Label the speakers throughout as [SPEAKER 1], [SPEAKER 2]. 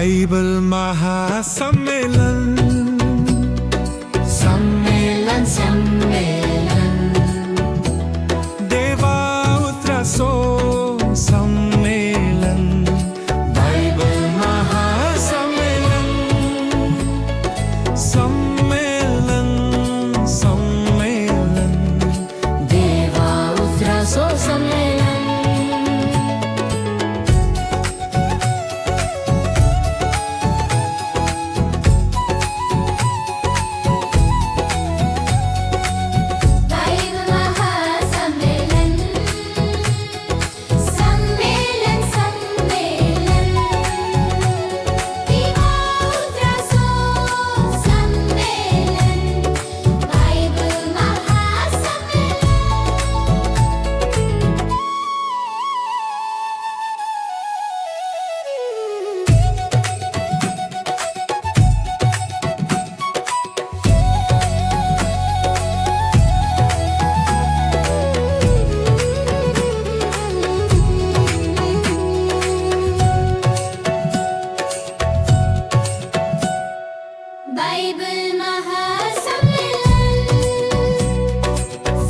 [SPEAKER 1] Bible महासंमेलन.
[SPEAKER 2] संमेलन, संमेलन.
[SPEAKER 1] देवा उतराचो संमेलन, बायबल महासंमेलन. संमेलन, संमेलन.
[SPEAKER 2] देवा उतराचो संमेलन.
[SPEAKER 3] बायबल महासंमेलन, संमेलन, संमेलन. देवा उतराचो संमेलन, बायबल महासंमेलन. बायबल महासंमेलन,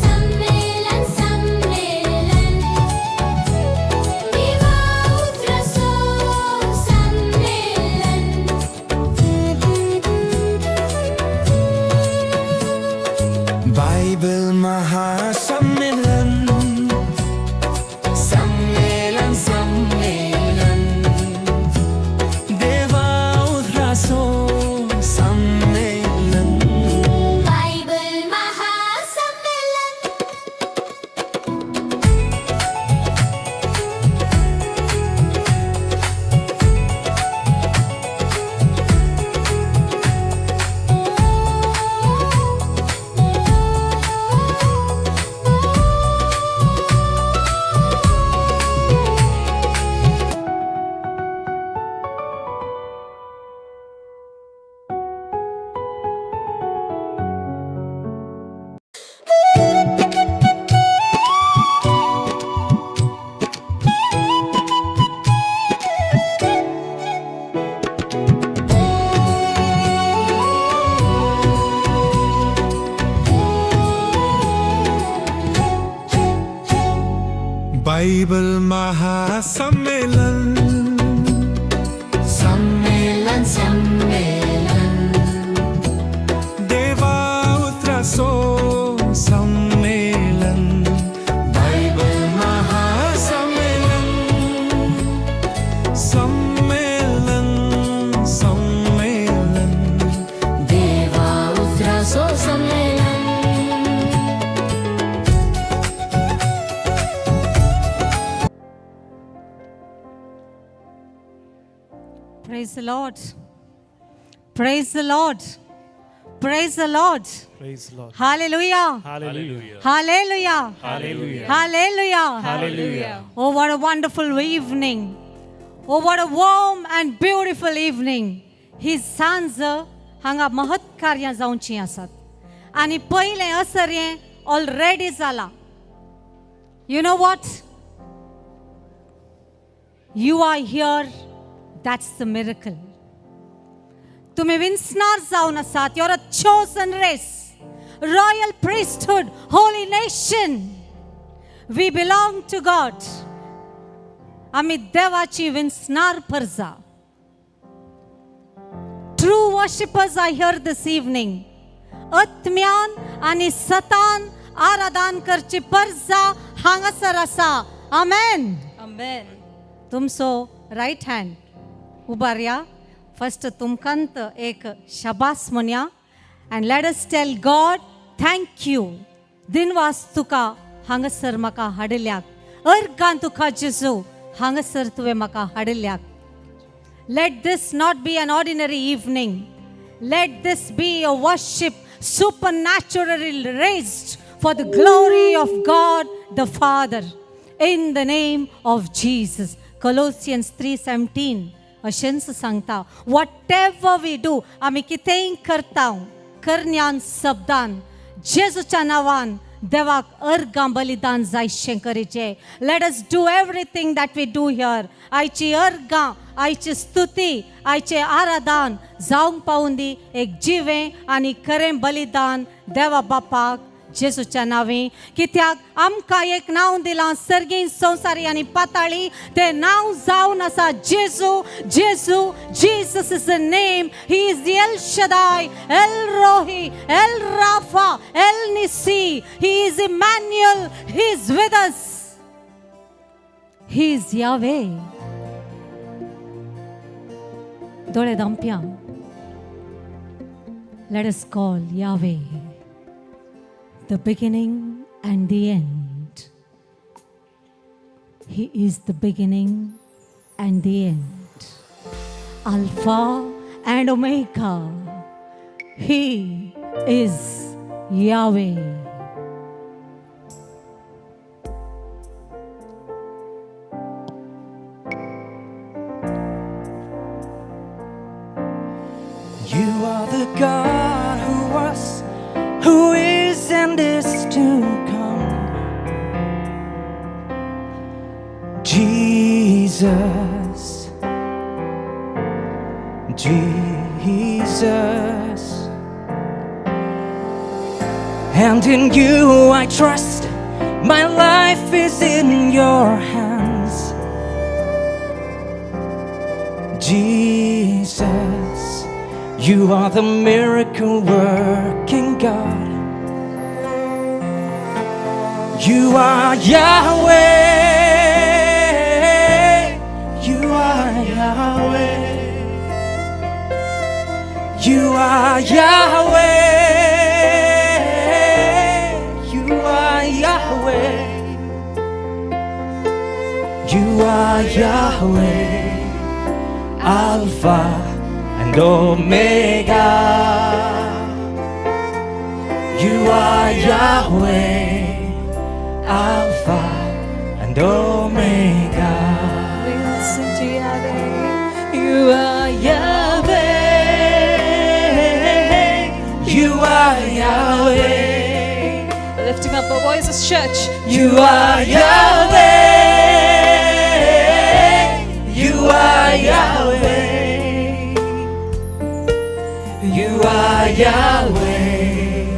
[SPEAKER 3] संमेलन, संमेलन. देवा उतराचो संमेलन.
[SPEAKER 1] बायबल महासंमेलन, संमेलन, संमेलन. देवा उतराचो संमेलन.
[SPEAKER 3] बायबल महासंमेलन.
[SPEAKER 1] बायबल महासंमेलन.
[SPEAKER 2] संमेलन, संमेलन.
[SPEAKER 1] देवा उतराचो संमेलन, बायबल महासंमेलन. संमेलन, संमेलन.
[SPEAKER 2] देवा उतराचो संमेलन.
[SPEAKER 4] Praise the Lord. Praise the Lord. Praise the Lord.
[SPEAKER 5] Praise the Lord.
[SPEAKER 4] Hallelujah.
[SPEAKER 5] Hallelujah.
[SPEAKER 4] Hallelujah.
[SPEAKER 5] Hallelujah.
[SPEAKER 4] Hallelujah.
[SPEAKER 5] Hallelujah.
[SPEAKER 4] Oh, what a wonderful evening. Oh, what a warm and beautiful evening. ही सांज हांगा महत् कार्यां जावचीं आसात आनी पयलें असर हें ऑलरेडी जालां. You know what? You are here, that's the miracle. तुमी विन्सनार जावन आसात. You're a chosen race, royal priesthood, holy nation. We belong to God. आमी देवाची विन्सनार परजा. True worshippers are here this evening. आत्म्यान आनी सतान आराधन करची परजा हांगासर आसा. आमेन.
[SPEAKER 6] Amen.
[SPEAKER 4] तुमचो रायट हँड उबारया. फर्स्ट तुमकांत एक शबास म्हणया and let us tell God thank you. दिनवास तुका हांगासर म्हाका हाडिल्ल्याक. अर्गान तुका जेजू, हांगासर तुवें म्हाका हाडिल्ल्याक. Let this not be an ordinary evening. Let this be a worship supernaturally raised for the glory of God the Father. In the name of Jesus. Colossians 3:17 अशेंच सांगता, whatever we do, आमी कितेंय करता, करण्यान शब्दान, जेजूच्या नांवान. देवाक अर्गां बलिदान जायशें करीचें. Let us do everything that we do here. आयची अर्गां, आयची स्तुती, आयचें आराधन जावंक पावूं दी एक जिवें आनी खरें बलिदान देवा बापाक जेजूच्या नांवी, कित्याक आमकां एक नांव दिलां सर्गी, संवसारी आनी पाताळी. तें नांव जावन आसा जेजू. जेजू, Jesus is the name. He is the El Shaddai, El Roi, El Rapha, El Nissi. He is Emmanuel. He is with us. He is Yahweh. दोळे धांपया. Let us call Yahweh, the beginning and the end. He is the beginning and the end. Alpha and Omega. He is Yahweh.
[SPEAKER 6] You are the God who was, who is, and is to come. Jesus, Jesus. And in you I trust, my life is in your hands. Jesus, you are the miracle working God. You are Yahweh. You are Yahweh. You are Yahweh. You are Yahweh. You are Yahweh. Alpha and Omega. You are Yahweh, Alpha and Omega.
[SPEAKER 7] We'll sing to Yahweh. You are Yahweh.
[SPEAKER 6] You are Yahweh.
[SPEAKER 7] Lifting up our voices, church.
[SPEAKER 6] You are Yahweh. You are Yahweh. You are Yahweh,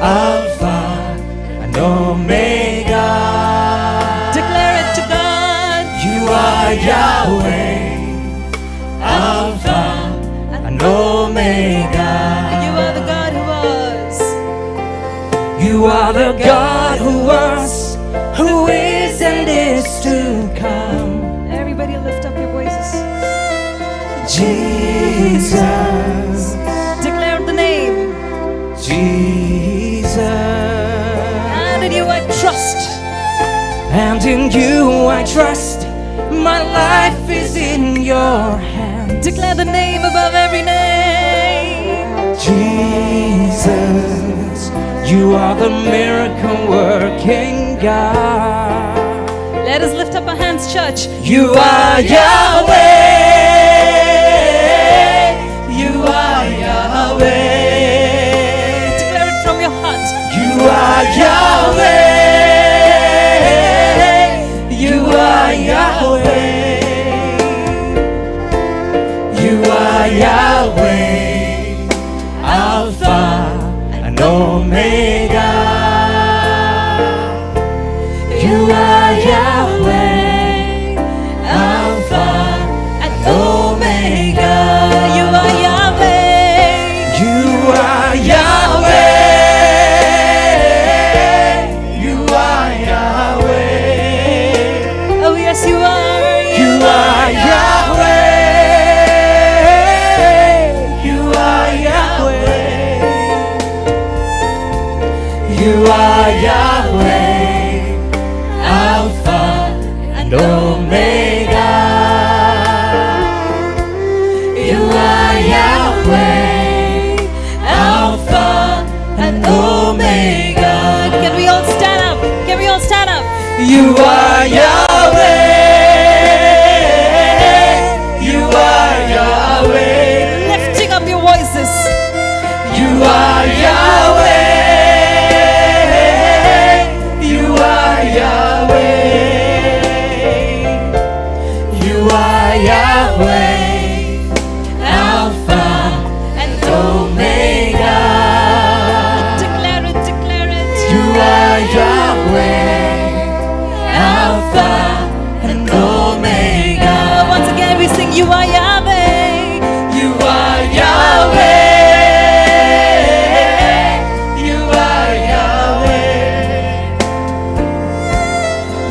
[SPEAKER 6] Alpha and Omega.
[SPEAKER 7] Declare it to God.
[SPEAKER 6] You are Yahweh, Alpha and Omega.
[SPEAKER 7] You are the God who was.
[SPEAKER 6] You are the God who was, who is, and is to come.
[SPEAKER 7] Everybody lift up your voices.
[SPEAKER 6] Jesus,
[SPEAKER 7] Declare the name.
[SPEAKER 6] Jesus.
[SPEAKER 7] And in you I trust.
[SPEAKER 6] And in you I trust. My life is in your hands.
[SPEAKER 7] Declare the name above every name.
[SPEAKER 6] Jesus, you are the miracle working God.
[SPEAKER 7] Let us lift up our hands, church.
[SPEAKER 6] You are Yahweh. You are Yahweh.
[SPEAKER 7] Declare it from your heart.
[SPEAKER 6] You are Yahweh. You are Yahweh. You are Yahweh. Alpha and Omega. You are Yahweh. Alpha
[SPEAKER 7] And
[SPEAKER 6] Omega.
[SPEAKER 7] You are Yahweh.
[SPEAKER 6] You are Yahweh. You are Yahweh.
[SPEAKER 7] Oh, yes, you are.
[SPEAKER 6] You are Yahweh. You are Yahweh. You are Yahweh. Alpha and Omega. You are Yahweh. Alpha and Omega.
[SPEAKER 7] Can we all stand up? Can we all stand up?
[SPEAKER 6] You are Yahweh. You are Yahweh.
[SPEAKER 7] Lifting up your voices.
[SPEAKER 6] You are Yahweh.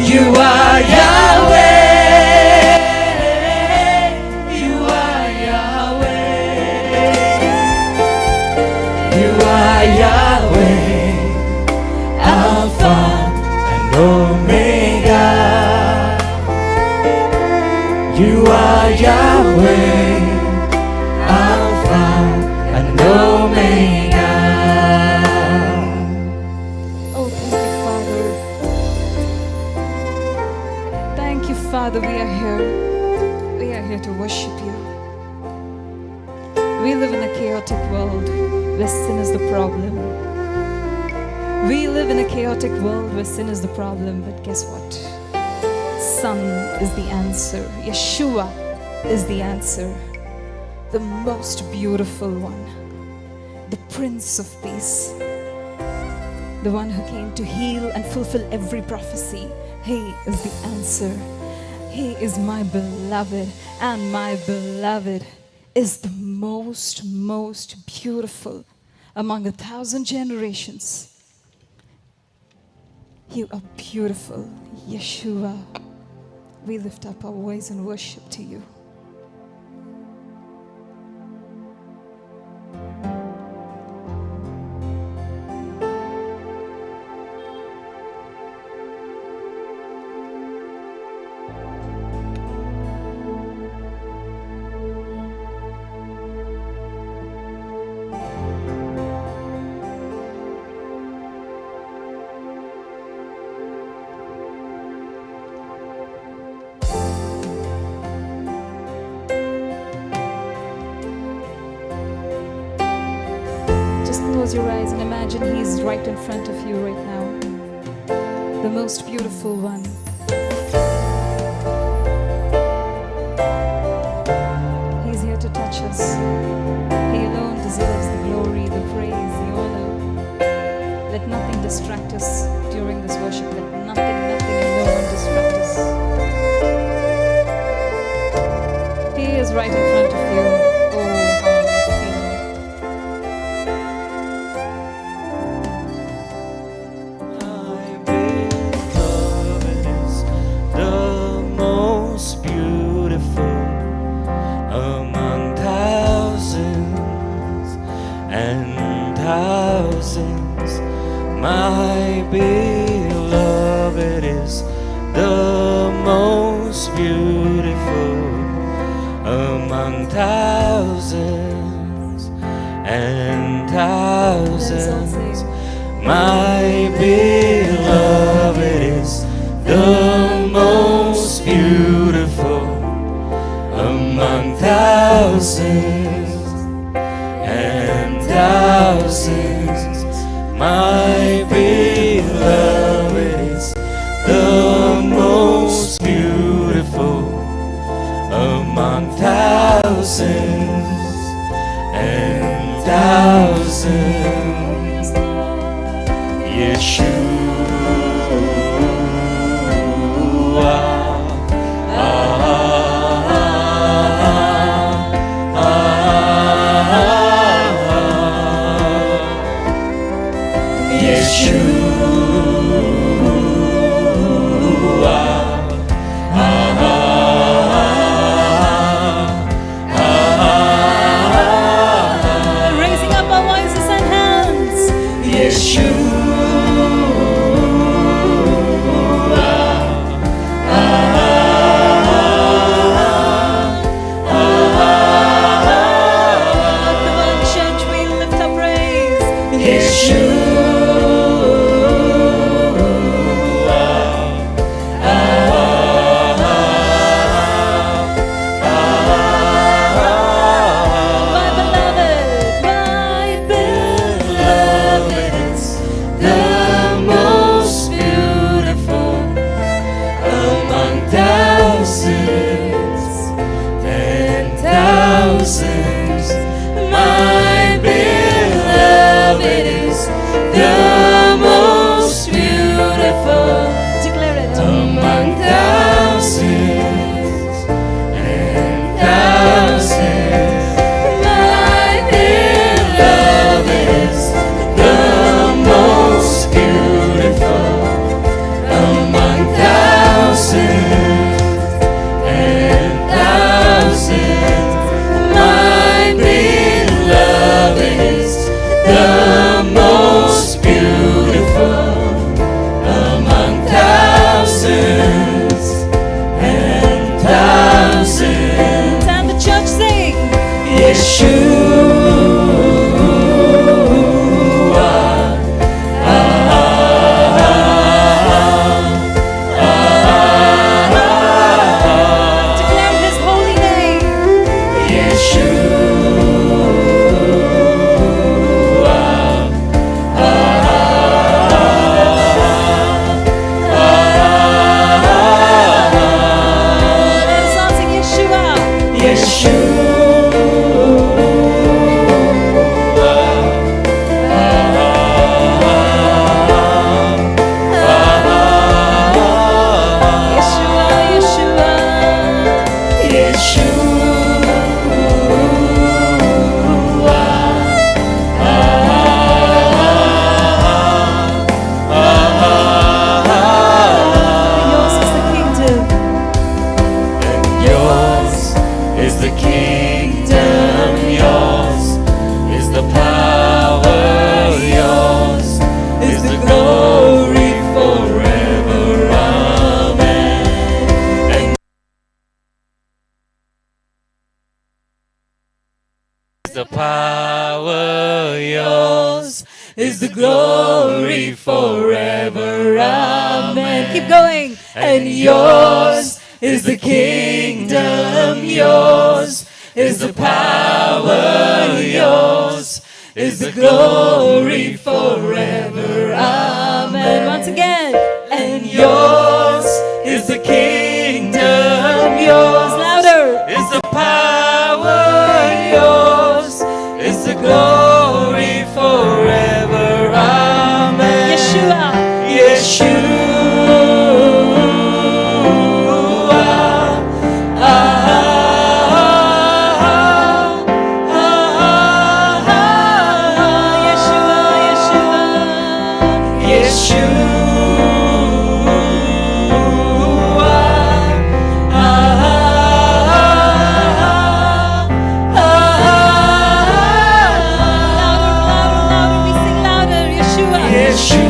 [SPEAKER 6] You are Yahweh. You are Yahweh. You are Yahweh, Alpha and Omega. You are Yahweh, Alpha and Omega.
[SPEAKER 7] Oh, thank you, Father. Thank you, Father. We are here. We are here to worship you. We live in a chaotic world where sin is the problem. We live in a chaotic world where sin is the problem, but guess what? Son is the answer. Yeshua is the answer. The most beautiful one. The Prince of Peace, the one who came to heal and fulfill every prophecy. He is the answer. He is my beloved, and my beloved is the most, most beautiful among 1,000 generations. You are beautiful, Yeshua. We lift up our voice in worship to you. Just close your eyes and imagine He's right in front of you right now. The most beautiful one. He's here to touch us. He alone deserves the glory, the praise, the honor. Let nothing distract us during this worship. Let nothing, nothing, and no one distract us. He is right in front of you. Oh, how I feel.
[SPEAKER 6] My beloved is the most beautiful among thousands and thousands. My beloved is the most beautiful among thousands and thousands. My beloved is the most beautiful among thousands and thousands. My beloved is the most beautiful among thousands and thousands. Yeshua. Yeshua.
[SPEAKER 7] Raising up our voices and hands. Sing. And yours is the kingdom, yours is the power, yours is the glory forever. Amen. Once again. And yours is the kingdom, yours, louder, is the power, yours is the glory forever. Amen.
[SPEAKER 8] Yeshua.
[SPEAKER 7] Yeshua. Ah, ah, ah,
[SPEAKER 8] Yeshua, Yeshua.
[SPEAKER 7] Yeshua. Ah, ah,
[SPEAKER 8] Louder, louder, louder. We sing louder. Yeshua.
[SPEAKER 7] Yeshua.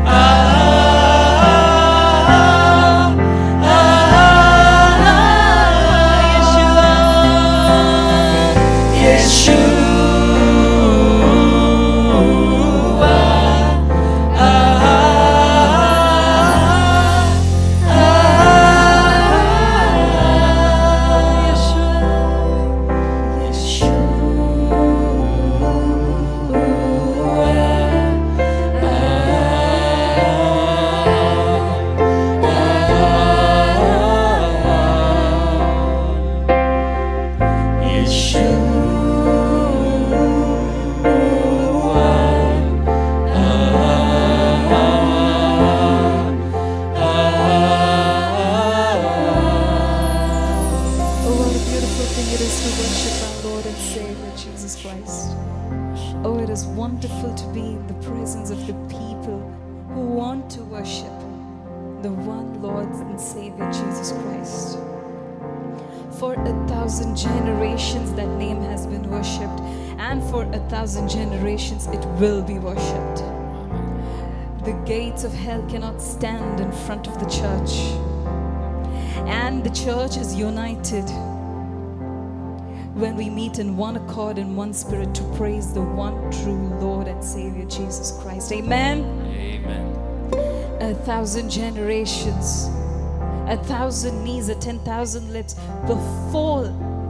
[SPEAKER 7] Ah, ah,
[SPEAKER 8] Yeshua.
[SPEAKER 7] Yeshua. Ah, ah, Oh, what a beautiful thing it is to worship our Lord and Savior Jesus Christ. Oh, it is wonderful to be in the presence of the people who want to worship the one Lord and Savior Jesus Christ. For 1,000 generations, that name has been worshipped, and for 1,000 generations, it will be worshipped. The gates of hell cannot stand in front of the church, and the church is united when we meet in one accord and one spirit to praise the one true Lord and Savior Jesus Christ. Amen.
[SPEAKER 5] Amen.
[SPEAKER 7] 1,000 generations, 1,000 knees, 10,000 lips will fall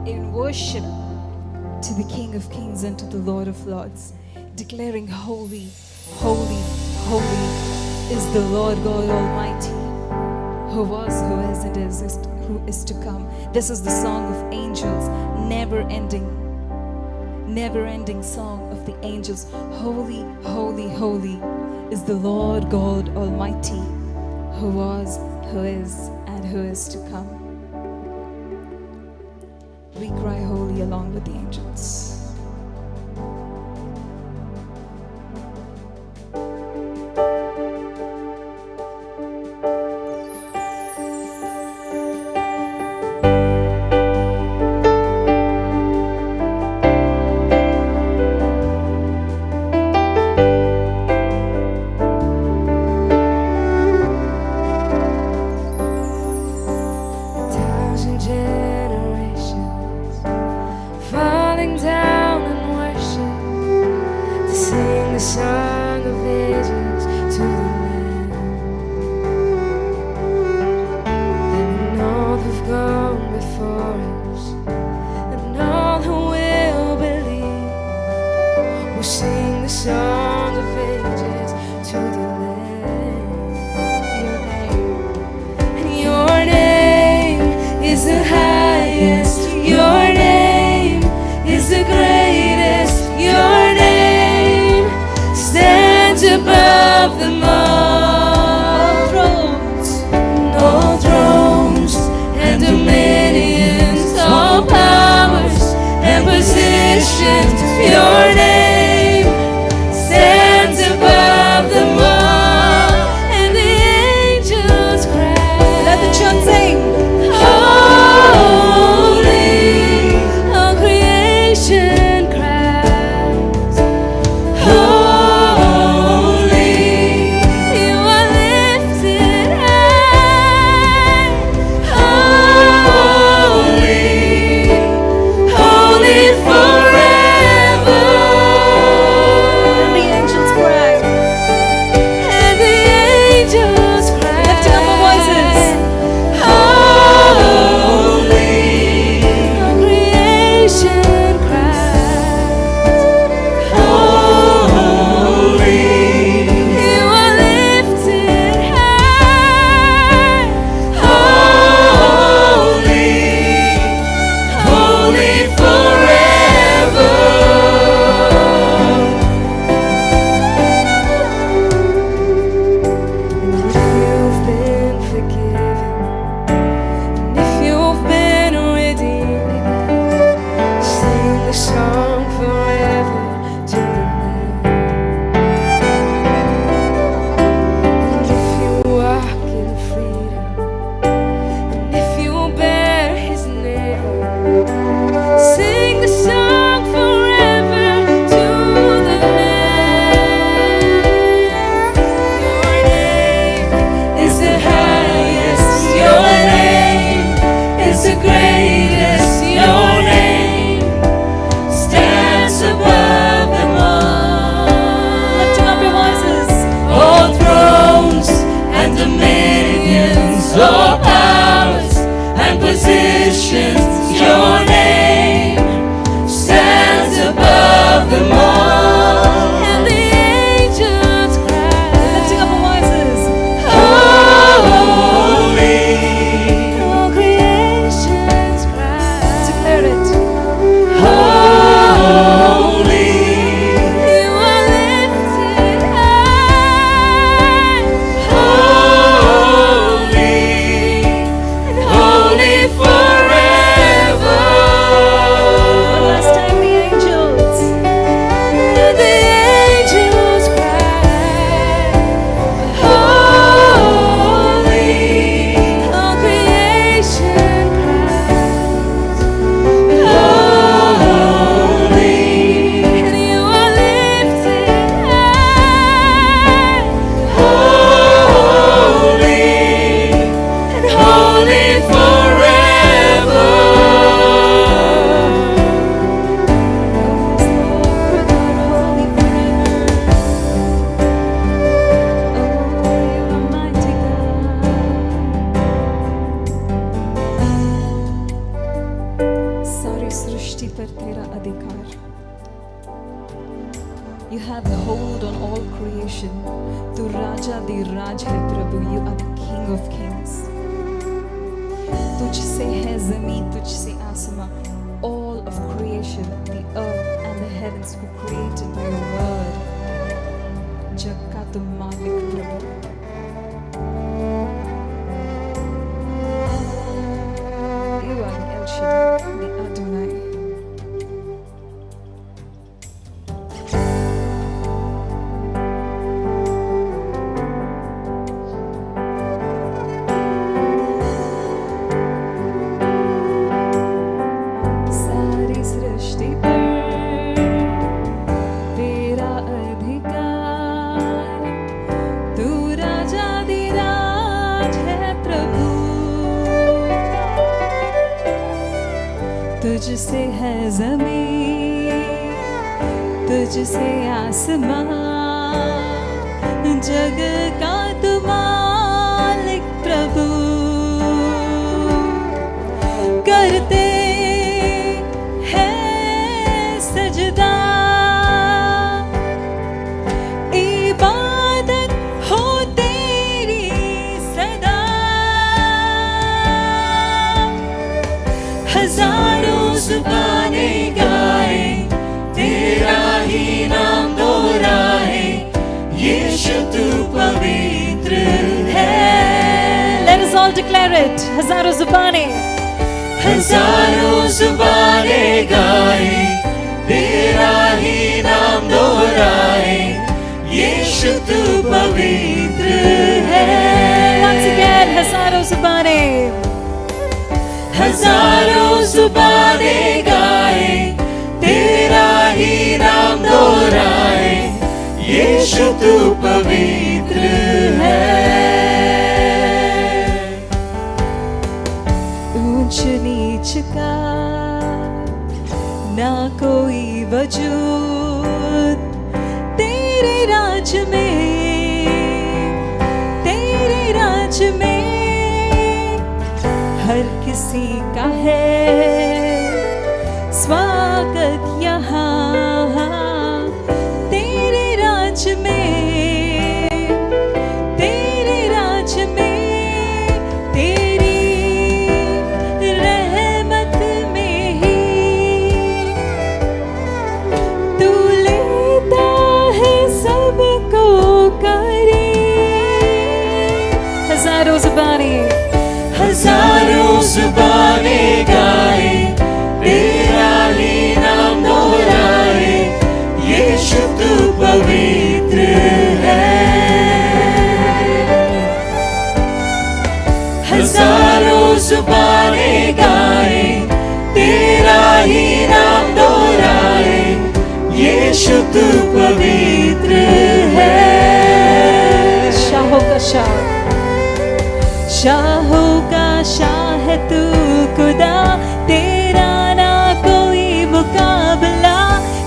[SPEAKER 7] in worship to the King of Kings and to the Lord of Lords, declaring, Holy, holy, holy is the Lord God Almighty, who was, who is, and is who is to come. This is the song of angels, never ending, never ending song of the angels. Holy, holy, holy is the Lord God Almighty, who was, who is, and who is to come. We cry holy along with the angels.
[SPEAKER 6] 1,000 generations falling down.
[SPEAKER 7] creation. तू राजाधिराज है प्रभु. You are the King of Kings. तुझसे है जमीन, तुझसे आसमां. All of creation, the earth and the heavens were created by your word. जग का तू मालिक प्रभु. You are the El Shaddai, the Adonai. सारी सृष्टि पर तेरा अधिकार, तू राजाधिराज है प्रभु. तुझसे है जमीन, तुझसे आसमां, जग का तू मालिक प्रभु. करते हैं सजदा, इबादत हो तेरी सदा.
[SPEAKER 6] हजारों जुबानें गाए, तेरा ही नाम दोहराए, यीशु तू पवित्र है.
[SPEAKER 8] Let us all declare it. हजारों जुबानें.
[SPEAKER 6] हजारों जुबानें गाए, तेरा ही नाम दोहराए, यीशु तू पवित्र है.
[SPEAKER 8] Once again, हजारों जुबानें.
[SPEAKER 6] हजारों जुबानें गाए, तेरा ही नाम दोहराए, यीशु तू पवित्र है.
[SPEAKER 7] ऊंच नीच का ना कोई वजूद तेरे राज में, तेरे राज में हर किसी का है स्वागत यहाँ तेरे राज में, तेरे राज में. तेरी रहमत में ही तू लेता है सबको करीब.
[SPEAKER 8] हजारों जुबानें.
[SPEAKER 6] हजारों जुबानें गाए, तेरा ही नाम दोहराए, यीशु तू पवित्र है. हजारों जुबानें गाए, तेरा ही नाम दोहराए, यीशु तू पवित्र है.
[SPEAKER 7] शाहों का शाह, शाहों का शाह है तू खुदा, तेरा ना कोई मुकाबला,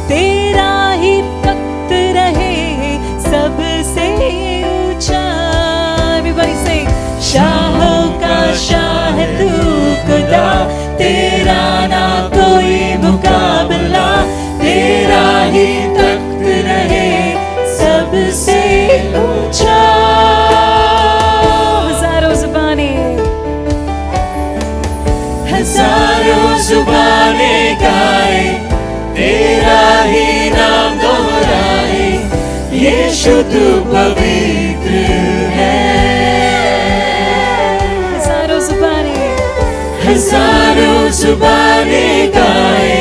[SPEAKER 7] तेरा ही तख्त रहे सबसे ऊंचा. Everybody sing. शाहों का शाह है तू खुदा, तेरा ना कोई मुकाबला, तेरा ही तख्त रहे सबसे ऊंचा.
[SPEAKER 8] हजारों जुबानें.
[SPEAKER 6] हजारों जुबानें गाए, तेरा ही नाम दोहराए, यीशु तू पवित्र है.
[SPEAKER 8] हजारों जुबानें.
[SPEAKER 6] हजारों जुबानें गाए,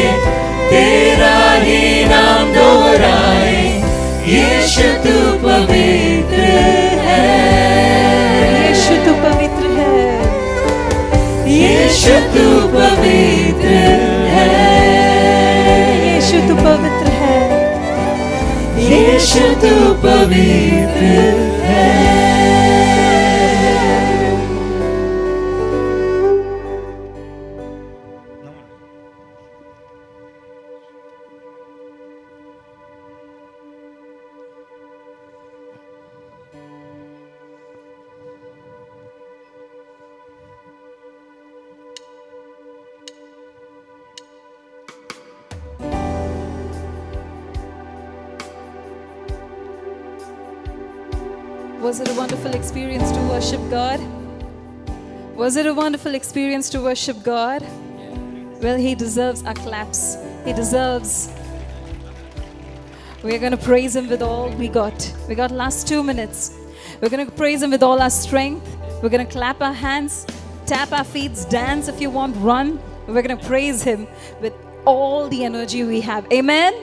[SPEAKER 6] तेरा ही नाम दोहराए, यीशु तू पवित्र है.
[SPEAKER 7] यीशु तू पवित्र है.
[SPEAKER 6] यीशु तू पवित्र है.
[SPEAKER 7] यीशु तू पवित्र है.
[SPEAKER 6] यीशु तू पवित्र है.
[SPEAKER 7] Was it a wonderful experience to worship God? Was it a wonderful experience to worship God? Well, He deserves our claps. He deserves. We are going to praise Him with all we got. We got last 2 minutes. We're going to praise Him with all our strength. We're going to clap our hands, tap our feet, dance if you want, run. We're going to praise Him with all the energy we have. Amen.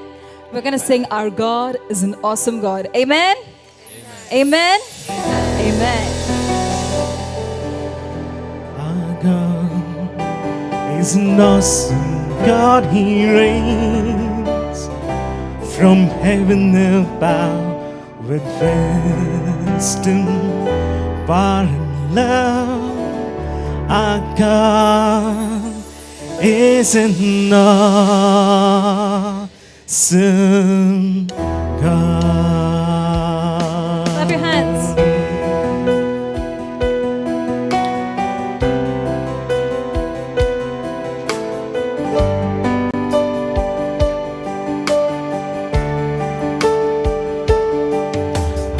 [SPEAKER 7] We're going to sing, Our God is an awesome God. Amen. Amen. Amen.
[SPEAKER 9] Our God is an awesome God, He reigns from heaven above with wisdom, power, and love. Our God is an awesome God.
[SPEAKER 7] Clap your hands.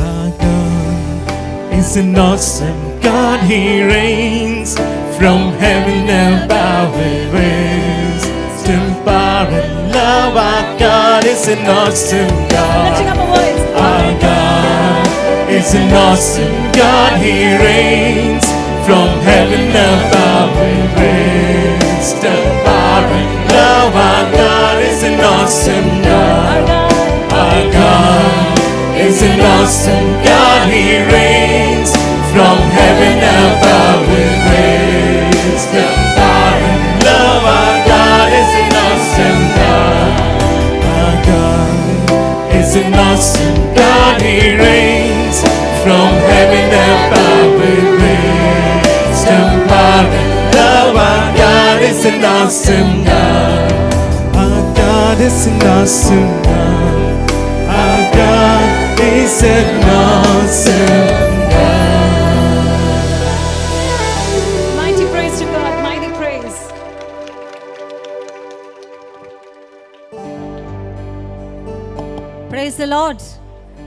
[SPEAKER 9] Our God is an awesome God. He reigns from heaven above with wisdom, power, and love. Our God is an awesome
[SPEAKER 7] Lifting
[SPEAKER 9] God.
[SPEAKER 7] up our voice.
[SPEAKER 9] Our God is an awesome God. He reigns from heaven above with wisdom, power, and love. Our God is an awesome God. Our God is an awesome God. He reigns from heaven above with wisdom, power, and love. Our God is an awesome God. Our God is an awesome God. He reigns from heaven above with wisdom, power, and love. Our God is an awesome God. Our God is an awesome God. Our God is an awesome God.
[SPEAKER 7] Mighty praise to God. Mighty praise.
[SPEAKER 4] Praise the Lord.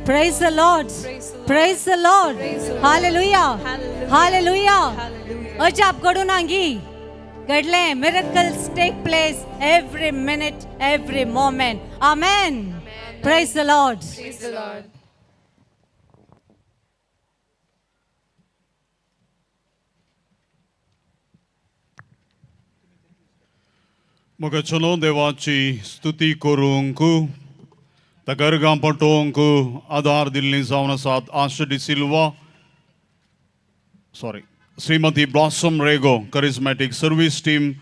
[SPEAKER 4] Praise the Lord.
[SPEAKER 7] Praise the Lord.
[SPEAKER 4] Praise the Lord.
[SPEAKER 7] Praise the Lord.
[SPEAKER 4] Hallelujah.
[SPEAKER 7] Hallelujah.
[SPEAKER 4] Hallelujah.
[SPEAKER 7] Hallelujah.
[SPEAKER 4] अजाप घडून आंगी घडलें. Miracles take place every minute, every moment. Amen. Praise the Lord.
[SPEAKER 7] Praise the Lord.
[SPEAKER 10] मग चलो देवाची स्तुती करूंक ताका अर्गां पटोवंक आदार दिल्ली जावन आसात Asha D'Silva, sorry, Shrimati Blossom Rego, charismatic service team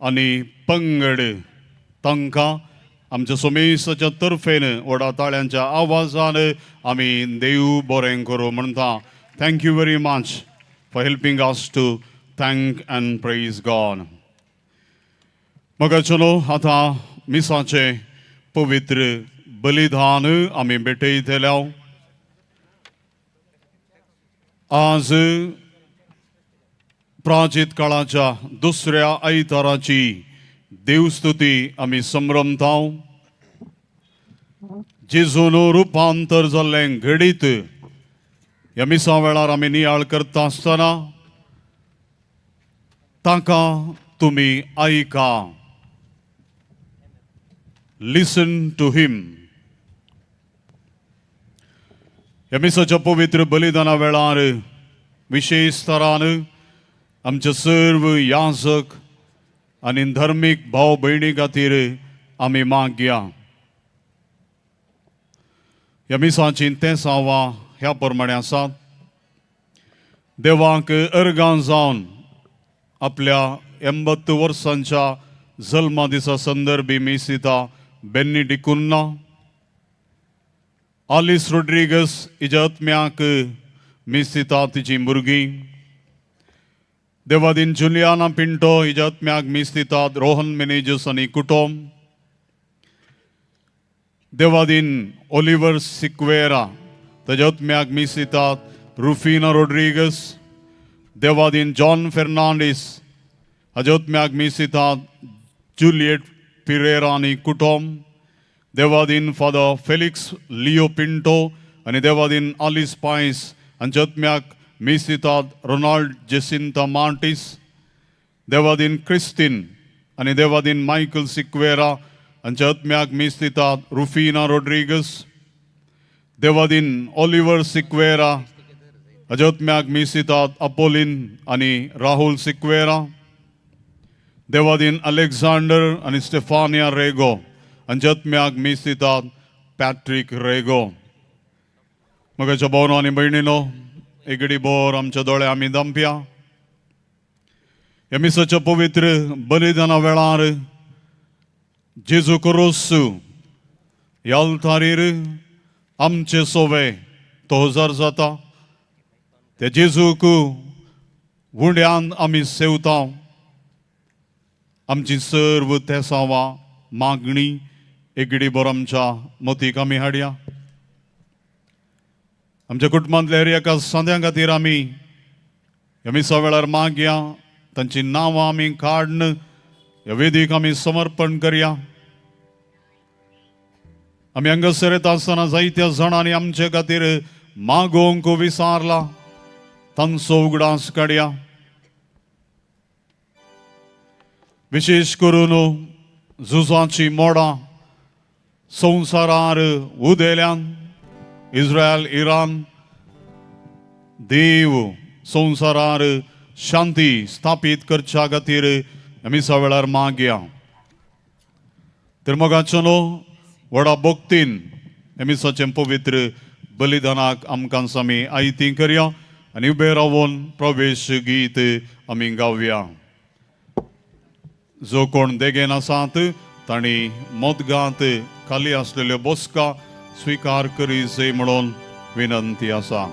[SPEAKER 10] आनी पंगड, तांकां आमच्या सोमेसाच्या तर्फेन व्हडा ताळ्यांच्या आवाजान आमी देव बरें करूं म्हणटा. Thank you very much for helping us to thank and praise God. मग चलो आतां मिसाचें पवित्र बलिदान आमी भेटयतले. आज प्राचीत काळाच्या दुसऱ्या आयताराची देवस्तुती आमी संभ्रमता. जेजून रुपांतर जाल्लें घडीत ह्या मिसा वेळार आमी नियाळ करता आसतना ताका तुमी आयका. Listen to him. ह्या मिसाच्या पवित्र बलिदाना वेळार विशेश तरान आमचे सर्व याजक आनी धर्मीक भाव भयणी खातीर आमी मागया. ह्या मिसाची तेसांवां ह्या प्रमाणे आसात. देवाक अर्गां जावन आपल्या 80 वर्सांच्या जल्मा दिसा संदर्भी मीस दिता बेन्नी डिकुन्ना, आलिस रोड्रिगस हिज्या आत्म्याक मीस दिता तिची भुरगीं, देवादीन जुलियाना पिंटो हिज्या आत्म्याक मीस दितात रोहन मेनेजस आनी कुटुंब, देवादीन ओलिवर सिक्वेरा ताज्या आत्म्याक मीस दितात रुफिना रोड्रिगस, देवादीन जॉन फेर्नांडीस हाज्या आत्म्याक मीस दितात जुलियट पिरेरा आनी कुटुंब, देवादीन फादर फेलिक्स लियो पिंटो आनी देवादीन आलिस पायस हांच्या आत्म्याक मिसिताद रोनाल्ड जेसिंता मार्टीस, देवादीन क्रिस्तीन आनी देवादीन मायकल सिक्वेरा हांच्या आत्म्याक मिस्तितात रुफिना रोड्रिगस, देवादीन ऑलिवर सिक्वेरा हाज्या आत्म्याक मिस्तितात अपोलीन आनी राहुल सिक्वेरा, देवादीन अलेक्झांडर आनी स्टेफानिया रेगो हांच्या आत्म्याक मिस्तितात पॅट्रीक रेगो. मगाच्या भावनो आनी भयणीनो, एगडी बोर आमच्या दोळे आमी दांपया. ह्या मिसाच्या पवित्र बलिदाना वेळार जेजू क्रोस ह्या अल्तारीर आमचे सोवे तो हजार जाता. त्या जेजूक उंड्यान आमी सेवता. आमची सर्व तेसावां मागणी एगडी बोर आमच्या मतीक आमी हाडया. आमच्या कुटुंबांतल्या हर एका सांद्यां खातीर आमी ह्या मिसा वेळार मागया. तांची नांवां आमी काडून ह्या वेदीक आमी समर्पण करया. आमी हांगासर येता आसतना जायत्या जाणांनी आमचे खातीर मागोवंक विसारला, तांचो उगडास काडया. विशेश करून झुजाची मोडां संवसारार उदेल्यान, इस्रायल इराण, देव संवसारार शांती स्थापीत करच्या खातीर मिसा वेळार मागया. तर मोगाचो न्हू व्हडा भक्तीन मिसाचें पवित्र बलिदानाक आमकां आमी आयती करया आनी उबे रावन प्रवेश गीत आमी गावया. जो कोण देगेन आसात तांणी मोदगांत खाली आसलेल्यो बसका स्विकार करीचे म्हणून विनंती आसा.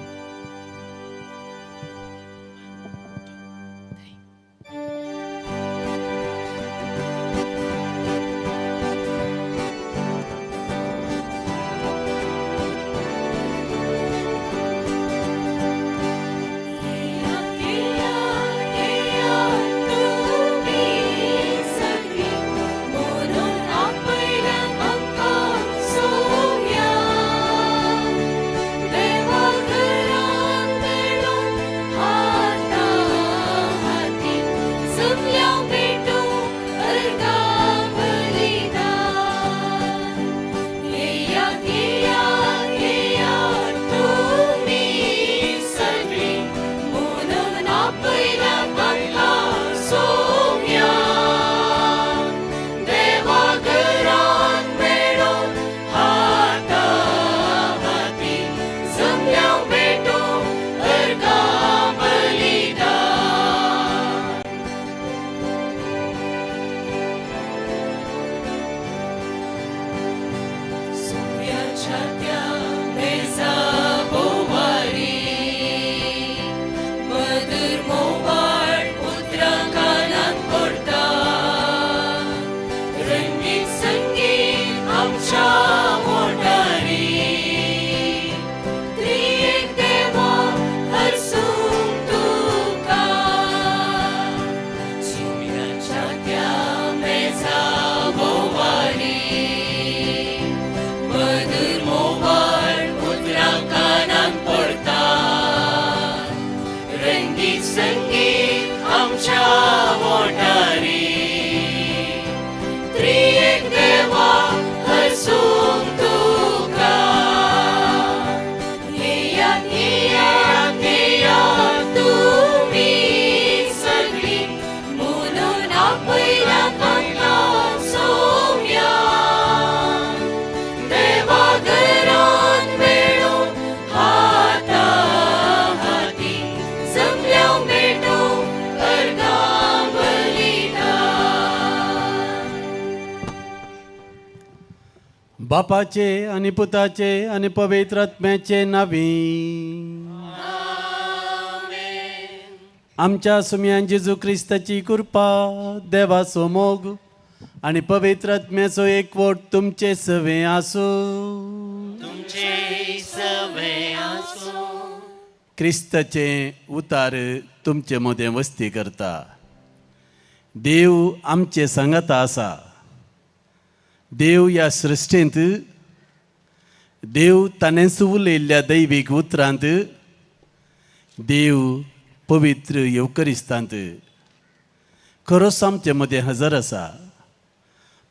[SPEAKER 11] बापाचे आनी पुताचे आनी पवित्र आत्म्याचे नावी. आमच्या सुम्यान जेजू क्रिस्ताची कृपा, देवाचो मोग आनी पवित्र आत्म्याचो एकवट तुमचे सवे आसूं.
[SPEAKER 9] तुमचे सवे आसूं.
[SPEAKER 11] क्रिस्ताचे उतार तुमचे मदें वस्ती करता. देव आमचे सांगाता आसा. देव ह्या सृश्टींत, देव ताणेंच उलयल्ल्या दैवीक उतरांत देव पवित्र येवकरिस्तांत खरोच आमचे मदें हजर आसा.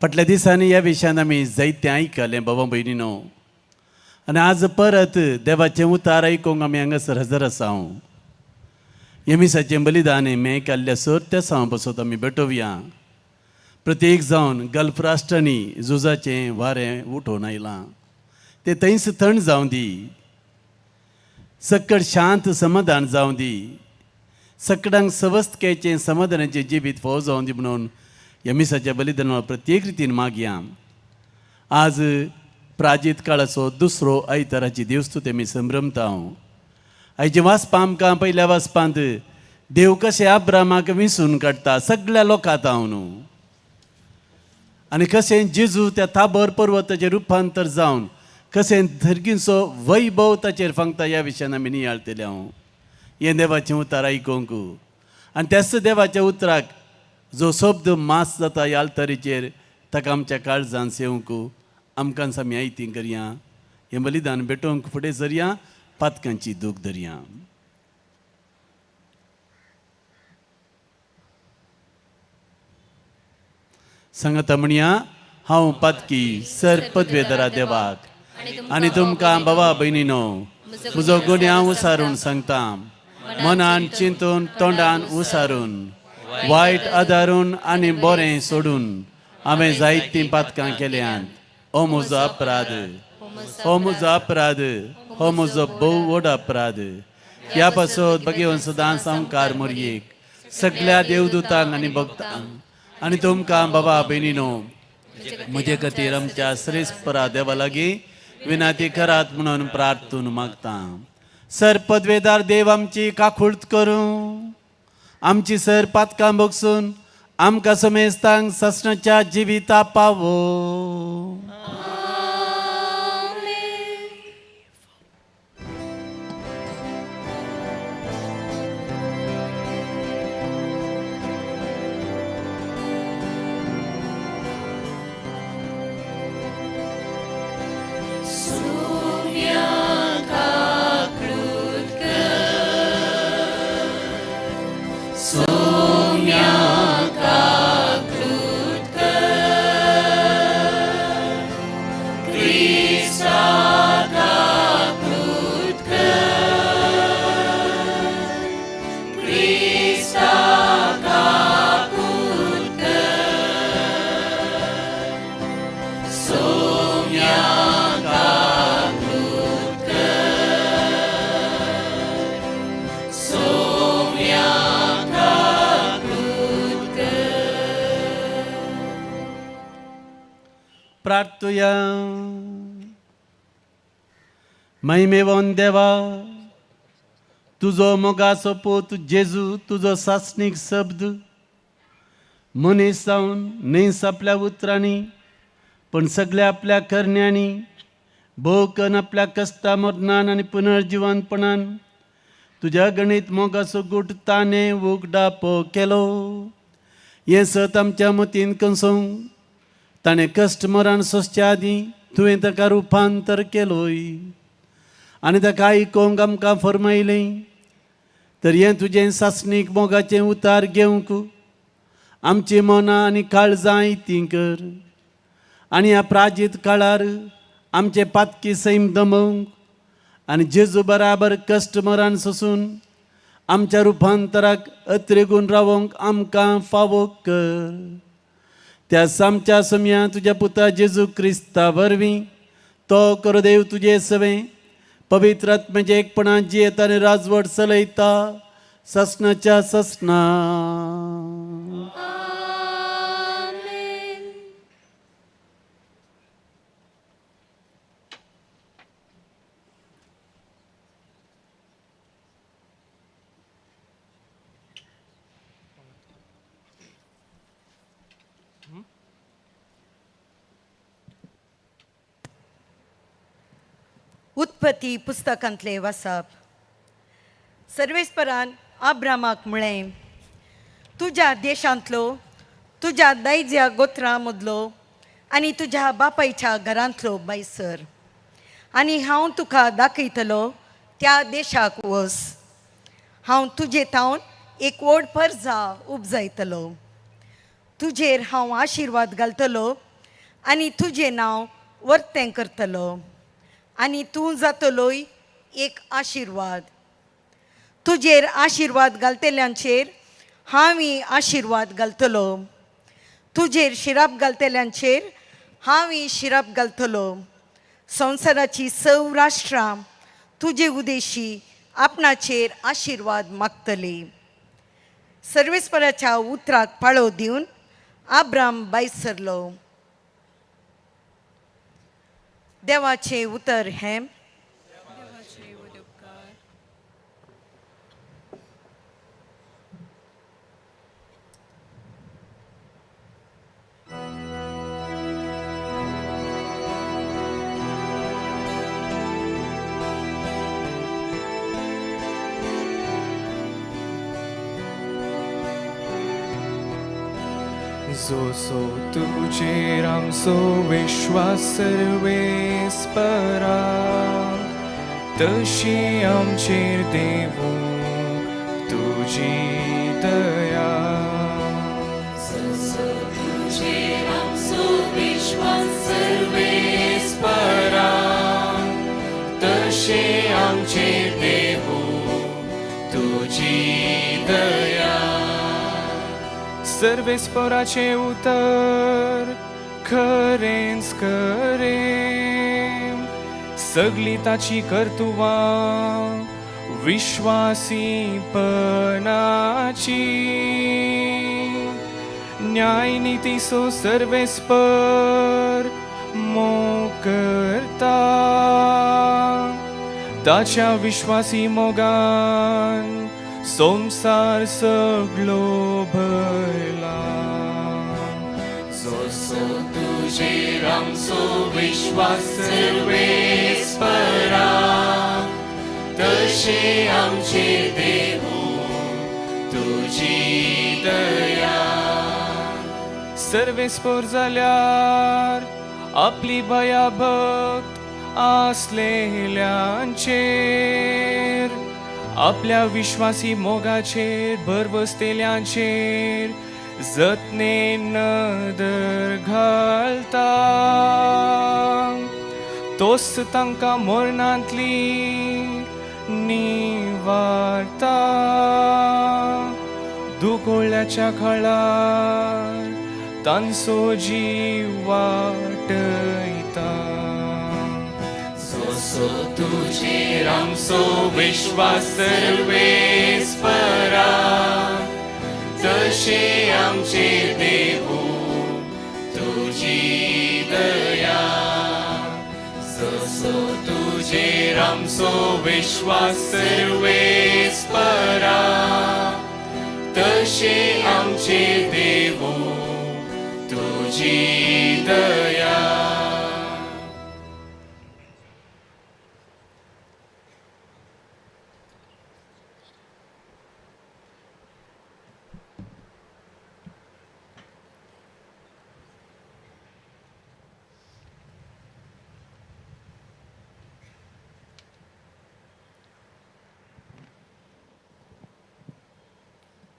[SPEAKER 11] फाटल्या दिसांनी ह्या विशयान आमी जायतें आयकलें बाबा भयणीनो, आनी आज परत देवाचें उतार आयकूंक आमी हांगासर हजर आसा. हांव हे मिसाचें बलिदान मे काडल्या सर त्या सावा पासत आमी भेटोवया. प्रत्येक जावन गल्फ राष्ट्रांनी झुजाचें वारें उठोवन आयलां तें थंयच थंड जावं दी, सकट शांत समाधान जावं दी, सकडांक सवस्तकायेचें समाधानाचें जिवीत फावो जावं दी म्हणून ह्या मिसाच्या बलिदाना प्रत्येक रितीन मागया. आज प्राजीत काळाचो दुसरो आयताराची देवस्तूत आमी संभ्रमता. हांव आयचे वाचपा आमकां पयल्या वाचपांत देव कशें अब्रामाक विसून काडटा सगळ्या लोकांत हांव न्हू, आनी कशें जेजू त्या ताबर पर्वताचें रुपांतर जावन कशें धर्गींचो वैभव ताचेर फांगता ह्या विशयान आमी नियाळतले. हांव हें देवाचें उतार आयकूंक आनी त्याच देवाच्या उतराक जो शब्द मास जाता ह्या आल्तारीचेर ताका आमच्या काळजान सेवंक आमकां आमी आयती करया. हें बलिदान भेटोवंक फुडें सरया, पातकांची दूख धरया. सांगाता म्हणया, हांव पातकी सर पदवेदरा देवाक आनी तुमकां बाबा भयणीनो म्हजो गुन्यांव उसारून सांगता. मनान चिंतून तोंडान उसारून वायट आदारून आनी बरें सोडून हांवें जायतीं पातकां केल्यांत. हो म्हजो अपराध, हो म्हजो अपराध, हो म्हजो भोव व्हड अपराध. ह्या पासत भगेवन सदां सामकार मोरयेक सगळ्या देवदूतांक आनी भक्तांक आनी तुमकां बाबा भयणीनो म्हजे खातीर आमच्या श्रेष्ठ देवा लागीं विनाती करात म्हणून प्रार्थून मागता. सर पदवेदार देव आमची काकुळट करूं, आमची सर पातकां बगसून आमकां समेस्तांक ससणाच्या जिविता पावो. प्रार्थुया. महिमेवन देवा, तुजो मोगाचो पूत जेजू तुजो सासणीक शब्द मनीस जावन न्हय आपल्या उतरांनी पण सगळ्या आपल्या करण्यांनी भोव कन्न आपल्या कश्टा मरणान आनी पुनर्जिवनपणान तुज्या गणीत मोगाचो गूट ताणें उगडापो केलो. हें सत आमच्या मतीन कंसोवंक ताणें कश्ट मरण सोंसच्या आदीं तुवें ताका रुपांतर केलोय आनी ताका आयकोंक आमकां फरमायलें. तर हें तुजें सासणीक मोगाचें उतार घेवंक आमची मनां आनी काळजां आयतीं कर आनी ह्या प्राजीत काळार आमचें पातकी सैम दमोवंक आनी जेजू बराबर कश्ट मरण सोसून आमच्या रुपांतराक अत्रेगून रावोंक आमकां फावो कर. त्या सामच्या समया तुज्या पुता जेजू क्रिस्ता वरवीं तो करो देव तुजे सवें पवित्र आत्म्याचे एकपणान जियेता आनी राजवट चलयता ससनाच्या ससना.
[SPEAKER 12] उत्पत्ती पुस्तकांतले वाचप. सर्वेस्परान आब्रामाक म्हळें, तुज्या देशांतलो, तुज्या दायज्या गोत्रां मदलो आनी तुज्या बापायच्या घरांतलो बायसर आनी हांव तुका दाखयतलो त्या देशाक वच. हांव तुजे थावन एक व्हड परजा उपजायतलो. तुजेर हांव आशिर्वाद घालतलो आनी तुजें नांव वर्तें करतलो आनी तूं जातलोय एक आशिर्वाद. तुजेर आशिर्वाद घालतल्यांचेर हांवूय आशिर्वाद घालतलो. तुजेर शिराप घालतल्यांचेर हांवूय शिराप घालतलो. संवसाराची सव राष्ट्रां तुजे उदेशी आपणाचेर आशिर्वाद मागतली. सर्वेस्पराच्या उतराक पाळो दिवन आब्राम भायर सरलो. देवाचें उतर हें.
[SPEAKER 9] जसो तुजेर आमचो विश्वास सर्वेस्परा तशी आमचेर देवू तुजी दया.
[SPEAKER 2] जसो तुजेर आमचो विश्वास सर्वेस्परा
[SPEAKER 9] तशी आमचेर देवू तुजी दया. सर्वेस्पराचें उतर खरेंच खरें, सगळीं ताची कर्तुवां विश्वासीपणाची. न्याय नितीचो सर्वेस्पर मोग करता, ताच्या विश्वासी मोगान संवसार सगळो भरला.
[SPEAKER 2] जसो तुजेर आमचो विश्वास सर्वेस्परा तशें आमचेर देवू तुजी दया.
[SPEAKER 9] सर्वेस्पर जाल्यार आपली भयाभक्त आसलेल्यांचेर, आपल्या विश्वासी मोगाचेर भरवसतेल्यांचेर जतने नदर घालता. तोच तांकां मरणांतली निवारता. दुकोळ्याच्या काळार तांचो जीव वाटयता.
[SPEAKER 2] जसो तुजेर आमचो विश्वास सर्वेस्परा तशें आमचेर देवू तुजी दया. जसो तुजेर आमचो विश्वास सर्वेस्परा तशें आमचेर देवू तुजी दया.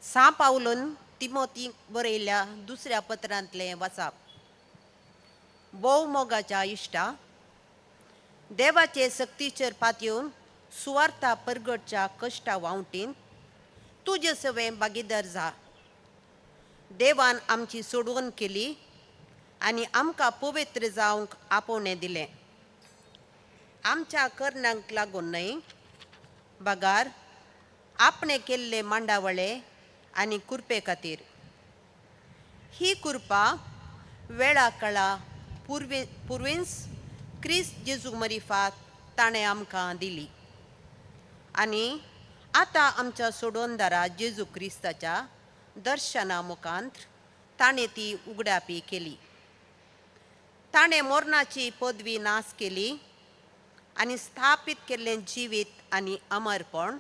[SPEAKER 13] सां पावलून तिमोतीक बरयल्ल्या दुसऱ्या पत्रांतलें वाचप. भोव मोगाच्या इश्टा, देवाचे सक्तीचेर पातयेवन सुवार्था परगटच्या कश्टा वावटीन तुजे सवें भागीदार जा. देवान आमची सोडवण केली आनी आमकां पवित्र जावंक आपोवणें दिलें. आमच्या करणांक लागून न्हय, बगार आपणें केल्ले मांडावळे आनी कुरपे खातीर. ही कुरपा वेळा काळा पुर्वेंस क्रिस्त जेजू मरिफात ताणें आमकां दिली आनी आतां आमच्या सोडोनदारा जेजू क्रिस्ताच्या दर्शना मुखांत ताणें ती उगडापी केली. ताणें मोरणाची पदवी नाश केली आनी स्थापीत केल्लें जिवीत आनी अमरपण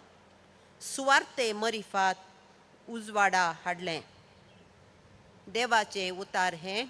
[SPEAKER 13] सुवार्ते मरिफात उजवाडा हाडलें. देवाचे उतार हें.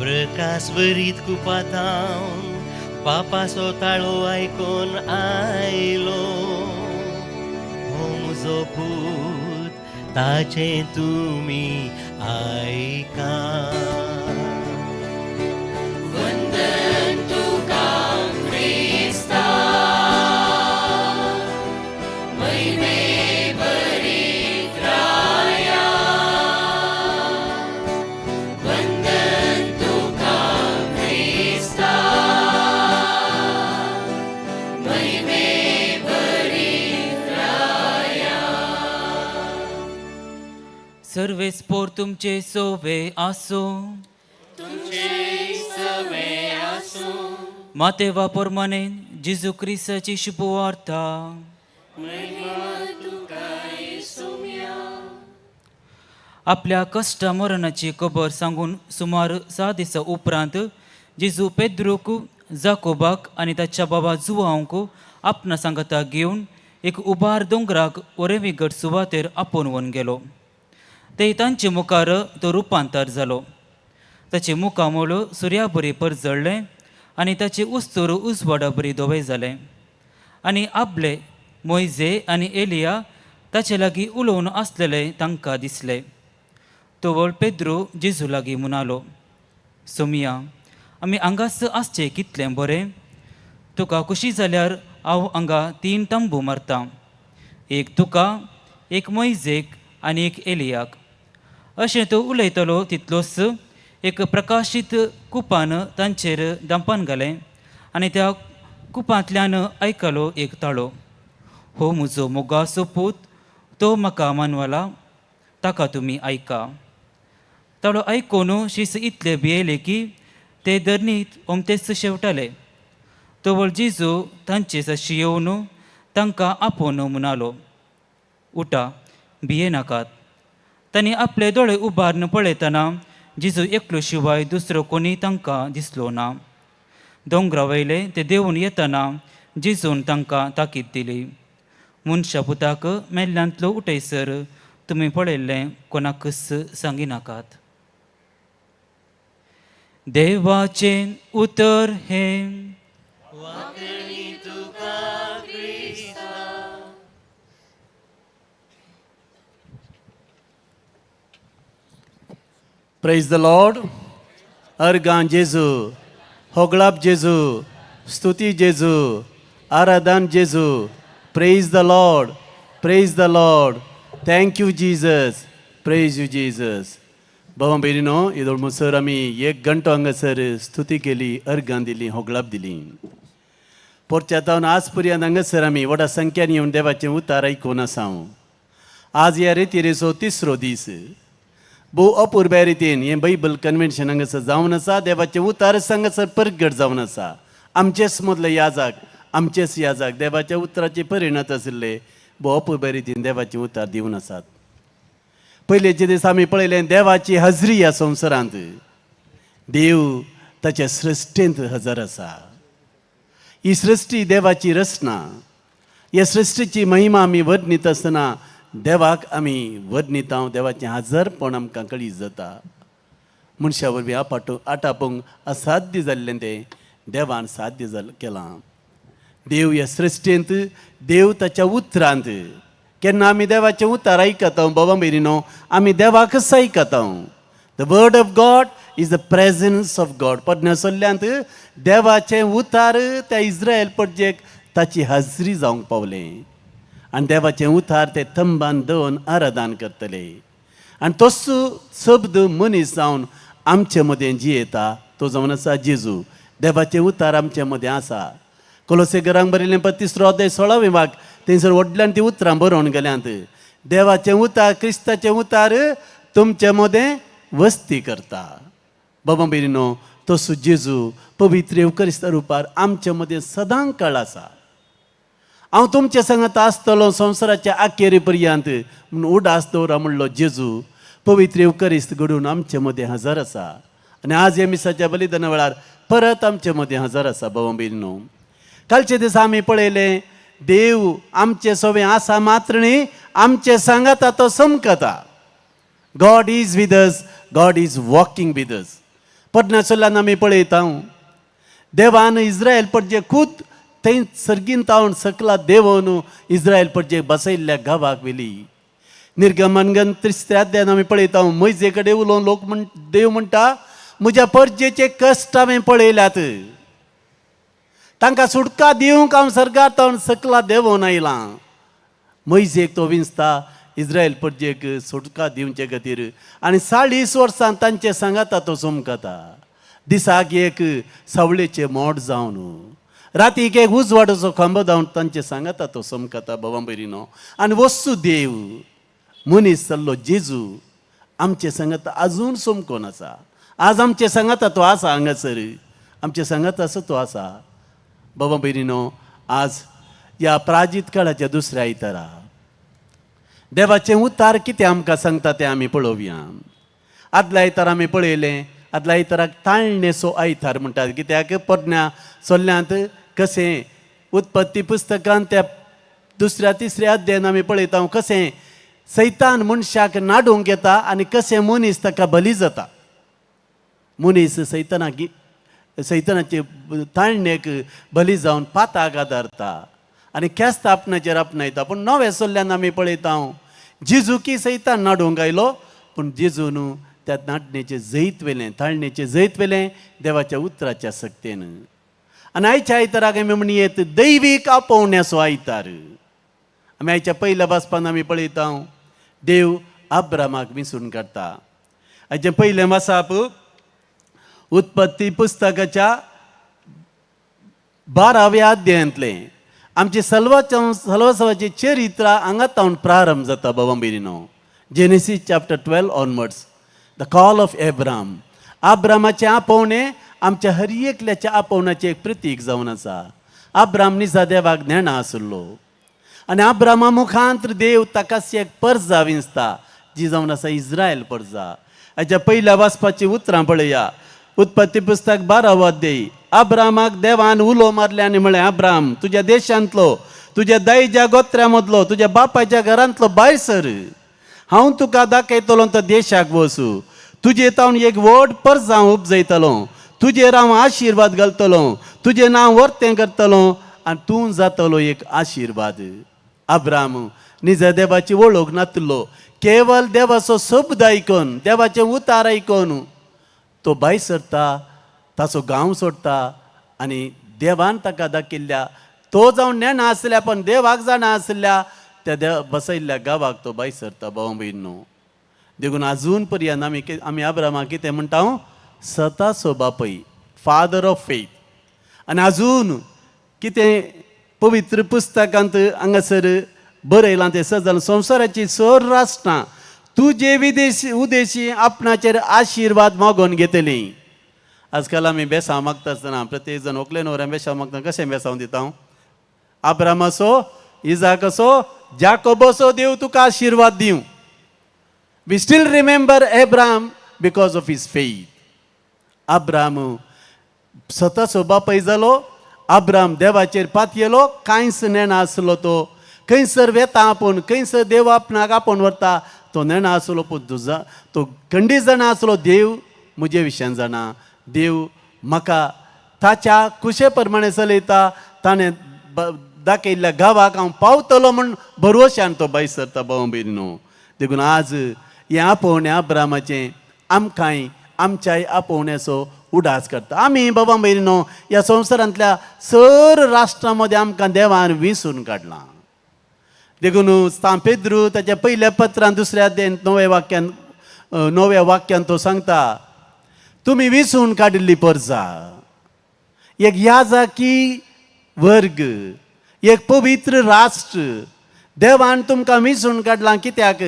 [SPEAKER 14] प्रकाश वरीत कुपातावन बापाचो ताळो आयकून आयलो हो म्हजो पूत ताचें तुमी आयका.
[SPEAKER 2] वंदन तुका क्रिस्ता महिमे भरीत राया वंदन तुका क्रिस्ता महिमे भरीत राया.
[SPEAKER 15] सर्वेस्पोर तुमचे सोवे आसूं.
[SPEAKER 2] तुमचे सवे आसूं.
[SPEAKER 15] मातेवा प्रमाणे जेजू क्रिस्ताची शुभवार्ता.
[SPEAKER 2] महिमा तुका येसुम्या.
[SPEAKER 15] आपल्या कश्टा मरणाची खबर सांगून सुमार 6 दिसां उपरांत जेजू पेद्रूक, जाकोबाक आनी ताच्या बाबा जुवांक आपणा सांगाता घेवन एक उबार दोंगराक वरेविगट सुवातेर आपोवन गेलो. ते तांचे मुखार तो रुपांतर जालो. ताचें मुखामळ सुर्या बरी परजळ्ळें आनी ताचें उस्तूर उजवाडा बरी धवें जालें. आनी आपले मोयजे आनी एलिया ताचे लागीं उलोवन आसलेले तांकां दिसले. तवळ पेद्रू जेजू लागीं म्हणालो, सोमिया, आमी हांगाच आसचें कितलें बरें. तुका खुशी जाल्यार हांव हांगा 3 तंबू मारतां, एक तुका, एक मोयजेक आनी एक एलियाक. अशें तो उलयतलो तितलोच एक प्रकाशीत कुपान तांचेर दांपान घालें आनी त्या कुपांतल्यान आयकलो एक ताळो, हो म्हजो मोगाचो पूत, तो म्हाका मानवला, ताका तुमी आयका. ताळो आयकून शीस इतले भियेले की ते धरणीत ओमतेच शेवटाले. तवळ जेजू तांचे साशी येवन तांकां आपोवन म्हणालो, उठा, भिये नाकात. तांणी आपले दोळे उबारून पळयतना जेजू एकलो शिवाय दुसरो कोणीय तांकां दिसलो ना. दोंगरा वयले ते देंवून येतना जेजून तांकां ताकीद दिली, मनशा पुताक मेल्ल्यांतलो उठयसर तुमी पळयल्लें कोणाकच सांगिनाकात. देवाचें उतर हें.
[SPEAKER 14] वाकणी तुका क्रिस्ता.
[SPEAKER 11] Praise the Lord. अर्गां जेजू, होगळाप जेजू, स्तुती जेजू, आराधन जेजू. Praise the Lord, praise the Lord. Thank you Jesus, praise you Jesus. भावा भयणीनो, येदोळ म्हणसर आमी एक घंटो हांगासर स्तुती केली, अर्गां दिली, होगळाप दिली. पोरच्या जावन आज पर्यंत हांगासर आमी व्हडा संख्यान येवन देवाचें उतार आयकून आसा. आज ह्या रितीरेचो तिसरो दीस. भोव अपुरबाय रितीन हें बायबल कन्व्हेन्शन हांगासर जावन आसा. देवाचें उतार हांगासर परगट जावन आसा. आमचेच मदले याजक, आमचेच याजक देवाच्या उतराचे परिणत आशिल्ले भोव अपुरबाय रितीन देवाचें उतार दिवन आसात. पयलेचे दीस आमी पळयलें देवाची हजरी ह्या संवसारांत. देव ताच्या सृश्टींत हजर आसा. ही सृश्टी देवाची रचना. ह्या सृश्टीची महिमा आमी वर्णीत आसतना देवाक आमी वर्णिता. देवाचें हजरपण आमकां कळीत जाता. मनशा वरवीं आपाटू आटापूंक असाध्य जाल्लें तें देवान साध्य जाल केलां. देव ह्या सृश्टींत, देव ताच्या उतरांत. केन्ना आमी देवाचें उतार आयकता, बाबा भयणीनो, आमी देवाकच आयकता. The word of God is the presence of God. पोरण्या सल्ल्यांत देवाचें उतार त्या इस्रायल परजेक ताची हाजरी जावंक पावलें आनी देवाचें उतार ते थंबान दवरून आराधन करतले आनी तोच शब्द मनीस जावन आमचे मदें जियेता, तो जावन आसा जेजू. देवाचें उतार आमचे मदें आसा. कोलोसे घरांक बरयलें पत्र तिसरो अध्याय 16वें वाक, थंयसर व्हडल्यान ती उतरां बरोवन गेल्यांत. देवाचें उतार, क्रिस्ताचें उतार तुमचे मदें वस्ती करता. बाबा भयणीनो, तसो जेजू पवित्र येवकरिस्ता रुपार आमचे मदें सदां काळ आसा. हांव तुमचे सांगात आसतलो संवसाराच्या आखेरी पर्यंत म्हूण उडास दवरा म्हणलो जेजू पवित्र येवकरिस्त घडून आमचे मदें हजर आसा आनी आज ह्या मिसाच्या बलिदाना वेळार परत आमचे मदें हजर आसा. बाबा भयणीनो, कालचे दिसा आमी पळयलें, देव आमचे सोबें आसा मात्र न्ही, आमचे सांगाता तो समकता. God is with us, God is walking with us. पोरण्या चोल्यान आमी पळयता, देवान इस्रायल परजे खूद थंय सर्गीन तावन सकला देवोन इस्रायल परजे बसयल्ल्या गांवाक व्हेली. निर्गमन गन तिसऱ्या अध्यायान आमी पळयता, मोयजे कडेन उलोवन लोक म्हण देव म्हणटा, म्हज्या परजेचे कश्ट हांवें पळयल्यात, तांकां सुटका दिवंक हांव सर्गार तावन सकला देंवोन आयलां. मोयजेक तो विंचता इस्रायल परजेक सुटका दिवचे खातीर आनी 40 वर्सां तांचे सांगाता तो चमकता. दिसाक एक सावळेचें मोड जावन, रातीक एक उजवाडाचो खांबो जावन तांचे सांगाता तो चमकता. बाबा भयणीनो, आनी वस्तू देव मनीस जाल्लो जेजू आमचे सांगाता अजून चमकोन आसा. आज आमचे सांगाता तो आसा, हांगासर आमचे सांगाता आसा तो आसा. बाबा भयणीनो, आज ह्या प्राजीत काळाच्या दुसऱ्या आयतारा देवाचें उतार कितें आमकां सांगता तें आमी पळोवया. आदल्या आयतार आमी पळयलें, आदल्या आयताराक ताळणेचो आयतार म्हणटात, कित्याक पोरण्या चोल्ल्यांत कशें उत्पत्ती पुस्तकान त्या दुसऱ्या तिसऱ्या अध्यायान आमी पळयता कशें सैतान मनशाक नाडूंक येता आनी कशें मनीस ताका बली जाता. मनीस सैतानाक सैतानाचे ताळणेक बली जावन पाताक आदारता आनी ख्यास्त आपणाचेर आपणायता. पूण नव्या चोल्ल्यान आमी पळयता जेजूकी सैतान नाडूंक आयलो, पूण जेजून त्या नाडणेचें जैत व्हेलें, ताळणेचें जैत व्हेलें देवाच्या उतराच्या सक्तेन. आनी आयच्या आयताराक आमी म्हणयेत दैवीक आपोवण्याचो आयतार. आमी आयच्या पयल्या वाचपान आमी पळयता देव आब्रामाक विंचून काडटा. आयचें पयलें वाचप उत्पत्ती पुस्तकाच्या 12व्या अध्यायांतलें. आमची सलवासावाची चरित्र हांगा तावन प्रारंभ जाता बाबा भयणीनो. Genesis chapter 12 onwards, the call of Abraham. आब्रामाचें आपोवणें आमच्या हर एकल्याच्या आपोवण्याचें एक प्रतीक जावन आसा. आब्राम निजा देवाक नेणा आसलो आनी आब्रामा मुखांत देव ताकाच एक परजा विंचता, जी जावन आसा इस्रायल परजा. हाच्या पयल्या वाचपाची उतरां पळया. उत्पत्ती पुस्तक 12वो अध्याय. आब्रामाक देवान उलो मारले आनी म्हळें, आब्राम, तुज्या देशांतलो, तुज्या दायज्या गोत्र्या मदलो, तुज्या बापायच्या घरांतलो भायर सर. हांव तुका दाखयतलो तो देशाक वचू. तुजे तावन एक व्हड परजा हांव उपजयतलो, तुजेर हांव आशिर्वाद घालतलो, तुजें नांव वर्तें करतलो आनी तूं जातलो एक आशिर्वाद. आब्राम निजा देवाची वळख नातलो, केवल देवाचो शब्द आयकून, देवाचें उतार आयकून तो भायर सरता, ताचो गांव सोडटा आनी देवान ताका दाखयल्ल्या, तो जावन नेणा आसल्या पण देवाक जाणा आसल्या त्या देव बसयल्ल्या गांवाक तो भायर सरता. भाव भयणीनो, देखून अजून पर्यंत आमी आमी आब्रामाक कितें म्हणटा? सताचो बापय, फादर ऑफ फेथ. आनी अजून कितें पवित्र पुस्तकांत हांगासर बरयलां तें सजल, संवसाराची सर राष्ट्रां तुजे विदेशी उदेशी आपणाचेर आशिर्वाद मागोवन घेतली. आजकाल आमी बेसांव मागता आसतना प्रत्येक जण व्हंकले न्हवऱ्यान बेसांव मागता. कशें बेसांव दिता? आब्रामाचो, इजाकाचो, जाकोबाचो देव तुका आशिर्वाद दिवं. We still remember Abraham because of his faith. Abram सताचो बापय जालो. आब्राम देवाचेर पातयेलो. कांयच नेणा आसलो तो, खंयसर वेता आपूण, खंयसर देव आपणाक आपोवन व्हरता तो नेणा आसलो. पूण तुजा तो खंडीत जाणा आसलो, देव म्हजे विशयान जाणा, देव म्हाका ताच्या कुशे प्रमाणे चलयता, ताणें दाखयल्ल्या गांवाक हांव पावतलो म्हूण भरवशान तो भायर सरता. भाव भयणीनो, देखून आज हें आपोवणें आब्रामाचें आमकांय आमच्याय आपोवण्याचो उडास करता. आमी बाबा भयणीनो, ह्या संवसारांतल्या सर राष्ट्रां मदें आमकां देवान विंचून काडलां. देखून सांत पेद्रू ताच्या पयल्या पत्रान दुसऱ्या अध्यायांत णव्या वाक्यान तो सांगता, तुमी विंचून काडिल्ली परजा, एक याजकी वर्ग, एक पवित्र राष्ट्र. देवान तुमकां विंचून काडलां कित्याक?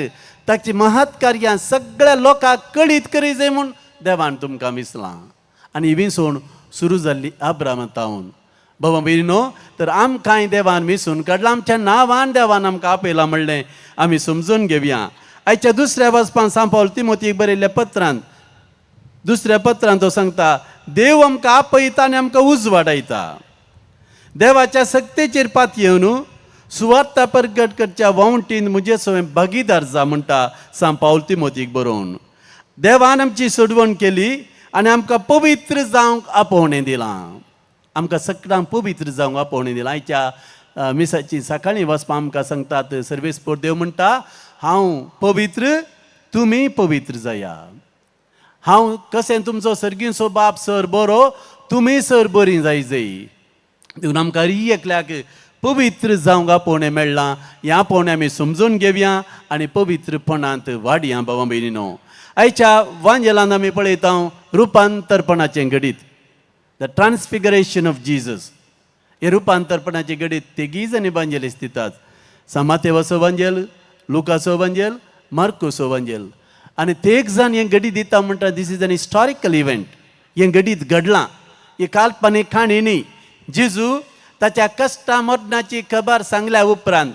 [SPEAKER 11] ताची महत् कार्यां सगळ्या लोकांक कळीत करी जाय म्हूण देवान तुमकां विंचलां. आनी ही विंचवण सुरू जाल्ली आब्रामा तावन. बाबा भयणीनो, तर आमकांय देवान विंचून काडलां, आमच्या नांवान देवान आमकां आपयलां म्हणलें आमी समजून घेवया. आयच्या दुसऱ्या वाचपान सांत पावल तिमोतीक बरयल्ल्या पत्रान, दुसऱ्या पत्रान तो सांगता, देव आमकां आपयता आनी आमकां उजवाडायता. देवाच्या सक्तेचेर पातयेवन सुवार्ता परगट करच्या वावटीन म्हजे सवें भागीदार जा म्हणटा सांत पावल तिमोतीक बरोवन. देवान आमची सोडवण केली. आनी आमकां पवित्र जावंक आपोवणें दिलां. आमकां सगळ्यांक पवित्र जावंक आपोवणें दिलां. आयच्या मिसाची सकाळीं वचपा आमकां सांगतात, सर्वेस्पोर देव म्हणटा, हांव पवित्र, तुमी पवित्र जाया. हांव कशें तुमचो सर्गींचो बाप सर बरो, तुमी सर बरी जाय जाय. देखून आमकां एकल्याक पवित्र जावंक आपोवणें मेळ्ळां. ह्या आपोवणें आमी समजून घेवया आनी पवित्रपणांत वाडया. बाबा भयणीनो, आयच्या वांजेलान आमी पळयता रुपांतरपणाचें घडीत, the transfiguration of Jesus. हे रुपांतरपणाचें घडीत तेगीय जाणी वांजेलीस दितात, सामातेवाचो वांजेल, लुकाचो वांजेल, मार्कोसो वांजेल. आनी तेग जाण हें घडीत दिता म्हणटा, this is an historical event. हें घडीत घडलां, ही काल्पनीक काणी न्ही. जेजू ताच्या कश्टा मरणाची खबर सांगल्या उपरांत,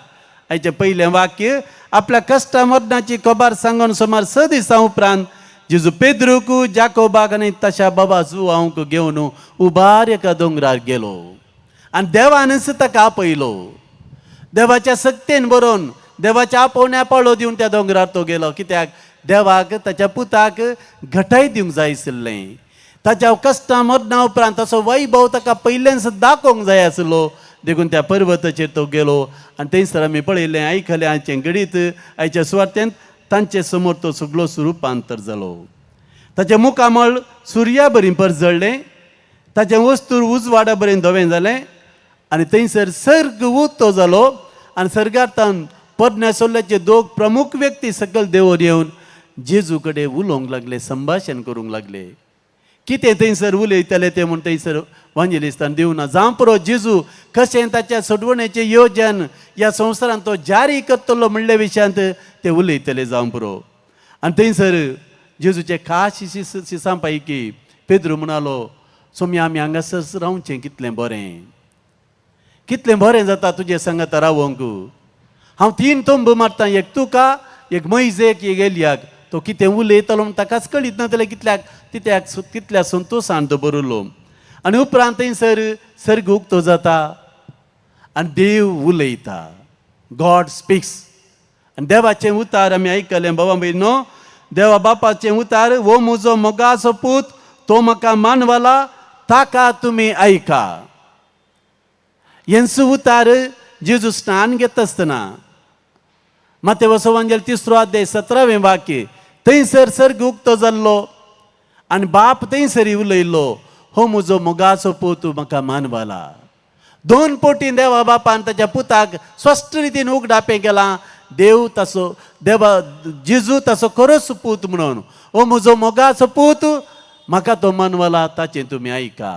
[SPEAKER 11] आयचें पयलें वाक्य, आपल्या कश्टा मरणाची खबर सांगून सुमार 6 दिसां उपरांत जेजू पेद्रूक, जाकोबाक आनी ताच्या बाबा जुवांक घेवन उबार एका दोंगरार गेलो आनी देवानच ताका आपयलो. देवाच्या सक्तेन बरोवन देवाच्या आपोवण्या पाळो दिवन त्या दोंगरार तो गेलो. कित्याक? देवाक ताच्या पुताक घटाय दिवंक जाय आशिल्लें. ताच्या कश्टां मरणा उपरांत ताचो वैभव ताका पयल्यान दाखोवंक जाय आसलो. देखून त्या पर्वताचेर तो गेलो आनी थंयसर आमी पळयलें, आयकलें आयचें घडीत. आयच्या सुवातेंत तांचे समोर तो सगळो रुपांतर जालो. ताचें मुखामळ सुर्या बरी परजळ्ळें, ताचें वस्तूर उजवाडा बरें धवें जालें आनी थंयसर सर्ग उतो जालो आनी सर्गांतान पोरण्या सोल्ल्याचे दोग प्रमुख व्यक्ती सकयल देंवून येवन जेजू कडेन उलोवंक लागले, संभाशण करूंक लागले. कितें थंयसर उलयताले ते म्हूण थंयसर वांजेलिस्तान दिवना. जावं पुरो, जेजू कशें ताच्या सोडवणेचें योजन ह्या संवसारांत तो जारी करतलो म्हणले विशयांत ते उलयतले, जावं पुरो. आनी थंयसर जेजूचे खास शिसां पैकी पेद्रू म्हणालो, सोम्या, आमी हांगासर रावचें कितलें बरें, कितलें बरें जाता तुजे संगता रावोंक. हांव 3 तंबू मारता, एक तुका, एक मैजेक, एक एलियाक. तो कितें उलयतालो म्हूण ताकाच कळीत नासलें, कितल्याक तित्याक कितल्या संतोशान तो बरयलो. आनी उपरांत थंयसर सर्ग उक्तो जाता आनी देव उलयता, गॉड स्पिक्स. आनी देवाचें उतार आमी आयकलें बाबा भयणो, देवा बापाचें उतार, हो म्हजो मोगाचो पूत, तो म्हाका मानवला, ताका तुमी आयका. हेंच उतार जेजू स्नान घेता आसतना मातेवसो वांजेल 3रो अध्याय 17वें वाक्य, थंयसर सर्ग उक्तो जाल्लो आनी बाप थंयसर उलयल्लो, हो म्हजो मोगाचो पूत, म्हाका मानवला. 2 पोटी देवा बापान ताच्या पुताक स्पश्ट रितीन उगडापें केलां, देव ताचो, देवा जेजू ताचो खरोच पूत म्हणून. हो म्हजो मोगाचो पूत, म्हाका तो मानवला, ताचें तुमी आयका.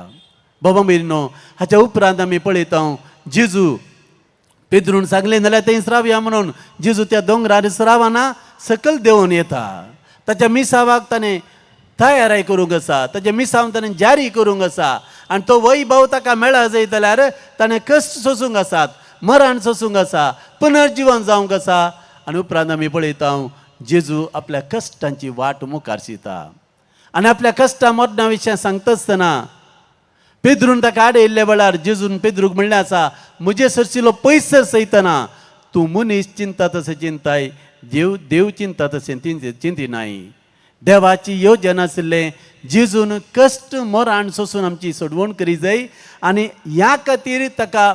[SPEAKER 11] बाबा भयणीनो, हाच्या उपरांत आमी पळयता जेजू पेद्रून सांगलें जाल्यार थंय रावया म्हणून जेजू त्या दोंगरार रावना, सकयल देंवून येता. ताच्या मिसावाक ताणें तयाराय करूंक आसा, ताच्या मिसांव ताणें जारी करूंक आसा आनी तो वैभव ताका मेळा जाय जाल्यार ताणें कश्ट सोसूंक आसात, मरण सोसूंक आसा, पुनर्जिवन जावंक आसा. आनी उपरांत आमी पळयता जेजू आपल्या कश्टांची वाट मुखार शिता आनी आपल्या कश्टां मरणा विशय सांगता आसतना पेद्रून ताका आडयल्ल्या वेळार जेजून पेद्रूक म्हणलें आसा, म्हजे सरशिलो पयस सयतना तूं मनीस चिंता तशें चिंताय, देव देव चिंता तशें चिंतिनाय. देवाची योजना आशिल्लें जेजून कश्ट मरण सोसून आमची सोडवण करी जाय आनी ह्या खातीर ताका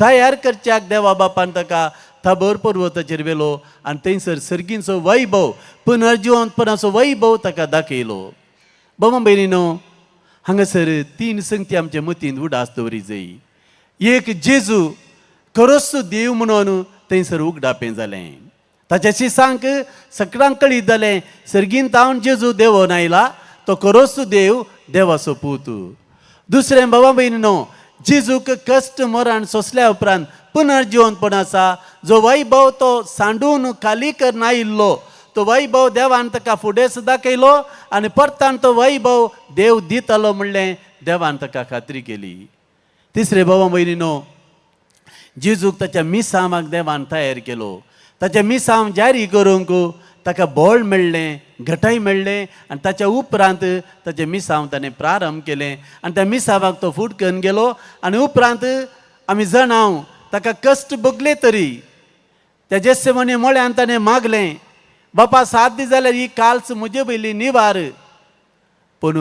[SPEAKER 11] तयार करच्याक देवा बापान ताका ताबोर पर्वताचेर व्हेलो आनी थंयसर सर्गींचो वैभव, पुनर्जिवंतपणाचो वैभव ताका दाखयलो. बाबा भयणीनो, हांगासर 3 संगती आमच्या मतींत उडास दवरी जाय. एक, जेजू खरोच देव म्हणून थंयसर उगडापें जालें. ताच्या शिसांक सगळ्यांक कळीत जालें सर्गीन तावन जेजू देवोन आयला, तो खरोच देव, देवाचो पूत. दुसरें, बाबा भयणीनो, जेजूक कश्ट मरण सोंसल्या उपरांत पुनर्जिवंतपण आसा. जो वैभव तो सांडून खाली करून आयिल्लो तो वैभव देवान ताका फुडें दाखयलो आनी परतान तो वैभव देव दितलो म्हणलें देवान ताका खात्री केली. तिसरें, बाबा भयणीनो, जेजूक ताच्या मिसांवाक देवान तयार केलो. ताच्या मिसांव जारी करूंक ताका बळ मेळ्ळें, घटाय मेळ्ळें आनी ताच्या उपरांत ताचें मिसांव ताणें प्रारंभ केलें आनी त्या मिसांवाक तो फूट करून गेलो. आनी उपरांत आमी जाणां ताका कश्ट भोगले तरी त्या जेस्सेमनी मळ्यान ताणें मागलें, बापा सात दीस जाल्यार ही काल्स म्हजे पयली निवार. पूण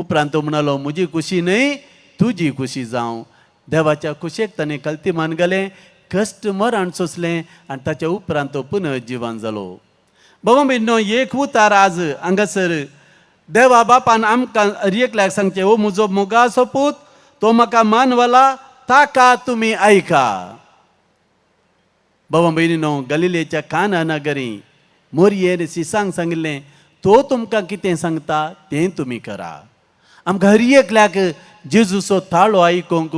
[SPEAKER 11] उपरांत तो म्हणालो, म्हजी खुशी न्हय तुजी खुशी जावं. देवाच्या खुशेक ताणें कलती मान घालें, कश्ट मरण सोंसलें आनी ताच्या उपरांत तो पुनर्जिवन जालो. बाबा भयणीनो, एक उतार आज हांगासर देवा बापान आमकां हर एकल्याक सांगचें, हो म्हजो मोगाचो पूत, तो म्हाका मानवला, ताका तुमी आयका. बाबा भयणीनो, गलिलेच्या काना नगरी मोरयेन शिसांक सांगिल्लें, तो तुमकां कितें सांगता तें तुमी करा. आमकां हर एकल्याक जेजूचो ताळो आयकूंक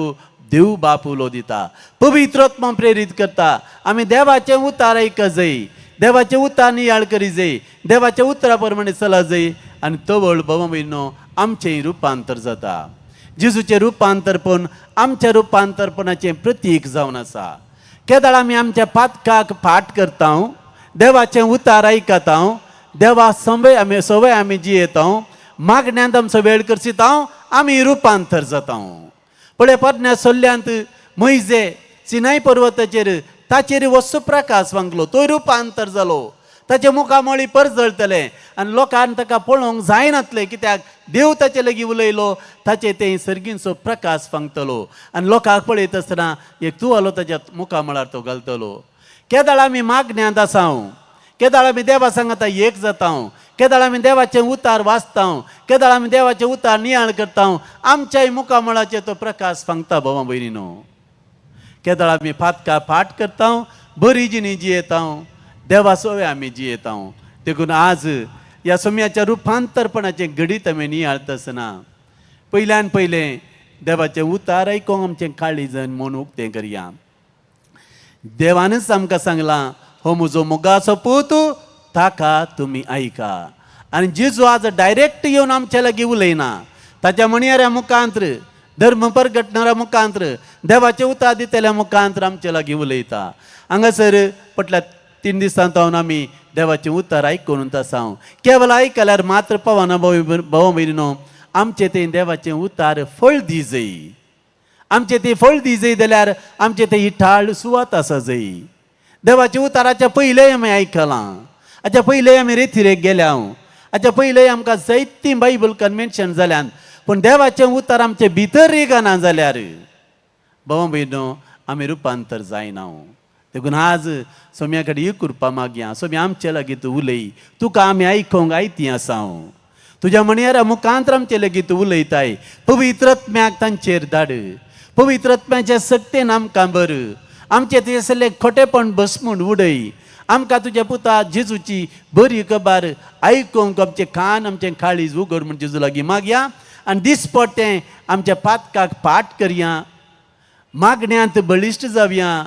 [SPEAKER 11] देव बाप उलो दिता, पवित्र आत्मा प्रेरीत करता. आमी देवाचें उतार आयक जाय, देवाचें उतार नियाळ करी जाय, देवाच्या उतरा प्रमाणे चला जाय आनी तवळ बाबा भयणीनो आमचें रुपांतर जाता. जेजूचें रुपांतरपण आमच्या रुपांतरपणाचें प्रतीक जावन आसा. केदाळ आमी आमच्या पातकाक फाट करता, देवाचें उतार आयकता, देवा संवय आमी संवय आमी जियेता, मागण्यांत आमचो वेळ करसिता, आमी रुपांतर जाता. पळय परण्या सोल्ल्यांत मैजे सिनाय पर्वताचेर ताचेर वस्तू प्रकाश वांगलो, तो रुपांतर जालो. ताचे मुखामळी परजळटलें आनी लोकांक ताका पळोवंक जायनातलें, कित्याक देव ताचे लागीं उलयलो, ताचे ते सर्गींचो प्रकाश फांगतलो आनी लोकांक पळयत आसतना एक तुवालो ताच्या मुखामळार तो घालतलो. केदाळ आमी मागण्यांत आसा, केदाळ आमी देवा सांगता एक जाता, केदाळ आमी देवाचें उतार वाचता, केदाळ आमी देवाचें उतार नियाळ करता, आमच्याय मुखामळाचेर तो प्रकाश फांगता. भावा भयणीनो, केदाळ आमी फातका फाट करता, बरी जिणी जियेता, देवा सोवे आमी जियेता. देखून आज ह्या सोम्याच्या रुपांतरपणाचें घडीत आमी नियाळता आसतना पयल्यान पयलें देवाचें उतार आयकूंक आमचें काळीजन म्हूण उक्तें करया. देवानच आमकां सांगलां, हो म्हजो मोगाचो पूत, ताका तुमी आयका. आनी जेजू आज डायरेक्ट येवन आमच्या लागीं उलयना, ताच्या म्हणयाऱ्या मुखांत्र, धर्म परगटणाऱ्या मुखांत्र, देवाचें उतार दितल्या मुखांत्र आमच्या लागीं उलयता. हांगासर पटल्या 3 दिसां जावन आमी देवाचें उतार आयकून आसा. केवल आयकल्यार मात्र पावना भाव भयणीनो, आमचें तें देवाचें उतार फळ दी जाय. आमचें तें फळ दी जाय जाल्यार आमचें तें इठाळ सुवात आसा जाय. देवाच्या उताराच्या पयलें आमी आयकलां, हाच्या पयलें आमी रेतिरेक गेल्या, हाच्या पयलें आमकां जायतीं बायबल कन्वेन्शन जाल्यान, पूण देवाचें उतार आमचे भितर रिगना जाल्यार भावा भयणो आमी रुपांतर जायना. देखून आज सोम्या कडेन ही कृपा मागया, सोम्या आमचे लागीं तूं उलय, तुका आमी आयकूंक आयती आसा. तुज्या म्हणयारा मुखांत्र आमचे लागीं तूं उलयताय. पवित्र आत्म्याक तांचेर धाड, पवित्र आत्म्याच्या सक्तेन आमकां बर, आमचे थंयसरलें खोटेपण भस्मून उडय. आमकां तुज्या पुता जेजूची बरी खबर आयकूंक आमचे कान आमचें काळीज उगड म्हूण जेजू लागीं मागया आनी दिसपट्टें आमच्या पातकाक पाट करया, मागण्यांत बळिश्ट जावया,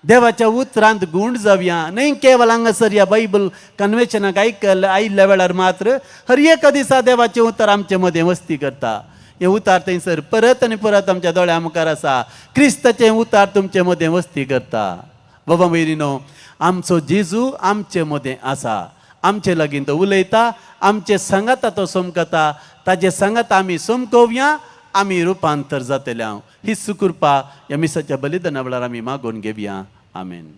[SPEAKER 11] देवाच्या उतरांत गूंड जावया. न्हय केवल हांगासर ह्या बायबल कन्वेन्शनाक आयकल आयिल्ल्या वेळार मात्र हर एका दिसा देवाचें उतर आमचे मदें वस्ती करता. हें उतार थंयसर परत आनी परत आमच्या दोळ्या मुखार आसा. क्रिस्ताचें उतार तुमचे मदें वस्ती करता. बाबा भयणीनो, आमचो जेजू आमचे मदें आसा, आमचे लागीं तो उलयता, आमचे सांगाता तो समकता, ताजे सांगाता आमी समकोवया, आमी रुपांतर जातले. हांव ही सुकृपा ह्या मिसाच्या बलिदाना वेळार आमी मागून घेवया. आमेन.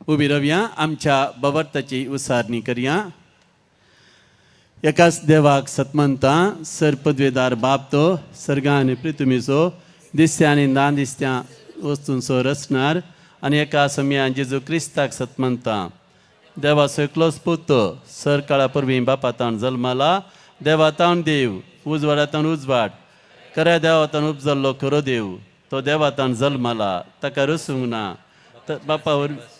[SPEAKER 11] उबी रावया, आमच्या बवर्ताची उसारणी करया. एकाच देवाक सतमंता सर पदवेदार बाप तो सर्गा आनी पृथ्वीचो दिसत्या आनी ना दिसत्या वस्तूंचो रचणार आनी एका समयान जेजू क्रिस्ताक सतमंता देवाचो एकलोच पूत सर काळा परवीं बापा तावन जल्माला, देवा तावन देव, उजवाडा तावन उजवाड, खऱ्या देवा तावन उपजल्लो खरो देव, तो देवा तावन जल्माला, ताका रसूंक ना, बापा वरवीं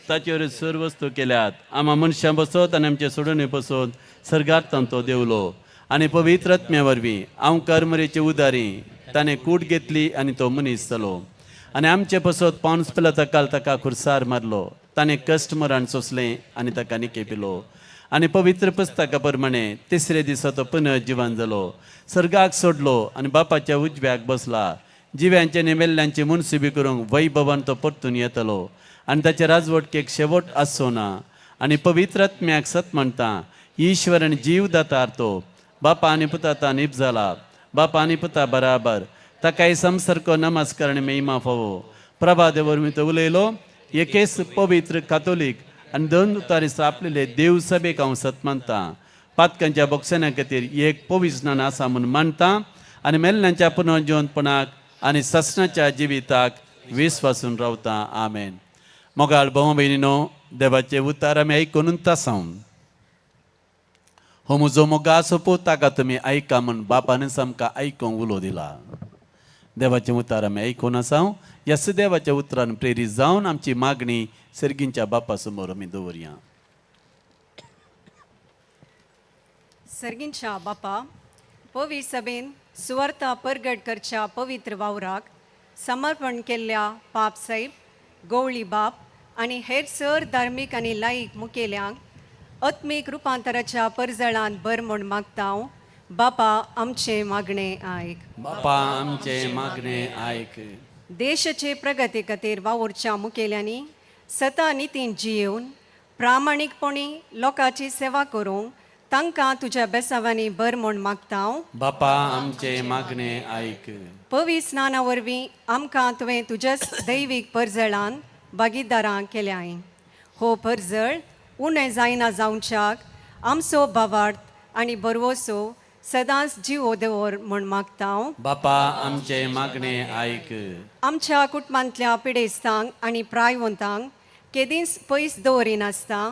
[SPEAKER 11] ताचेर सर वस्तू केल्यात, आमा मनशां बसत आनी आमचे सोडणे बसत सर्गार तावन तो देवलो आनी पवित्र आत्म्या वरवीं हांव करमरेचे उदारी ताणें कूट घेतली आनी तो मनीस जालो आनी आमचे पसत पावस पिलाता ताका खुर्सार मारलो, ताणें कश्ट मरण सोंसलें आनी ताका निके पिलो आनी पवित्र पुस्तका प्रमाणे तिसरे दिसा तो पुनर्जिवन जालो, सर्गाक सोडलो आनी बापाच्या उजव्याक बसला, जिव्यांचे आनी मेल्ल्यांची मुनसिबी करूंक वैभवान तो परतून येतलो आनी ताचे राजवटकेक शेवट आसचो ना. आनी पवित्र आत्म्याक सत म्हणटा, ईश्वर आनी जीव दातार तो बापा आनी पुता निप जाला, बापा आनी पुता बराबर ताकाय समसारको नमस्कार आनी महिमा फावो. प्रभा देवर वरवीं तो उलयलो. एकेच पवित्र कातोलीक आनी दोन उतारी स्थापलेले देव सभेक हांव सत मानता. पातकांच्या बोगसण्या खातीर एक पविस्नान आसा म्हूण मानता आनी मेल्ल्यांच्या पुनर्जिवंतपणाक आनी ससनाच्या जिविताक विस्वासून रावता. आमेन. मोगाळ भाव भयणीनो, देवाचे उतार आमी आयकून आसां. हो म्हजो मोगाचो पूत, ताका तुमी आयका म्हूण बापानच आमकां आयकूंक उलो दिला. देवाचें उतार आमी आयकून आसा. ह्याच देवाच्या उतरान प्रेरीत जावन आमची मागणी सर्गींच्या बापा समोर आमी दवरया.
[SPEAKER 4] सर्गींच्या बापा, पवी सभेन सुवार्ता परगट करच्या पवित्र वावराक समर्पण केल्ल्या पाप साहेब, गवळी बाप आनी हेर सर धार्मीक आनी लायक मुखेल्यांक आत्मीक रुपांतराच्या परजळान भर म्हूण मागता हांव. बापा, आमचें मागणें आयक.
[SPEAKER 11] बापा, आमचें मागणें आयक.
[SPEAKER 4] देशाचे प्रगती खातीर वावुरच्या मुखेल्यांनी सता नितीन जियेवन प्रामाणीकपणी लोकांची सेवा करूंक तांकां तुज्या बेसावांनी भर म्हूण मागता हांव.
[SPEAKER 11] बापा, आमचें मागणें आयक.
[SPEAKER 4] पवी स्नाना वरवीं आमकां तुवें तुज्याच दैवीक परजळान भागीदारां केल्याय. हो परजळ उणें जायना जावच्याक आमचो भावार्थ आनी बरवसो सदांच जिवो दवर म्हूण मागता हांव.
[SPEAKER 11] बापा, आमचें मागणें आयक.
[SPEAKER 4] आमच्या कुटुंबांतल्या पिडेस्तांक आनी प्रायवंतांक केदींच पयस दवरिनासता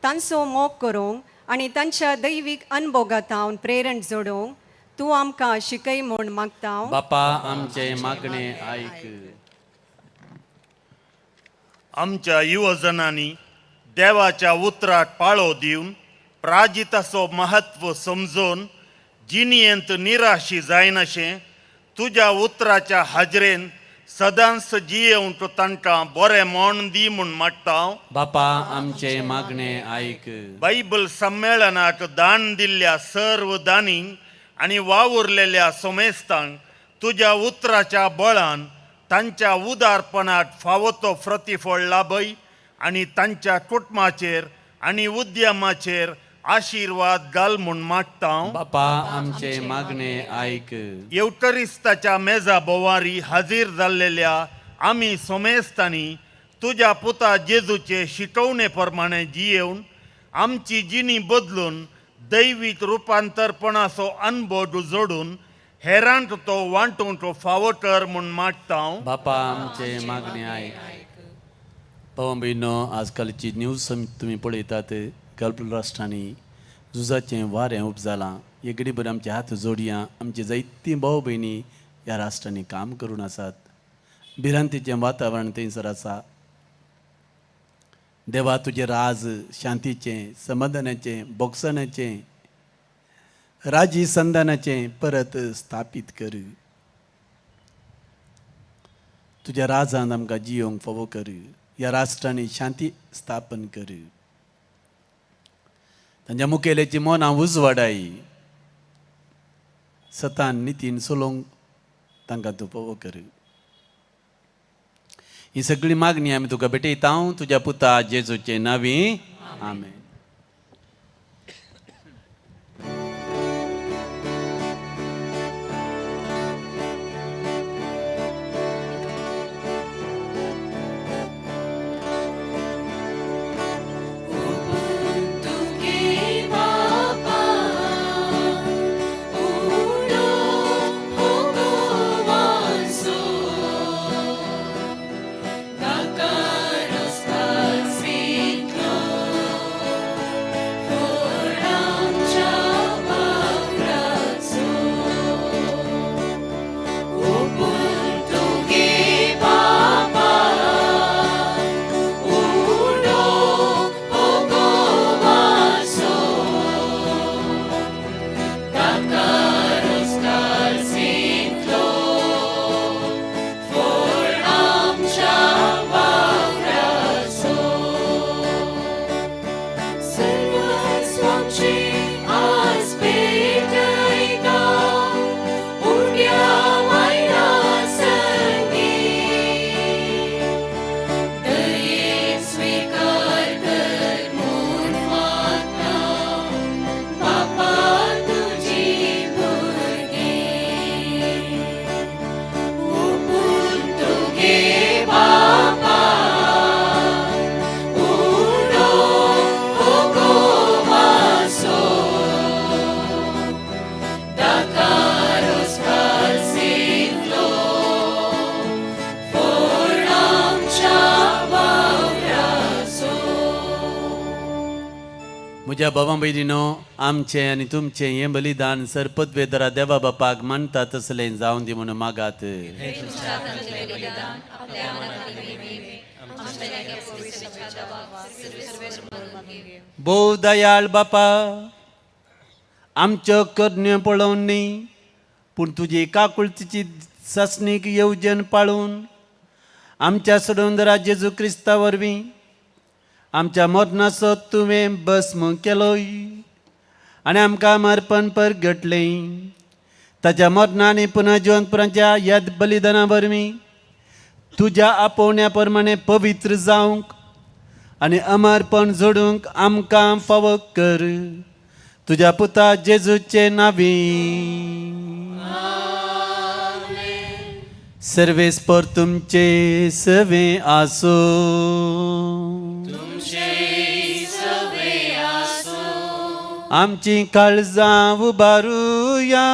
[SPEAKER 4] तांचो मोग करूंक आनी तांच्या दैवीक अनभोगांत प्रेरण जोडूंक तूं आमकां शिकय म्हूण मागता हांव.
[SPEAKER 11] बापा, आमचें मागणें आयक.
[SPEAKER 16] आमच्या युवजनांनी देवाच्या उतराक पाळो दिवन प्राजिताचो महत्व समजून जिणयेंत निराशी जायनाशें तुज्या उतराच्या हाजरेन सदांच जियेवंक तांकां बरें म्हण दी म्हूण मागता हांव.
[SPEAKER 11] बापा, आमचें मागणें आयक.
[SPEAKER 16] बायबल संमेळनाक दान दिल्ल्या सर्व दानींक आनी वावुरलेल्या सोमेस्तांक तुज्या उतराच्या बळान तांच्या उदारपणाक फावो तो प्रतिफळ लाभय आनी तांच्या कुटुंबाचेर आनी उद्यमाचेर आशिर्वाद घाल म्हूण मागता हांव.
[SPEAKER 11] बापा, आमचें मागणें आयक.
[SPEAKER 16] येवकरिस्ताच्या मेजा बोवारी हाजीर जाल्लेल्या आमी सोमेस्तांनी तुज्या पुता जेजूचे शिकवणे प्रमाणे जियेवन आमची जिणी बदलून दैवीक रुपांतरपणाचो अनभोग जोडून हेरांक तो वांटूंक फावो कर म्हूण मागता हांव.
[SPEAKER 11] बापा, आमचें मागणें आयक. भाव भयणो, आजकालची न्यूज तुमी पळयतात. गल्फ राष्ट्रांनी झुजाचें वारें उपजालां. हे घडीभर आमचे हात जोडया. आमची जायतीं भाव भयणी ह्या राष्ट्रांनी काम करून आसात. भिरांतीचें वातावरण थंयसर आसा. देवा, तुजें राज शांतीचें, समाधानाचें, बोगसणाचें, राजी संधानाचें परत स्थापीत कर. तुज्या राजान आमकां जियोंक फावो कर. ह्या राष्ट्रांनी शांती स्थापन कर. तांच्या मुखेल्याची मनां उजवाडाय. सतान नितीन चलोवंक तांकां तूं फावो कर. ही सगळी मागणी आमी तुका भेटयता तुज्या पुता जेजूचे नांवी. आमेन.
[SPEAKER 2] तुगे बापा उडो भोगवासो ताका रस्ता सिंतलो.
[SPEAKER 11] म्हज्या बाबा भयणीनो, आमचें आनी तुमचें हें बलिदान सरपदवेदरा देवा बापाक मानता तसलें जावन दी म्हणून मागात. भोव दयाळ बापा, आमच्यो करण्यो पळोवन न्ही पूण तुजी काकुळतीची सासणीक येवजण पाळून आमच्या सोडून जेजू क्रिस्ता वरवीं आमच्या मरणाचो तुवें भस्म केलोय आनी आमकां मरपण परगटलें. ताच्या मरणां आनी पुनर्जिवंतपणाच्या याद बलिदाना वरवीं तुज्या आपोवण्या प्रमाणे पवित्र जावंक आनी अमरपण जोडूंक आमकां फावो कर, तुज्या पुता जेजूचे नांवी. सर्वेस्पर तुमचे सवे आसो. आमची काळजां उबारुया.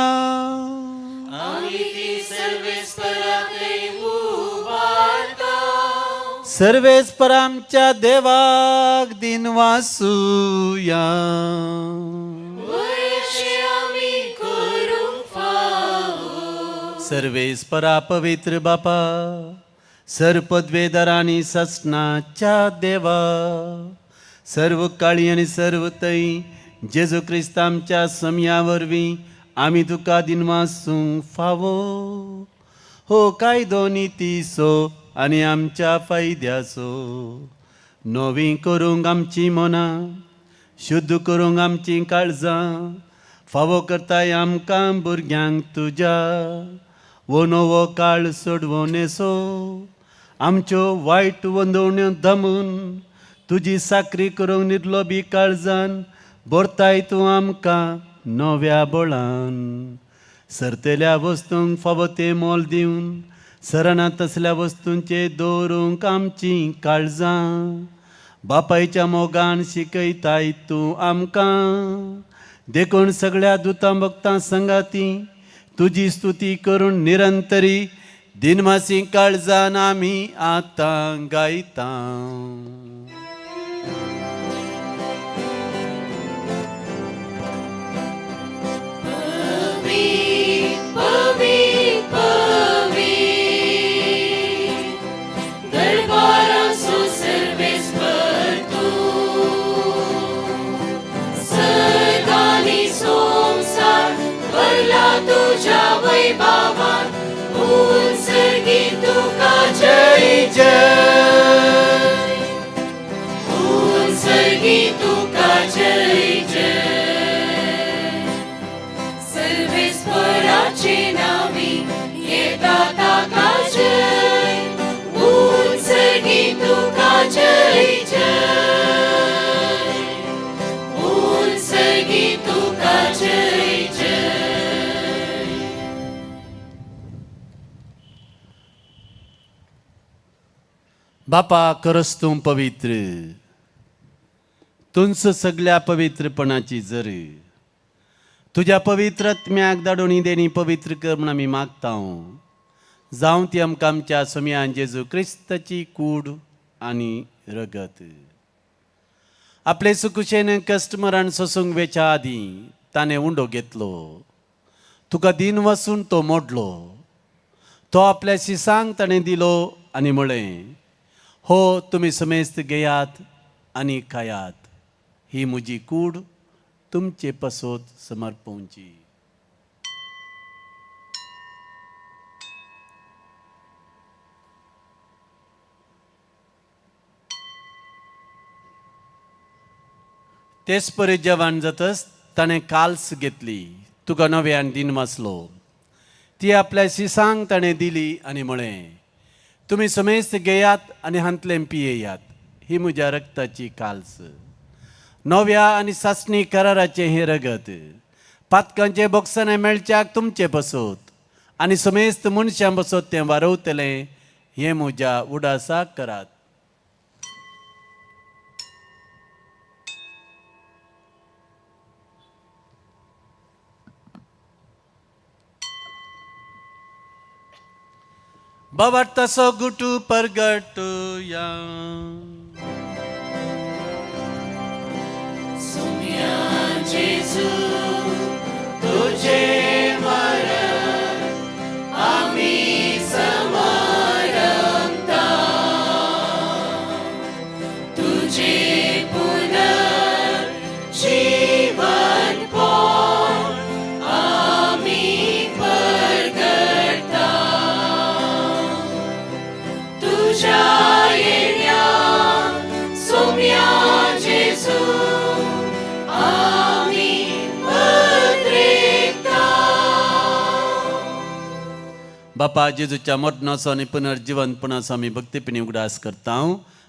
[SPEAKER 11] सर्वेस्पर आमच्या देवाक दिनवासुया. सर्वेस्परा पवित्र बापा, सर्पद्वेदर आनी ससनाच्या देवा, सर्व काळी आनी सर्व तै जेजू क्रिस्त आमच्या समया वरवीं आमी तुका दिनवासूंक फावो. हो कायदो नितीचो आनी आमच्या फायद्याचो नवी करूंक आमची मनां, शुद्ध करूंक आमचीं काळजां, फावो करताय आमकां भुरग्यांक तुज्या. वो नवो काळ सोडवणेचो आमच्यो वायट वंदवण्यो दमून तुजी साकरी करूंक निर्लोबी काळजान भरताय तूं आमकां नव्या बळान. सरतेल्या वस्तूंक फावो तें मोल दिवन सरना तसल्या वस्तूंचे दवरूंक आमचीं काळजां बापायच्या मोगान शिकयताय तूं आमकां. देखून सगळ्या दुतां भक्तां संगाती तुजी स्तुती करून निरंतरी दिनवासी काळजान आमी आतां गायता.
[SPEAKER 2] जय जय उत्सर्गी तुका जय जय. सर्वेस्पराचे नावी येता ताका जय, उत्सर्गी तुका जय जय, उत्सर्गी तुका जय जय.
[SPEAKER 11] बापा करस तूं पवित्र, तुंच सगळ्या पवित्रपणाची जर तुज्या पवित्र आत्म्याक धाडून ही देणी पवित्र कर म्हूण आमी मागता. जावं ती आमकां आमच्या सोमयान जेजू क्रिस्ताची कूड आनी रगत. आपले सुकुशेन कस्टमरान सोसूंक वेच्या आदीं ताणें उंडो घेतलो, तुका दिन वसून तो मोडलो, तो आपल्या शिसांक ताणें दिलो आनी म्हळें, हो तुमी समेस्त घेयात आनी खायात, ही म्हजी कूड तुमचे पासत समर्पवची. तेच परी जेवण जातच ताणें काल्स घेतली, तुका नव्यान दिन वाचलो, ती आपल्या शिसांक ताणें दिली आनी म्हळें, तुमी समेस्त घेयात आनी हांतलें पियेयात, ही म्हज्या रक्ताची काल्स, नव्या आनी सासणी कराराचें हें रगत, पातकांचे बोक्सांनी मेळच्याक तुमचे बसत आनी समेस्त मनशां बसत तें वारवतलें, हें म्हज्या उडासाक करात. बाबा तसो गुटू परगटुया. बापा जेजूच्या मरणाचो आनी पुनर्जिवनपणाचो आमी भक्तीपणी उगडास करता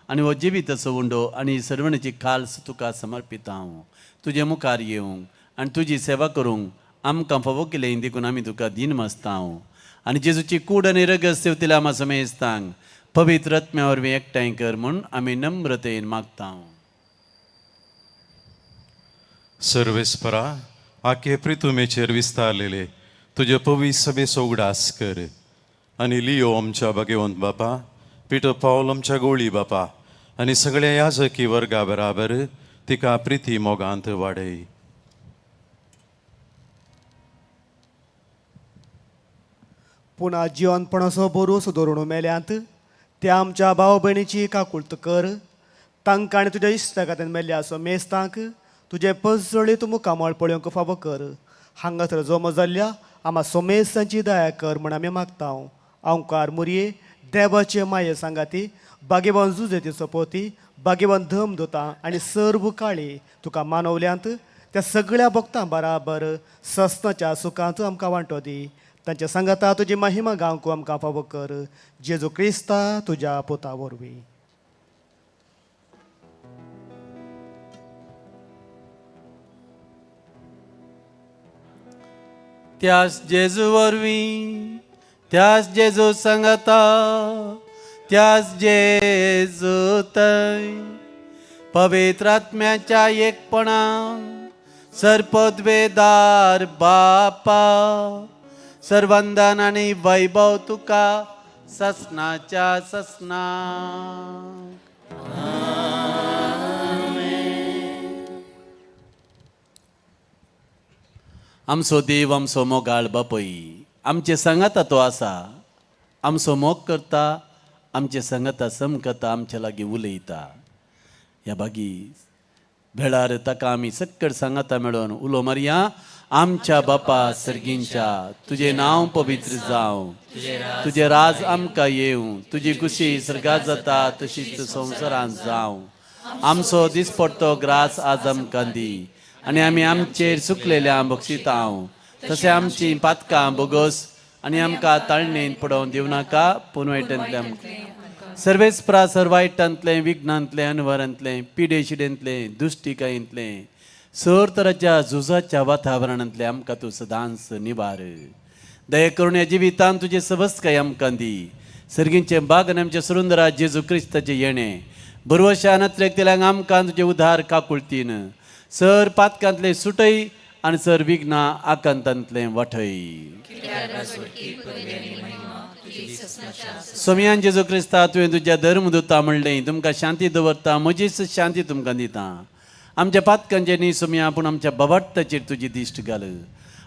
[SPEAKER 11] आनी हो जिविताचो उंडो आनी सर्वणीची खाल्स तुका समर्पिता. तुजे मुखार येवंक आनी तुजी सेवा करूंक आमकां फावो केलें देखून आमी तुका दीन मासता. आनी जेजूची कूड आनी रगत सेवतल्या आमा समेस्तांक पवित्र आत्म्या वरवीं एकठांय कर म्हूण आमी नम्रतेन मागता.
[SPEAKER 17] सर्वेस्परा आखे प्रितुमेचेर विस्तारलेले तुजे पवित्र सभेचो उगडास कर आनी लियो आमच्या भगवंत बापा, पिटर पावल आमच्या गोळी बापा आनी सगळ्या याजकी वर्गा बराबर तिका प्रिती मोगांत वाडय.
[SPEAKER 18] पुणा जिवनपणाचो बरोस धरून मेल्यांत त्या आमच्या भाव भयणीची काकुळत कर. तांकां आनी तुज्या इश्टा खात्यान मेल्ल्या असो मेस्तांक तुजें पजळीत मुखामळ पळोवंक फावो कर. हांगासर जमो जाल्ल्या आमा सोमेस्तांची दया कर म्हूण आमी मागता. ओंकार मुरये देवाचे माये सांगाती भाग्यवान जुजेती सोपोती भाग्यवान धम दोता आनी सर्व काळी तुका मानवल्यांत त्या सगळ्या भक्तां बराबर सस्नाच्या सुखांत आमकां वांटो दी. तांच्या सांगाता तुजी महिमा गावंक आमकां फावो कर. जेजू क्रिस्ता तुज्या पुता वरवीं.
[SPEAKER 11] त्यास जेजू वरवीं, त्यास जेजू सांगाता, त्यास जेजू थंय पवित्र आत्म्याच्या एकपणान सर्पद्वेदार बापा सर्वंदन आनी वैभव तुका ससनाच्या ससना. आमचो देव आमचो मोगाळ बापय आमचे सांगाता तो आसा, आमचो मोग करता, आमचे सांगाता समकता, आमचे लागीं उलयता. ह्या बागी वेळार ताका आमी सक्कड सांगाता मेळोन उलो मारया. आमच्या बापा सर्गींच्या, तुजें नांव पवित्र जावं, तुजें राज आमकां येवं, तुजी खुशी सर्गात जाता तशीच संवसारांत जावं. आमचो दिसपडतो ग्रास आज आमकां दी आनी आमी आमचेर चुकलेल्या बक्षिता तशें आमची पातकां बोगस आनी आमकां ताळणेन पडोवन दिवं नाका, पूण वायटांतलें आमकां सर्वेस्परा सर्वायटांतलें, विघ्नांतलें, अनवरांतलें, पिडे शिडेंतलें, दुश्टिकायेंतलें, सर तराच्या झुजाच्या वातावरणांतलें आमकां तूं सदांच निवार. दया करून ह्या जिवितान तुजें सवस्तकाय आमकां दी. सर्गींचें बाग आनी आमच्या सुरुंदरा जेजू क्रिस्ताचें येणें बरवशा नत्रेक आमकां तुजें उदार काकुळतीन सर पातकांतलें सुटय आनी सर विघ्नां आकांतांतलें वाटय. सोमयान जेजू क्रिस्ता तुवें तुज्या धर्मदूता म्हणलें तुमकां शांती दवरता, म्हजीच शांती तुमकां दिता. आमच्या पातकांचेर न्ही सोमया, पूण आमच्या बवार्ताचेर तुजी दिश्ट घाल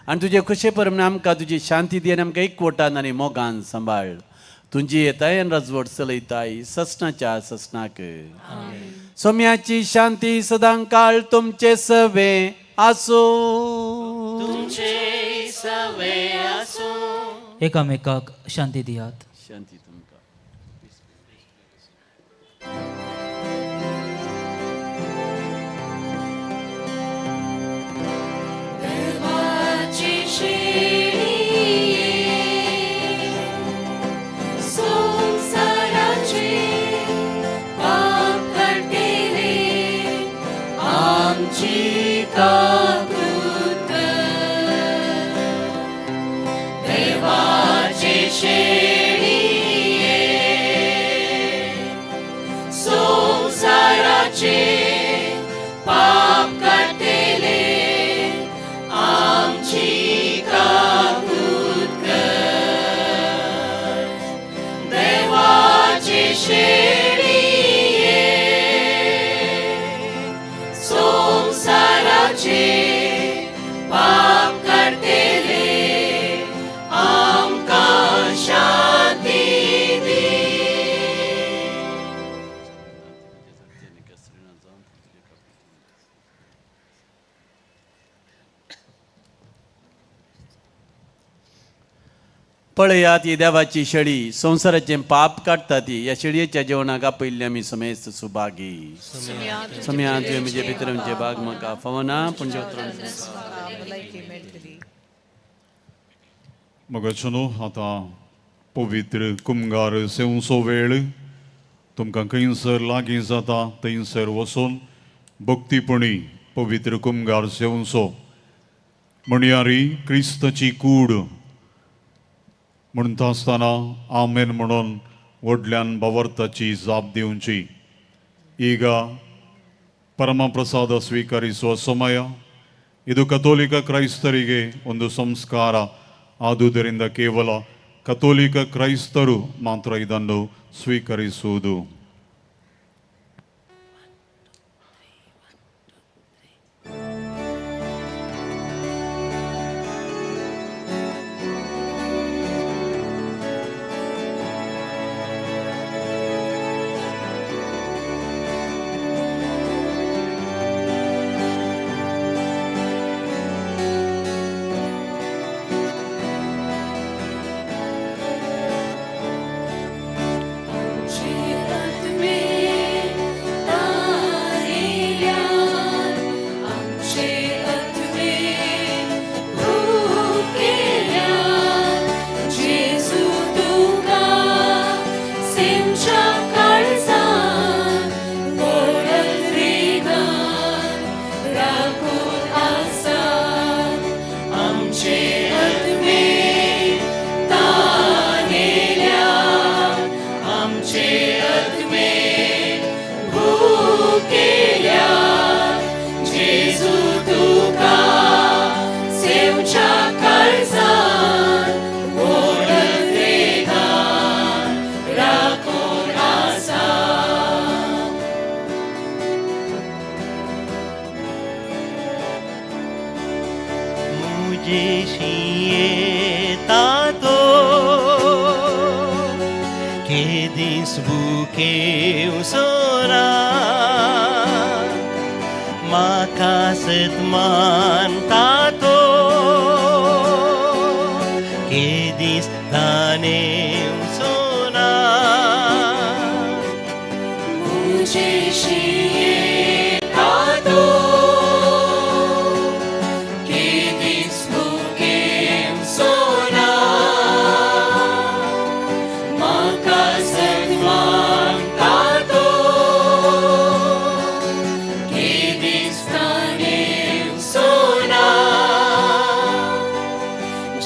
[SPEAKER 11] आनी तुजे खुशे प्रमाणे आमकां तुजी शांती दी आनी आमकां एकवटान आनी मोगान सांबाळ. तुजी येताय आनी राजवट चलयताय ससनाच्या ससनाक. सोम्याची शांती सदां काळ तुमचे सवे आसूं.
[SPEAKER 2] तुमचे सवे आसूं.
[SPEAKER 15] एकामेकाक शांती दियात.
[SPEAKER 11] शांती तुमकां.
[SPEAKER 2] देवाची शेळये संवसाराचे पाप काडटेले आमची काकूत कर. देवाचे शेळये संवसाराचे पाप काडटेले आमची काकूत कर. देवाचे शेळये संवसाराचे पाप काडटेले आमकां शांती दी.
[SPEAKER 11] पळयात ही देवाची शेळी संवसाराचें पाप काडटा ती. ह्या शेळयेच्या जेवणाक आपयल्ली आमी समेस्त सुभागी. सोम्या तुवें म्हजे भितर म्हणजे भाग म्हाका फावना, पूण
[SPEAKER 12] भलायकी मेळटली.
[SPEAKER 10] मगाचो न्हू आतां पवित्र कुमगार सेवचो वेळ तुमकां खंयसर लागीं जाता थंयसर वचून भक्तीपणी पवित्र कुमगार सेवचो. म्हणयारी क्रिस्ताची कूड म्हणटा आसतना आमेन म्हणून व्हडल्यान भावार्थाची जाप दिवची. ಈಗ ಪರಮಪ್ರಸಾದ ಸ್ವೀಕರಿಸುವ ಸಮಯ ಇದು. ಕಥೋಲಿಕ ಕ್ರೈಸ್ತರಿಗೆ ಒಂದು ಸಂಸ್ಕಾರ. ಆದುದರಿಂದ ಕೇವಲ ಕಥೋಲಿಕ ಕ್ರೈಸ್ತರು ಮಾತ್ರ ಇದನ್ನು ಸ್ವೀಕರಿಸುವುದು.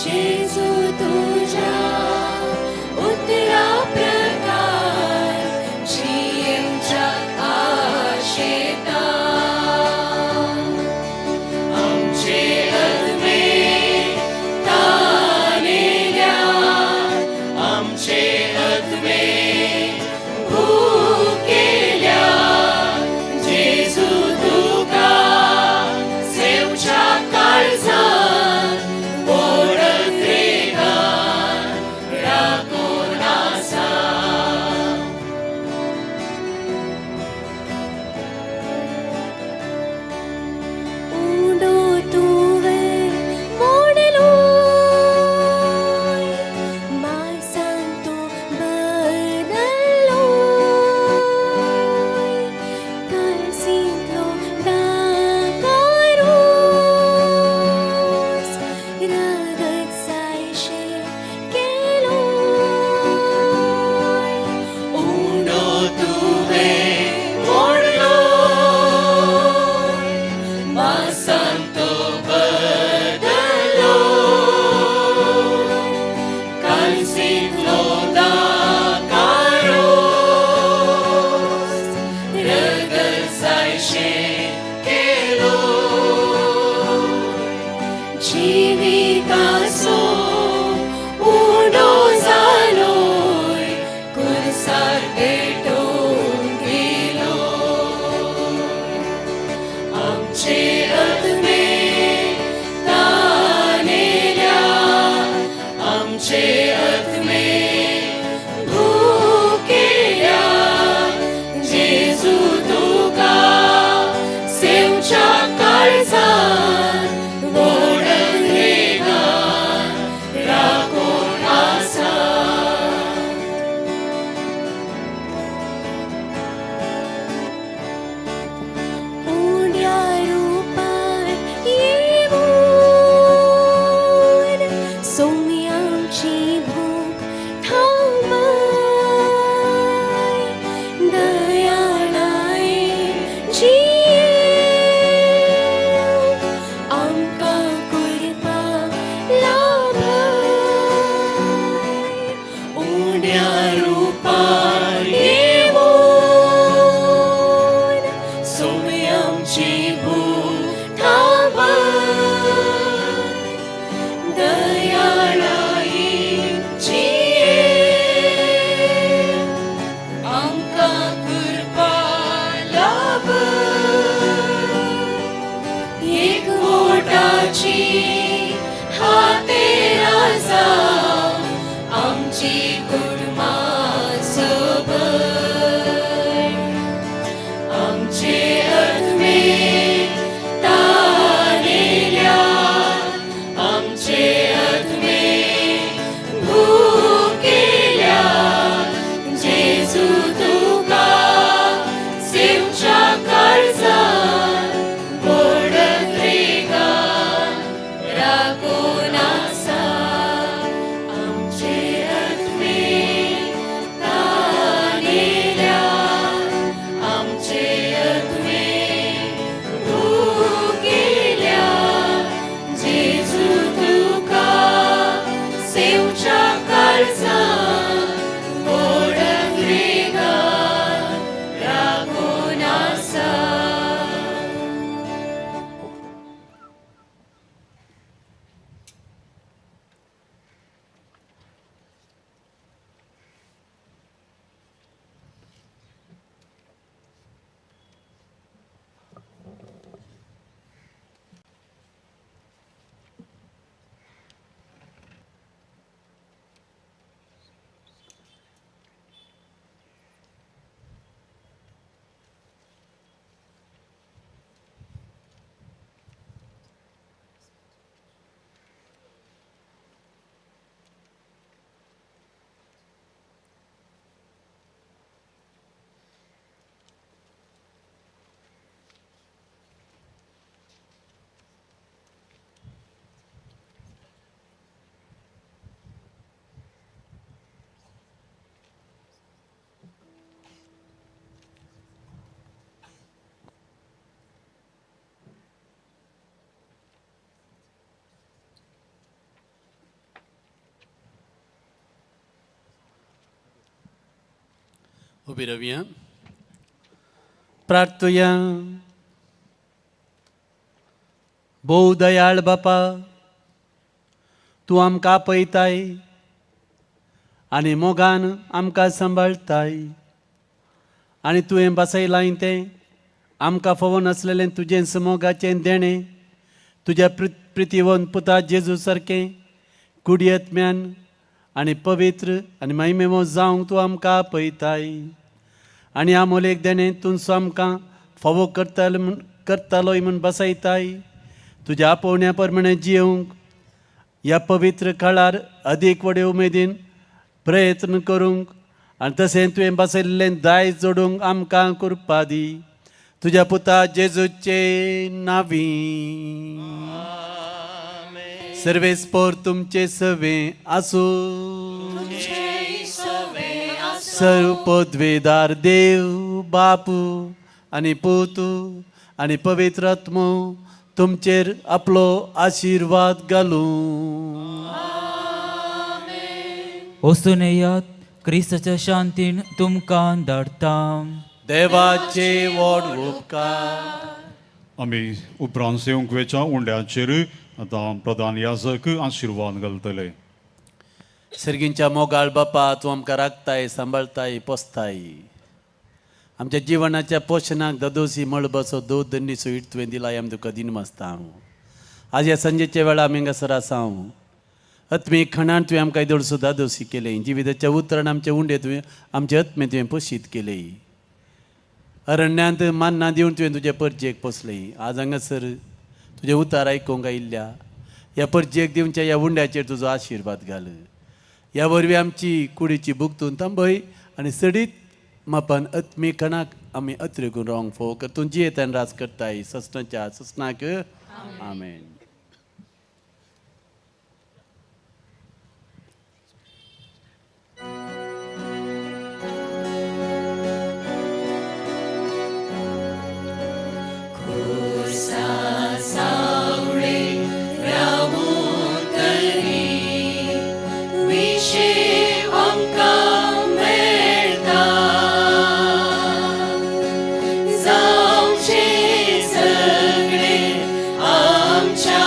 [SPEAKER 3] जेजू तुझ्या
[SPEAKER 2] आमची कुटुंबां सोबय आमचे आत्मे तानेल्या आमचे आत्मे भुकेल्या जेजू तुका सेवच्या काळजान व्हड द्रेगान राखून आसा आमचे आत्मे तानेल्या आमचे आत्मे भुकेल्या जेजू तुका सेवच्या काळजान व्हड द्रेगान राखून आसा.
[SPEAKER 11] उबी रावया, प्रार्थुया. भोव दयाळ बापा, तूं आमकां आपयताय आनी मोगान आमकां सांबाळटाय आनी तुवें बसयलां तें आमकां फावो नासलेलें तुजें मोगाचें देणें तुज्या प्रितीवंत पुता जेजू सारकें कुडयत्म्यान आनी पवित्र आनी महिमेवो जावंक तूं आमकां आपयताय आनी आमोलेक देणें तूं आमकां फावो करतालो म्हूण करतालोय म्हूण बसयताय. तुज्या आपोवण्या प्रमाणें जियोवंक ह्या पवित्र काळार अदीक व्हडे उमेदीन प्रयत्न करूंक आनी तशें तुवें बसयल्लें दायज जोडूंक आमकां कृपा दी. तुज्या पुता जेजूचे नावी. सर्वेस्पोर तुमचे सवे आसूं. सर्व पदवेदार देव बापू आनी पूत आनी पवित्र आत्मो तुमचेर आपलो आशिर्वाद घालूं.
[SPEAKER 15] वचून येयात, क्रिस्ताच्या शांतीन तुमकां धाडटा.
[SPEAKER 11] देवाचे व्हड उपकार.
[SPEAKER 10] आमी उपरांत सेवंक वेच्या उंड्याचेर आतां प्रधान याजक आशिर्वाद घालतले.
[SPEAKER 11] सर्गींच्या मोगाळ बापा, तूं आमकां राखताय, सांबाळताय, पोसताय. आमच्या जिवनाच्या पोशणाक ददोसी मळबाचो दूद दंडी सुईट तुवें दिला, आमी तुका दिनवासता हांव. आज ह्या सांजेच्या वेळा आमी हांगासर आसा हांव. आत्मीक खणान तुवें आमकां येदोळसो दादोसी केलें. जिविताच्या उतरान आमचे उंडे तुवें आमचे आत्मे तुवें पोशीत केले. अरण्यांत मान्ना दिवन तुवें तुजे परजेक पोसलें. आज हांगासर तुजें उतार आयकूंक आयिल्ल्या ह्या परजेक दिवच्या ह्या उंड्याचेर तुजो आशिर्वाद घाल. ह्या वरवीं आमची कुडीची भूक तूं थांबय आनी सडीत मापान आत्मीक खणाक आमी अत्रेकून रावंक फोव कर. तूं जियेतान राज करताय ससनाच्या ससनाक. आमेन.
[SPEAKER 2] खुर्सा सावळे रावून तरी विशे आमकां मेळटा जावचे सगळे आमच्या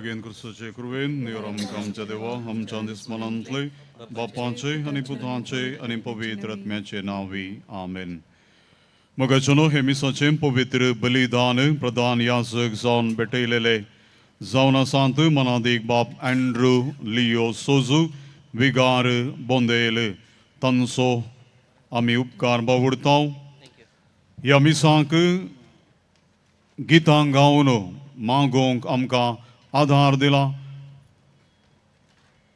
[SPEAKER 10] बागेन क्रिस्ताचे कृपेन निवर आमकां आमच्या देवा आमच्या दिसमनांतले बापाचे आनी पुताचे आनी पवित्र आत्म्याचे नांवी आमेन. मगाचनो हे मिसाचें पवित्र बलिदान प्रधान याजक जावन भेटयलेले जावन आसात मनादीक बाप अँड्रू लियो सोजू विगार बोंदेल तांचो आमी उपकार बावुडता. ह्या मिसांक गितां गावन मागोवंक आमकां आधार दिला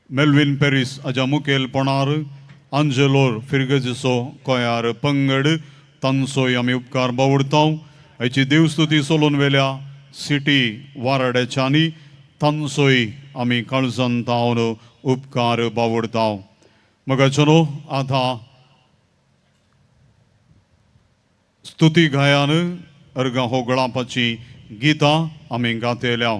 [SPEAKER 10] मेल्विन पेरीस हाज्या मुखेलपणार आंजेलोर फिर्गजीचो कोयार पंगड तांचोय आमी उपकार बावुडता. हाची देवस्तुती सोलून वेल्या सिटी वाराड्याच्यांनी तांचोय आमी काळजान तावन उपकार बावुडता. मगाचनो आतां स्तुती गायान अर्गां होगळापाची गितां आमी गातल्या.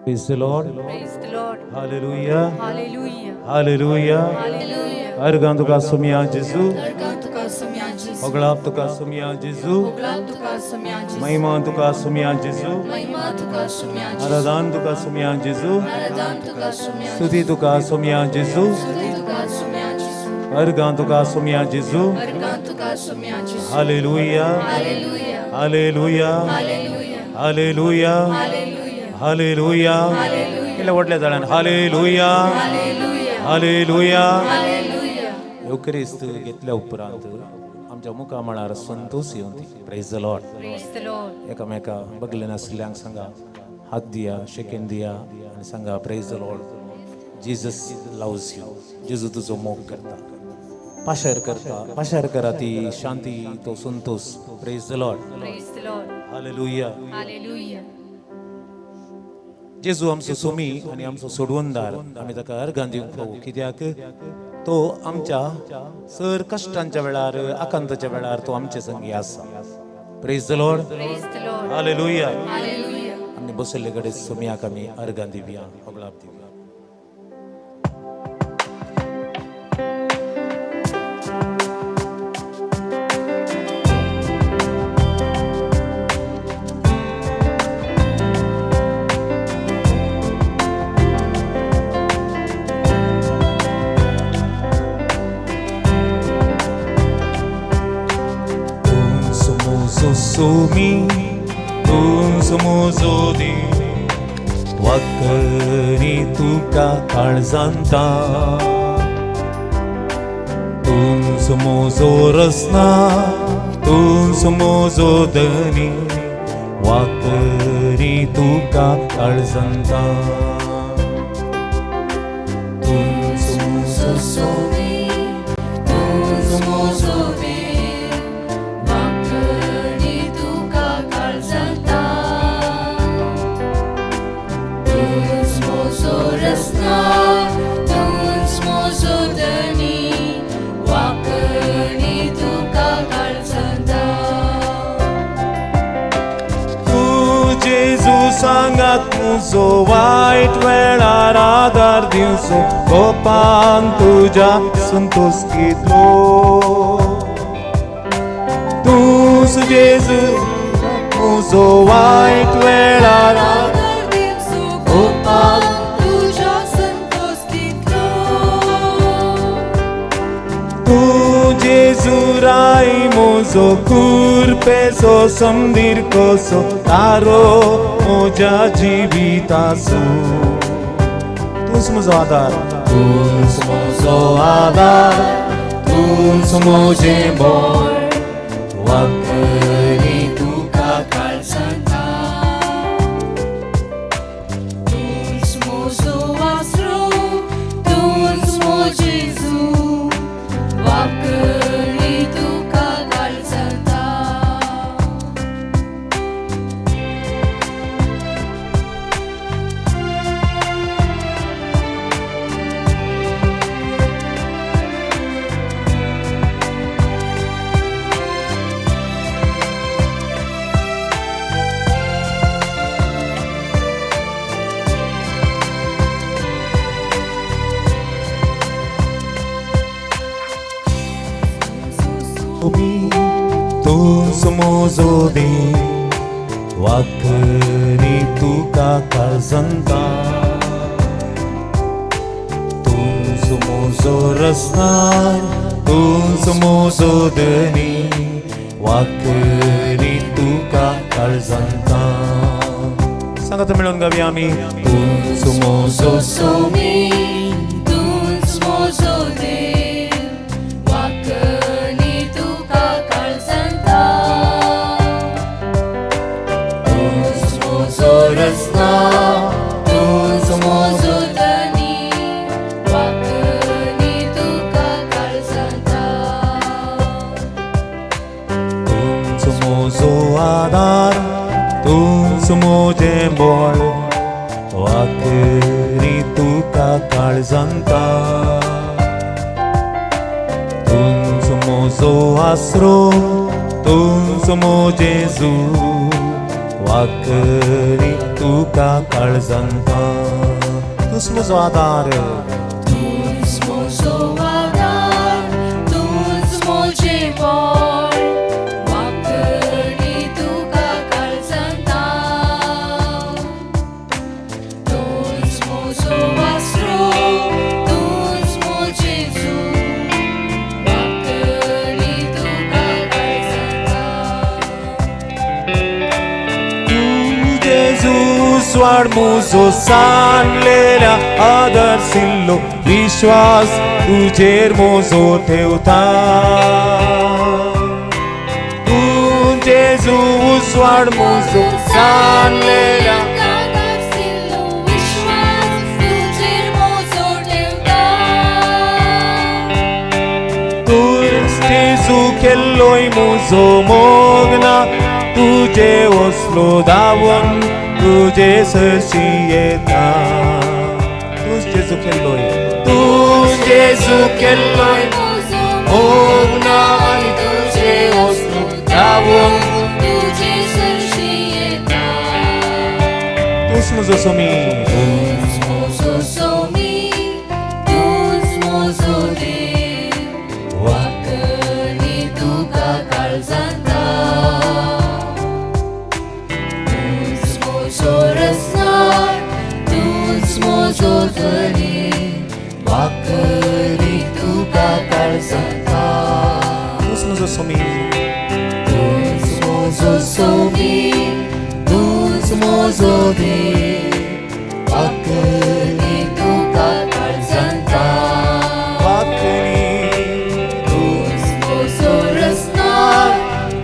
[SPEAKER 19] Praise the Lord.
[SPEAKER 4] Praise the Lord.
[SPEAKER 19] Hallelujah.
[SPEAKER 4] Hallelujah.
[SPEAKER 19] Hallelujah.
[SPEAKER 4] Hallelujah.
[SPEAKER 19] अर्गां तुका सुमया जेजू.
[SPEAKER 7] अर्गां तुका सुमया जेजू.
[SPEAKER 19] होगळाप तुका सुमया जेजू.
[SPEAKER 7] होगळाप तुका सुमया जेजू.
[SPEAKER 19] महिमा तुका सुमया जेजू.
[SPEAKER 7] महिमा तुका सुमया जेजू.
[SPEAKER 19] आराधन तुका सुमया जेजू.
[SPEAKER 7] आराधन तुका सुमया.
[SPEAKER 19] स्तुती तुका सुमया जेजू.
[SPEAKER 7] स्तुती तुका सुमया जेजू.
[SPEAKER 19] अर्गां तुका सुमया जेजू.
[SPEAKER 7] अर्गां तुका सुमया जेजू.
[SPEAKER 19] Hallelujah.
[SPEAKER 7] Hallelujah.
[SPEAKER 19] Hallelujah.
[SPEAKER 7] Hallelujah.
[SPEAKER 19] Hallelujah.
[SPEAKER 7] Hallelujah.
[SPEAKER 19] Hallelujah. कितल्या व्हडल्या जाणान हालेलुया. हालेलुया. येवक्रिस्त घेतल्या उपरांत आमच्या मुखामळार संतोष येवन ती. Praise the Lord.
[SPEAKER 4] Praise the Lord.
[SPEAKER 19] एकामेका बगले नासल्यांक सांगा हात दिया, शेकेन दिया आनी सांगा praise the Lord. Jesus loves you. जेजू तुजो मोग करता, पाशार करता, पाशार करा ती शांती, तो Santosh. Praise the Lord.
[SPEAKER 4] Praise the Lord.
[SPEAKER 19] Hallelujah.
[SPEAKER 4] Hallelujah.
[SPEAKER 19] जेजू आमचो सोमी आनी आमचो सोडवणदार, आमी ताका अर्गां दिवंक फावो कित्याक तो आमच्या सर कश्टांच्या वेळार, आकांताच्या वेळार तो आमचे संगी आसा. Praise the Lord.
[SPEAKER 4] Praise the Lord.
[SPEAKER 19] Hallelujah.
[SPEAKER 4] Hallelujah.
[SPEAKER 19] आमी बसल्ले कडेन सोमयाक आमी अर्गां दिवया, होगळाप दिवया.
[SPEAKER 9] Sumi, तूं समजो दी वाकरी तुका काळजांता, तूं समजो रसना, तूं समजो धनी वाकरी तुका काळजांता, तूं समजो
[SPEAKER 2] सोमी, तूं समजो दी वाकरी तुका काळजांता, तूंच म्हजो रसना, तूंच म्हजो धनी वाकरी तुका काळजांता.
[SPEAKER 9] तूं जेजू सांगात म्हजो वायट वेळार आदार दिवचो, गोपान तुज्या संतोष घेतलो. तूं जेजू म्हजो वायट वेळार
[SPEAKER 7] आदार दिवचो, गोपान तुज्या संतोष दितलो.
[SPEAKER 9] तूं जेजू राय म्हजो कुरपेचो समदीर कसो तारो म्हज्या जिविताचो, तूंच म्हजो आदार, तूंच म्हजो आदार, तूंच म्हजें बळ
[SPEAKER 2] वाकरी तुका काळजांता,
[SPEAKER 19] तूंच म्हजो देव वाकरी तुका काळजांता तूंच म्हजो रसनार तूंच म्हजो धनी वाकरी तुका काळजांता सांगात मेळून गावया आमी तूंच म्हजो
[SPEAKER 2] सोमी तूंच म्हजो देव वाकणी तुका काळजांता तूंच म्हजो रसना तूंच म्हजो धनी वाकणी तुका काळजांता
[SPEAKER 19] तूंच म्हजो आदार तूंच म्हजें बळ वाकरी तुका काळजांता तूंच म्हजो आसरो तूंच म्हजें जू वाकरी तुका काळजांता तूंच म्हजो आदार
[SPEAKER 2] तूंच म्हजो आदार तूंच म्हजें बळ वाकणी तुका काळजांता तूंच म्हजो आसरो तूंच म्हजें जू वाकणी तुका काळजांता
[SPEAKER 19] जेजू स्वाड म्हजो सांडलेल्या आदर्शिल्लो विश्वास तुजेर म्हजो ठेवता तूं जेजू स्वाड म्हजो सांडलेल्या
[SPEAKER 2] आदर्शिल्लो विश्वास तुजेर म्हजो ठेवता
[SPEAKER 19] तूं जेजू केल्लोय म्हजो मोग ना तुजे वसलो धांवन तुजे सरशी येता तूं जेजू केल्लोय तूं जेजू केल्लोय मोग ना आनी तुजे वसलो धांवन
[SPEAKER 2] तुजे सरशी येता
[SPEAKER 19] तूंच म्हजो सोमी
[SPEAKER 2] तूंच म्हजो सोमी तूंच म्हजो देव वाकणी तुका काळजांता तूंच म्हजो रसनार तूंच म्हजो धनी वाकणी तुका काळजांता
[SPEAKER 19] तूंच म्हजो सोमी
[SPEAKER 2] तूंच म्हजो सोमी तूंच म्हजो देव वाकणी तुका काळजांता
[SPEAKER 19] वाकणी
[SPEAKER 2] तूंच म्हजो रसनार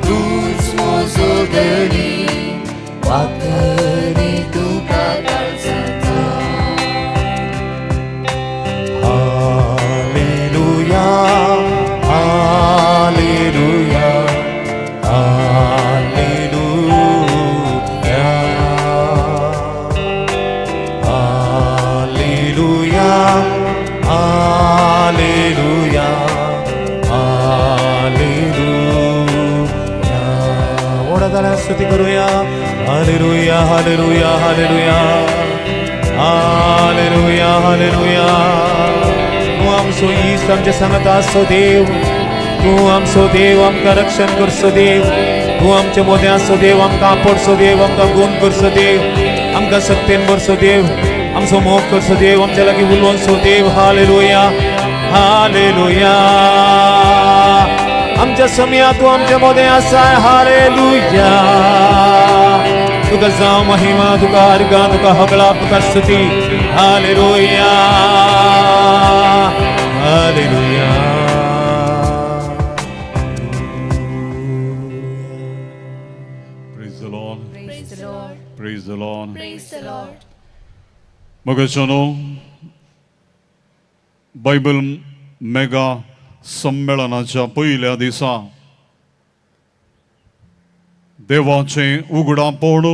[SPEAKER 2] तूंच म्हजो धनी वाकणी तुका काळजांता
[SPEAKER 19] हालेलुया हालेलुया हालेलुया हालेलुया हालेलुया हालेलुया ओढा झाल्या स्तुती करूया हालेलुया हालेलुया हालेलुया हालेलुया हालेलुया तूं आमचो इश्ट आमच्या सांगात आसचो देव तूं आमचो देव आमकां रक्षण करचो देव तूं आमच्या मोदें आसचो देव आमकां आपडचो देव आमकां गुण करचो देव आमकां सत्तेन भरचो देव आमचो मोग करचो देव आमच्या लागीं उलोवचो देव हालेलुया हालेलुया आमच्या समया तूं आमच्या मोदें आसा हालेलुया तुका जावं महिमा तुका अर्गां तुका हगळा तुका स्तुती hallelujah hallelujah
[SPEAKER 10] Praise the Lord.
[SPEAKER 2] Praise the Lord.
[SPEAKER 10] Praise the Lord.
[SPEAKER 2] Praise the Lord.
[SPEAKER 10] मगजनो Bible mega संमेलनाच्या पयल्या दिसा देवाचें उगडापण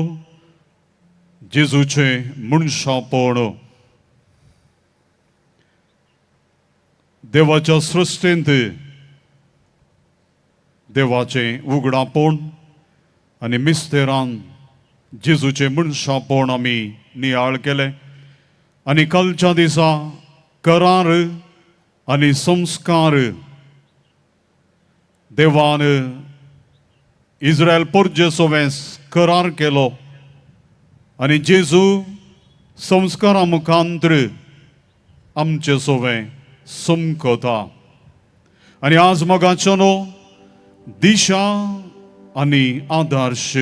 [SPEAKER 10] जेजूचें मनशापण देवाच्या सृश्टींत देवाचें उगडापण आनी मिस्तेरान जेजूचें मनशापण आमी नियाळ केलें आनी कालच्या दिसा करार आनी संस्कार देवान इस्रायल पोरजे सोवें करार केलो आनी जेजू संस्कारा मुखांत्र आमचे सोवें समकता. आनी आज मोगाचो न्हू दिशा आनी आदर्श,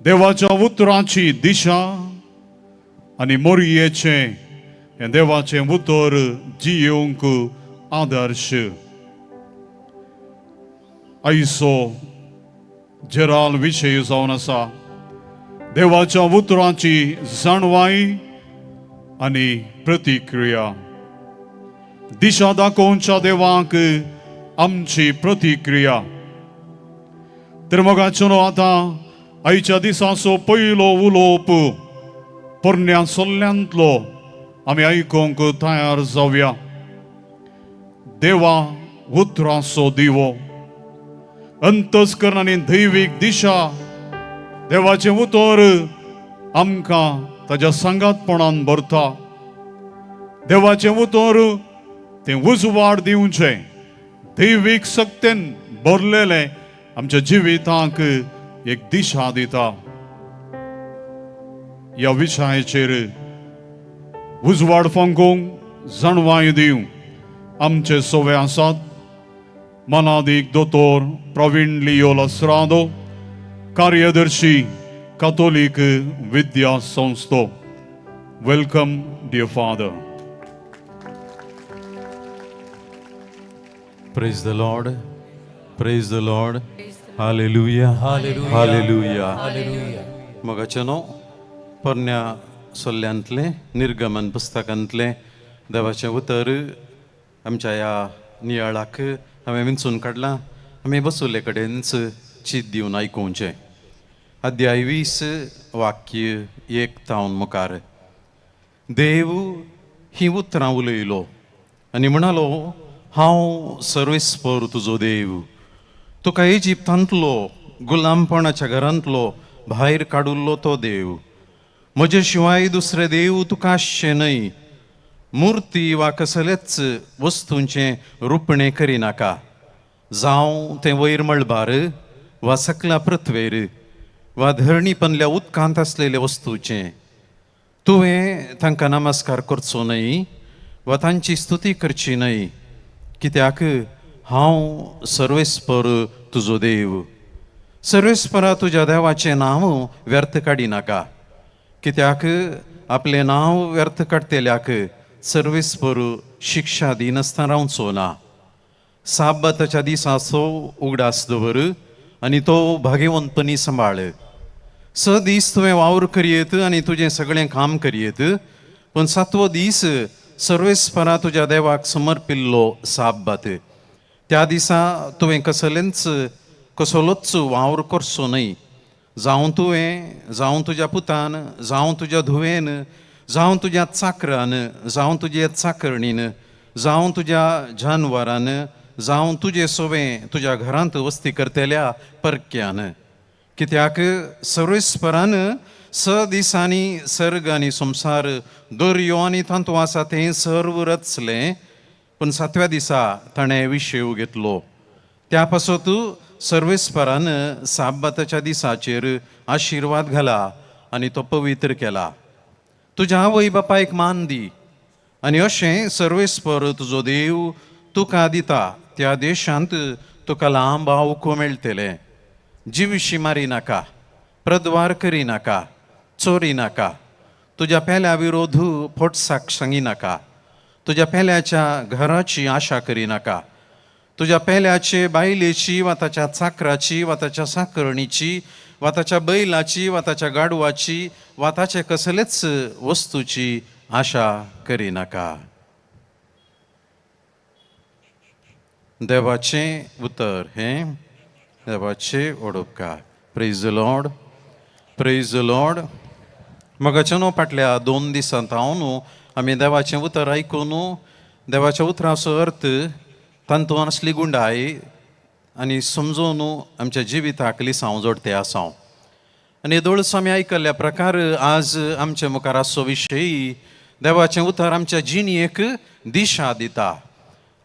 [SPEAKER 10] देवाच्या उतराची दिशा आनी मोरयेचें हें देवाचें उतर जियेवंक आदर्श. आयचो जेराल विशय जावन आसा देवाच्या उतरांची जाणवाय आनी प्रतिक्रिया. दिशा दाखोवच्या देवाक आमची प्रतिक्रिया. तर मोगाचो न्हू आतां आयच्या दिसाचो पयलो उलोवप पोरण्या सल्ल्यांतलो आमी आयकूंक तयार जावया. देवा उतराचो दिवो, अंतस्करण आनी दैवीक दिशा देवाचें उतर आमकां ताज्या सांगातपणान भरता. देवाचें उतर तें उजवाड दिवचें, दैवीक शक्तेन भरलेलें आमच्या जिविताक एक दिशा दिता. ह्या विशयाचेर उजवाड फांकूंक जाणवाय दिवंक आमचे सोवे आसात मनादीक दोतोर प्रवीण लियो लसरादो, कार्यदर्शी कातोलीक विद्या संस्थो. Welcome dear father.
[SPEAKER 17] Praise the Lord. Praise the Lord. Hallelujah.
[SPEAKER 19] Hallelujah.
[SPEAKER 17] Hallelujah.
[SPEAKER 19] Hallelujah.
[SPEAKER 17] मोगाचेनो पोरण्या सोल्ल्यांतलें निर्गमन पुस्तकांतलें देवाचें उतर आमच्या ह्या नियाळाक हांवें विंचून काडलां. आमी बसुल्ले कडेनच चीत दिवन आयकुचें. अध्याय 20 वाक्य 1 तावन मुखार. देव ही उतरां उलयलो आनी म्हणालो, हांव सर्वेस्पर तुजो देव, तुका इजिप्तांतलो गुलामपणाच्या घरांतलो भायर काडुल्लो तो देव. म्हजे शिवाय दुसरे देव तुका आसचे न्हय. मुर्ती वा कसलेच वस्तूंचें रुपणें करिनाका, जावं तें वयर मळबार वा सकल्या पृथ्वेर वा धरणी पनल्या उदकांत आसलेले वस्तूचें. तुवें तांकां नमस्कार करचो न्हय वा तांची स्तुती करची न्हय, कित्याक हांव सर्वेस्पर तुजो देव. सर्वेस्परा तुज्या देवाचें नांव व्यर्थ काडिनाका, कित्याक आपलें नांव व्यर्थ काडटल्याक सर्वेस्पर शिक्षा दिनासतना रावचो ना. साबाताच्या दिसाचो उगडास दवर आनी तो भागेवंतपणी सांबाळ. 6 दीस तुवें वावर करयेत आनी तुजें सगळें काम करयेत, पूण 7वो दीस सर्वेस्परा तुज्या देवाक समर्पिल्लो साबात. त्या दिसा तुवें कसलेंच कसलोच वावर करचो न्हय, जावं तुवें, जावं तुज्या पुतान, जावं तुज्या धुवेन, जावं तुज्या चाकरान, जावं तुज्या चाकरणीन, जावं तुज्या जानवरान, जावं तुजे सोवें तुज्या घरांत वस्ती करतल्या परक्यान. कित्याक सर्वेस्परान 6 दिसांनी सर्ग आनी संवसार, दर्यो आनी तातूंत आसा तें सर्व रचलें, पूण 7व्या दिसा ताणें विशेव घेतलो. त्या पासत सर्वेस्परान साबाताच्या दिसाचेर आशिर्वाद घाला आनी तो पवित्र केला. तुज्या आवय बापायक मान दी आनी अशें सर्वेस्पर तुजो देव तुका दिता त्या देशांत तुका लांब आवको मेळटलें. जिविशी मारी नाका, प्रद्वार करी नाका, चोरी नाका, तुज्या पेल्या विरोध फोटसाक सांगी नाका, तुज्या पेल्याच्या घराची आशा करी नाका, तुज्या पेल्याचे बायलेची वा ताच्या चाकराची वा ताच्या साकरणीची वा ताच्या बैलाची वा ताच्या गाडवाची वा ताचे कसलेच वस्तूची आशा करी नाका. देवाचें उतर हें देवाचें ओडपकार. Praise the Lord. Praise the Lord. मगाच्या न्हू फाटल्या 2 दिसांत हांव न्हू आमी देवाचें उतर आयकून देवाच्या उतराचो अर्थ तातूंत आसली गुंडाय आनी समजून आमच्या जिविताक लिसांव जोडते आसा. आनी येदोळच आमी आयकल्ल्या प्रकार आज आमच्या मुखार आसचो विशय देवाचें उतर आमच्या जिणेक दिशा दिता,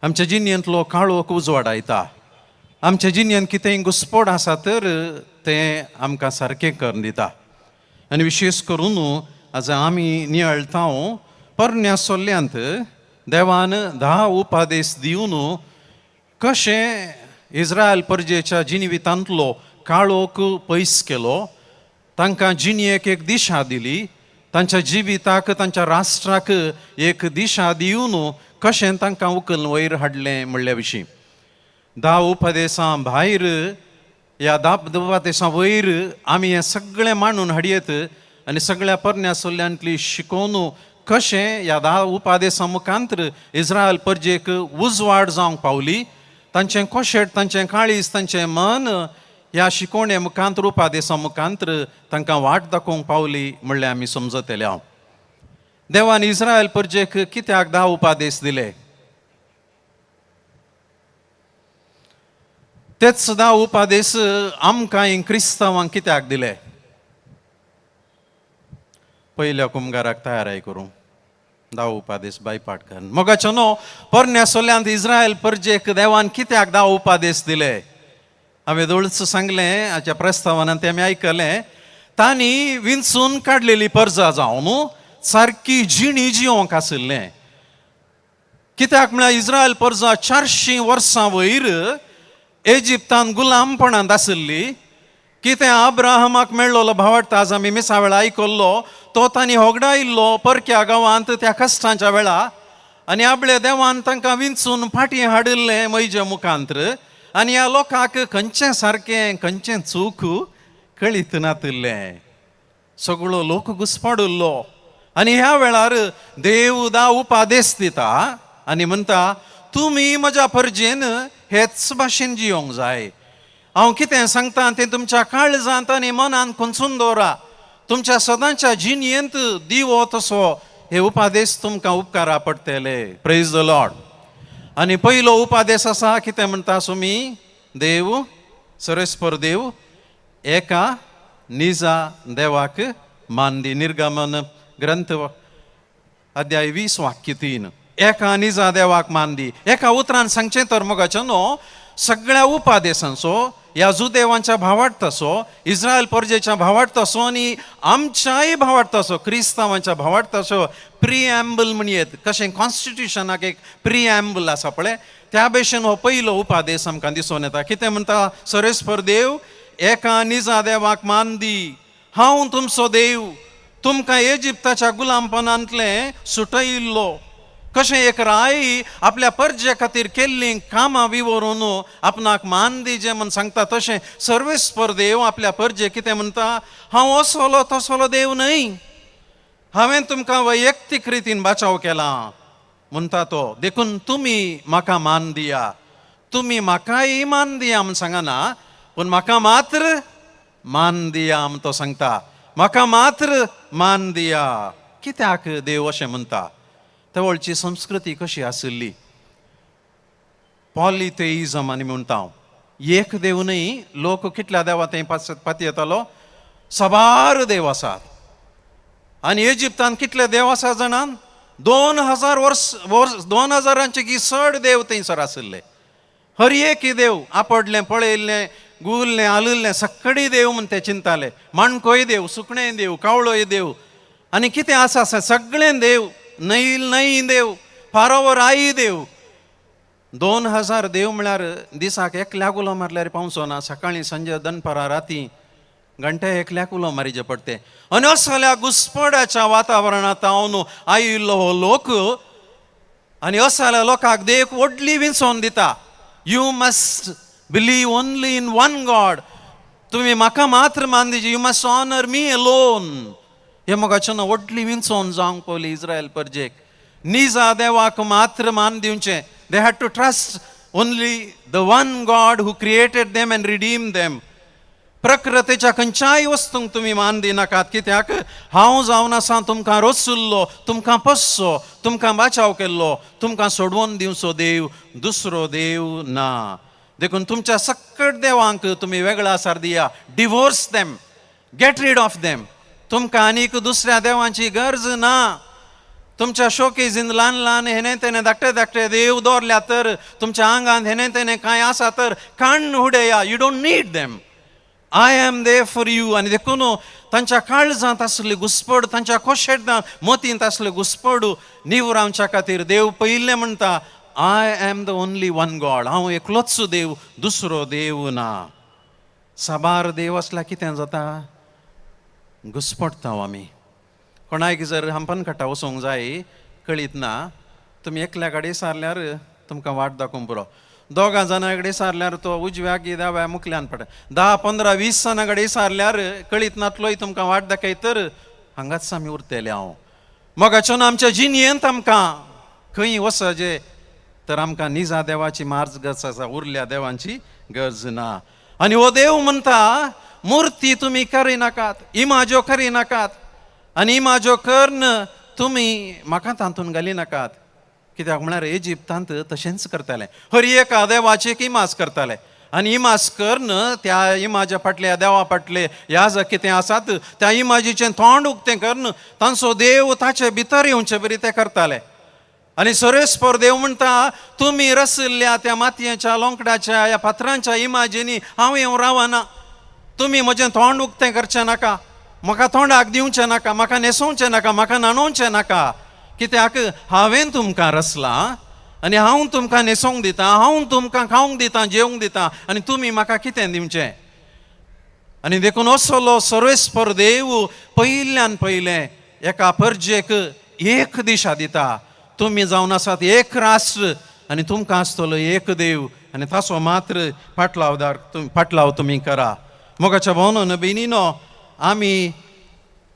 [SPEAKER 17] आमच्या जिणेंतलो काळोख उजवाडायता, आमच्या जिणेंत कितेंय घुस्पड आसा तर तें आमकां सारकें करून दिता. आनी विशेश करून आज आमी नियाळटा पोरण्या सोल्ल्यांत देवान 10 उपादेश दिवन कशें इस्रायल परजेच्या जिणेवितांतलो काळोख पयस केलो, तांकां जिणेक एक दिशा दिली, तांच्या जिविताक तांच्या राष्ट्राक एक दिशा दिवन कशें तांकां उखल वयर हाडलें म्हणल्या विशीं. 10 उपदेसां भायर ह्या 10 उपदेसां वयर आमी हें सगळें मांडून हाडयत आनी सगळ्या पोरण्या सोल्ल्यांतली शिकोवन कशें ह्या 10 उपादेसां मुखांतर इस्रायल परजेक उजवाड जावंक पावली, तांचें कोशेट, तांचें काळीज, तांचें मन ह्या शिकोवणे मुखांतर उपादेसां मुखांतर तांकां वाट दाखोवंक पावली म्हणलें आमी समजतले. हांव देवान इस्रायल परजेक कित्याक 10 उपादेश दिले? तेच 10 उपादेश आमकां क्रिस्तांवांक कित्याक दिले? पयल्या कुमगाराक तयाराय करूं 10 उपादेश बायपाट कर. मोगाचो न्हू पोरण्या सोल्यांत इस्रायल परजेक देवान कित्याक 10 उपादेश दिले? हांवें दोळच सांगलें हाच्या प्रस्तावनान तें आमी आयकलें. तांणी विंचून काडलेली परजा जावन सारकी जिणी जिवंक आशिल्लें. कित्याक म्हळ्यार इस्रायल परजा 400 वर्सां वयर इजिप्तान गुलामपणांत आशिल्ली. कितें अब्राहमाक मेळ्ळो भावार्थ आज आमी मिसा वेळा आयकल्लो, तो तांणी होगडायल्लो परक्या गांवांत त्या कश्टांच्या वेळा, आनी आपल्या देवान तांकां विंचून फाटीं हाडिल्लें मैजे मुखांतर. आनी ह्या लोकांक खंयचें सारकें खंयचें चूक कळीत नातिल्लें, सगळो लोक घुसपाडिल्लो. आनी ह्या वेळार देव 10 उपादेश दिता आनी म्हणटा तुमी म्हज्या परजेन हेच भाशेन जियोंक जाय. हांव कितें सांगता तें तुमच्या काळजांत आनी मनांत खोंचून दवरा, तुमच्या सदांच्या जिणेंत दिवो तसो हे उपादेश तुमकां उपकारा पडटले. Praise the Lord. आनी पयलो उपादेश आसा कितें म्हणटा सुमी? देव सर्वेस्पर देव एका निजा देवाक मान दी. निर्गमन ग्रंथ अध्याय 20 वाक्य 3. एका निजा देवाक मान दी. एका उतरान सांगचें तर मोगाचें न्हू सगळ्या उपादेशांचो ह्या जुदेवांच्या भावार्थाचो, इस्रायल परजेच्या भावार्थाचो आनी आमच्याय भावार्थाचो, क्रिस्तांवांच्या भावार्थाचो प्रिएम्बल म्हणयेत. कशें कॉन्स्टिट्युशनाक एक प्रिएम्बल आसा पळय, त्या भशेन हो पयलो उपादेश आमकां दिसून येता. कितें म्हणटा? सर्वेस्पर देव एका निजा देवाक मान दी. हांव तुमचो देव, तुमकां इजिप्ताच्या गुलामपणांतलें सुटयिल्लो. कशें एक राय आपल्या परजे खातीर केल्लीं कामां विवरून आपणाक मान दिजे म्हूण सांगता, तशें सर्वेस्पर देव आपल्या परजे कितें म्हणटा? हांव असलो तसलो देव न्हय, हांवें तुमकां वैयक्तीक रितीन बाचाव केला म्हणटा तो. देखून तुमी म्हाका मान दिया. तुमी म्हाकाय मान दिया म्हूण सांगना, पूण म्हाका मात्र मान दिया म्हूण तो सांगता. म्हाका मात्र मान दिया. कित्याक देव अशें म्हणटा? तवळची संस्कृती कशी आशिल्ली? पॉलिथेइजम आनी म्हणटा हांव. एक देव न्हय, लोक कितल्या देवा थंय पातयेतालो, साबार देव आसात. आनी इजिप्तान कितले देव आसा जाणान? 2000 वर्स 2000 की चड देव थंयसर आशिल्ले. हर एक देव आपडलें पळयल्लें गुल्लें आलुल्लें सगळी देव म्हूण ते चिंताले. माणकोय देव, सुकणें देव, कावळोय देव, आनी कितें आसा आसा सगळें देव. नैल नय देव, फारोवर आई देव. 2000 देव म्हळ्यार दिसाक एकल्याक उलो मारल्यार पावचो ना. सकाळीं सांजे दनपारां राती घंटे एकल्याक उलो मारीचे पडटे. आनी असल्या घुस्पडाच्या वातावरणांत हांव आयिल्लो हो लोक, आनी असल्या लोकांक देव व्हडली विंचोवन दिता. You must believe only in one God. तुमी म्हाका मात्र मान दिजे. You must honour me alone. हे मोगाचें व्हडली विंचोवन जावंक पावली इस्रायल परजेक. निजा देवाक मात्र मान दिवचें. They had to trust only the one God who created them and redeem them. प्रकृतीच्या खंयच्याय वस्तूंक तुमी मान दिनाकात, कित्याक हांव जावन आसा तुमकां रचुल्लो, तुमकां पोसचो, तुमकां बाचाव केल्लो, तुमकां सोडवून दिवचो देव दुसरो देव ना. देखून तुमच्या सकट देवांक तुमी वेगळा आसार दिया. Divorce them, get rid of them. तुमकां आनीक दुसऱ्या देवांची गरज ना. तुमच्या शोकेजीन ल्हान ल्हान हेणे तेणे धाकटे धाकटे देव दवरल्या तर, तुमच्या आंगांत हेणे तेणे कांय आसा तर काण्ण उडया. You don't need them. I am there for you. आनी देखून तांच्या काळजांत आसली घुसपड, तांच्या कोशेटांत मतींत आसले घुसपड निवरावच्या खातीर देव पयलें म्हणटा, I am the only one God. हांव एकलोच देव, दुसरो देव ना. साबार देव आसल्यार कितें जाता? घुसपडटा आमी. कोणाक जर हंपनखट्टा वचूंक जाय कळीत ना, तुमी एकल्या कडेन सारल्यार तुमकां वाट दाखोवंक पुरो. दोगां जाणां कडेन सारल्यार तो उजव्या की दाव्या मुखल्यान पडटा. 10, 15, 20 जाणां कडेन सारल्यार कळीत नातलोय तुमकां वाट दाखयत तर हांगाच आमी उरतले. हांव मोगाच्यान आमच्या जिणयेंत आमकां खंय वचजे तर आमकां निजा देवाची मार्ज गरज आसा, उरल्या देवांची गरज ना. आनी हो देव म्हणटा, मुर्ती तुमी करिनाकात, इमाज्यो करिनाकात, आनी इमाज्यो करून तुमी म्हाका तातूंत घालिनाकात. कित्याक म्हळ्यार इजिप्तांत तशेंच करताले, हर एका देवाची एक इमाज करताले आनी इमाज करून त्या इमाज्या फाटल्या देवा फाटले ह्या जर कितें आसात त्या इमाजीचें तोंड उक्तें करून तांचो देव ताचे भितर येवचे बरी ते करताले. आनी सर्वेस्पर देव म्हणटा, तुमी रशिल्ल्या त्या मातयेच्या लोंकडाच्या ह्या फातरांच्या इमाजींनी हांव येवन रावना. तुमी म्हजें तोंड उक्तें करचें नाका, म्हाका तोंडाक दिवचें नाका, म्हाका न्हेसोवचें नाका, म्हाका न्हाणोवचें नाका. कित्याक हांवें तुमकां रचलां आनी हांव तुमकां न्हेसोवंक दितां, हांव तुमकां खावंक दितां, जेवंक दितां, आनी तुमी म्हाका कितें दिवचें? आनी देखून असलो सर्वेस्पर देव पयल्यान पयलें एका परजेक एक दिशा दिता. तुमी जावन आसात एक राष्ट्र आनी तुमकां आसतलो एक देव आनी ताचो मात्र फाटलावदार फाटलाव तुमी करा. मोगाच्या भोवनो भयणीनो, आमी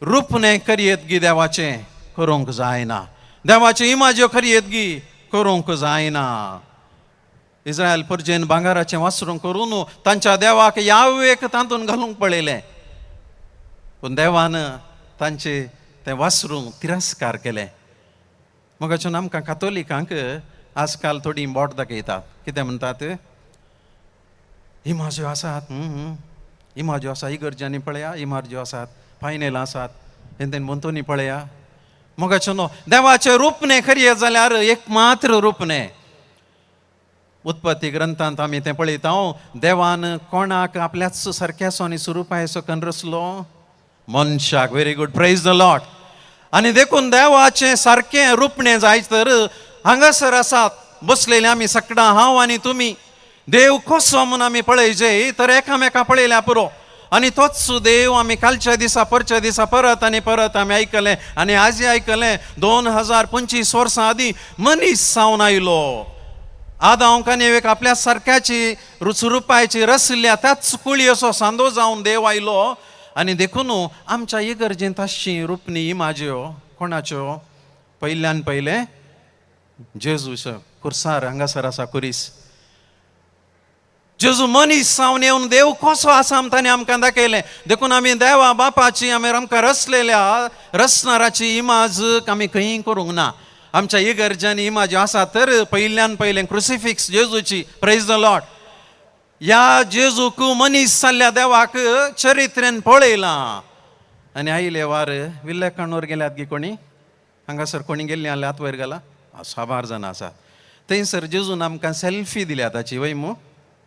[SPEAKER 17] रुपणें करयेत गी देवाचें करूंक जायना, देवाचें इमाज्यो करयेत गी करूंक जायना. इस्रायल परजेन भांगराचें वासरूं करून तांच्या देवाक यावेक तातूंत घालूंक पळयलें, पूण देवान तांचे तें वासरूं तिरस्कार केलें. मोगाच्यान आमकां कातोलिकांक आजकाल थोडीं बोट दाखयतात. कितें म्हणटात? इमाज्यो आसात, इमाज्यो आसा, इगर्ज्यांनी पळया इमाज्यो आसात, पायनेलां आसात, हें भोंवतणी पळया. मोगाच्यानो, देवाचें रूपणें खरी जाल्यार एक मात्र रूपणें. उत्पत्ती ग्रंथांत आमी तें पळयता, देवान कोणाक आपल्याच सारक्याचो आनी स्वरुपाचो कन्न रचलो? मनशाक. Very good, praise the Lord. आनी देखून देवाचें सारकें रूपणें जाय तर हांगासर आसात बसलेले आमी सगळां, हांव आनी तुमी. देव कसो म्हूण आमी पळयचे तर एकामेका पळयल्या पुरो. आनी तोच देव आमी कालच्या दिसा परच्या दिसा परत आनी परत आमी आयकलें आनी आजय आयकलें. 2025 वर्सां आदीं मनीस जावन आयलो. आदांव आनी एक आपल्या सारक्याची रुचरुपायची रसल्या त्याच कुळयेचो सांदो जावन देव आयलो. आनी देखून आमच्या इगर्जेंत आसची रुपणी इमाज्यो कोणाच्यो? पयल्यान पयलें जेजूचो कुर्सार हांगासर आसा कुरीस. जेजू मनीस जावन येवन देव कसो आसा ताणें आमकां दाखयलें. देखून आमी देवा बापाची आमी आमकां रचलेल्या रचणाराची इमाज आमी खंय करूंक ना. आमच्या इगर्जांनी इमाज्यो आसा तर पयल्यान पयलें क्रुसिफिक्स जेजूची. Praise the Lord. ह्या जेजूक मनीस जाल्ल्या देवाक चरित्रेन पळयलां. आनी आयले वार विल्लेकाणूर गेल्यात गी कोणी? हांगासर कोणी गेल्ली आहले हात वयर घाला? साबार जाणां आसात. थंयसर जेजून आमकां सेल्फी दिल्या ताची, वय मू?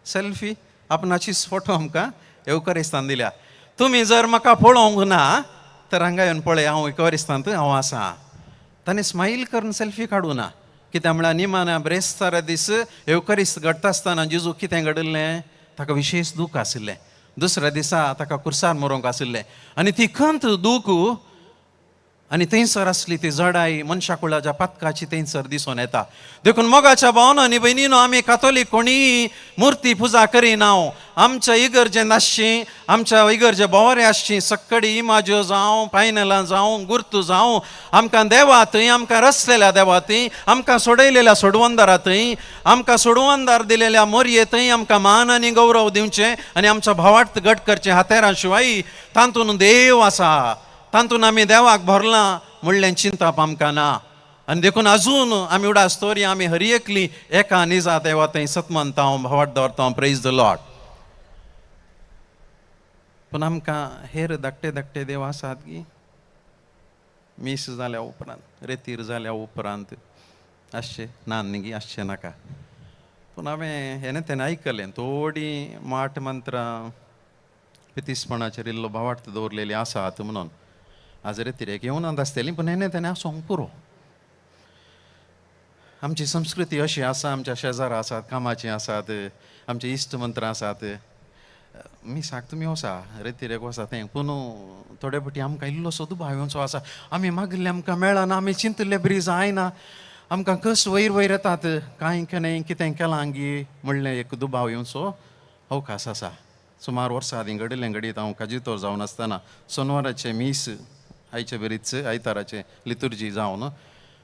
[SPEAKER 17] सेल्फी आपणाचीच फोटो आमकां येवकरिस्तान दिल्या. तुमी जर म्हाका पळोवंक ना तर हांगा येवन पळय, हांव येवकरिस्तांत हांव आसा. ताणें स्मायल करून सेल्फी काडूं ना. कित्याक म्हळ्यार निमाण्या ब्रेस्तारा दीस येवकरिस्त घडटा आसतना जेजू कितें घडिल्लें? ताका विशेश दूख आशिल्लें. दुसऱ्या दिसा ताका कुर्सार मरोंक आशिल्लें आनी ती खंत दूख आनी थंयसर आसली ती जडाय मनशा कुळाच्या पातकाची थंयसर दिसून येता. देखून मोगाच्या भावना आनी भयणीनो, आमी कातोलीक कोणीय मुर्ती पुजा करिना. आमच्या इगर्जेंत आसची, आमच्या इगर्जे भोंवरे आसची सक्कडी इमाज्यो जावं, पायनेलां जावं, गुर्तू जावं, आमकां देवा थंय, आमकां रचलेल्या देवा थंय, आमकां सोडयलेल्या सोडवंदारा थंय, आमकां सोडवंदार दिलेल्या मोरये थंय आमकां मान आनी गौरव दिवचें आनी आमच्या भावार्थ घट करचें. हातेरां शिवाय तातूंत देव आसा, तातूंत आमी देवाक भरलां म्हणलें चिंतप आमकां ना. आनी देखून अजून आमी उडास तोरी आमी हर एकली एका निजा देवा थंय सतमनता, भावार्थ दवरता. Praise the Lord. पूण आमकां हेर धाकटे धाकटे देव आसात गी? मीस जाल्या उपरांत, रेतीर जाल्या उपरांत आसचें ना न्ही, आसचें नाका. पूण हांवें हेणें तेणें आयकलें थोडीं माठ मंत्रां पितीसपणाचेर इल्लो भावार्थ दवरलेली आसात म्हणून. आज रेतिरेक येवनात आसतली, पूण हेणें तेणें आसूंक पुरो. आमची संस्कृती अशी आसा, आमच्या शेजारा आसात, कामाचीं आसात, आमचे इश्ट मंत्रां आसात. मिसाक तुमी वसा, रेतिरेक वसा तें, पूण थोडे फावटी आमकां इल्लोसो दुबाव येवचो आसा. आमी मागिल्लें आमकां मेळना, आमी चिंतिल्लें बरी जायना, आमकां कस वयर वयर येतात, कांय केन्नाय कितें केलां गी म्हणलें एक दुबाव येवचो अवकाश आसा. सुमार वर्सां आदीं घडिल्लें घडीत हांव काजितोर जावन आसतना सोनवाराचें मीस आयचे बरीच आयताराचें लितुर्जी जावन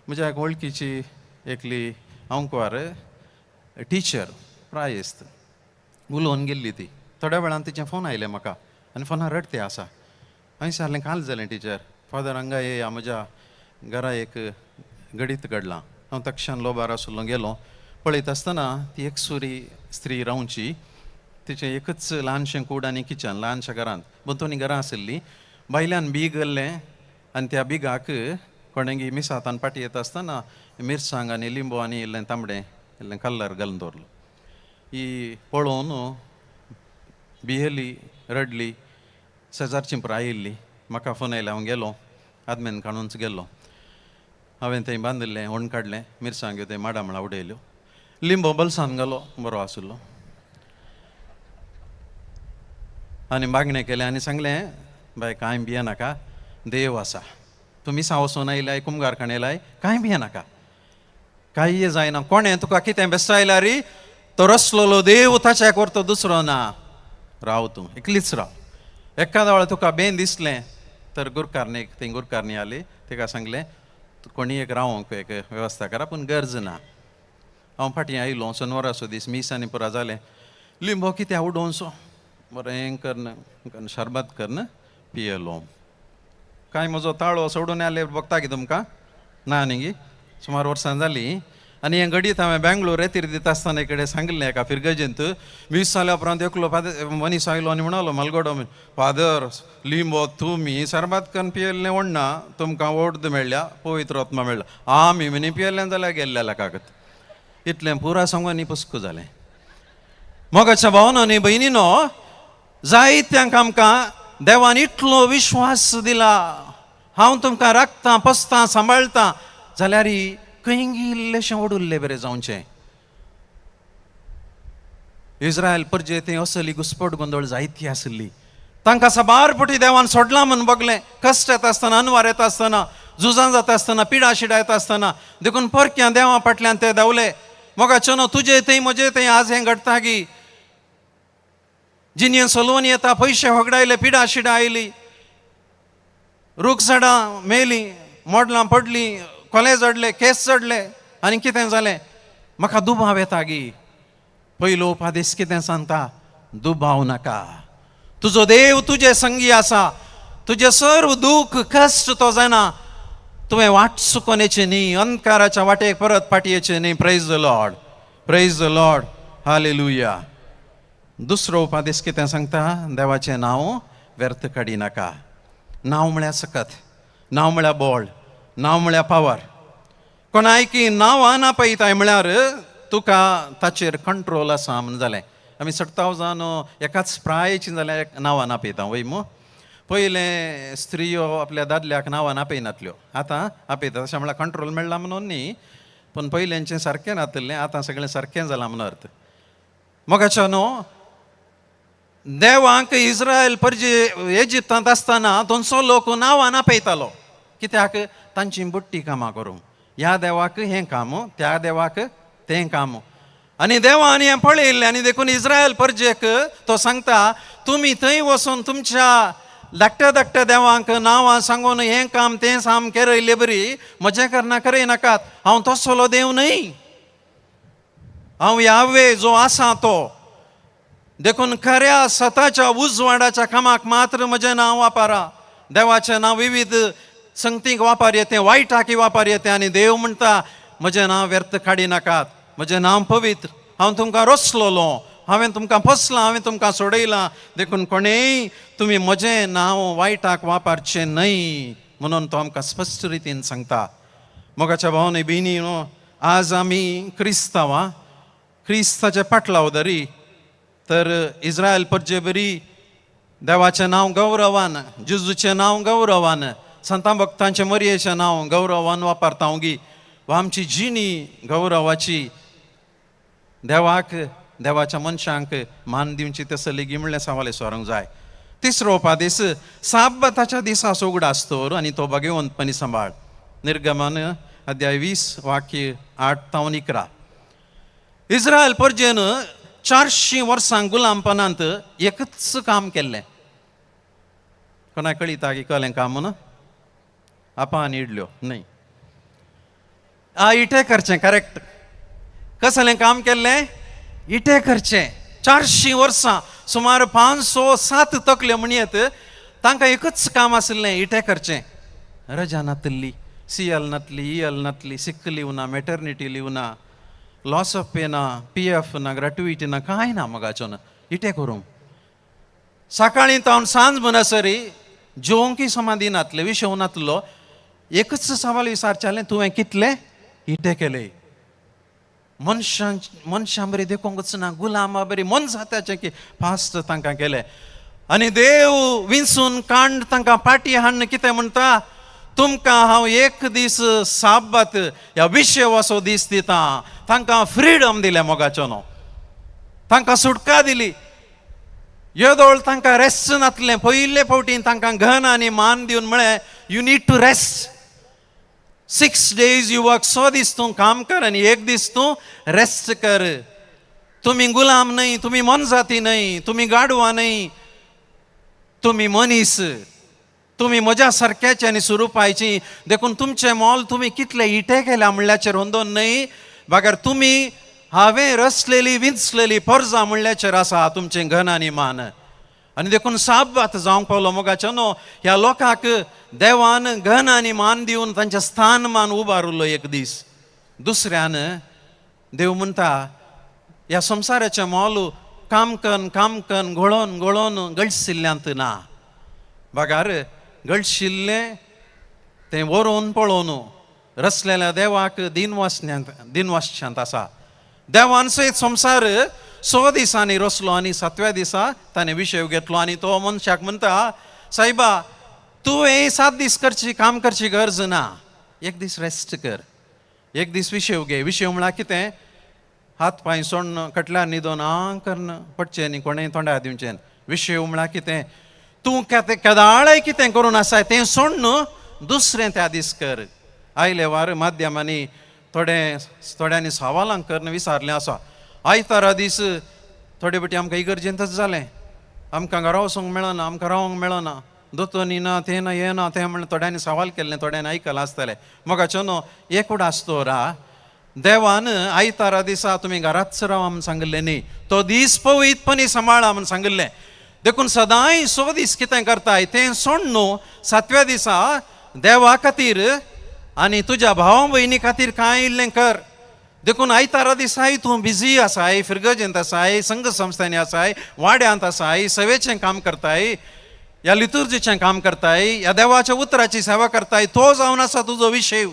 [SPEAKER 17] म्हज्या एक वळखीची एकली अंकवार टिचर प्रायस्त उलोवन गेल्ली ती. थोड्या वेळान तिचें फोन आयलें म्हाका आनी फोनार रडते आसा. हांवें विचारलें काल जालें टिचर, फादर हांगा येया, म्हज्या घरा एक घडीत घडलां. हांव तक्षण लोबार आसलो गेलो. पळयत आसतना ती एकसुरी स्त्री रावची, तिचें एकच ल्हानशें कूड आनी किचन ल्हानशा घरांत, भोंवतणी घरां आशिल्लीं. भायल्यान बीग घाल्लें आनी त्या बिगाक कोणेंगी मिसातान फाटी येता आसतना मिरसांग आनी लिंबू आनी इल्लें तांबडें इल्लें कल्लर घालून दवरलो. ही पळोवन भियेली, रडली. शेजारची पुराय आयिल्ली, म्हाका फोन आयलो, हांव गेलो, आदमेन काडूनच गेल्लो. हांवें थंय बांदिल्लें, ओण काडलें, मिरसांग्यो थंय माडा मळा उडयल्यो, लिंबो बलसान घालो, बरो आशिल्लो. आनी मागणें केलें आनी सांगलें, बाय कांय भियेनाका, देव आसा, तूं मिसा वचून आयलाय, कुमगारखाण येयलाय, कांय भियेनाका, कांय जायना. कोणें तुका कितें बेसयल्यार तो रसलेलो देव ताच्या व्हरतो, दुसरो ना. राव तूं एकलीच राव. एकादा वेळार तुका बेन दिसलें तर गुरकारणी, थंय गुरकारणी आली, तिका सांगलें कोणी एक रावंक एक वेवस्था करा, पूण गरज ना. हांव फाटीं आयलो, शनवाराचो दीस, मीस आनी पुरा जालें. लिंबो कित्याक उडोवचो, बरें करून शरबत करून पियेलो. कांय म्हजो ताळो सोडून आयले बघता की तुमकां ना न्ही, सुमार वर्सां जालीं. आनी हें घडीत हांवें बेंगलोर रेतीर दिता आसतना कडेन सांगिल्लें एका फिरगजेंत. मीस जाल्या उपरांत एकलो फादर मनीस आयलो आनी म्हणलो मालगोडो, फादर लिंबो तुमी सरबात करून पियेल्लें व्हडना, तुमकां वोर्द मेळ्ळ्या, पवित्र आत्मा मेळ्ळा, आमी म्हणी पियेल्लें जाल्यार गेल्ल्या कागद. इतलें पुरा सांगून आनी पुस्क जालें. मोगाच्या भावनो न्ही भयणीनो, जायत्यांक आमकां देवान इतलो विश्वास दिला, हांव तुमकां राखतां, पोसतां, सांबाळटां, जाल्यार खंय इल्लेशें ओडुल्लें बरें जावचें. इस्रायल परजे थंय असली घुस्पट गोंदळ जायती आसली. तांकां साबार पटी देवान सोडलां म्हूण बगलें. कश्ट येता आसतना, अनवार येता आसतना, झुजां जाता आसतना, पिडा शिडा येता आसतना, देखून परक्यां देवा फाटल्यान ते धांवले. मोगाचो न्हू, तुजे थंय म्हजे थंय आज हें घडटा गी. जिणें चलोवन येता, पयशे होगडायले, पिडा शिडा आयली, रूख झाडां मेलीं, मोडलां पडलीं, कोले जडले, केस चडले, आनी कितें जालें? म्हाका दुबाव येता गी. पयलो उपादेश कितें सांगता? दुबाव नाका, तुजो देव तुजे संगी आसा, तुजें सर्व दूख कश्ट तो जाणा, तुवें वाट चुकोन येचें न्ही, अंधकाराच्या वाटेक परत फाटी येचें न्ही. Praise the Lord, praise the Lord, hallelujah. दुसरो उपादेश कितें सांगता? देवाचें नांव व्यर्थ काडी नाका. नांव म्हळ्यार सकत, नांव म्हळ्यार बोळ, नांव म्हळ्यार पावर. कोणायकी नांवां नापयताय म्हळ्यार तुका ताचेर कंट्रोल आसा म्हूण जालें. आमी सट्टाव जावन एकाच प्रायेची जाल्यार एक नांवां नापयता वय मू. पयलें स्त्रियो आपल्या दादल्याक नांवां नापयनातल्यो, आतां आपयता. तशें म्हळ्यार कंट्रोल मेळ्ळा म्हणून न्ही, पूण पयल्यांचें सारकें नातिल्लें, आतां सगळें सारकें जालां म्हणून अर्थ. मोगाच्या न्हू, देवांक इस्रायल परजे एजिप्तांत आसतना थंयचो लोक नांवां नापयतालो, कित्याक? तांची बुट्टी कामां करूंक. ह्या देवाक हें काम, त्या देवाक तें काम. आनी देवान हें पळयल्लें आनी देखून इस्रायल परजेक तो सांगता, तुमी थंय वचून तुमच्या धाकट्या धाकट्या देवांक नांवां सांगून हें काम तें काम केरयल्ले बरी म्हजें करना करय नाकात. हांव तसलो देव न्हय, हांव यावे जो आसा तो. देखून खऱ्या सताच्या उजवाडाच्या कामाक मात्र म्हजें नांव वापरा. देवाचें नांव विविध संगतीक वापर येतें, वायटाकी वापर येतें. आनी देव म्हणटा, म्हजें नांव व्यर्थ काडी नाकात, म्हजें नांव पवित्र, हांव तुमकां रचलोलो, हांवें तुमकां फसलां, हांवें तुमकां सोडयलां, देखून कोणेय तुमी म्हजें नांव वायटाक वापरचें न्हय. म्हणून तो आमकां स्पश्ट रितीन सांगता. मोगाच्या भावने भयणी न्हू, आज आमी क्रिस्तांवां क्रिस्ताचे पाटलाव धरी तर इस्रायल परजे बरी देवाचें नांव गौरवान, जेजूचें नांव गौरवान, संतां भक्तांचें मरयेचें नांव गौरवान वापरता गी वा आमची जिणी गौरवाची देवाक देवाच्या मनशांक मान दिवची तसली लेगीत म्हणलें सवाले सरूंक जाय. तिसरो उपादेस, साब्बाताच्या दिसा उगडास दवर आनी तो भाग्यवंतपणी सांबाळ. निर्गमन अध्याय 20 वाक्य 8 तावन 11. इस्रायल परजेन 400 वर्सां गुलामपणांत एकच काम केल्लें. कोणाक कळिता की कळ्ळें काम म्हणून? आपान इडल्यो न्हय, इटे करचें. करेक्ट. कसलें काम केल्लें? इटे करचें. 400 वर्सां सुमार 507 तकल्यो म्हणयेत तांकां एकच काम आशिल्लें, इटे करचें. रजा नातली, सीएल नातली, ईएल नातली, सिक लीव ना, मॅटर्निटी लीव ना, लॉस ऑफ पे ना, पी एफ ना, ग्रॅट्युइटी ना, कांय ना मगाचो ना. इटे करूंक सकाळीं तावन सांज म्हणसरी जेवंकय समाधी नातलें, विशव नातलो. एकच सवाल विचारचें, तुवें कितले इटे केले? मनशां मनशां बरी देखूंकच ना, गुलामा बरी मनजात्याचें की पास्ट तांकां केलें. आनी देव विंचून कांड तांकां पाटी हाडून कितें म्हणटा, तुमकां हांव एक दीस साब्बात ह्या विशेवाचो दीस दिता. तांकां फ्रिडम दिलें मोगाचो न्हू, तांकां सुटका दिली. येदोळ तांकां रेस्ट नातलें. पयले फावटी तांकां घन आनी मान दिवन म्हळें, you need to rest. 6 days you work, 6 दीस तूं काम कर आनी एक दीस तूं रेस्ट कर. तुमी गुलाम न्हय, तुमी मनजाती न्हय, तुमी गाडवां न्हय, तुमी मनीस, तुमी म्हज्या सारक्याची आनी स्वरुपायची. देखून तुमचें मोल तुमी कितले इटे केल्या म्हणल्याचेर अंदोन न्हय, बगर तुमी हांवें रचलेली विंचलेली परजा म्हणल्याचेर आसा तुमचें घन आनी मान. आनी देखून साब्बात जावंक पावलो मोगाचो न्हू, ह्या लोकांक देवान घन आनी मान दिवन तांचें स्थान मान उबारलो एक दीस. दुसऱ्यान देव म्हणटा, ह्या संवसाराचें मोल काम कन्न काम कन्न घोळोन घोळोन गळशिल्ल्यांत ना, बगार गळशिल्लें तें व्हरोवन पळोवन रचलेल्या देवाक दिनवासण्यांत दिनवासच्यांत आसा. देवान सयत संवसार 6 दिसांनी रचलो आनी 7व्या दिसा ताणें विशय घेतलो आनी तो मनशाक म्हणटा, सायबा तुवें 7 दीस करची काम करची गरज ना, एक दीस रेस्ट कर, एक दीस विशय घे. विशय म्हळ्यार कितें? हात पांय सोडून कटल्यार न्हिदोन आं करून पडचें न्ही, कोणें तोंडार दिवचें. विशय म्हळ्यार कितें? तूं केदाळय कितें करून आसाय तें सोडून दुसरें त्या दीस कर. आयले वार माध्यमांनी थोडे थोड्यांनी सवालां करून विचारलें आसा. आयतारा दीस थोडे फावटी आमकां इगर्जेंतच जालें, आमकां घरा वचूंक मेळना, आमकां रावंक मेळना, दोतोनी ना, तें ना, हें ना, तें म्हणून थोड्यांनी सवाल केल्लें, थोड्यांनी आयकलां आसतलें. मोगाचो न्हू, एक उडास दवरा, देवान आयतारा दिसा तुमी घराच रावा म्हूण सांगिल्लें न्ही, तो दीस पवित्रपणी सांबाळा म्हूण सांगिल्लें. देखून सदांय 6 दीस कितें करताय तें सोड न्हू, 7व्या दिसा देवा खातीर आनी तुज्या भाव भयणी खातीर कांय इल्लें कर. देखून आयतारा दिसाय तूं बिजी आसाय, फिरगजेंत आसाय, संघ संस्थांनी आसाय, वाड्यांत आसाय, सेवेचें काम करताय, ह्या लितुर्जीचें काम करताय, ह्या देवाच्या उतराची सेवा करताय, तो जावन आसा तुजो विशय.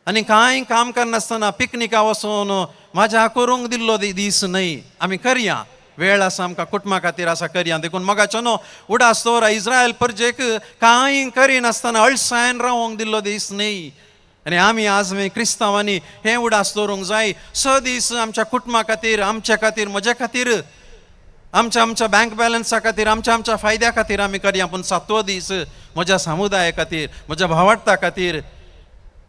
[SPEAKER 17] आनी कांय काम करनासतना पिकनिका वचून म्हाज्या करूंक दिल्लो दीस न्हय. आमी करया, वेळ आसा आमकां, कुटुंबा खातीर आसा, करया. देखून मोगाचो न्हू, उडास दवरा, इस्रायल परजेक कांय करिनासतना अळसायन रावंक दिल्लो दीस न्हय. आनी आमी आज आमी क्रिस्तांवांनी हें उडास दवरूंक जाय. 6 दीस आमच्या कुटुंबा खातीर, आमच्या खातीर, म्हज्या खातीर, आमच्या आमच्या बँक बॅलन्सा खातीर, आमच्या आमच्या फायद्या खातीर आमी करया, पूण 7वो दीस म्हज्या समुदाया खातीर, म्हज्या भावार्था खातीर,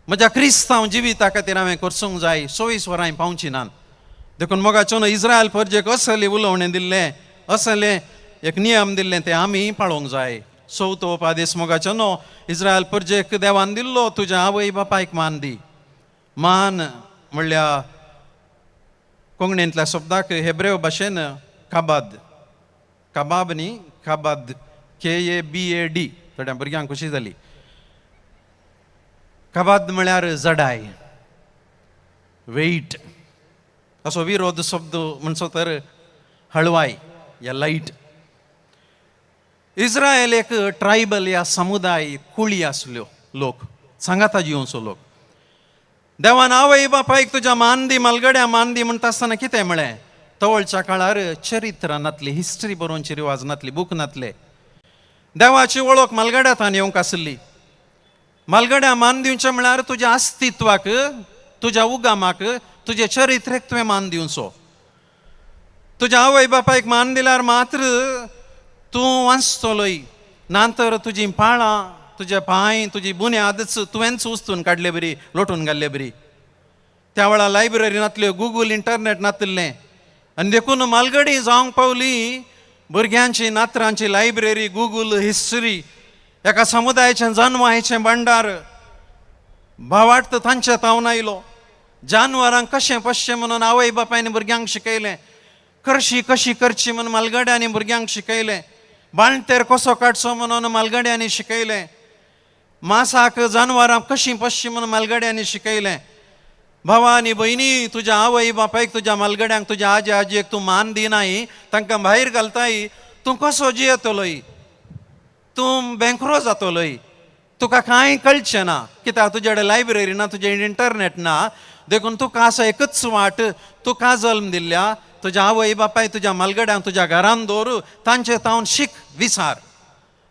[SPEAKER 17] म्हज्या क्रिस्तांव जिविता खातीर हांवें करसूंक जाय. 24 वरां पावची नात. देखून मोगाचो न्हू, इस्रायल परजेक असलें उलोवणें दिल्लें, असलें एक नियम दिल्लें, तें आमी पाळोवंक जाय. चवथो उपादेस मोगाचो न्हू, इस्रायल परजेक देवान दिल्लो, तुज्या आवय बापायक मान दी. मान म्हणल्यार कोंकणींतल्या शब्दाक हेब्रेव भाशेन काबाद, काबाब न्ही, काबाद, KABAD. थोड्या भुरग्यांक खुशी जाली. काबाद म्हळ्यार जडाय, वेट, असो विरोध शब्द म्हणचो तर हळवाय या लायट. इस्रायल एक ट्रायबल या समुदाय कुळी आसल्यो लोक, सांगाता जिवचो लोक. देवान आवय बापायक तुज्या मान दी, मालगड्या मान दी म्हणटा आसतना कितें म्हळें? तवळच्या काळार चरित्र नातली, हिस्ट्री बरोवची रिवाज नातली, बूक नातले. देवाची वळख मालगड्या तान येवंक आसली. मालगड्या मान दिवचें म्हळ्यार तुज्या अस्तित्वाक, तुज्या उगामाक, तुजे चरित्रेक तुवें मान दिवचो. तुज्या आवय बापायक मान दिल्यार मात्र तूं वाचतलोय, ना तर तुजी पाळां, तुजे पांय, तुजी बुन्यादच तुवेंच उस्तून काडले बरी, लोटून घाल्ले बरी. त्या वेळार लायब्ररी नातल्यो, गुगल इंटरनेट नातिल्लें आनी देखून मालगडी जावंक पावली भुरग्यांची नातरांची लायब्ररी, गुगल हिस्ट्री, एका समुदायाचें जनवायचें भांडार. भावार्थ तांच्या तावन आयलो. जानवरांक कशें पोसचें म्हणून आवय बापायन भुरग्यांक शिकयलें, कर्शी कशी करची म्हणून मालगड्यांनी भुरग्यांक शिकयलें, बाळंतेर कसो काडचो म्हणून मालगड्यांनी शिकयलें, मासाक जानवरां कशीं पोसचीं म्हणून मालगड्यांनी शिकयलें. भावा आनी भयणी, तुज्या आवय बापायक, तुज्या मालगड्यांक, तुज्या आजी आजयेक तूं मान दिनाय, तांकां भायर घालताय, तूं कसो जियेतलोय? तूं बेंकरो जातलोय, तुका कांय कळचें ना, कित्याक तुजे कडेन लायब्ररी ना, तुजें इंटरनेट ना. देखून तुका आसा एकच वाट, तुका जल्म दिल्ल्या तुज्या आवय बापाय, तुज्या मालगड्यांक तुज्या घरान दवर, तांचे तावन शीक, विचार.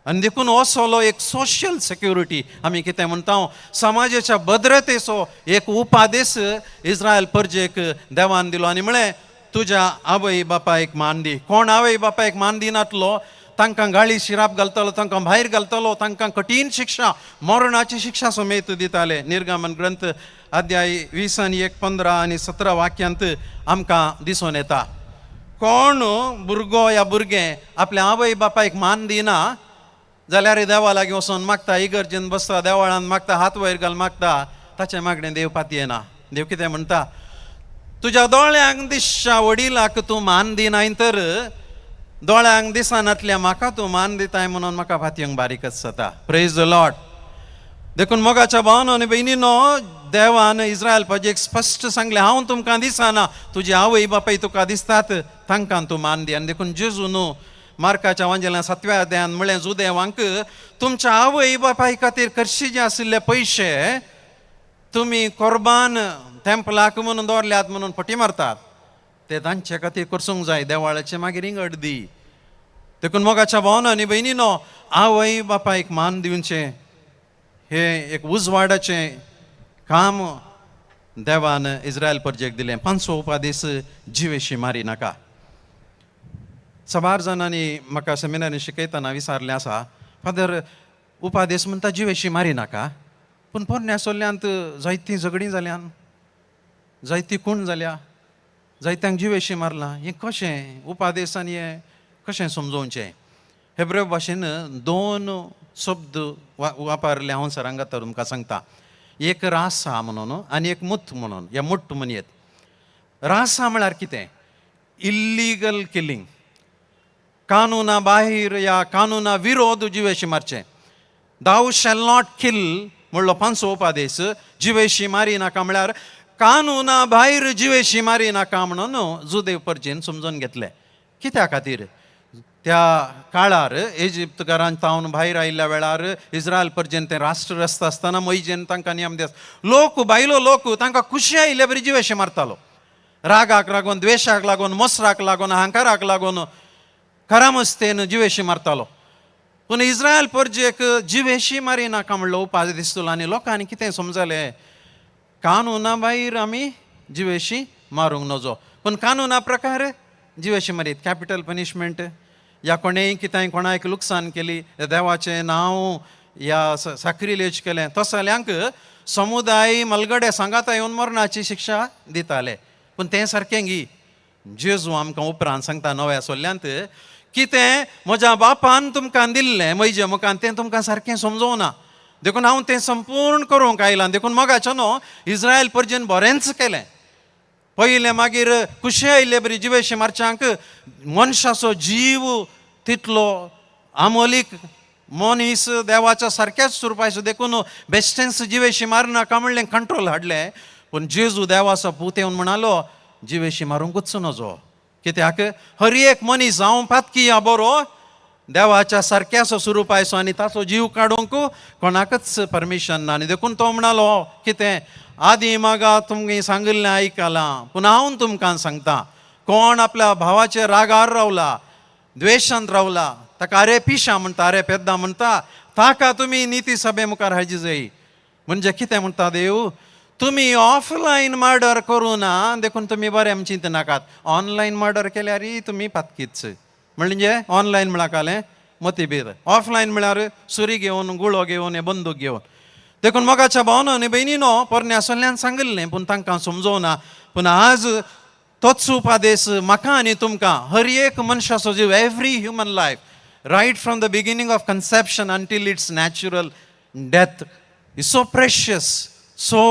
[SPEAKER 17] आनी देखून हो सोलो एक सोशल सेक्युरिटी, आमी कितें म्हणटा, समाजाच्या भद्रतेचो एक उपादेश इस्रायल परजेक देवान दिलो आनी म्हळें तुज्या आवय बापायक मान दी. कोण आवय बापायक मान दिनातलो तांकां गाळी शिराप घालतालो, तांकां भायर घालतालो, तांकां कठीण शिक्षा, मरणाची शिक्षा समेत दिताले. निर्गमन ग्रंथ अध्याय 20 आनी 1, 15 आनी 17 वाक्यांत आमकां दिसून येता. कोण भुरगो या भुरगें आपल्या आवय बापायक मान दिना जाल्यार देवा लागीं वचून मागता, इगर्जेन बसता, देवळान मागता, हात वयर घाल मागता, ताचें मागणें देव पातयेना. देव कितें म्हणटा? तुज्या दोळ्यांक दिसच्या वडिलाक तूं मान दिनाय तर दोळ्यांक दिसनातल्या म्हाका तूं मान दिताय म्हणून म्हाका फातयेंक बारीकच जाता. Praise the Lord. देखून मोगाच्या भावानो आनी भयणीनो, देवान इस्रायल प्रजेक स्पश्ट सांगलें, हांव तुमकां दिसना, तुजी आवय बापाय तुका दिसतात, तांकां तूं मान दी. आनी देखून जेजू न्हू मार्काच्या वांजेल्यान 7व्या अध्यायान म्हळें जुदेवांक, तुमच्या आवय बापाय खातीर कर्शी जे आशिल्ले पयशे तुमी कोर्बान तेंपलाक म्हणून दवरल्यात म्हणून फटी मारतात, ते तांचे खातीर करसूंक जाय, देवाळाचे मागीर इंगड दी. देखून मोगाच्या भावना आनी भयणीनो, आवय बापायक मान दिवचें हें एक उजवाडाचें काम देवान इस्रायल परजेक दिलें. 5वो उपादेश, जिवेशी मारी नाका. साबार जाणांनी म्हाका सेमिनारांनी शिकयतना विचारलें आसा, फादर उपादेश म्हणटा जिवेशी मारी नाका, पूण पोरण्या सोल्ल्यांत जायतीं झगडीं जाल्यान, जायती खूण जाल्या, जायत्यांक जिवेशी मारलां, हें कशें उपादेश आनी हें कशें समजोवचें? हेब्रेव भाशेन 2 शब्द वापरले हांव सरांगात तुमकां सांगता. एक रासा म्हणून आनी एक मुत म्हणून, या मुट्ट म्हणयेत. रासा म्हळ्यार कितें? इल्लीगल किलिंग, कानुना बाहेर या कानुना विरोध जिवेशी मारचें. दाव शॅल not kill म्हणलो 5वो उपादेश, जिवेशी मारी नाका म्हळ्यार कानुना भायर जिवेशी मारी नाका म्हणून जुदेव परजेन समजून घेतलें. कित्या खातीर? त्या काळार इजिप्तकारान तावन भायर आयिल्ल्या वेळार इस्रायल परजेन तें राष्ट्र रस्ता आसतना मोयजेन तांकां नियम दिस, लोक बायलो लोक तांकां खुशी आयिल्ले बरी जिवेशी मारतालो. रागाक लागून, द्वेशाक लागून, मसराक लागून, अहंकाराक लागून खरामस्तेन जिवेशी मारतालो. पूण इस्रायल परजेक जिवेशी मारी नाका म्हणलो उपास दिसतलो आनी लोकांनी कितें समजलें, कानुना भायर आमी जिवेशी मारूंक नजो, पूण कानुना प्रकार जिवेशी मारीत, कॅपिटल पनिशमेंट या कोणेय कितेंय कोणाक लुकसाण केली, देवाचें नांव या साक्रिलेज केलें, तसल्यांक समुदाय मलगडे सांगाता येवन मरणाची शिक्षा दिताले. पूण तें सारकें गी जेजू आमकां उपरांत सांगता नव्या सोल्ल्यांत, कितें म्हज्या बापान तुमकां दिल्लें म्हजे मुखान तें तुमकां सारकें समजोवना, देखून हांव तें संपूर्ण करूंक आयलां. देखून मोगाचें न्हू इस्रायल परजेन बरेंच केलें. पयलें मागीर खुशी आयिल्ले बरी जिवेशी मारच्यांक मनशाचो जीव तितलो आमोलीक, मनीस देवाच्या सारक्याच स्वरुपाचो, देखून बेश्टेंच जिवेशी मारनाका म्हणलें, कंट्रोल हाडलें. पूण जेजू देवाचो पूत येवन म्हणालो जिवेशी मारूंकूच नजो, कित्याक हर एक मनीस जावं पातकी या बरो देवाच्या सारक्याचो स्वरूप आयसो आनी ताचो जीव काडूंक कोणाकच परमिशन ना. आनी देखून तो म्हणालो कितें, आदी मागा तुमगे सांगिल्लें आयकलां, पूण हांव तुमकां सांगता, कोण आपल्या भावाचे रागार रावला, द्वेशांत रावला, ताका अरे पिशा म्हणटा, अरे पेद्दा म्हणटा, ताका तुमी निती सभे मुखार हाडची जाय. म्हणजे कितें म्हणटा देव, तुमी ऑफलायन मर्डर करूं ना देखून तुमी बरें चिंतनाकात, ऑनलायन मर्डर केल्यार तुमी पातकीच. म्हणजे ऑनलायन म्हळ्यार कालें मतीभेद, ऑफलायन म्हळ्यार सुरी घेवन, गुळो घेवन, बंदूक घेवन. देखून मोगाच्या भावनो आनी भयणीनो, पोरण्या सल्ल्यान सांगिल्लें पूण तांकां समजोवना. पूण आज तोच उपादेश म्हाका आनी तुमकां, हर एक मनशाचो जीव, every human life right from the beginning of conception until its natural death is so precious, so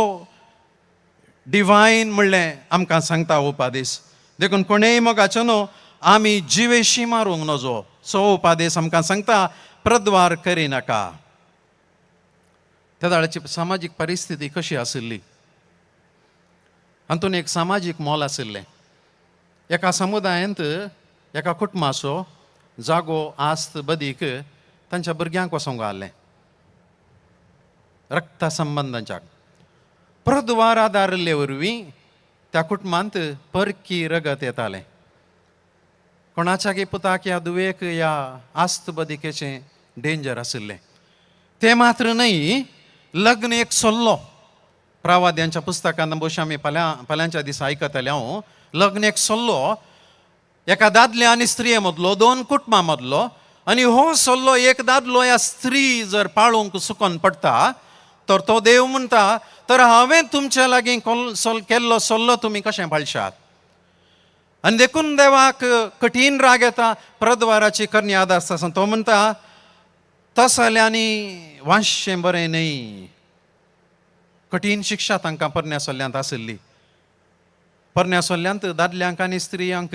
[SPEAKER 17] divine म्हणलें आमकां सांगता उपादेश. देखून कोणेय मोगाचो न्हू आमी जिवेशी मारूंक नजो, सो उपादेश आमकां सांगता प्रद्वार करिनाका. त्या दाळाची सामाजीक परिस्थिती कशी आशिल्ली, हातूंत एक सामाजीक मोल आशिल्लें. एका समुदायांत एका कुटुंबाचो जागो आस्त बदीक तांच्या भुरग्यांक वचोंक आसलें, रक्ता संबंदांच्या प्रद्वार आदारिल्ले वरवीं त्या कुटुंबांत परकी रगत येतालें. कोणाच्या की पुताक या दुवेक या आस्त बदिकेचें डेंजर आशिल्लें. तें मात्र न्हय, लग्न एक सल्लो, प्रावाद्यांच्या पुस्तकांत भोवशा आमी फाल्यांच्या दिसा आयकतले हांव. लग्न एक सल्लो एका दादल्या आनी स्त्रिये मदलो, दोन कुटुंबां मदलो, आनी हो सल्लो एक दादलो या स्त्री जर पाळूंक चुकोन पडटा तर तो देव म्हणटा, तर हांवें तुमच्या लागीं केल्लो सल्लो तुमी कशें पाळशात. आनी देखून देवाक कठीण राग येता प्रद्वाराची करणी आदार आसा. तो म्हणटा तसल्यांनी वांचचें बरें न्हय. कठीण शिक्षा तांकां पोरण्या सल्ल्यांत आशिल्ली. पोरण्या सल्ल्यांत दादल्यांक आनी स्त्रियांक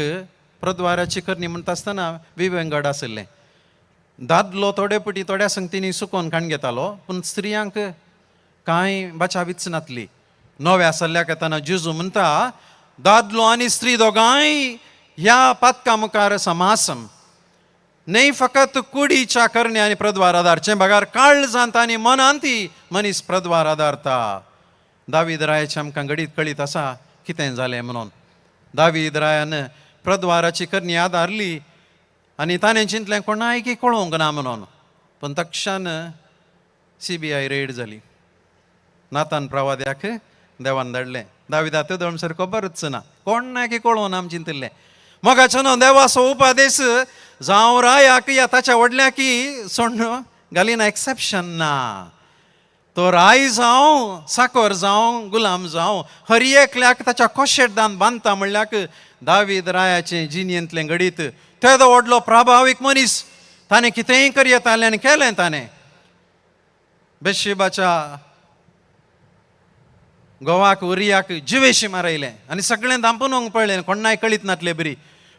[SPEAKER 17] प्रद्वाराची करणी म्हणटा आसतना विवंगड आशिल्लें. दादलो थोडे पटी थोड्या संगतींनी सुकोवन काण घेतालो, पूण स्त्रियांक कांय बचावीच नातली. नव्या सल्ल्याक येतना जेजू म्हणटा दादलो आनी स्त्री दोगांय ह्या पातका मुखार समासम न्हय, फकत कुडीच्या करणे आनी प्रद्वार आदारचें बगार काळजांत आनी मनांत मनीस प्रद्वार आदारता. दावीद रायाचें आमकां घडीत कळीत आसा कितें जालें म्हणून. दावीद रायान प्रद्वाराची करणी आदारली आनी ताणें चिंतलें कोणाय की कळोवंक ना म्हणून, पूण तक्षण CBI red जाली. नातान प्रवाद्याक देवान धाडलें. दाविदा ते दळमसर खबरच ना, कोण ना की कळोवन आम चिंतिल्लें. मोगाचो न्हू देवाचो उपादेश जावं रायाक या ताच्या व्हडल्या की सोडून घालिना, एक्सेप्शन ना. तो राय जावं, साकर जावं, गुलाम जावं, हर एकल्याक ताच्या कोशेटदान बांदता म्हणल्याक दावीद रायाचें जिणेंतलें घडीत. तेदो व्हडलो प्रभावीक मनीस, ताणें कितेंय करयतालें आनी केलें ताणें. बेशिबाच्या गोवाक उरियाक जिवेशी मारयलें आनी सगळें धांपून पळयलें, कोणाय कळीत नातले बरी.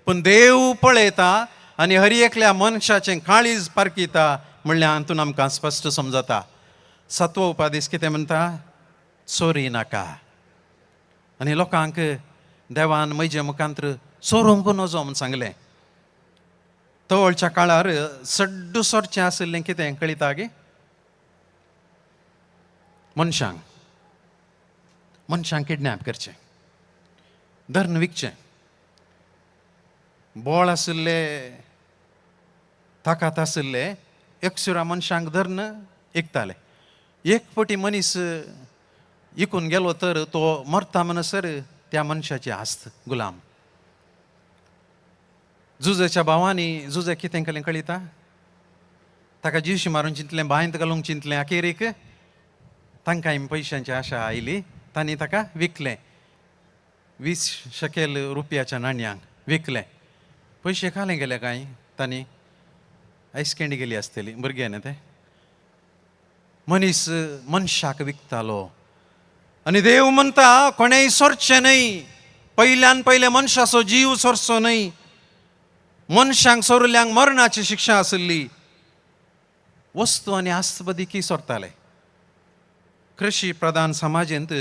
[SPEAKER 17] पूण देव पळयता आनी हर एकल्या मनशाचें काळीज पारखिता म्हणल्यार हातून आमकां स्पश्ट समजता. सातवो उपादेश कितें म्हणटा, चोरी नाका. आनी लोकांक देवान म्हजे मुखांत्र चोरूंक नजो म्हूण सांगलें. तवळच्या काळार सड्डू सोरचें आशिल्लें कितें कळिता गे मनशांक, मनशांक किडनॅप करचें, धरून विकचें. बोळ आशिल्ले, ताकात आशिल्ले एकसुरा मनशांक धरून विकताले. एक पटी मनीस इकून गेलो तर तो मरता म्हणसर त्या मनशाची आस्त गुलाम. जुजेच्या भावांनी जुजे कितें केलें कळिता, ताका जिवशी मारून चिंतलें, बांयंत घालूंक चिंतलें. अखेरीक तांकां पयशांची आशा आयली, तांणी ताका विकलें. 20 शकेल रुपयाच्या नाण्यांक विकलें. पयशे खाले गेले कांय तांणी आयस कँडी गेली आसतली भुरगे न्ही ते. मनीस मनशाक विकतालो. आनी देव म्हणटा कोणेय सोरचें न्हय, पयल्यान पयले मनशाचो जीव सोरचो न्हय. मनशांक सोरल्यांक मरणाची शिक्षा आशिल्ली. वस्तू आनी आस्तबदिकी सोरताले. कृशी प्रधान समाजेंत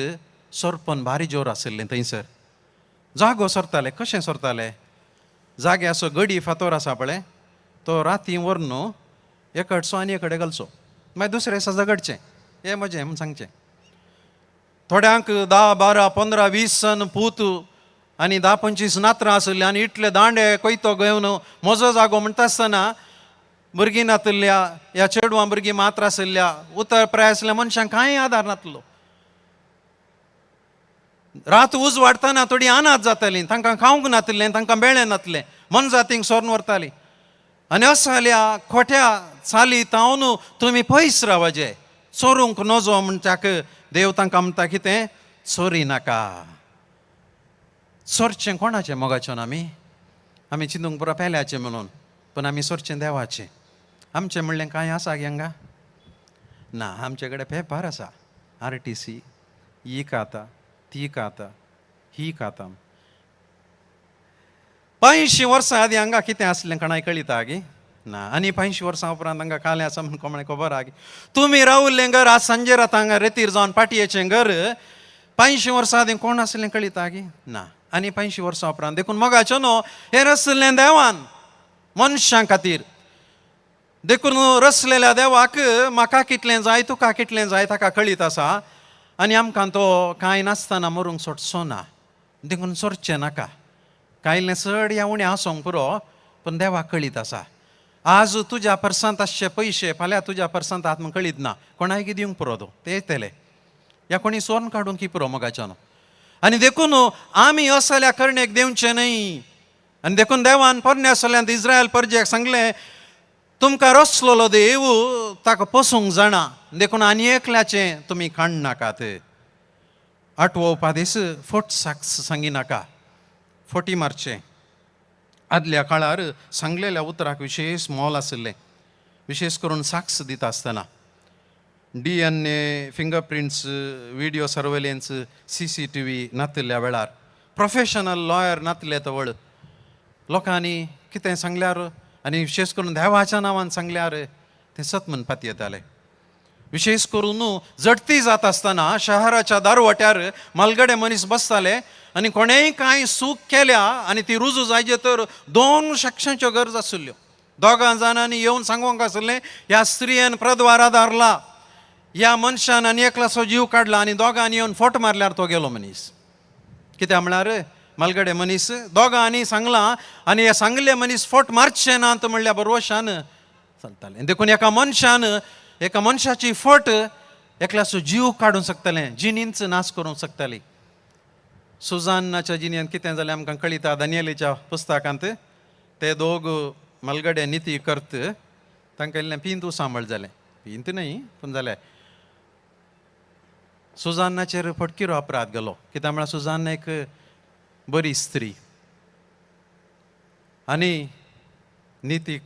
[SPEAKER 17] सोरपन भारी जोर आशिल्लें थंयसर. जागो सोरताले. कशें सोरताले, जाग्याचो गडी फातोर आसा पळय, तो राती व्हरून एकडचो आनी एकडे घालचो, मागीर दुसऱ्या दिसा झगडचें, हें म्हजें म्हूण सांगचें. थोड्यांक 10, 12, 15, 20 सन पूत आनी 10, 25 नात्रां आशिल्लीं आनी इतले दांडे कोयतो घेवन म्हजो जागो म्हणटा आसतना भुरगीं नातिल्ल्या ह्या चेडवां भुरगीं मात्र आशिल्ल्या उतर प्राय आसल्या मनशांक कांय आदार नातलो. रात उज वाडटना थोडी अनाथ जातालीं, तांकां खावंक नातिल्लें, तांकां बेळें नातलें, मनजातींक सोरून व्हरतालीं. आनी असल्या खोट्या चाली तावन तुमी पयस रावचे. चोरूंक नजो म्हणच्याक देव तांकां म्हणटा कितें, चोरी नाका. चोरचें कोणाचें मोगाचें? आमी आमी चिंतूंक पुरो पेल्याचें म्हणून, पूण आमी चोरचें देवाचें. आमचें म्हणलें कांय आसा हांगा ना, आमचे कडेन पेपर आसा, RTC ही खाता ती खाता ही खाता. 85 वर्सां आदीं हांगा कितें आसलें कोणाय कळिता गी ना. आनी 85 वर्सां उपरांत हांगा कालें आसा म्हूण कोणाय खबर आहा गी? तुमी रावल्लें घर आज सांजेर आतां हांगा रेतीर जावन पाटयेचें घर 85 वर्सां आदीं कोण आसलें कळिता गी ना. आनी 85 वर्सां उपरांत देखून मोगाचें न्हू हें रसलें देवान मनशां खातीर. देखून रसलेल्या देवाक म्हाका कितलें जाय तुका कितलें जाय ताका कळीत आसा आनी आमकां तो कांय नासतना मरूंक सोडचो ना. देखून सोडचें नाका, कांयलें चड या उणें आसूंक पुरो, पूण देवाक कळीत आसा. आज तुज्या पर्सांत आसचे पयशे फाल्यां तुज्या पर्सांत आत्म कळीत ना, कोणायकी दिवंक पुरो तो ते येतले या कोणी सोर्न काडूंक की पुरो मोगाच्यान. आनी देखून आमी असल्या करणेक दिवचें न्हय. आनी देखून देवान पोरण्या सल्यांत इस्रायल परजेक सांगलें, तुमकां रसलेलो देव ताका पोसूंक जाणा, देखून आनी एकल्याचें तुमी काडनाकात. आठवो उपादेस, फट साक्ष सांगिनाका, फटी मारचें. आदल्या काळार सांगलेल्या उतराक विशेश मोल आशिल्लें, विशेश करून साक्ष दिता आसतना. DNA, fingerprints, video surveillance, CCTV नातिल्ल्या वेळार, प्रोफेशनल लॉयर नातिल्ले तवळ लोकांनी कितें सांगल्यार आनी विशेश करून देवाच्या नांवान सांगल्यार तें सत म्हूण पातयेताले. विशेश करून झडती जाता आसतना शहराच्या दारवट्यार मालगडे मनीस बसताले आनी कोणेय कांय चूक केल्या आनी ती रुजू जायचे तर 2 साक्षांच्यो गरज आशिल्ल्यो. 2 जाणांनी येवन सांगूंक आशिल्लें, ह्या स्त्रियेन प्रद्वारा धारला, ह्या मनशान आनी एकल्याचो जीव काडला, आनी दोगांनी येवन फोट मारल्यार तो गेलो मनीस. कित्याक म्हळ्यार मालगडे मनीस दोगांनी सांगलां आनी हे सांगले मनीस फोट मारचे ना म्हणल्या बरोवशान चलताले. देखून एका मनशान एका मनशाची फट एकल्याचो जीव काडूंक शकतालें, जिणींच नाश करूंक शकताली. सुजानाच्या जिणेंत कितें जालें आमकां कळिता. दानियेलीच्या पुस्तकांत ते दोग मालगडे निती करत तांकां इल्लें पिंत सांबाळ जालें, पिंत न्हय पूण जालें. सुजानाचेर फटकिरो अपराध गेलो, कित्याक म्हळ्यार सुजान एक बरी स्त्री आनी निती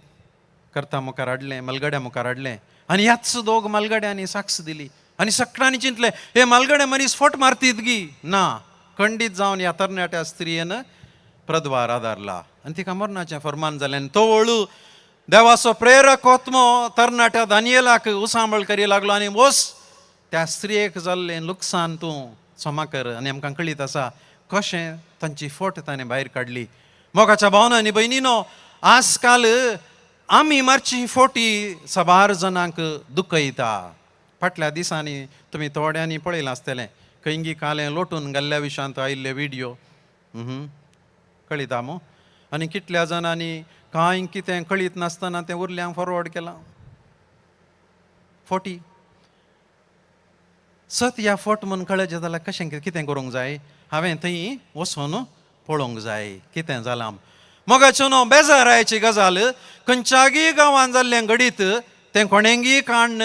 [SPEAKER 17] करता मुखार हाडलें, मालगड्या मुखार हाडलें आनी ह्याच दोग मालगड्यांनी साक्ष दिली आनी सगळ्यांनी चिंतलें हे मालगडे मनीस फट मारतीत गी ना. खंडीत जावन ह्या तरणाट्या स्त्रियेन प्रद्वार आदारला आनी तिका मरणाचें फर्मान जालें. आनी तो वळू देवाचो प्रेरक आत्मो तरणाट्या दानियेलाक उसांबळ करी लागलो आनी वस त्या स्त्रियेक जाल्लें लुकसाण तूं क्षमा कर. आनी आमकां कळीत आसा कशें तांची फट ताणें भायर काडली. मोगाच्या भावना आनी भयणीनो, आजकाल आमी मारची फोटी साबार जाणांक दुखयता. फाटल्या दिसांनी तुमी थोड्यांनी पळयलां आसतलें खंयगी कालें लोटून घाल्ल्या विशांत आयिल्ले व्हिडियो कळिता मू. आनी कितल्या जाणांनी कांय कितें कळीत नासतना तें उरल्यांक फॉरवर्ड केलां. फोटी सत ह्या फट म्हूण कळचें जाल्यार कशें कितें करूंक जाय, हांवें थंय वचून पळोवंक जाय कितें जालां. मोगाचो न्हू बेजारायची गजाल, खंयच्यागी गांवांत जाल्लें घडीत तें कोणेंगी काण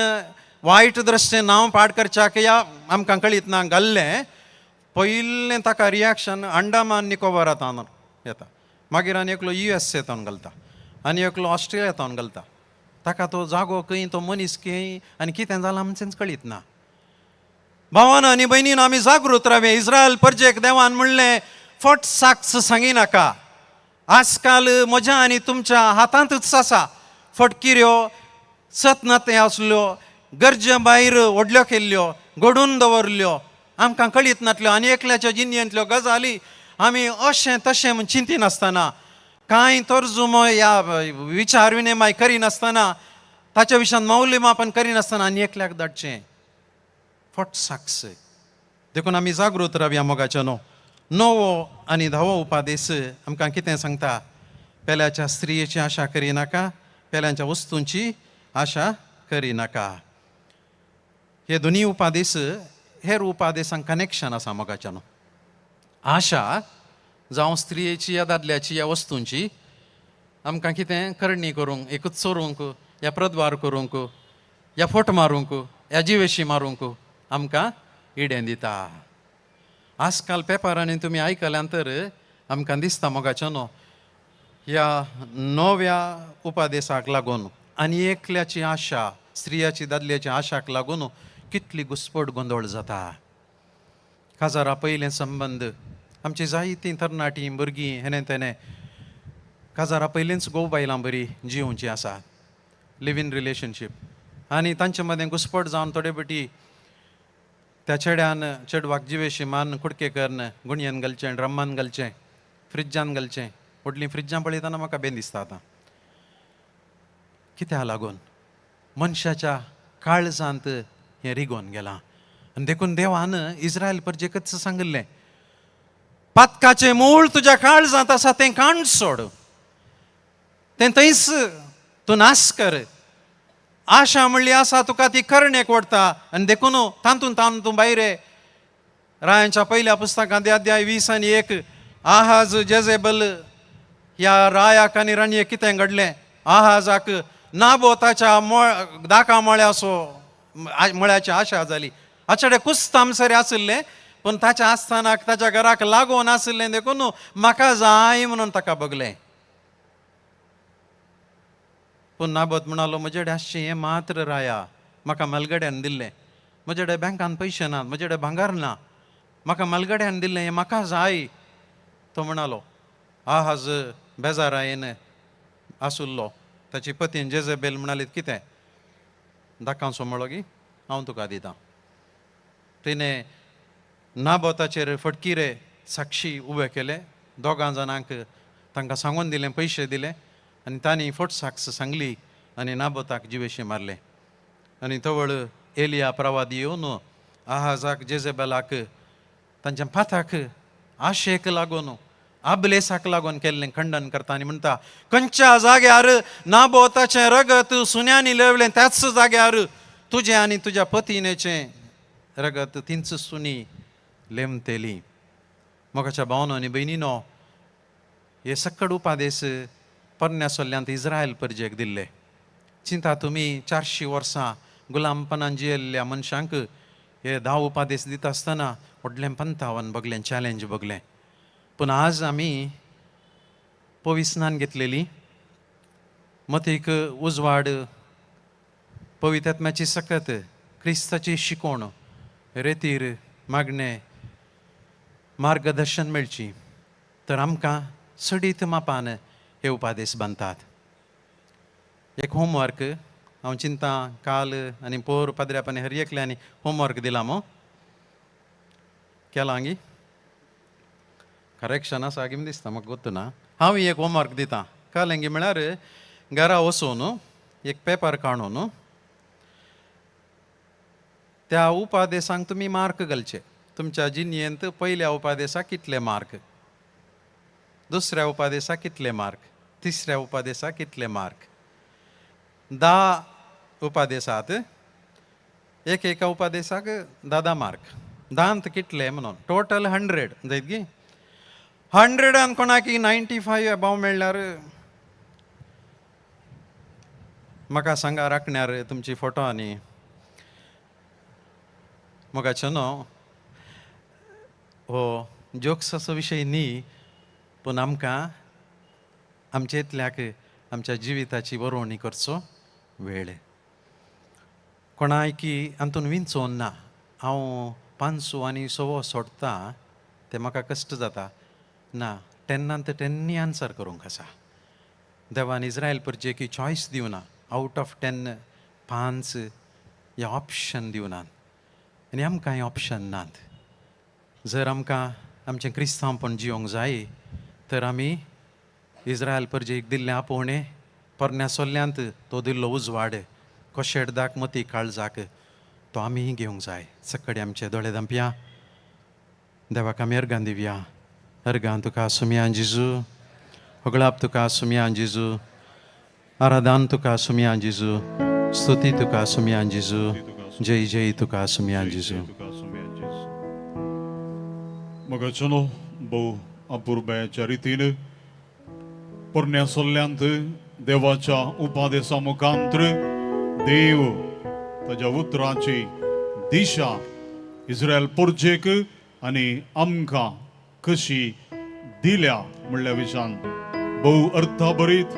[SPEAKER 17] वायट दृश्टेन नांव पाड करच्याक या आमकां कळीत ना घाल्लें, पयलें ताका रिएक्शन अंडमान निकोबारांत येता, मागीर आनी एकलो USA तावन घालता आनी एकलो ऑस्ट्रेलिया तावन घालता. ताका तो जागो खंय, तो मनीस खंय आनी कितें जालां आमचेंच कळीत ना. भावान आनी भयणीन आमी जागृत रावया. इस्रायल परजेक देवान म्हणलें फट साक्ष सांगिनाका. आजकाल म्हज्या आनी तुमच्या हातांतूच आसा फटकिऱ्यो, सत नातें आसल्यो, गरजे भायर व्हडल्यो केल्ल्यो, घडून दवरल्यो, आमकां कळीत नातल्यो आनी एकल्याच्या जिणेंतल्यो गजाली आमी अशें तशें म्हूण चिंतिनासतना कांय तर्जुमो या विचार विनिमय करिनासतना, ताच्या विशयान मौल्यमापन करिनासतना आनी एकल्याक धाडचें फट साक्ष. देखून आमी जागृत रावया मोगाच्या न्हू. णवो आनी धावो उपादेस आमकां कितें सांगता? पेल्याच्या स्त्रियेची आशा करिनाका, पेल्यांच्या वस्तूंची आशा करिनाका. हे दोनी उपादेस हेर उपादेसांक कनेक्शन आसा मोगाच्या न्हू. आशा जावं स्त्रियेची या दादल्याची या वस्तूंची आमकां कितें करणी करूंक, एकूच चोरूंक या प्रद्वार करूंक या फोट मारूंक या जिवेशी मारूंक आमकां इडें दिता. आजकाल पेपरांनी तुमी आयकल्यान तर आमकां दिसता मोगाचो न्हू, ह्या नव्या उपादेसाक लागून आनी एकल्याची आशा, स्त्रियाची दादल्याची आशाक लागून कितली घुस्पट गोंदळ जाता. काजारा पयलें संबंद आमची जायतीं तरणाटीं भुरगीं हेणे तेणे काजारा पयलींच घोव बायलां बरी जियोवची आसा, लिव इन रिलेशनशीप, आनी तांचे मदें घुस्पट जावन थोडे बेटी त्या चेड्यान चेडवाक जिवेशी मान कुडके करून गुणयेन घालचें, ड्रमान घालचें, फ्रिज्जान घालचें. व्हडलीं फ्रिज्जां पळयतना म्हाका बेन दिसता आतां. कित्याक लागून मनशाच्या काळजांत हें रिगोवन गेलां. आनी देखून देवान इस्रायल परजेकच सांगिल्लें, पातकाचें मूळ तुज्या काळजांत आसा तें काण सोड, तें थंयच तूं नाश कर. आशा म्हणली आसा तुका ती करणेक वडटा आनी देखून तातूंत तावन तूं भायर. रायांच्या पयल्या पुस्तकांत अध्याय 20 आनी 1, आहाज जेजेबल ह्या रायाक आनी राणयेक कितें घडलें? आहाजाक नाबोताच्या दाका मळ्यासो मळ्याची आशा जाली. आचडे कुस्ताम सरी आशिल्लें पूण ताच्या आस्थानाक ताच्या घराक लागून आशिल्लें देखून म्हाका जाय म्हणून ताका बगलें. पूण नाबोत म्हणालो, म्हजे कडेन आसचें हें मात्र राया, म्हाका म्हालगड्यान दिल्लें, म्हजे कडेन बँकान पयशे नात, म्हजे कडेन भांगर ना, म्हाका म्हालगड्यान दिल्लें हें म्हाका जाय. तो म्हणालो. आहाज बेजारायेन आसुल्लो. ताची पतीन जेजेबेल म्हणाली, कितें दाकांसो म्हळो गी, हांव तुका दितां. तिणें नाबोताचेर फटकिरे साक्षी उबे केले, दोगां जाणांक तांकां सांगून दिलें, पयशे दिले आनी तांणी फट साक्ष सांगली आनी नाबोताक जिवेशी मारलें. आनी तवळ एलिया प्रवादी येवन आहाजाक जेजेबेलाक तांच्या पाथाक आशेक लागून आबलेसाक लागून केल्लें खंडन करता आनी म्हणटा, खंयच्या जाग्यार नाबोताचें रगत सुन्यांनी लेवलें त्याच जाग्यार तुजें आनी तुज्या पतिनेचें रगत तींच सुनी लेमतेली. मोगाच्या भावनो आनी भयणीनो, हे सक्कड उपादेस पोरण्या सोल्ल्यांत इस्रायल परजेक दिल्ले. चिंता तुमी 400 वर्सां गुलामपणान जियेल्ल्या मनशांक हे 10 उपादेस दिता आसतना व्हडलें पंथावन बगलें, चॅलेंज बगलें. पूण आज आमी पविस्नान घेतलेली मतीक उजवाड, पवित्यात्म्याची सकत, क्रिस्ताची शिकोवण, रेतीर मागणें मार्गदर्शन मेळची तर आमकां सडीत मापान हे उपादेस बांदतात. एक होमवर्क हांव चिंता काल आनी पोर पाद्र्यापानी हर एकल्यांनी होमवर्क दिला मो केलां गी, करेक्शन आसा गी दिसता म्हाका गोत्तू ना. हांव एक होमवर्क दितां कळ्ळें गी, म्हळ्यार घरा वचून एक पेपर काडून त्या उपादेसांक तुमी मार्क घालचे. तुमच्या जिणेंत पयल्या उपादेसाक कितले मार्क, दुसऱ्या उपादेसाक कितले मार्क, तिसऱ्या उपादेसाक कितले मार्क. 10 उपादेसात एक एका उपादेसाक 10 मार्क, 10 कितले म्हणून टोटल 100 जायत गी. 100 कोणाक 95 अबाव मेळ्ळ्यार म्हाका सांगा राखण्यार तुमची फोटो आनी मोगाचो न्हू हो जोक्साचो विशय न्ही, पूण आमकां आमच्या इतल्याक आमच्या जिविताची बरोवणी करचो वेळ. कोणायकी हातून विंचोन ना, हांव 500 आनी 125 सोडटा तें म्हाका कश्ट जाता ना. 10 10 आन्सर करूंक आसा. देवान इस्रायल परजेकी चॉयस दिवना, आवट ऑफ 10 5 या ऑप्शन दिवनात आनी आमकां हें ऑप्शन नात. जर आमकां आमचें क्रिस्तांवपण जियोंक जाय तर आमी इस्रायल परजेक दिल्लें आपोवणें पोरण्या सोल्ल्यांत तो दिल्लो उजवाड कोशेडदाक मती काळजाक तो आमी घेवंक जाय. सकाळी आमचे दोळे धांपया, देवाक आमी अर्गां दिवया. अर्गां तुका सुमया जेजू, होगळाप तुका सुमया जेजू, आराधान तुका सुमया जेजू, स्तुती तुका सुमया जेजू, जय जय तुका सुमया जेजू.
[SPEAKER 10] मगाचनो भोव अपुरबायाच्या रितीन पोरण्या सोल्ल्यांत देवाच्या उपादेसा मुखांत्र देव ताज्या उतराची दिशा इस्रायल पोरजेक आनी आमकां कशी दिल्या म्हणल्या विशान भोव अर्थभरीत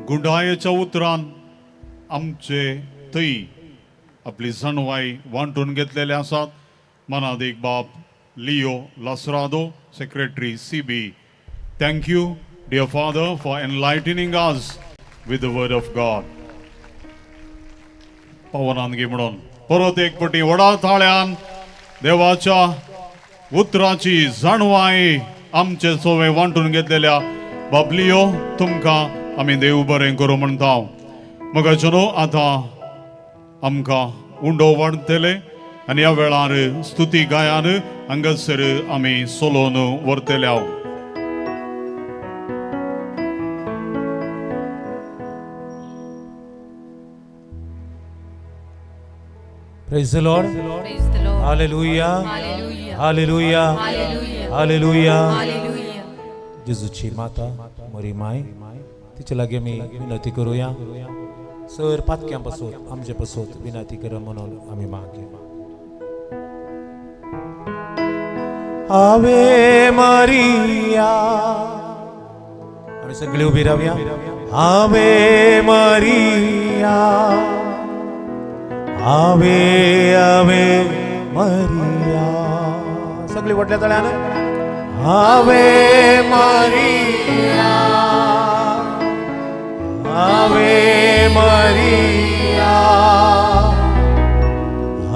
[SPEAKER 10] गुंडायेच्या उतरान आमचे थंय आपली जाणवाय वांटून घेतलेले आसात. मनादीक बाप Leo Lasrado, secretary CB. Thank you dear father for enlightening us with the word of God. पवनानगी म्हणून परत एक पटी व्हडा ताळ्यान देवाच्या उतराची जाणवाय आमचे सोवे वांटून घेतलेल्या बाब लियो तुमकां आमी देव बरें करूं म्हणटा. मगाचो आतां आमकां उंडो वाडटले आनी ह्या वेळार स्तुती गायान हांगासर आमी सोलोन व्हरतले.
[SPEAKER 19] Praise the Lord.
[SPEAKER 2] Praise the Lord.
[SPEAKER 19] Hallelujah.
[SPEAKER 2] Hallelujah.
[SPEAKER 19] Hallelujah.
[SPEAKER 2] Hallelujah.
[SPEAKER 19] Hallelujah.
[SPEAKER 2] Hallelujah.
[SPEAKER 19] जेजूची माता मोरी माय तिचे लागीं आमी विनंती करुया. सर पातक्यां पासत आमचे पासत विनंती कर म्हणून आमी मागया. आवे मारिया, आमी सगळी उबी रावया. आवे मारिया, आवे आवे मारिया, सगळी व्हडल्या तळ्यान आवे मारिया, आवे मारिया,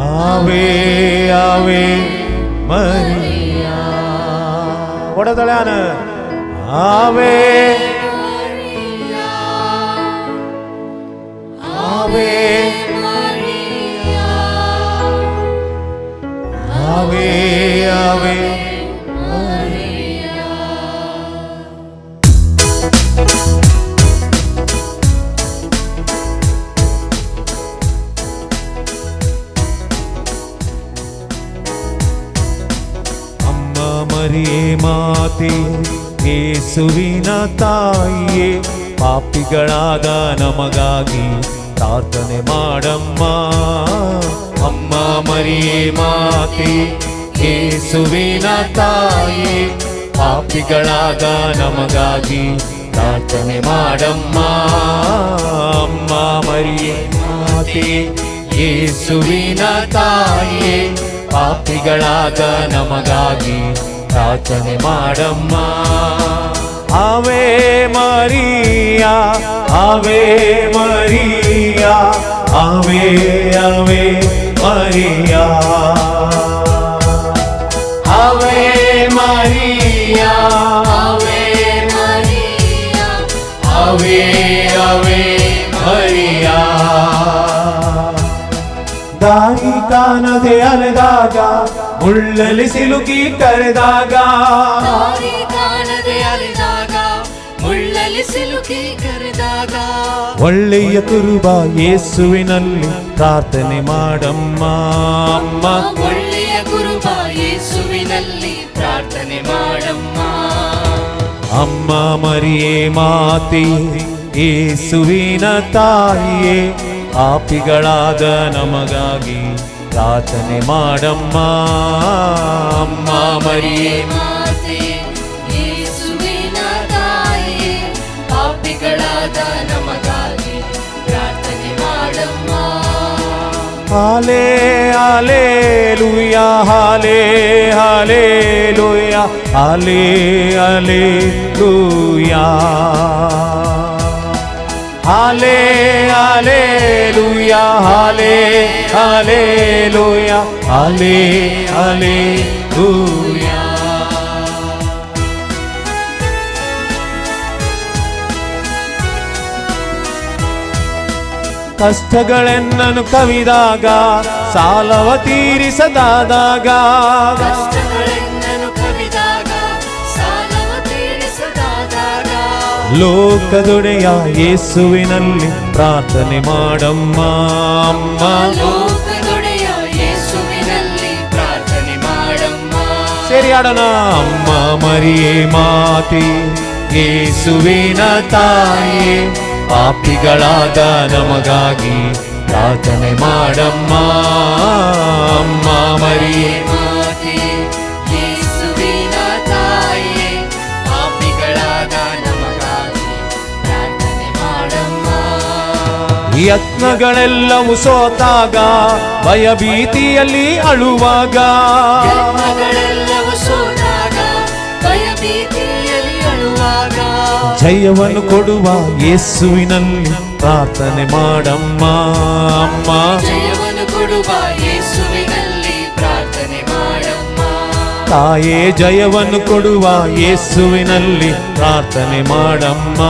[SPEAKER 19] आवे आवे मारिया, व्हडल्या तळ्यान आवे आवे आवे आवे मारिया. ಅಮ್ಮ ಮರಿಯೇ ಮಾತೆ, ಯೇಸುವಿನ ತಾಯಿಯೇ, ಪಾಪಿಗಳಾದ ನಮಗಾಗಿ ಪ್ರಾರ್ಥನೆ ಮಾಡಮ್ಮ. ಅಮ್ಮ ಮರಿಯೇ ಮಾತೆ, ಯೇಸುವಿನ ತಾಯಿಯೇ, ಪಾಪಿಗಳಾದ ನಮಗಾಗಿ ಪ್ರಾರ್ಥನೆ ಮಾಡಮ್ಮ. ಅಮ್ಮ ಮರಿಯೇ ಮಾತೆ, ಯೇಸುವಿನ ತಾಯಿಯೇ, ಪಾಪಿಗಳಾದ ನಮಗಾಗಿ ಪ್ರಾರ್ಥನೆ ಮಾಡಮ್ಮ. ಆವೆ ಮರಿಯಾ, ಆವೆ ಮರಿಯಾ, ಆವೆ ಆವೆ ಮರಿಯಾ, ಆವೆ ಮರಿಯಾ,
[SPEAKER 2] ಆವೆ ಮರಿಯಾ,
[SPEAKER 19] ಆವೆ ಆವೆ ಮರಿಯಾ. ದಾರಿ ಕಾಣದೆ ಅಲೆದಾಗ, ಮುಳ್ಳಲ್ಲಿ ಸಿಲುಕಿ ಕರೆದಾಗ,
[SPEAKER 2] ದಾರಿ ಕಾಣದೆ ಅಲೆದಾಗ, ಮುಳ್ಳಲ್ಲಿ ಸಿಲುಕಿ ಕರೆದಾಗ,
[SPEAKER 19] ಒಳ್ಳೆಯ ಕುರುಬ ಯೇಸುವಿನಲ್ಲಿ ಪ್ರಾರ್ಥನೆ ಮಾಡಮ್ಮ. ಅಮ್ಮ
[SPEAKER 2] ಒಳ್ಳೆಯ ಕುರುಬ ಯೇಸುವಿನಲ್ಲಿ ಪ್ರಾರ್ಥನೆ ಮಾಡಮ್ಮ.
[SPEAKER 19] ಅಮ್ಮ ಮರಿಯೇ ಮಾತೆ, ಯೇಸುವಿನ ತಾಯಿಯೇ, ಪಾಪಿಗಳಾದ ನಮಗಾಗಿ ಪ್ರಾರ್ಥನೆ ಮಾಡಮ್ಮ. ಅಮ್ಮ ಮರಿಯೇ
[SPEAKER 2] ಮಾತೆ, ಯೇಸುವಿನ ತಾಯಿಯೇ, ಪಾಪಿಗಳಾದ ನಮಗಾಗಿ ಪ್ರಾರ್ಥನೆ ಮಾಡಮ್ಮ.
[SPEAKER 19] ಹಾಲೆ ಹಾಲೆಲೂಯಾ, ಹಾಲೆ ಹಾಲೆಲೂಯಾ, ಹಾಲೆ ಹಾಲೆಲೂಯಾ, ಹಾಲೆ ಹಾಲೆಲೂಯಾ, ಹಾಲೆ ಹಾಲೆಲೂಯಾ, ಹಾಲೆ ಹಾಲೆಲೂಯಾ.
[SPEAKER 9] ಕಷ್ಟಗಳೆನ್ನನು ಕವಿದಾಗ, ಸಾಲವ ತೀರಿಸದಾದಾಗ,
[SPEAKER 2] ಕಷ್ಟಗಳೆನ್ನನು ಕವಿದಾಗ, ಸಾಲವ ತೀರಿಸದಾದಾಗ,
[SPEAKER 9] ಲೋಕದೊಡೆಯ ಯೇಸುವಿನಲ್ಲಿ ಪ್ರಾರ್ಥನೆ ಮಾಡಮ್ಮ ಅಮ್ಮ.
[SPEAKER 2] ಲೋಕದೊಡೆಯ ಯೇಸುವಿನಲ್ಲಿ ಪ್ರಾರ್ಥನೆ ಮಾಡಮ್ಮ.
[SPEAKER 9] ಸೇರಿ ಆಡೋಣ. ಅಮ್ಮ ಮರಿಯೇ ಮಾತೆ, ಯೇಸುವಿನ ತಾಯೇ, ಪಾಪಿಗಳಾದ ನಮಗಾಗಿ ಪ್ರಾರ್ಥನೆ ಮಾಡಮ್ಮ. ಅಮ್ಮ ಮರಿಯೇ
[SPEAKER 2] ಮಾತೆ, ಯೇಸುವಿನ ತಾಯೇ, ಪಾಪಿಗಳಾದ ನಮಗಾಗಿ ಪ್ರಾರ್ಥನೆ ಮಾಡಮ್ಮ.
[SPEAKER 9] ಯತ್ನಗಳೆಲ್ಲವೂ ಸೋತಾಗ, ಭಯಭೀತಿಯಲ್ಲಿ ಅಳುವಾಗ,
[SPEAKER 2] ಯತ್ನಗಳೆಲ್ಲವೂ ಸೋತಾಗ, ಭಯಭೀತಿಯಲ್ಲಿ ಅಳುವಾಗ,
[SPEAKER 9] ಜಯವನ್ನು ಕೊಡುವ ಯೇಸುವಿನಲ್ಲಿ ಪ್ರಾರ್ಥನೆ ಮಾಡಮ್ಮ ಅಮ್ಮ.
[SPEAKER 2] ಜಯವನ್ನು ಕೊಡುವ ಯೇಸುವಿನಲ್ಲಿ ಪ್ರಾರ್ಥನೆ ಮಾಡಮ್ಮ.
[SPEAKER 9] ತಾಯೇ ಜಯವನ್ನು ಕೊಡುವ ಯೇಸುವಿನಲ್ಲಿ ಪ್ರಾರ್ಥನೆ ಮಾಡಮ್ಮ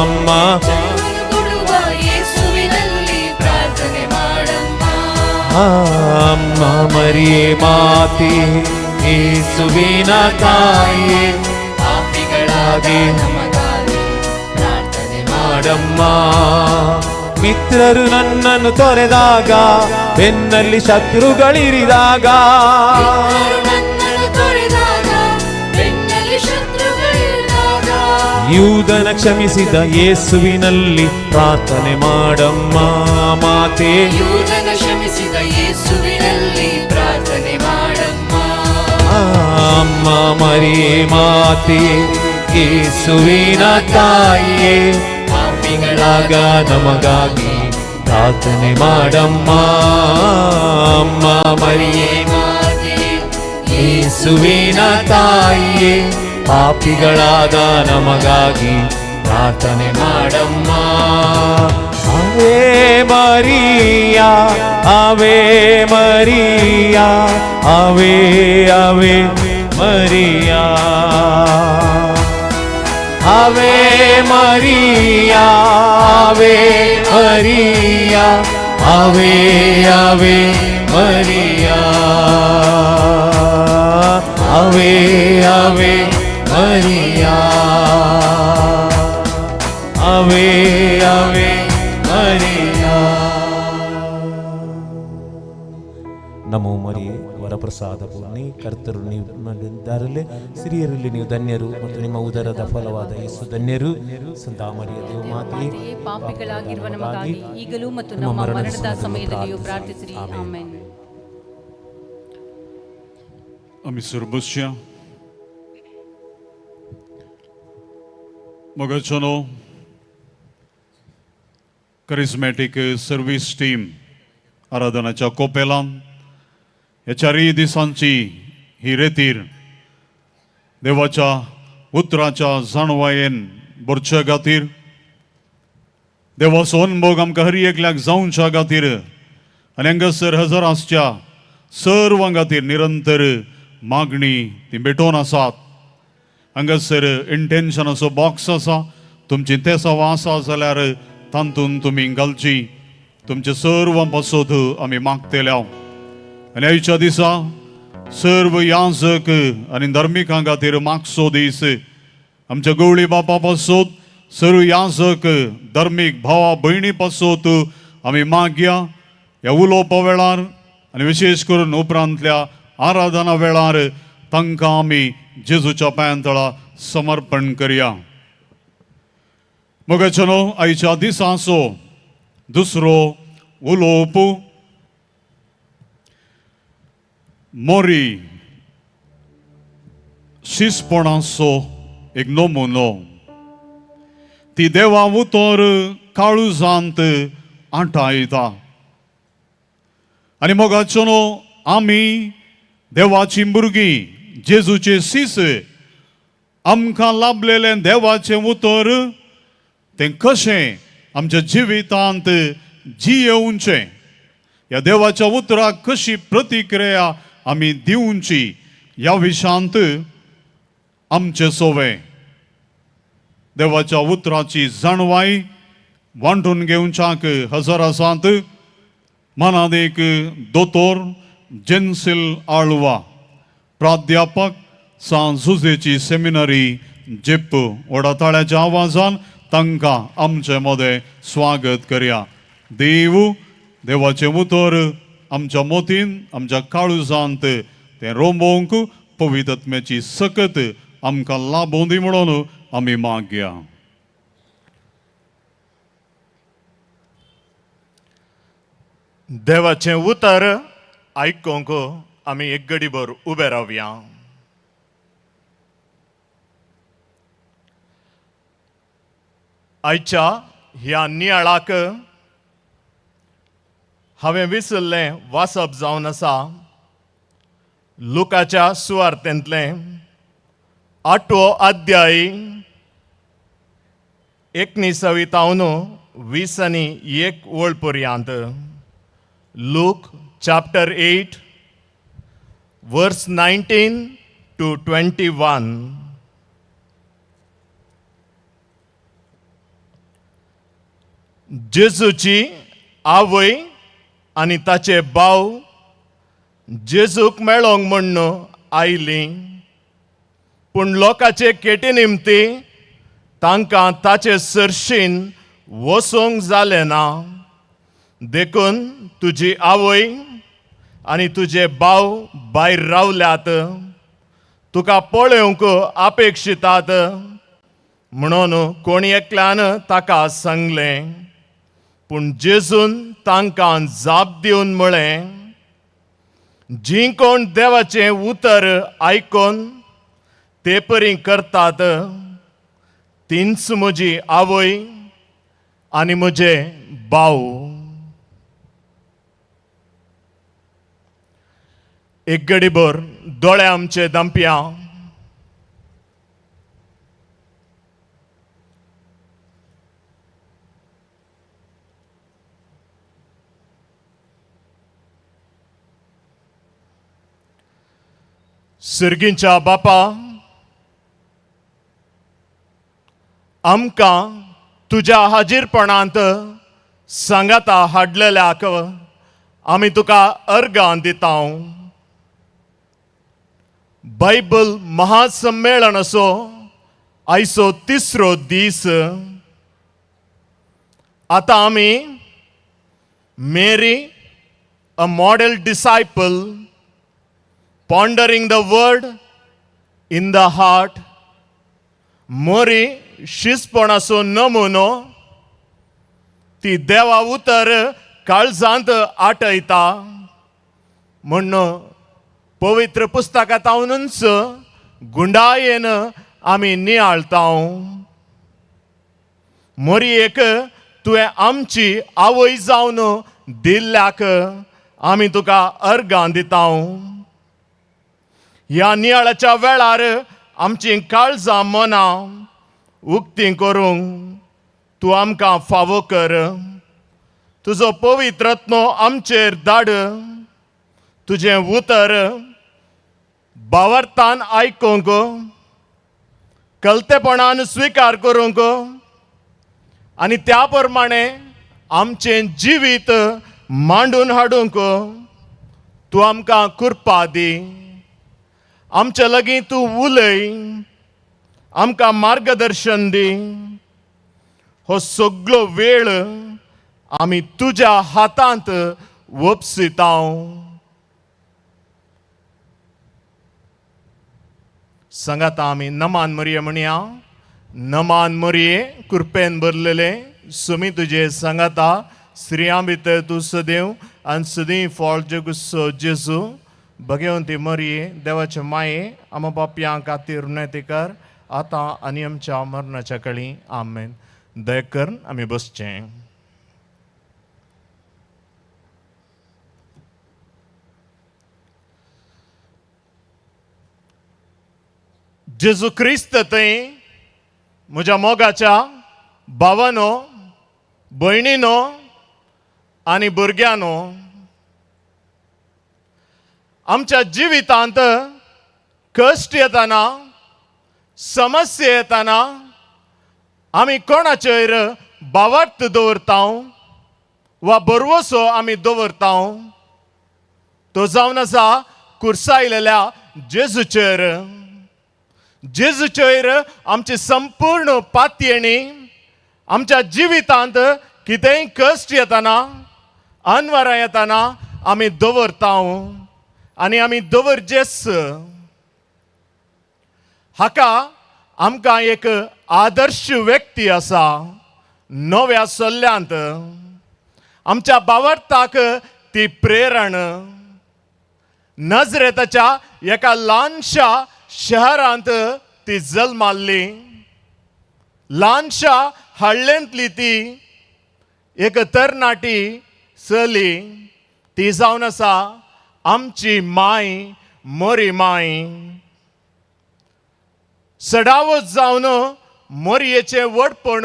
[SPEAKER 9] ಅಮ್ಮ.
[SPEAKER 2] ಜಯವನ್ನು ಕೊಡುವ ಯೇಸುವಿನಲ್ಲಿ ಪ್ರಾರ್ಥನೆ ಮಾಡಮ್ಮ.
[SPEAKER 9] ಅಮ್ಮ ಮರಿಯೇ ಮಾತೆ, ಯೇಸುವಿನ ತಾಯೇ,
[SPEAKER 2] ಪಾಪಿಗಳಾದ ನಮಗಾಗಿ ಪ್ರಾರ್ಥನೆ
[SPEAKER 9] ಮಾಡಮ್ಮ. ಮಿತ್ರರು ನನ್ನನ್ನು ತೊರೆದಾಗ, ಬೆನ್ನಲ್ಲಿ ಶತ್ರುಗಳಿರಿದಾಗ,
[SPEAKER 2] ಮಿತ್ರರು ನನ್ನನ್ನು ತೊರೆದಾಗ, ಬೆನ್ನಲ್ಲಿ ಶತ್ರುಗಳಿರಿದಾಗ,
[SPEAKER 9] ಯೂದನ ಕ್ಷಮಿಸಿದ ಯೇಸುವಿನಲ್ಲಿ ಪ್ರಾರ್ಥನೆ ಮಾಡಮ್ಮ ಮಾತೆ.
[SPEAKER 2] ಯೂದನ ಕ್ಷಮಿಸಿದ ಯೇಸುವಿನಲ್ಲಿ ಪ್ರಾರ್ಥನೆ ಮಾಡಮ್ಮ.
[SPEAKER 9] ಅಮ್ಮ ಮರಿಯೇ ಮಾತೆ, ಯೇಸುವಿನ ತಾಯಿಯೇ, ಪಾಪಿಗಳಾಗ ನಮಗಾಗಿ ಪ್ರಾರ್ಥನೆ ಮಾಡಮ್ಮ. ಅಮ್ಮ ಮರಿಯೇ
[SPEAKER 2] ಮಾತೆ,
[SPEAKER 9] ಯೇಸುವಿನ ತಾಯಿಯೇ, ಪಾಪಿಗಳಾದ ನಮಗಾಗಿ ಪ್ರಾರ್ಥನೆ ಮಾಡಮ್ಮ. Ave Maria, Ave Maria, Ave Ave Maria, Ave Maria, Ave Maria, Ave Ave Maria, Ave Ave Maria, Ave Ave Maria. ನಮೋ ಮರಿಯೇ, ವರಪ್ರಸಾದ ಪೂರ್ಣಿ, ಕರ್ತರು ನಿಮ್ಮಲ್ಲಿದ್ದಾರಲ್ಲೇ, ಸ್ತ್ರೀಯರಲ್ಲಿ ನೀವು ಧನ್ಯರು ಮತ್ತು ನಿಮ್ಮ ಉದರದ ಫಲವಾದ ಯೇಸು ಧನ್ಯರು. ಸಂತ ಮರಿಯ ದೇವಮಾತೆಯೇ,
[SPEAKER 4] ಪಾಪಿಗಳಾಗಿರುವ ನಮಗಾಗಿ ಈಗಲೂ ಮತ್ತು ನಮ್ಮ ಮರಣದ ಸಮಯದಲ್ಲಿಯೂ ಪ್ರಾರ್ಥಿಸಿರಿ. ಆಮೆನ್.
[SPEAKER 10] आमी सुरबुसया मोगाचनो करिस्मॅटीक सर्वीस टीम आराधनाच्या कोपेलान ह्या चारय दिसांची ही रेतीर देवाच्या उतराच्या जाणवायेन भरच्या खातीर, देवाचो अनभोग आमकां हर एकल्याक जावच्या खातीर आनी हांगासर हजर आसच्या सर्वां खातीर निरंतर मागणी ती भेटोवन आसात. हांगासर इंटेन्शनाचो बॉक्स आसा, तुमची तेसांवां आसा जाल्यार तातूंत तुमी घालची. तुमचे सर्वां पासत आमी मागतले. आनी आयच्या दिसा सर्व याजक आनी धर्मिकां खातीर मागचो दीस. आमच्या गवळी बापा पासत, सर्व याजक धर्मीक भावा भयणी पासत आमी मागया. ह्या उलोवपा वेळार आनी विशेश करून उपरांतल्या आराधना वेळार तांकां आमी जेजूच्या पांयां तळा समर्पण करया. मोगाचेनो, आयच्या दिसाचो दुसरो उलोवप मोरी शिसपणाचो एक नमुनो. ती देवा उतर काळूजांत आटायता. आनी मोगाचेनो, आमी देवाची भुरगीं, जेजूचे सीस, आमकां लाभलेलें देवाचें उतर तें कशें आमच्या जिवितांत जियेवचें, ह्या देवाच्या उतराक कशी प्रतिक्रिया आमी दिवची ह्या विशांत आमचें सोवें देवाच्या उतराची जाणवाय वांटून घेवच्याक हजर आसात मानादीक दोतोर जेन्सिल आळवा, प्राध्यापक सांत जुजेची सेमिनरी जेप्प. व्हडा ताळ्याच्या आवाजान तांकां आमचे मदें स्वागत करया. देव देवाचें उतर आमच्या मोतीन आमच्या काळजांत तें रोंबोवंक पवित्रत्म्याची सकत आमकां लाभोवं दी म्हणून आमी मागया.
[SPEAKER 16] देवाचें उतर आयकूंक आमी एक गडीभर उबे रावया. आयच्या ह्या नियाळाक हांवें विसरलें वाचप जावन आसा लुकाच्या सुवार्तेंतलें 8वो अध्याय 19 तावन 21 वळ पर्यंत. Luke chapter 8 verse 19 to 21. जेजूची आवय आनी ताचे भाव जेजूक मेळोंक म्हण्ण आयलीं, पूण लोकांचे केटी निमती तांकां ताचे सरशीन वचूंक जालें ना. देखून तुजी आवय आनी तुजे भाव भायर रावल्यात, तुका पळोवंक अपेक्षितात म्हणून कोण एकल्यान ताका सांगलें. पूण जेजून तांकां जाप दिवन म्हळें, जीं कोण देवाचें उतर आयकून ते परी करतात तींच म्हजी आवय आनी म्हजे भाव. एक गडीभर दोळे आमचे दांपया. सर्गींच्या बापा, आमकां तुज्या हाजीरपणांत सांगाता हाडलेल्याक आमी तुका अर्गां दिता. बायबल महासम्मेळन असो आयचो तिसरो दीस. आतां आमी Mary a model disciple pondering the word in the heart, Mary शिसपणाचो नमुनो ती देवा उतर काळजांत आटयता म्हण्ण पवित्र पुस्तकांतूनच गुंडायेन आमी नियाळता. मोरी एक तुवें आमची आवय जावन दिल्ल्याक आमी तुका अर्गां दिता. ह्या नियाळाच्या वेळार आमची काळजां मनां उक्ती करूंक तूं आमकां फावो कर. तुजो पवित्र आत्मो आमचेर धाड. तुजें उतर भावार्थान आयकूंक, कलतेपणान स्विकार करूंक आनी त्या प्रमाणे आमचें जिवीत मांडून हाडूंक तूं आमकां कृपा दी. आमचे लागीं तूं उलय, आमकां मार्गदर्शन दी. हो सगळो वेळ आमी तुज्या हातांत वपसिता. सांगाता आमी नमान मरिये म्हणया. नमान मरिये, कृपेन भरलेले, सुमी तुजे सांगाता, स्त्रियां भितर तूं सदैव आनी सदीं फळ जगुसो जेजू. भगवंती मरिये, देवाचे माये, आमा पापयां खातीर विनंती कर आतां आनी आमच्या मरणाच्या कळी. आमेन. दया करून आमी बसचें. जेजू क्रिस्त थंय म्हज्या मोगाच्या भावानो, भयणीनो आनी भुरग्यांनो, आमच्या जिवितांत कश्ट येताना, समस्या येताना आमी कोणाचेर भावार्थ दवरता वा बरवसो आमी दवरता तो जावन आसा कुर्सायलेल्या जेजूचेर. जेजूचेर आमची संपूर्ण पातयेणी आमच्या जिवितांत कितेंय कश्ट येताना, अनवरां येताना आमी दवरता आनी आमी दवरचेच. हाका आमकां एक आदर्श व्यक्ती आसा नव्या सल्ल्यांत. आमच्या बावडताक ती प्रेरण नजरेताच्या एका ल्हानशा शहरांत ती जल्माल्ली. ल्हानशा हळ्ळेंतली ती एक तरणाटी चली, ती जावन आसा आमची माय मोरी माय. सडावत जावन मोरयेचें व्हडपण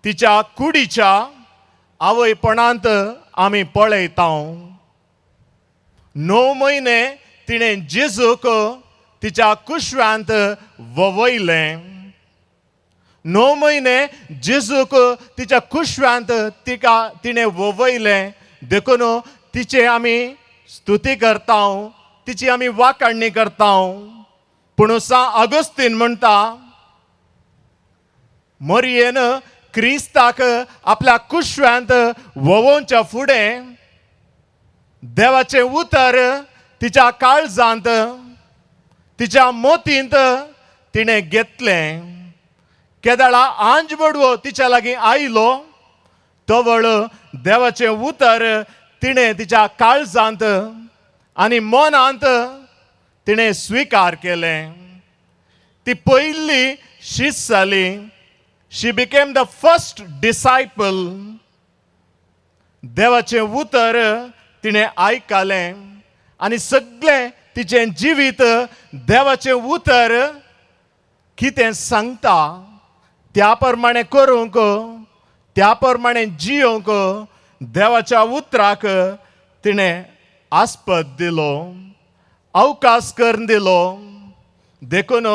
[SPEAKER 16] तिच्या कुडीच्या आवयपणांत आमी पळयता. 9 म्हयने तिणें जेजूक तिच्या कुशव्यांत ववयलें. 9 म्हयने जेजूक तिच्या कुशव्यांत तिका तिणें ववयलें. देखून तिचे आमी स्तुती करता, तिची आमी वाखाणणी करता. पूण सां आगोस्तीन म्हणटा, मोरयेन क्रिस्ताक आपल्या कुशव्यांत वोवोवच्या फुडें देवाचें उतर तिच्या काळजांत तिच्या मोतींत तिणें घेतलें. केदळा आंज बडवो तिच्या लागीं आयलो तवळ देवाचें उतर तिणें तिच्या काळजांत आनी मनांत तिणें स्विकार केलें. ती पयली शीस जाली. She became the first disciple. देवाचें उतर तिणें आयकलें आनी सगळें तिचें जिवीत देवाचें उतर कितें सांगता त्या प्रमाणे करूंक, त्या प्रमाणे जियोंक देवाच्या उतराक तिणें आस्पद दिलो, अवकाश करून दिलो. देखून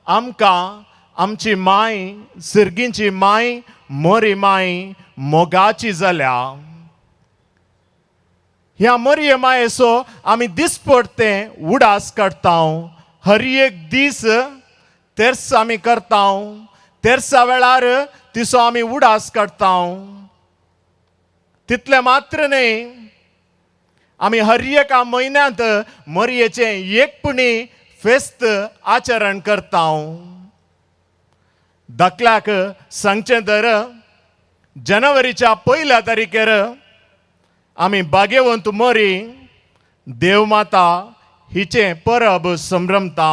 [SPEAKER 16] आमकां आमची माय सिर्गींची माय मोरी माय मोगाची जाल्या. ह्या मोरये मायेचो आमी दिसपडते उडास काडटा. हर एक दीस तेर्स आमी करता. तेर्सा वेळार तिचो आमी उडास काडटा. तितलें मात्र न्हय, आमी हर एका म्हयन्यांत मोरयेचें एकपणी फेस्त आचरण करता. धाकल्याक सांगचें तर जानेवारीच्या 1 तारखेर आमी बागेवंत मोरी देवमाता हिचें परब संभ्रमता.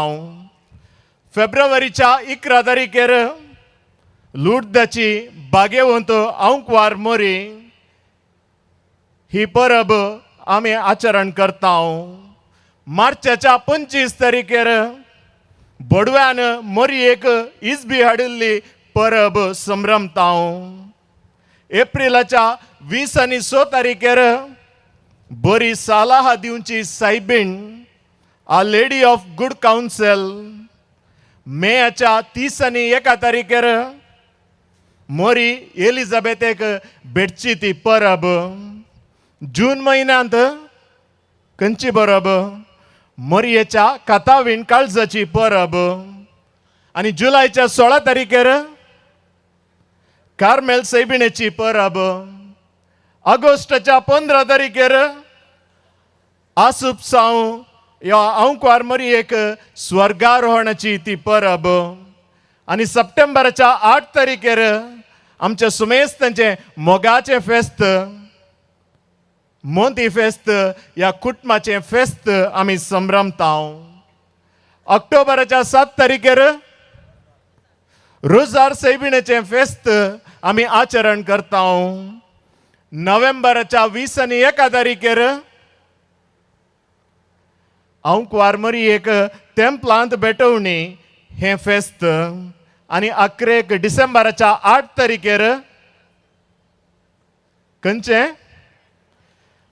[SPEAKER 16] फेब्रुवारीच्या 11 तारखेर लुर्दाची बागेवंत आंकवार मोरी ही परब आमी आचरण करता. मार्चाच्या 25 तारखेर बडव्यान मोरयेक इजबी हाडिल्ली परब संभ्रमता. एप्रिलाच्या 20 आनी 6 तारखेर बरी सालाहा दिवची सायबीण a lady of good counsel. मेयाच्या 30 आनी 1 तारखेर मोरी एलिझाबेथेक भेटची ती परब. जून म्हयन्यांत खंयची परब? मोरयेच्या कातावीण काळजाची परब. आनी जुलयच्या 16 तारखेर कार्मेल सैबिणेची परब. ऑगस्टाच्या 15 तारखेर आसूप साव ह्या आंकवार मोरयेक स्वर्गारोहणाची ती परब. आनी सप्टेंबराच्या 8 तारखेर आमच्या सुमेस्तांचें मोगाचें फेस्त, मोंती फेस्त ह्या कुटुंबाचें फेस्त आमी संभ्रमता. ऑक्टोबराच्या 7 तारखेर रोजार सैबिणेचें फेस्त आमी आचरण करता. नोव्हेंबराच्या 20 आनी 1 तारखेर आंकवार मोरयेक तेंपलांत भेटवणी हें फेस्त. आनी अकरेक डिसेंबराच्या 8 तारखेर खंयचें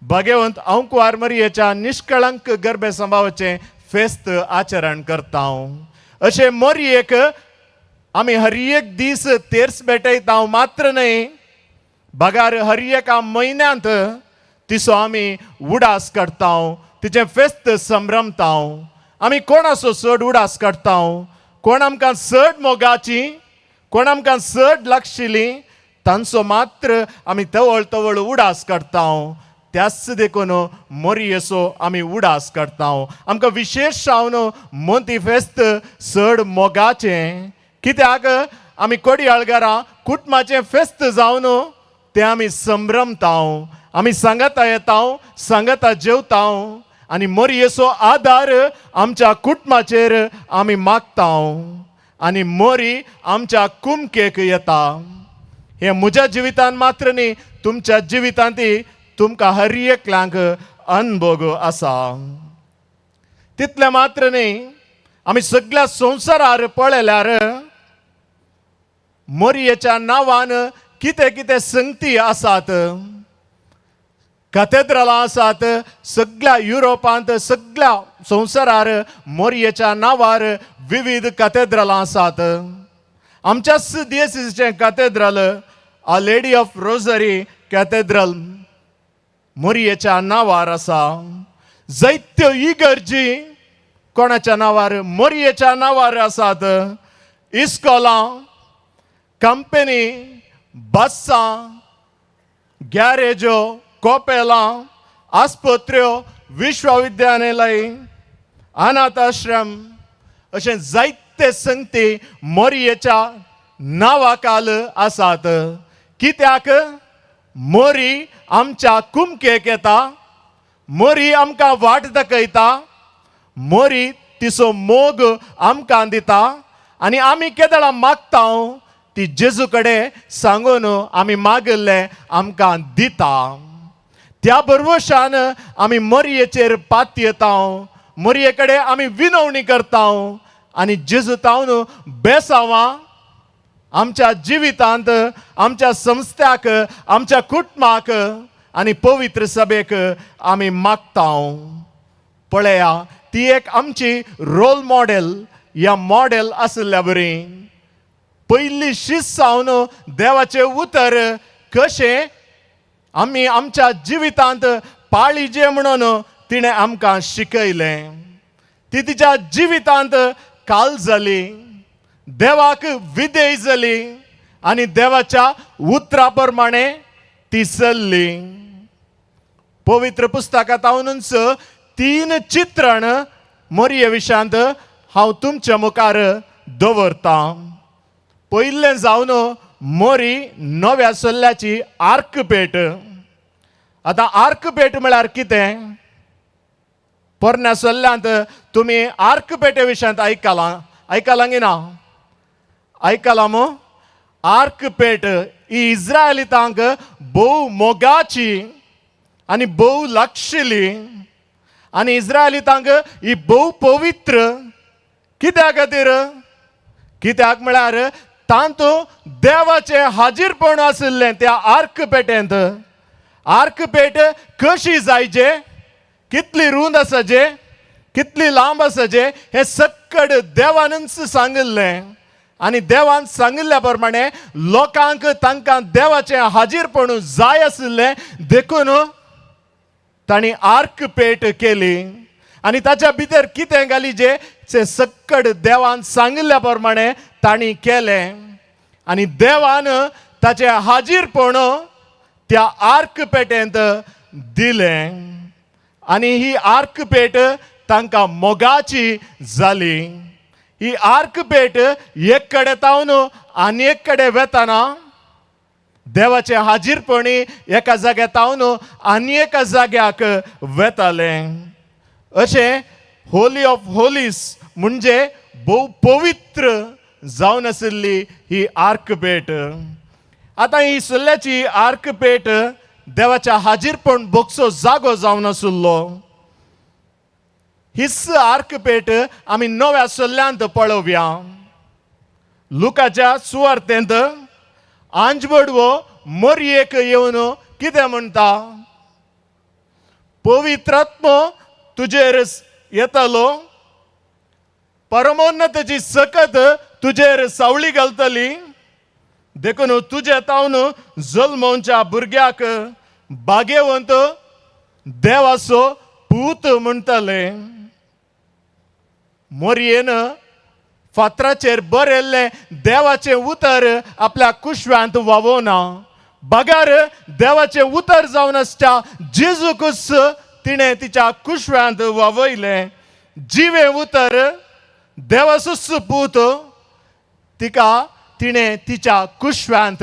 [SPEAKER 16] भाग्यवंत आंकवार मोरयेच्या निष्कळंक गर्भे संभावाचें फेस्त आचरण करता. अशें मोरयेक
[SPEAKER 20] आमी हर एक दीस तेर्स भेटयता मात्र न्हय, बगार हर एका म्हयन्यांत तिचो आमी उडास करता, तिचें फेस्त संभ्रमता. आमी कोणाचो चड उडास काडटा? कोण आमकां चड मोगाची, कोण आमकां चड लागशिल्ली, तांचो मात्र आमी तवळ तवळ उडास काडटा. त्याच देखून मोरयेचो आमी उडास काडटा. आमकां विशेश जावन मोंती फेस्त चड मोगाचें, कित्याक आमी कोडयाळगारां कुटुंबाचें फेस्त जावन तें आमी संभ्रमता. आमी सांगाता येता, सांगाता जेवता आनी मोरयेचो आदार आमच्या कुटुंबाचेर आमी मागता आनी मोरी आमच्या कुमकेक येता. हें म्हज्या जिवितान मात्र न्ही, तुमच्या जिवितांत तुमकां हर एकल्यांक अनभोग आसा. तितलें मात्र न्ही, आमी सगळ्या संवसारार पळयल्यार मोरयेच्या नांवान कितें कितें संगती आसात, कथेद्रलां आसात. सगळ्या युरोपांत, सगळ्या संवसारार मोरयेच्या नांवार विविध कथेद्रलां आसात. आमच्याच दियसीचें cathedral, a lady of rosary cathedral मोरयेच्या नांवार आसा. जायत्यो इगर्जी कोणाच्या नांवार? मोरयेच्या नांवार आसात. इस्कोलां, कंपनी, बसां, गॅरेजो, कोपेलां, आस्पत्र्यो, विश्वविद्यालय, अनाथ आश्रम अशें जायते संगती मोरयेच्या नांवाखाल आसात. कित्याक मोरी आमच्या कुमकेक येता, मोरी आमकां वाट दाखयता, मोरी तिचो मोग आमकां दिता आनी आमी केदळां मागता ती जेजू कडेन सांगून आमी मागिल्लें आमकां दिता. त्या बरवशान आमी मोरयेचेर पातयेता, मोरये कडेन आमी विनवणी करता आनी जेजू तावन बेसांवां आमच्या जिवितांत, आमच्या संस्थ्याक, आमच्या कुटुंबाक आनी पवित्र सभेक आमी मागता. पळया, ती एक आमची रोल मॉडेल या मॉडेल आशिल्ल्या बरी. पयली शिस्त जावन देवाचें उतर कशें आमी आमच्या जिवितांत पाळीजे म्हणून तिणें आमकां शिकयलें. ती तिच्या जिवितांत काल जाली, देवाक विधेय जाली आनी देवाच्या उतरा प्रमाणे ती चल्ली. पवित्र पुस्तकांत तीन चित्रण मोरये विशयांत हांव तुमच्या मुखार दवरतां. पयलें जावन मोरी नव्या सल्ल्याची आर्कपेट. आतां आर्कपेट म्हळ्यार कितें? पोरण्या सल्ल्यांत तुमी आर्कपेटे विशयांत आयकलां, आयकलां ना? आयकलां मू? आर्कपेट ही इस्रायलितांक भोव मोगाची आनी भोव लागशिल्ली आनी इस्रायलितांक ही भोव पवित्र. कित्या खातीर? कित्याक म्हळ्यार तांतू देवाचें हाजीरपण आशिल्लें त्या आर्कपेटेंत. आर्कपेट कशी जायचे, कितली रूंद आसाचे, कितली लांब आसाचे हें सक्कड देवानूच सांगिल्लें आनी देवान सांगिल्ल्या प्रमाणे लोकांक तांकां देवाचें हाजीरपण जाय आशिल्लें, देखून तांणी आर्कपेट केली आनी ताच्या भितर कितें घाली जे ते सक्कड देवान सांगिल्ल्या प्रमाणे तांणी केलें आनी देवान ताचें हाजीरपण त्या आर्कपेटेंत दिलें आनी ही आर्कपेट तांकां मोगाची जाली. ही आर्कपेट एक कडेन तावन आनी एक कडेन वेताना देवाचें हाजीरपणी एका जाग्यार तावन आनी एका जाग्याक वेतालें. अशें होली ऑफ होलीस म्हणजे भोव पवित्र जावन आशिल्ली ही आर्कपेट. आतां ही सल्ल्याची आर्कपेट देवाच्या हाजीरपण भोगचो जागो जावन आशिल्लो. हीच आर्कपेट आमी नव्या सल्ल्यांत पळोवया. लुकाच्या सुवार्तेंत आंजबडवो मोरयेक येवन कितें म्हणटा? पवित्रात्मो तुजेर येतलो, परमोन्नताची सकत तुजेर सावळी घालतली, देखून तुजे तावन जल्मोवच्या भुरग्याक भाग्यवंत देवाचो पूत म्हणटले. मोरयेन फातराचेर बरयल्लें देवाचें उतर आपल्या कुशव्यांत वावोना, बगर देवाचें उतर जावन आसच्या जेजूकूच तिणें तिच्या कुशव्यांत वावयलें. जिवें उतर देवाचोच पूत तिका तिणें तिच्या कुशव्यांत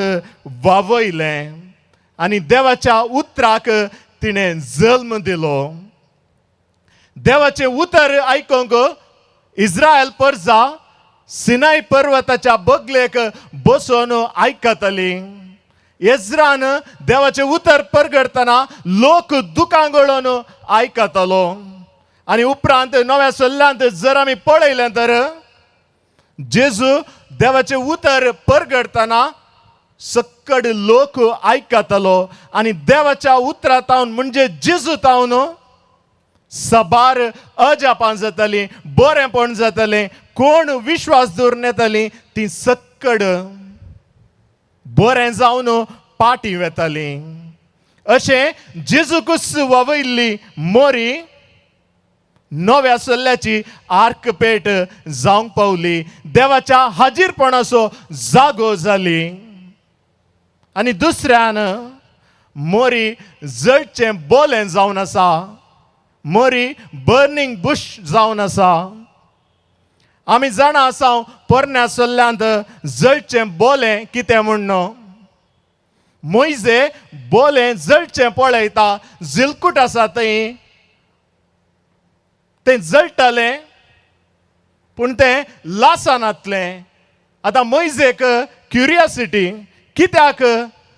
[SPEAKER 20] वावयलें आनी देवाच्या उतराक तिणें जल्म दिलो. देवाचें उतर आयकूंक इस्रायल परजा सिनाय पर्वताच्या बगलेक बसून आयकतली. एज्रान देवाचें उतर परगडतना लोक दुकां गळोवन आयकतलो. आनी उपरांत नव्या सल्ल्यांत जर आमी पळयलें तर जेजू देवाचें उतर परगडतना सक्कड लोक आयकतलो आनी देवाच्या उतरा तावन म्हणजे जेजू तावन सबार अजापां जातालीं, बरेंपण जातालें, कोण विश्वास दवरून येतालीं ती सक्कड बरें जावन पाटी वेतालीं. अशें जेजूकूच वावयल्ली मोरी नव्या सल्ल्याची आर्कपेट जावंक पावली, देवाच्या हाजीरपणाचो जागो जाली. आनी दुसऱ्यान मोरी जळचें बोलें जावन आसा, मोरी बर्निंग बुश जावन आसा. आमी जाणा आसा पोरण्या सल्ल्यांत जळचें बोलें कितें म्हण्ण. मोयजे बोलें जळचें पळयता, झिलकूट आसा थंय, तें जळटालें पूण तें लासनातलें. आतां मोयजेक क्युरियासिटी, कित्याक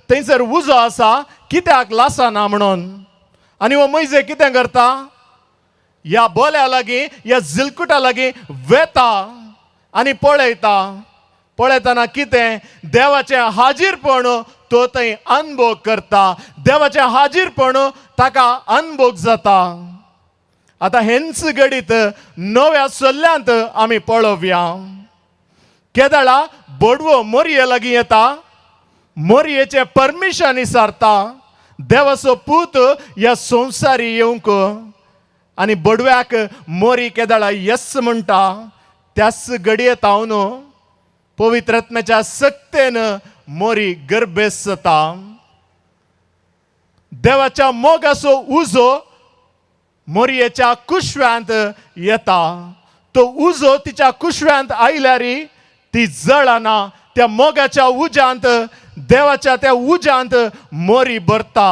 [SPEAKER 20] थंयसर उजो आसा कित्याक लासना म्हणून. आनी हो मोयजे कितें करता, ह्या बोल्या लागीं ह्या झिलकुटा लागीं वेता आनी पळयता. पळयतना कितें देवाचें हाजीरपण तो थंय अनभोग करता, देवाचें हाजीरपण ताका अनभोग जाता. आतां हेंच घडीत नव्या सल्ल्यांत आमी पळोवया. केदळा बोडवो मोरये लागीं येता, मोरयेचें परमिशन विचारता देवाचो पूत ह्या संवसारी येवंक. आनी बडव्याक मोरी केदळा येस म्हणटा, त्याच घडये तावन पवित्र आत्म्याच्या सक्तेन मोरी गर्भेस जाता. देवाच्या मोगाचो उजो मोरयेच्या कुशव्यांत येता. तो उजो तिच्या कुशव्यांत आयल्यार ती जळना, त्या मोगाच्या उज्यांत देवाच्या त्या उज्यांत मोरी भरता,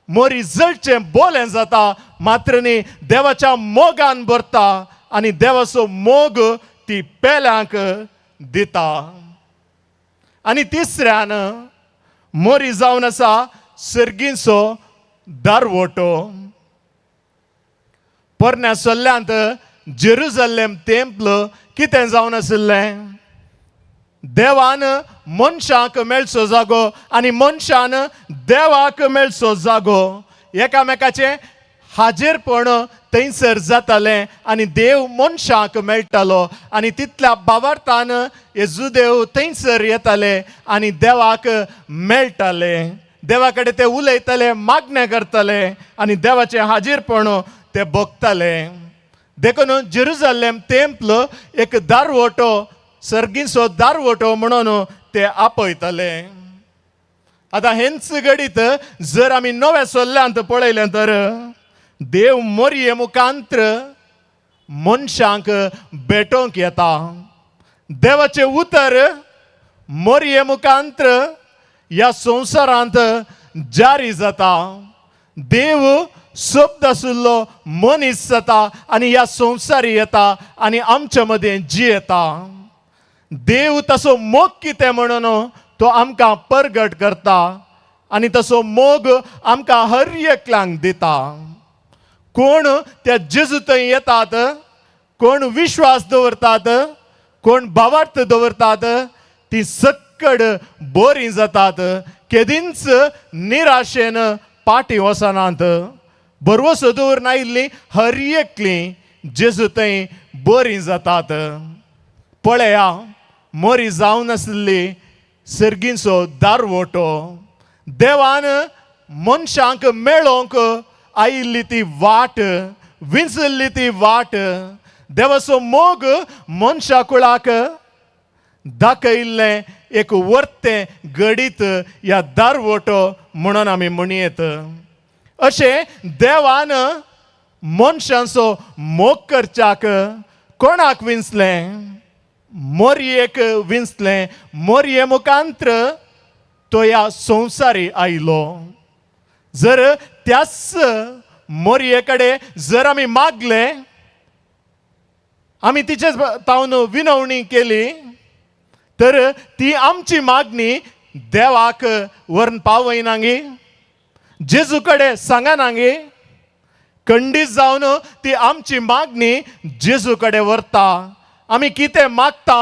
[SPEAKER 20] मोरी जळचें बोलें जाता, मात्र न्ही देवाच्या मोगान भरता आनी देवाचो मोग ती पेल्यांक दिता. आनी तिसऱ्यान मोरी जावन आसा सर्गींचो दारवटो. पोरण्या सल्ल्यांत जेरुजलेम तेंपल कितें जावन आशिल्लें, देवान मनशाक मेळचो जागो आनी मनशान देवाक मेळचो जागो, एकामेकाचें हाजीरपण थंयसर जातालें आनी देव मनशाक मेळटालो. आनी तितल्या बावार्थान हे जुदेव थंयसर येताले आनी देवाक मेळटाले, देवा कडेन ते उलयताले, मागणें करताले आनी देवाचें हाजीरपण ते भोगताले. देखून जेरुजलेम तेंपल एक दारवटो, सर्गीचो दारवटो म्हणून ते आपयताले. आतां हेंच घडीत जर आमी नव्या सल्ल्यांत पळयलें तर देव मोरये मुखांत्र मनशांक भेटोवंक येता. देवाचें उतर मोरये मुखांत्र ह्या संवसारांत जारी जाता. देव शब्द आशिल्लो मनीस जाता आनी ह्या संवसारी येता आनी आमच्या मदें जियेता. देव तसो मोग कितें म्हणून तो आमकां परगट करता आनी तसो मोग आमकां हर एकल्यांक दिता. कोण त्या जेजू थंय येतात, कोण विश्वास दवरतात, कोण भावार्थ दवरतात, ती सक्कड बरीं जातात, केदींच निराशेन पाटी वचनात. भरवसो दवरून आयिल्लीं हर एकलीं जेजू थंय बरीं जातात. पळया मोरी जावन आसली सर्गींचो दारवटो. देवान मनशांक मेळोवंक आयिल्ली ती वाट, विंचल्ली ती वाट, देवाचो मोग मनशा कुळाक दाखयल्लें एक वर्तें घडीत ह्या दारवटो म्हणून आमी म्हणयेत. अशें देवान मनशांचो मोग करच्याक कोणाक विंचलें? मोरयेक विंचलें. मोरये मुखांत्र तो ह्या संवसारी आयलो. जर त्याच मोरये कडेन जर आमी मागले, आमी तिचे तावन विनवणी केली तर ती आमची मागणी देवाक व्हरून पावयना गे, जेजू कडेन सांगना गे. खंडीत जावन ती आमची मागणी जेजू कडेन व्हरता. आमी कितें मागता,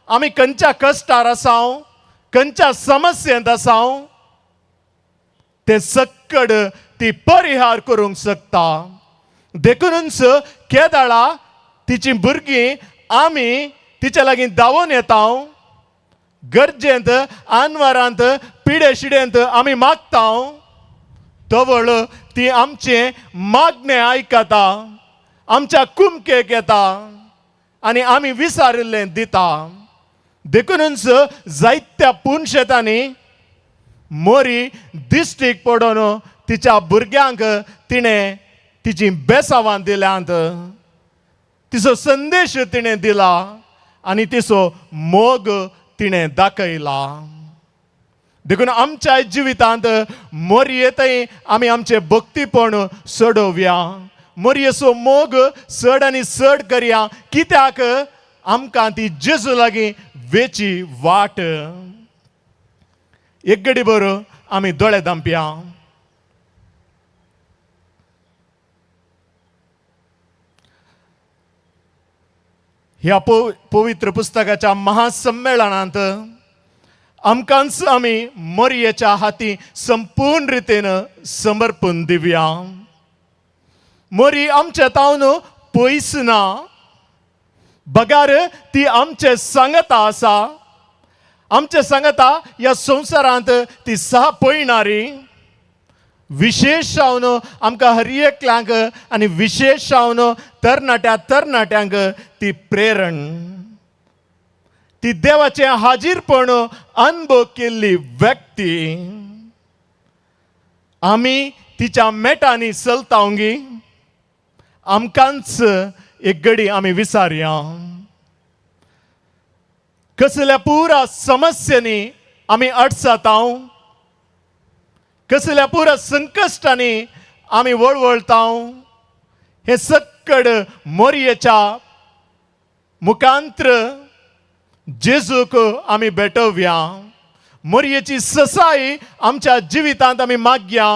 [SPEAKER 20] आमी खंयच्या कश्टार आसा, खंयच्या समस्येंत आसा, तें सक्कड ती परिहार करूंक शकता. देखूनच केदाळा तिची भुरगीं आमी तिच्या लागीं धांवून येता. गरजेंत, आनवारांत, पिडे शिडेंत आमी मागता, तवळ ती आमचें मागणें आयकता, आमच्या कुमकेक येता आनी आमी विचारिल्लें दिता. देखूनच जायत्या पुनशेतांनी मोरी दिश्टीक पडून तिच्या भुरग्यांक तिणें तिचीं बेसावां दिल्यांत, तिचो संदेश तिणें दिला आनी तिचो मोग तिणें दाखयला. देखून आमच्या जिवितांत मोरयेंतय आमी आमचें भक्तीपण चडोवया, मोरयेचो मोग चड आनी चड करया. कित्याक आमकां ती जेजू लागीं वेची वाट. एक घडी बरो आमी दोळे धांपया. ह्या पवित्र पुस्तकाच्या महासंमेळनांत आमकांच आमी मोरयेच्या हाती संपूर्ण रितीन समर्पण दिवया. मोरी आमच्या तावन पयस ना, बगार ती आमचे सांगता आसा. आमचे सांगता ह्या संवसारांत ती सहा पळयणारी. विशेश जावन आमकां हर एकल्यांक आनी विशेश जावन तरणाट्या तरणाट्यांक ती प्रेरण, ती देवाचें हाजीरपण अनुभव केल्ली व्यक्ती. आमी तिच्या मेटांनी चलता गी, आमकांच एक घडी आमी विचारया, कसल्या पुरा समस्यांनी आमी अडचता, कसल्या पुरा संकश्टांनी आमी वळवळता, हे सक्कड मोरयेच्या मुखांत्र जेजूक आमी भेटोवया. मोरयेची ससाई आमच्या जिवितांत आमी मागया.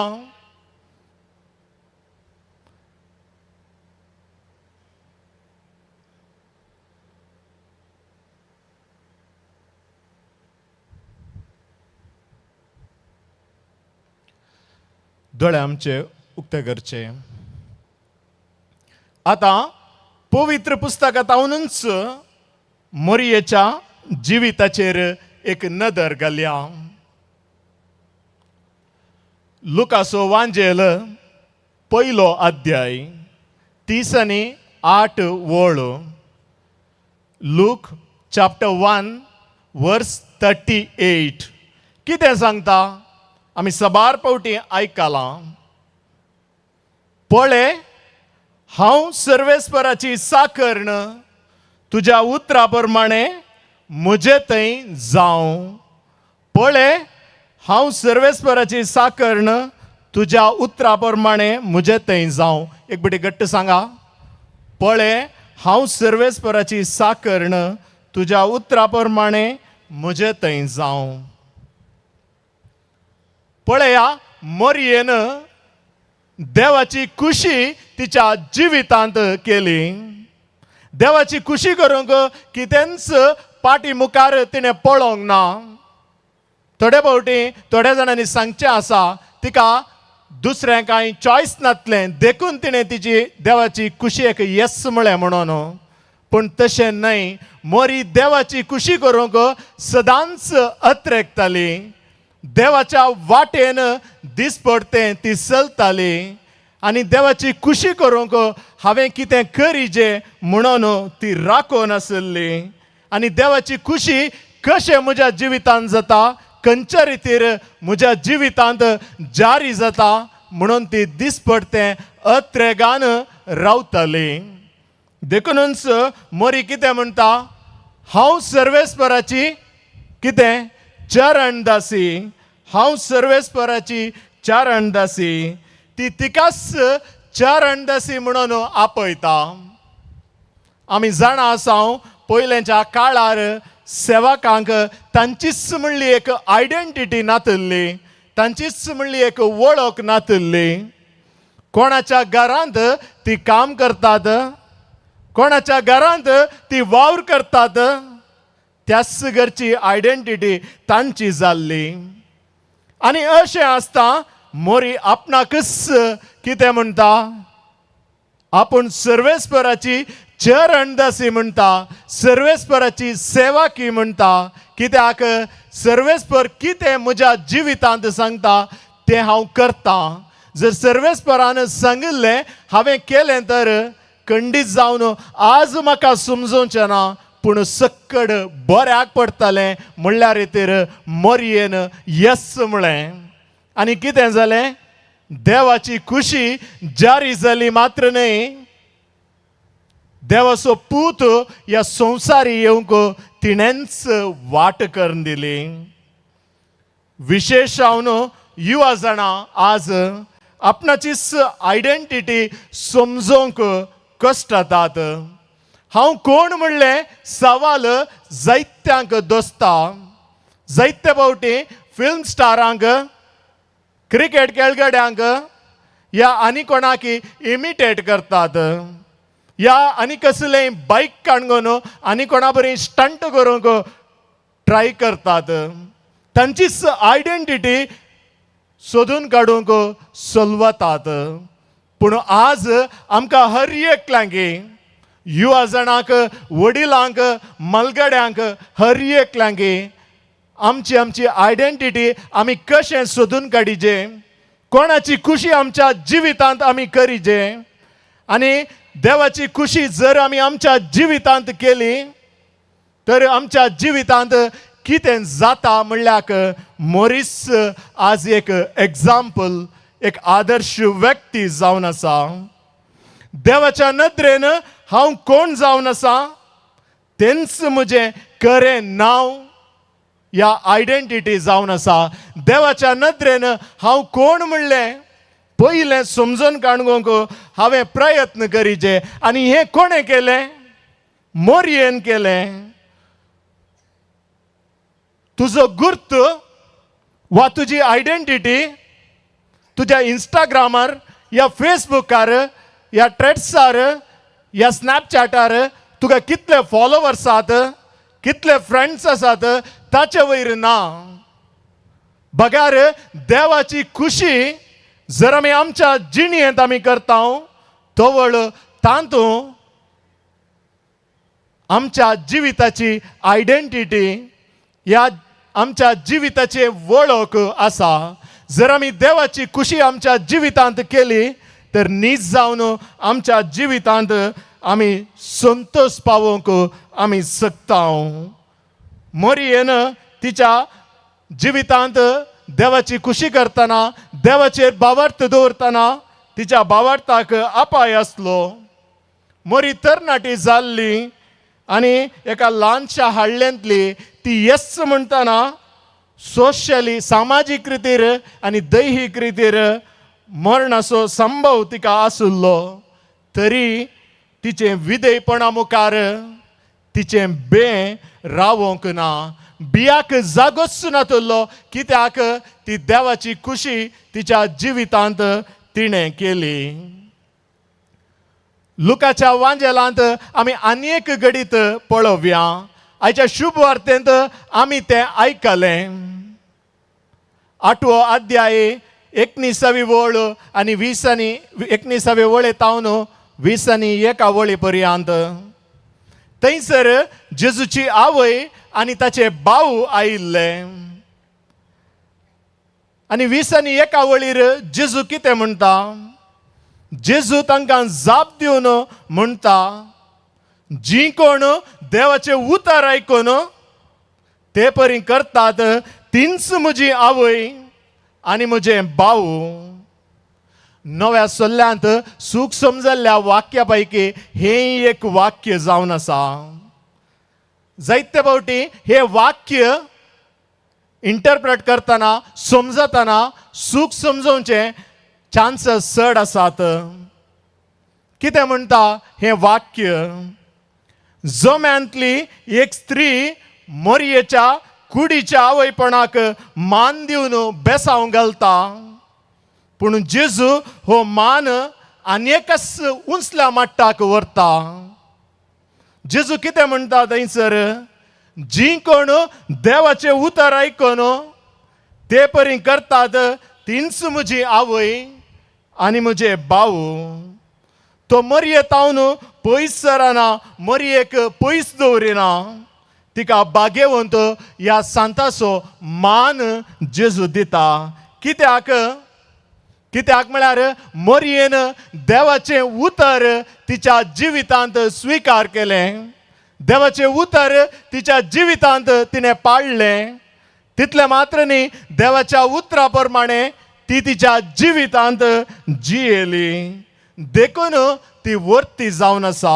[SPEAKER 20] दोळे आमचे उक्ते करचे. आतां पवित्र पुस्तकांतूनच मोरयेच्या जिविताचेर एक नदर घालया. लुकासो वांजेल पयलो अध्याय 38 वळ. लूक चॅप्टर 1 वर्स 38 कितें सांगता आमी सबार पावटी आयकलां. पळय हांव सर्वेस्पराची साकर्ण, तुज्या उतरा प्रमाणे म्हजे थंय जावं. पळय हांव सर्वेस्पराची साकर्ण, तुज्या उतरा प्रमाणे म्हजे थंय जावं. एक बटी घट्ट सांगा, पळय हांव सर्वेस्पराची साकर्ण, तुज्या उतरा प्रमाणे म्हजे थंय जावं. पळया मोरयेन देवाची खुशी तिच्या जिवितांत केली. देवाची खुशी करूंक कितेंच पाटी मुखार तिणें पळोवंक ना. थोडे फावटी थोड्या जाणांनी सांगचें आसा तिका दुसरें कांय चॉयस नातलें, देखून तिणें तिची देवाची खुशी एक येस म्हळें म्हणून. पूण तशें न्हय. मोरी देवाची खुशी करूंक सदांच अत्रेकताली. देवाच्या वाटेन दिसपडतें ती चलताली आनी देवाची खुशी करूंक हांवें कितें करीजे म्हणून ती राखून आशिल्ली. आनी देवाची खुशी कशें म्हज्या जिवितांत जाता, खंयच्या रितीर म्हज्या जिवितांत जारी जाता म्हणून ती दिसपडतें अत्रेगान रावताली. देखूनच मोरी कितें म्हणटा, हांव सर्वेस्पराची कितें चरणदासी, हांव सर्वेस्पराची चरणदासी. ती तिकाच चरणदासी म्हणून आपयता. आमी जाणा आसा पयल्याच्या काळार सेवकांक तांचीच म्हणली एक आयडेंटिटी नातिल्ली, तांचीच म्हणली एक वळख नातिल्ली. कोणाच्या घरांत ती काम करतात, कोणाच्या घरांत ती वावर करतात, त्याच घरची आयडेंटिटी तांची जाल्ली. आनी अशें आसता मोरी आपणाकच कितें म्हणटा, आपूण सर्वेस्पराची चरणदासी म्हणटा, सर्वेस्पराची सेवाकी म्हणटा. कित्याक सर्वेस्पर कितें म्हज्या जिवितांत सांगता तें हांव करतां. जर सर्वेस्परान सांगिल्लें हांवें केलें तर खंडीत जावन आज म्हाका समजोवचें ना, पूण सक्कड बऱ्याक पडटलें म्हणल्यार तर मोरयेन येस म्हळें. आनी कितें जालें, देवाची खुशी जारी जाली मात्र न्हय, देवाचो पूत ह्या संवसारी येवंक तिणेंच वाट करून दिली. विशेश जावन युवा जाणां आज आपणाचीच आयडेंटिटी समजोवंक कश्ट जातात. हांव कोण म्हणलें सवाल जायत्यांक दोसता. जायते फावटी फिल्म स्टारांक, क्रिकेट खेळगड्यांक या आनी कोणाक इमिटेट करतात, या आनी कसलें बायक काणगोन आनी कोणा बरी स्टंट करूंक ट्राय करतात. तांचीच आयडेंटिटी सोदून काडूंक चलवतात. पूण आज आमकां हर एकल्यांक, युवा जाणांक, वडिलांक, मलगड्यांक, हर एकल्यांक आमची आमची आयडेंटिटी आमी कशें सोदून काडिजे, कोणाची खुशी आमच्या जिवितांत आमी करिजे. आनी देवाची खुशी जर आमी आमच्या जिवितांत केली तर आमच्या जिवितांत कितें जाता म्हणल्याक मोरीस आज एक एग्जाम्पल, एक आदर्श व्यक्ती जावन आसा. देवाच्या नदरेन हांव कोण जावन आसा तेंच म्हजें खरें नांव या आयडेंटिटी जावन आसा. देवाच्या नदरेन हांव कोण म्हणलें पयलें समजून काडूंक हांवें प्रयत्न करीचे. आनी हें कोणें केलें, मोरयेन केलें. तुजो गुर्त वा तुजी आयडेंटिटी तुज्या इंस्टाग्रामार या फेसबुकार या ट्रेड्सार या स्नॅपचॅटार तुका कितले फॉलोवर्स आसात, कितले फ्रेंड्स आसात ताचे वयर ना. बगार देवाची खुशी जर आमी आमच्या जिणेंत आमी करता तवळ तातूंत आमच्या जिविताची आयडेंटिटी ह्या आमच्या जिविताची वळख आसा. जर आमी देवाची खुशी आमच्या जिवितांत केली तर नीज जावन आमच्या जिवितांत आमी संतोश पावोवंक आमी शकता. मोरयेन तिच्या जिवितांत देवाची खुशी करतना, देवाचेर भावार्थ दवरतना तिच्या भावार्थाक अपाय आसलो. मोरी तरणाटी जाल्ली आनी एका ल्हानशा हाडल्यांतली ती येस म्हणटना सोशली सामाजीक रितीर आनी दैहीक रितीर मरणाचो संभव तिका आशिल्लो, तरी तिचें विधेयपणा मुखार तिचें बें रावोंक ना. बियाक जागोच नातलो, कित्याक ती देवाची खुशी तिच्या जिवितांत तिणें केली. लुकाच्या वांजेलांत आमी आनी एक घडीत पळोवया. आयच्या शुभ वार्तेंत आमी तें आयकलें. आठवो अध्याय 19वी वळ आनी 20 आनी 19वी वळे तावन 20 आनी एका वळी पर्यंत. थंयसर जेजूची आवय आनी ताचे भाव आयिल्ले. आनी 21 वळीर जेजू कितें म्हणटा? जेजू तांकां जाप दिवन म्हणटा, जी कोण देवाचें उतर आयकून ते परी करतात तींच म्हजी आवय आनी म्हजे भाव. नव्या सल्ल्यांत सूख समजल्ल्या वाक्या पैकी हें एक वाक्य जावन आसा. जायते फावटी हें वाक्य इंटरप्रेट करतना समजतना सूख समजोवचें चान्सस चड आसात. कितें म्हणटा हें वाक्य? जम्यांतली एक स्त्री मोरयेच्या कुडीच्या आवयपणाक मान दिवन बेसांव घालता, पूण जेजू हो मान आनी एकच उंचल्या माट्टाक व्हरता. जेजू कितें म्हणटा थंयसर? जी कोण देवाचें उतर आयकून ते परी करतात तींच म्हजी आवय आनी म्हजे भाव. तो मरये तावन पयस सरना, मरयेक पयस दवरिना, तिका बागेवंत ह्या सांताचो मान जेजू दिता. कित्याक? कित्याक म्हळ्यार मरयेन देवाचें उतर तिच्या जिवितांत स्विकार केलें, देवाचें उतर तिच्या जिवितांत तिणें पाळ्ळें. तितलें मात्र न्ही, देवाच्या उतरा प्रमाणे ती तिच्या जिवितांत जियेली, देखून ती वर्ती जावन आसा.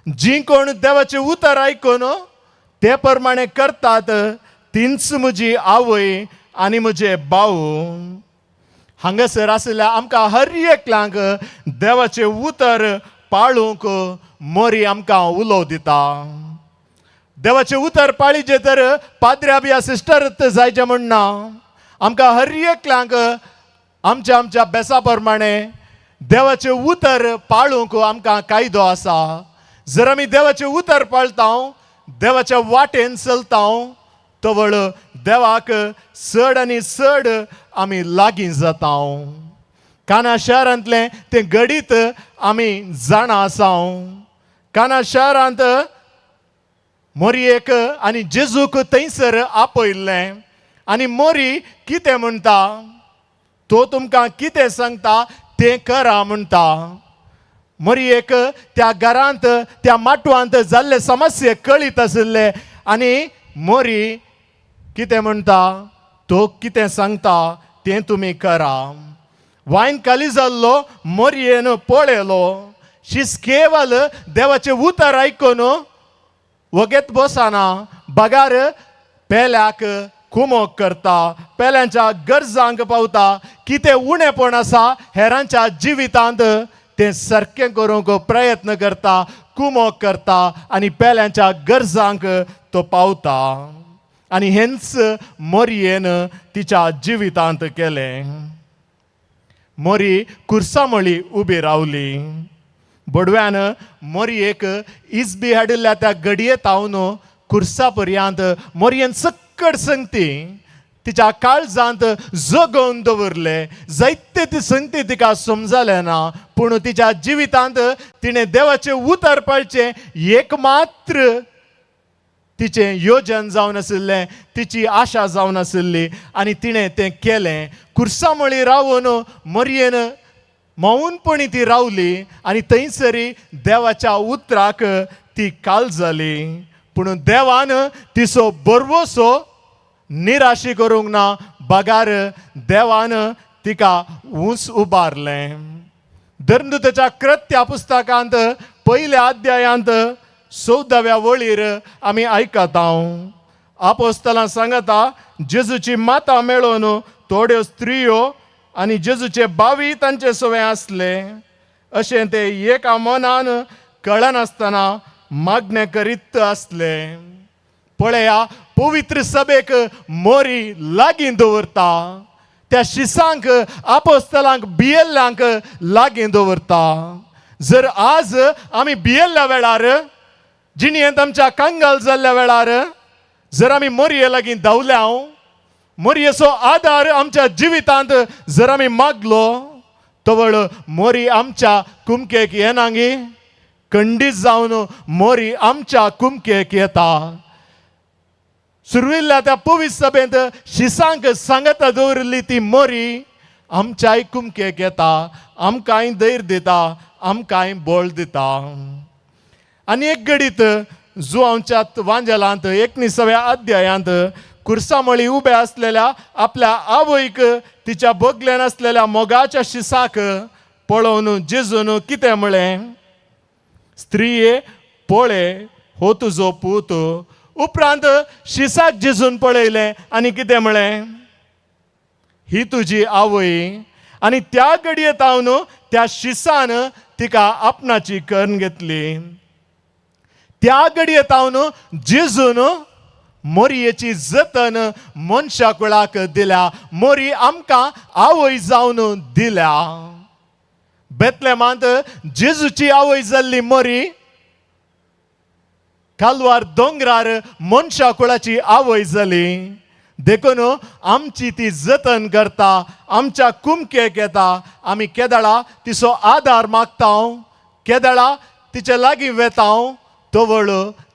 [SPEAKER 20] जी कोण देवाचें उतर आयकून ते प्रमाणे करतात तींच म्हजी आवय आनी म्हजे भाव. हांगासर आशिल्ल्या आमकां हर एकल्यांक देवाचें उतर पाळूंक मोरी आमकां उलोव दिता. देवाचें उतर पाळीचें तर पाद्र्या बिया सिस्टर जायचें म्हण ना, आमकां हर एकल्यांक आमच्या आमच्या बेसा प्रमाणे देवाचें उतर पाळूंक आमकां कायदो आसा. जर आमी देवाचें उतर पाळता, देवाच्या वाटेन चलता, तवळ देवाक चड आनी चड आमी लागीं जाता. काना शहरांतलें तें घडीत आमी जाणा आसा. काना शहरांत मोरयेक आनी जेजूक थंयसर आपयल्लें आनी मोरी कितें म्हणटा? तो तुमकां कितें सांगता तें करा म्हणटा. मोरयेक त्या घरांत त्या माटवांत जाल्ले समस्ये कळीत आशिल्ले आनी मोरी कितें म्हणटा? तो कितें सांगता तें तुमी करा. वायन खाली जाल्लो मोरयेन पळयलो, शीस केवल देवाचें उतर आयकून वगेत बसना, बगार पेल्याक कुमोक करता, पेल्यांच्या गरजांक पावता. कितें उणेपण आसा हेरांच्या जिवितांत तें सारकें करूंक प्रयत्न करता, कुमोक करता आनी पेल्यांच्या गरजांक तो पावता. आनी हेंच मोरयेन तिच्या जिवितांत केलें. मोरी कुर्सामळी उबी रावली. बडव्यान मोरयेक इजबी हाडिल्ल्या त्या गडये तावन कुर्सा पर्यांत मोरयेन सक्कड संगती तिच्या काळजांत जगोवन दवरले. जायते ती संगती तिका समजलें ना, पूण तिच्या जिवितांत तिणें देवाचें उतर पाळचें एक मात्र तिचें योजन जावन आशिल्लें, तिची आशा जावन आशिल्ली आनी तिणें तें केलें. कुर्सामळी रावन मोरयेन मौनपणी ती रावली आनी थंयसरी देवाच्या उतराक ती काल जाली. पूण देवान तिचो बरवसो निराशी करूंक ना, बगार देवान तिका उंच उबारलें. धर्मदूताच्या कृत्या पुस्तकांत पयल्या अध्यायांत 14व्या वळीर आमी आयकता, आपोस्तलां सांगता जेजूची माता मेळोवन थोड्यो स्त्रियो आनी जेजूचे भावी तांचे सवें आसले. अशें ते एका मनान कळनासतना मागणें करीत आसले. पळया, पवित्र सभेक मोरी लागीं दवरता, त्या शिसांक आपोस्तलांक भियेल्ल्यांक लागीं दवरता. जर आज आमी भियेल्ल्या वेळार, जिणेंत आमच्या कंगाल जाल्ल्या वेळार जर आमी मोरये लागीं धांवल्या, मोरयेचो आदार आमच्या जिवितांत जर आमी मागलो, तवळ मोरी आमच्या कुमकेक येनांगी खंडीत जावन मोरी आमच्या कुमकेक येता. सुरविल्ल्या त्या पवित्र सभेंत शिसांक सांगता दवरिल्ली ती मोरी आमच्याय कुमकेक येता, आमकांय धैर्य दिता, आमकांय बळ दिता. आनी एक घडीत जुवांच्या वांजेलांत 19व्या अध्यायांत कुर्सामळी उबे आसलेल्या आपल्या आवयक तिच्या बगल्यान आसलेल्या मोगाच्या शिसाक पळोवन जेजून कितें म्हळें? स्त्रिये पळय हो तुजो पूत. उपरांत शिसाक जेजून पळयलें आनी कितें म्हळें? ही तुजी आवय. आनी त्या घडये तावन त्या शिसान तिका आपणाची करून घेतली. त्या घडये तावन जेजून मोरयेची जतन मनशा कुळाक दिल्या, मोरी आमकां आवय जावन दिल्या. बेतलेमांत जेजूची आवय जाल्ली मोरी कालवार दोंगरार मनशा कुळाची आवय जाली. देखून आमची ती जतन करता, आमच्या कुमकेक येता. आमी केदळा तिचो आदार मागता, केदळा तिचे लागीं वेता, तवळ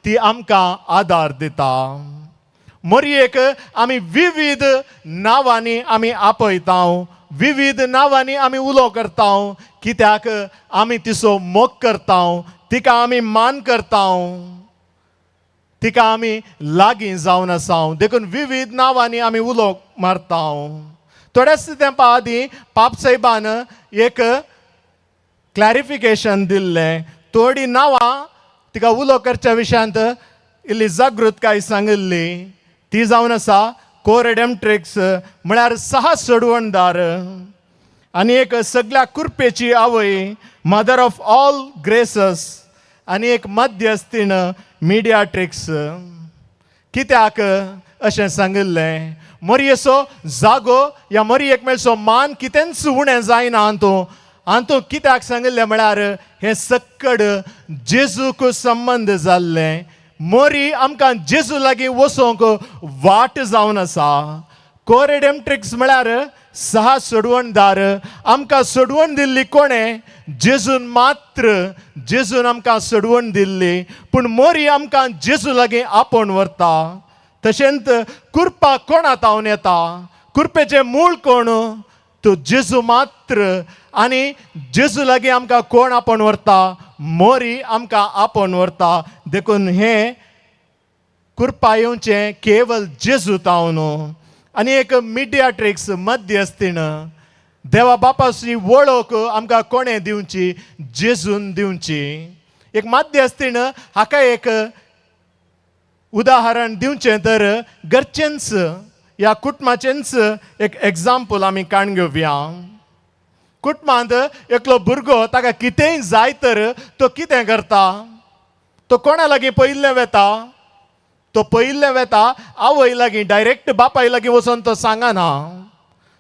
[SPEAKER 20] ती आमकां आदार दिता. मोरयेक आमी विविध नांवांनी आमी आपयता, विविध नांवांनी आमी उलो करता, कित्याक आमी तिचो मोग करता, तिका आमी मान करता, तिका आमी लागीं जावन आसा. देखून विविध नांवांनी आमी उलो मारता. थोड्याच तेंपा आदीं पापसाहेबान एक क्लॅरिफिकेशन दिल्लें. थोडीं नांवां तिका उलो करच्या विशयांत इल्ली जागृतकाय सांगिल्ली. ती जावन आसा कोरेडेमट्रिक्स म्हळ्यार सहा सोडवणदार, आनी एक सगळ्या कुरपेची आवय मदर ऑफ ऑल ग्रेसस, आनी एक मध्यस्थीण मिडियाट्रिक्स. कित्याक अशें सांगिल्लें? मोरयेचो जागो या मोरयेक मेळचो मान कितेंच उणें जायना. हातूंत हातूंत कित्याक सांगिल्लें म्हळ्यार हें सक्कड जेजूक संबंद जाल्लें. मोरी आमकां जेजू लागीं वचोंक वाट जावन आसा. कोरेडेमट्रिक्स म्हळ्यार सहा सोडवणदार. आमकां सोडवण दिल्ली कोणें? जेजून मात्र. जेजून आमकां सोडवण दिल्ली, पूण मोरी आमकां जेजू लागीं आपोवन व्हरता. तशेंच कुरपा कोणा तावन येता? कुरपेचें मूळ कोण? तो जेजू मात्र. आनी जेजू लागीं आमकां कोण आपोवन व्हरता? मोरी आमकां आपोवन व्हरता. देखून हें कुरपा येवचें केवल जेजू तावन. आनी एक मिडियाट्रिक्स मध्यस्थीण देवा बापाची वळख आमकां कोणें दिवची? जेजून दिवची. एक मध्यस्थीण हाका एक उदाहरण दिवचें तर घरचेंच ह्या कुटुंबाचेंच एक एग्जाम्पल आमी काण घेवया. कुटुंबांत एकलो भुरगो ताका कितेंय जाय तर तो कितें करता? तो कोणा लागीं पयिल्लें वेता? तो पयिल्लें वेता आवय लागीं, डायरेक्ट बापाय लागीं वचोन तो सांगना.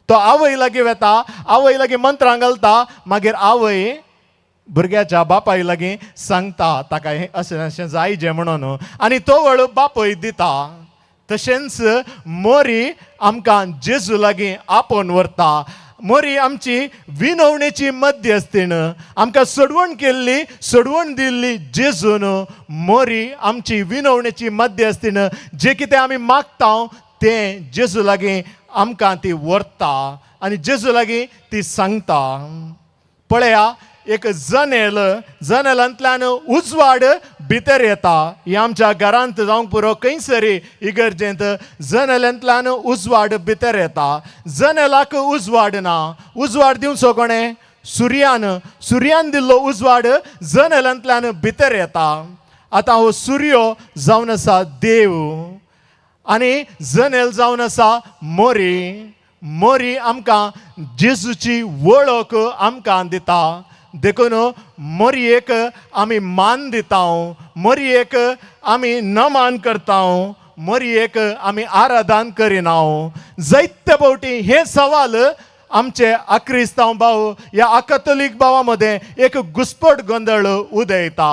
[SPEAKER 20] तो आवय लागीं वेता, आवय लागीं मंत्रां घालता, मागीर आवय भुरग्याच्या बापाय लागीं सांगता ताका हें अशें अशें जाय जें म्हणून, आनी तो वळ बापय दिता. तशेंच मोरी आमकां जेजू लागीं आपोवन व्हरता. मोरी आमची विनवणेची मध्यस्थीण, आमकां सोडवण केल्ली, सोडवण दिल्ली जेजून. मोरी आमची विनवणेची मध्यस्थीण, जे कितें आमी मागता तें जेजू लागीं आमकां ती व्हरता आनी जेजू लागीं ती सांगता. पळया, एक जनेल, जनेलांतल्यान उजवाड भितर येता. ही आमच्या घरांत जावंक पुरो, खंयसरी इगर्जेंत जनेलांतल्यान उजवाड भितर येता. जनेलाक उजवाड ना. उजवाड दिवचो कोणें? सुर्यान. सुर्यान दिल्लो उजवाड जनेलांतल्यान भितर येता. आतां हो सुर्यो जावन आसा देव आनी जनेल जावन आसा मोरी. मोरी आमकां जेजूची वळख आमकां दिता. देखून मोरयेक आमी मान दिता, मोरयेक आमी नमान करता, मोरयेक आमी आराधन करिना. जायते फावटी हें सवाल आमचे अक्रिस्तांव भाव ह्या अकतोलीक भावा मदें एक घुस्पट गोंदळ उदयता.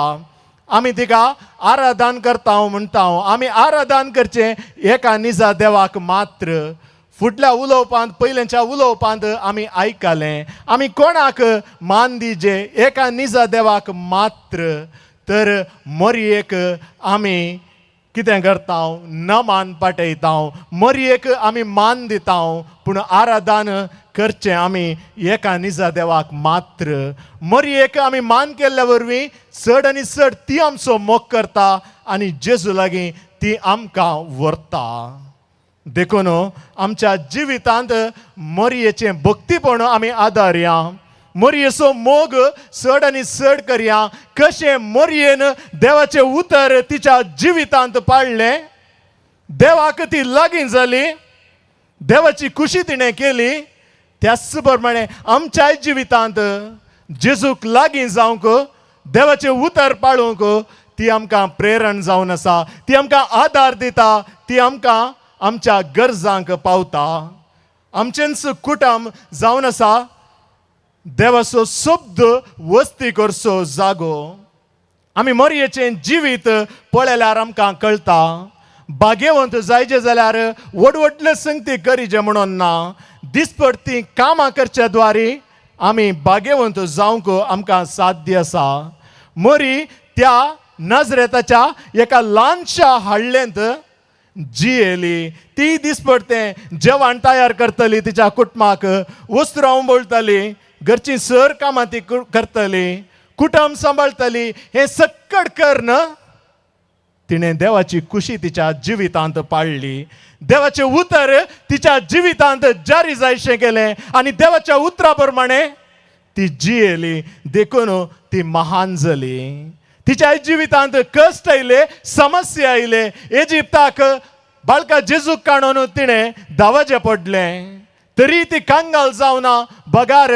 [SPEAKER 20] आमी तिका आराधन करता म्हणटा. आमी आराधन करचें एका निजा देवाक मात्र. फुडल्या उलोवपांत, पयल्याच्या उलोवपांत आमी आयकलें आमी कोणाक मान दिजे? एका निजा देवाक मात्र. तर मोरयेक आमी कितें करता, नमान पाटयता, मोरयेक आमी मान दिता, पूण आराधन करचें आमी एका निजा देवाक मात्र। मोरयेक आमी मान केल्ल्या वरवीं चड आनी चड ती आमचो मोग करता आनी जेजू लागीं ती आमकां व्हरता। देखून आमच्या जिवितांत मोरयेचें भक्तीपण आमी आदारया, मोरयेचो मोग चड आनी चड करया। कशें मोरयेन देवाचें उतर तिच्या जिवितांत पाळ्ळें, देवाक ती लागीं जाली, देवाची खुशी तिणें केली, त्याच प्रमाणे आमच्याय जिवितांत जेजूक लागीं जावंक, देवाचें उतर पाळूंक ती आमकां प्रेरण जावन आसा, ती आमकां आदार दिता, ती आमकां आमच्या गरजांक पावता। आमचेंच कुटुंब जावन आसा देवाचो शब्द वस्ती करचो जागो। आमी मोरयेचें जिवीत पळयल्यार आमकां कळटा, बागेवंत जायचे जाल्यार व्हड व्हडले संगती करीचे म्हणून ना, दिसपडती कामां करच्या द्वारे आमी बागेवंत जावंक आमकां साध्य आसा। मोरी त्या नजरेताच्या एका ल्हानशा हाडलेंत जियेली, ती दिसपडतें जेवण तयार करतली, तिच्या कुटुंबाक वस्त्रां उंबळटली, घरची सर कामां ती करतली, कुटुंब सांबाळटली। हें सक्कड करून तिणें देवाची खुशी तिच्या जिवितांत पाळ्ळी, देवाचें उतर तिच्या जिवितांत जारी जायशें केलें आनी देवाच्या उतरा प्रमाणे ती जियेली। देखून ती महान जाली। तिच्या जिवितांत कश्ट आयले, समस्या आयले, इजिप्ताक बाळका जेजूक काडून तिणें धांवचें पडलें, तरी ती कंगाल जावना, बगार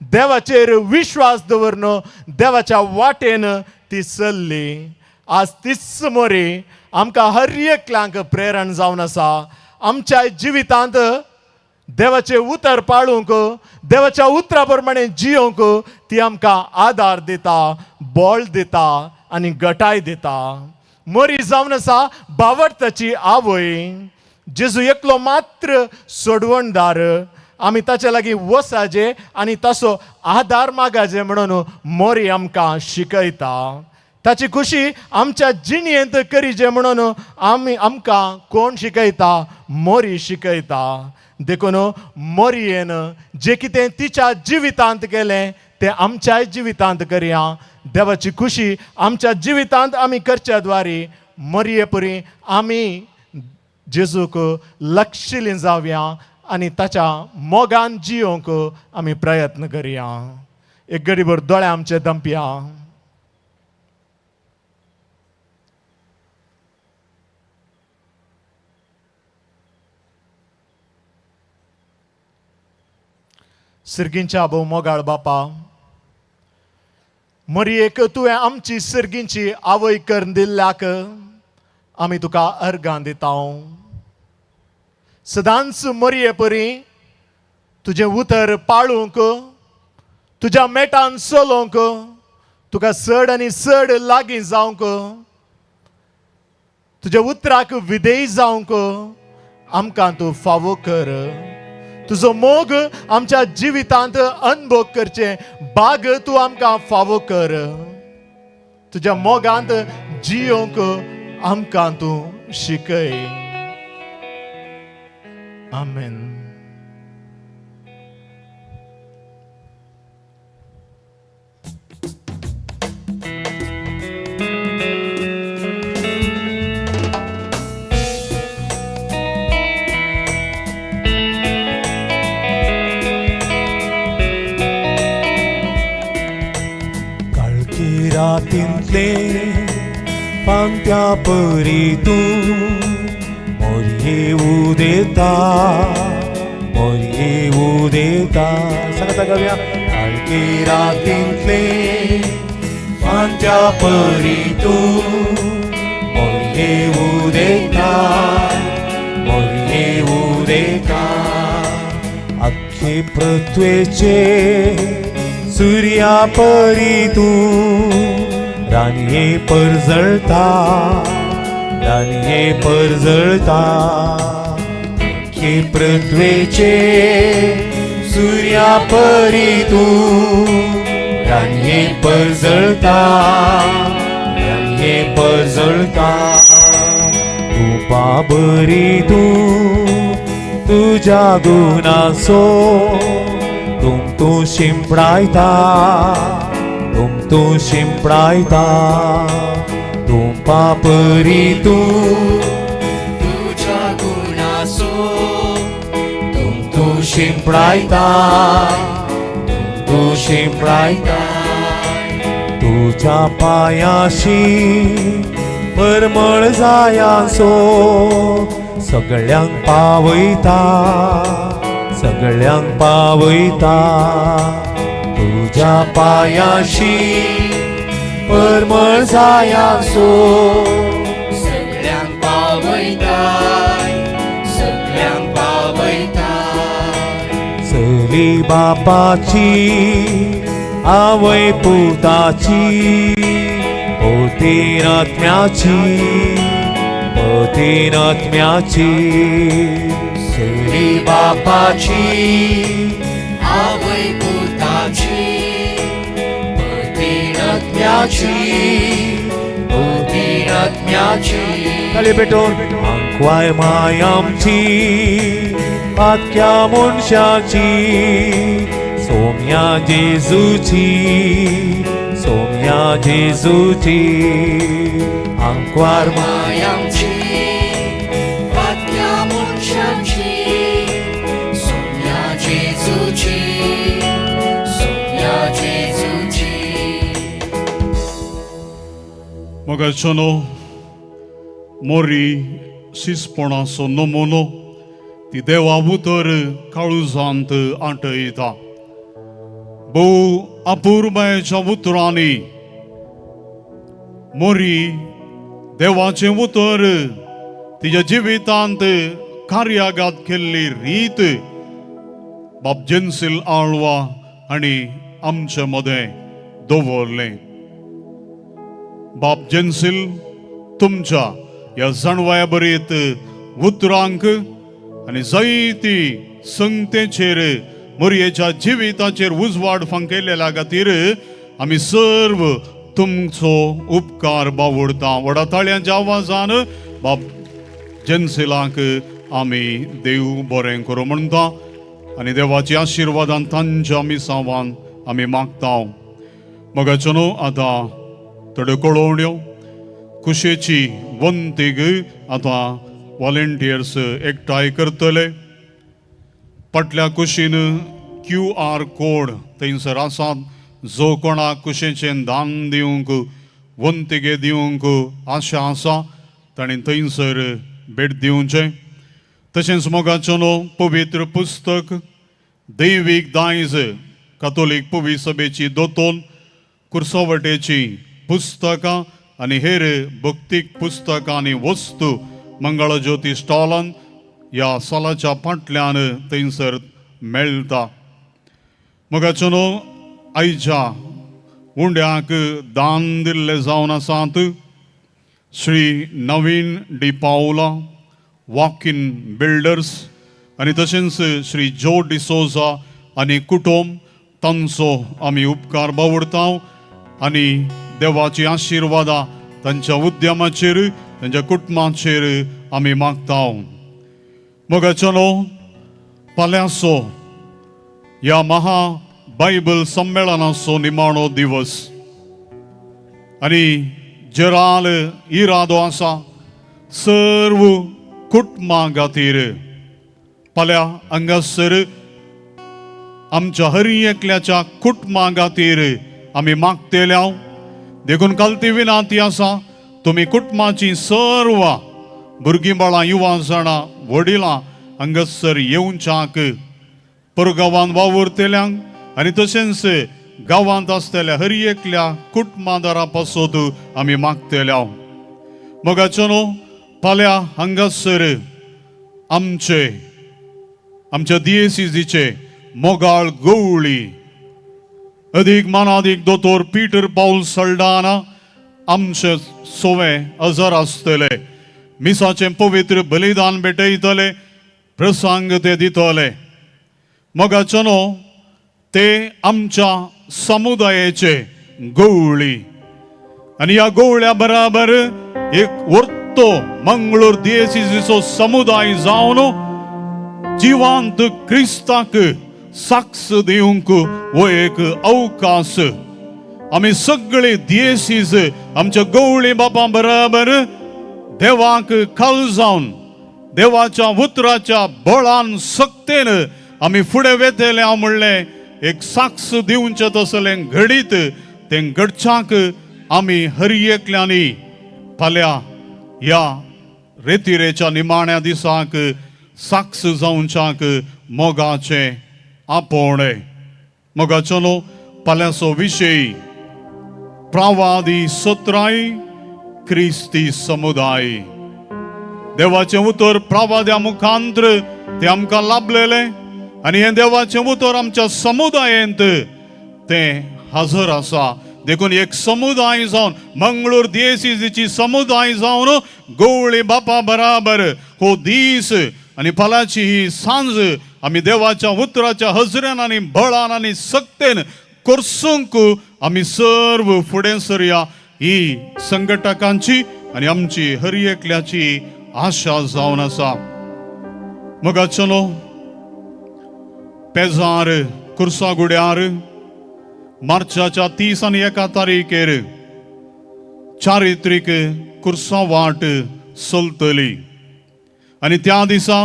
[SPEAKER 20] देवाचेर विश्वास दवरून देवाच्या वाटेन ती चल्ली। आज तीच मोरी आमकां हर एकल्यांक प्रेरण जावन आसा। आमच्या जिवितांत देवाचें उतर पाळूंक, देवाच्या उतरा प्रमाणे जियोंक ती आमकां आदार दिता, बळ दिता आनी गटाय दिता। मोरी जावन आसा बावडताची आवय, जेजू एकलो मात्र सोडवणदार, आमी ताचे लागीं वसाजे आनी ताचो आदार मागाजे म्हणून मोरी आमकां शिकयता। ताची खुशी आमच्या जिणेंत करीचे म्हणून आमी आमकां कोण शिकयता, मोरी शिकयता। देखून मोरयेन जें कितें तिच्या जिवितांत केलें तें आमच्याय जिवितांत करया। देवाची खुशी आमच्या जिवितांत आमी करच्या द्वारे मोरये परी आमी जेजूक लक्षिली जावया आनी ताच्या मोगान जियोंक आमी प्रयत्न करया। एक गडीभर दोळे आमचे दंपया। सिर्गींच्या भोव मोगाळ बापा, मोरयेक तुवें आमची सिर्गींची आवय करून दिल्ल्याक आमी तुका अर्गां दिता। सदांच मोरये परी तुजें उतर पाळूंक, तुज्या मेटान चलोवंक, तुका चड आनी चड लागीं जावंक, तुज्या उतराक विधेय जावंक आमकां तूं फावो कर। तुजो मोग आमच्या जिवितांत अनुभव करचें बाग तूं आमकां फावो कर। तुज्या मोगांत जियोंक आमकां तूं शिकय। आमेन।
[SPEAKER 9] रातींतले पांत्या परी तूं मोरये उदेता, मोरये उदेता। सांगता गावया। काळखे रातींतले पांत्या परी तूं मोरये उदेता, मोरये उदेता। अख्खे पृथ्वेचे सूर्या परी तूं रानये परजळता, रानये परजळता। अख्खे पृथ्वेचे सूर्या परी तूं रानये परजळता, माये परजळता तूं बाबरी तूं तुज्या गुणाचो तुम तूं शिंपडायता तुम तूं शिंपडायता तूं पापरी तूं
[SPEAKER 2] तुझ्या गुणासो
[SPEAKER 9] तुम तूं शिंपडायता तुम तूं शिंपडायता तुज्या पांयाशी परमळ जायासो सगळ्यांक पावयता सगळ्यांक पावयता तुज्या पांयाशी परमळ जायासो
[SPEAKER 2] सगळ्यांक पावयताय सगळ्यांक पावयताय
[SPEAKER 9] चली बापाची आवय पुताची पतीन आत्म्याची पतीन आत्म्याची चली बापाची
[SPEAKER 2] आवय पुताची पतीन आत्म्याची पतीन आत्म्याची
[SPEAKER 9] ताली पेटोवन आंकवार माय आमची पातक्या मनशाची सोम्या जेजूची सोम्या जेजूची आंकवार
[SPEAKER 2] माय आमची पातक्या मनशाची सोम्या जेजूची सोम्या जेजूची.
[SPEAKER 10] मोगाचोनो मोरी शिसपणाचो नमुनो ती देवा उतर काळुजांत आटयता भोव अपुरबायेच्या उतरांनी मोरी देवाचें उतर तिच्या जिवितांत कार्यागात केल्ली रीत बाब जेन्सील आळवा आनी आमचे मदें दवरलें. बाब जेन्सील तुमच्या ह्या जाणवाया बरीत उतरांक आनी जायती संगतेचेर मोरयेच्या जिविताचेर उजवाड फांकयलेल्या खातीर आमी सर्व तुमचो उपकार बावडता. व्हडा ताळयांच्या आवाजान बाब जेन्सिलाक आमी देव बरें करूं म्हणटा आनी देवाची आशिर्वादान तांच्या मिसावान आमी मागता. मोगाचो न्हू आतां थोड्यो कळोवण्यो कुशेची वंतीक आतां वॉलेंटियर्स एकठांय करतले. फाटल्या कुशीन क्यू आर कोड थंयसर आसात जो कोणाक कुशेचें दान दिवंक वंतिगे दिवंक आशा आसा ताणें थंयसर भेट दिवचें. तशेंच मोगाचो न्हू पवित्र पुस्तक दैवीक दायज कातोलीक पवी सभेची दोतोन कुर्सवटेची पुस्तकां आनी हेर भक्तीक पुस्तकां आनी वस्तू मंगळज्योती स्टॉलान ह्या सालाच्या फाटल्यान थंयसर मेळटा. मोगाचो न्हू आयच्या उंड्याक दान दिल्ले जावन आसात Shri Naveen D Paula walk in builders आनी तशेंच श्री जो डिसोजा आनी कुटुंब तांचो आमी उपकार बावडता आनी देवाची आशिर्वादां तांच्या उद्यमाचेर तांच्या कुटुंबाचेर आमी मागता. मोगाचो न्हू फाल्यांचो ह्या महा बायबल संमेलनाचो निमाणो दिवस आनी जेराल इरादो आसा सर्व कुटुंबां खातीर फाल्यां हांगासर आमच्या हर एकल्याच्या कुटुंबां खातीर आमी मागतल्या. देखून कालती विनंती आसा तुमी कुटुंबाची सर्व भुरगीं बाळां युवा जाणां वडिलां हांगासर येवच्याक परगांवांत वावुरतल्यांक आनी तशेंच गांवांत आसतल्या हर एकल्या कुटुंबादारा पासत आमी मागतल्या. मोगाचो न्हू फाल्यां हांगासर आमचे आमच्या दियेसीजीचे मोगाळ गवळी अदीक मानादीक दोतोर पीटर पावल सल्डाना आमचे सोवे हजर आसतले. मिसाचें पवित्र बलिदान भेटयतले प्रसंग ते दितले. मोगाचो न्हू ते आमच्या समुदायाचे गवळी आनी ह्या गोवळ्या बराबर एक वर्तो मंगळूर दियेसीचो समुदाय जावन जिवांत क्रिस्ताक साक्ष दिवंक हो एक अवकाश. आमी सगळे दियेसीज आमच्या गवळी बापा बराबर देवाक खाल जावन देवाच्या उतराच्या बळान सक्तेन आमी फुडें वेतले. हांव म्हणलें एक साक्ष दिवचें तसलें घडीत तें घडच्याक आमी हर एकल्यांनी फाल्यां ह्या रेतिरेच्या निमाण्या दिसाक साक्ष जावच्याक मोगाचें आपोवणें. मोगाचो न्हू, फाल्यांचो विशय प्रावादी सत्राय क्रिस्ती समुदाय. देवाचें उतर प्रावाद्या मुखांत्र तें आमकां लाभलेलें आनी हें देवाचें उतर आमच्या समुदायेंत तें हजर आसा. देखून एक समुदाय जावन मंगळूर दियेसीची समुदाय जावन गवळी बापा बराबर हो दीस आनी फाल्यांची ही सांज आमी देवाच्या उतराच्या हजरेन आनी बळान आनी सक्तेन कोर्सूंक आमी सर्व फुडें सरया ही संघटकांची आनी आमची हर एकल्याची आशा जावन आसा. मोगाचो पेजार कुर्सागुड्यार मार्चाच्या 31 तारीखेर चारित्रीक कुर्सा वाट चलतली आनी त्या दिसा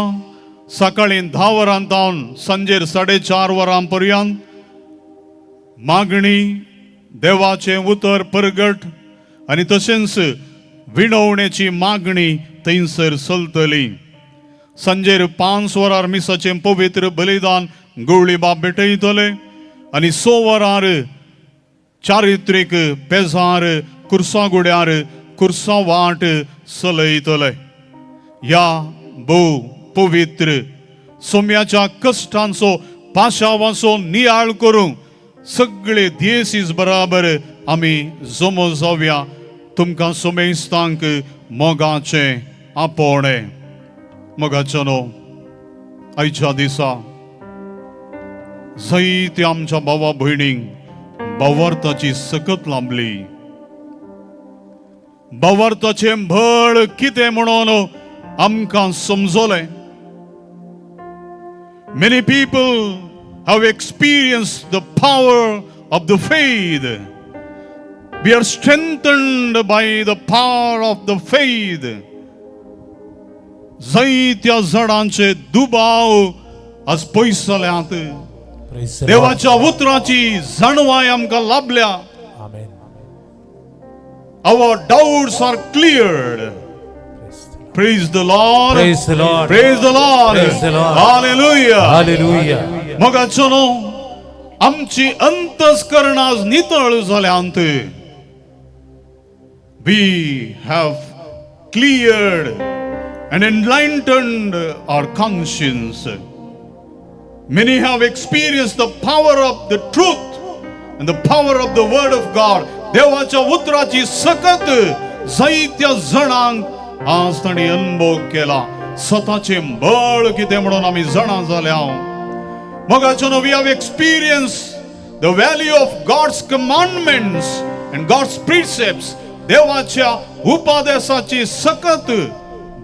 [SPEAKER 10] सकाळी 10 वरां तावन सांजेर 4:30 वरां पर्यंत मागणी, देवाचें उतर परगट आनी तशेंच विणवणेची मागणी थंयसर चलतली. सांजेर 5 वरार मिसाचें पवित्र बलिदान गवळी बाप भेटयतले आनी 6 वरार चारित्रीक पेजार कुर्सागुड्यार कुर्सा वाट चलयतले. ह्या भोव पवित्र सोम्याच्या कश्टांचो पाशावाचो नियाळ करूंक सगळे दियेसीस बराबर आमी जमो जावया. तुमकां सोमेस्तांक मोगाचें आपोवणें. मोगाचो न्हू, आयच्या दिसा जायत्या आमच्या भावा भयणींक भावार्थाची सकत लांबली. भावार्थाचें बळ कितें म्हणून आमकां समजलें. Many people have experienced the power of the faith. We are strengthened by the power of the faith. जायत्या जाणांचे दुबाव आज पयस जाल्यात.
[SPEAKER 19] Praise the Lord.
[SPEAKER 10] देवाच्या उतराची जाणवाय आमकां लाभल्या.
[SPEAKER 19] Amen.
[SPEAKER 10] Our doubts are cleared. Praise the Lord.
[SPEAKER 19] Praise the Lord.
[SPEAKER 10] Praise the Lord.
[SPEAKER 19] Praise the Lord.
[SPEAKER 10] Hallelujah.
[SPEAKER 19] Hallelujah.
[SPEAKER 10] मोगाचो न्हू, आमची अंतस्करणां नितळ जाल्यांत. We have cleared and enlightened our conscience. Many have experienced the power of the truth and the power of the word of God. देवाच्या उतराची सकत जायत्या जणांक आज तांणी अनुभव केला. स्वताचे बळ कितें म्हणून आमी जाणा जाल्या. मोगाचो, we have experienced the value of God's commandments and God's precepts. देवाच्या उपादेसाची सकत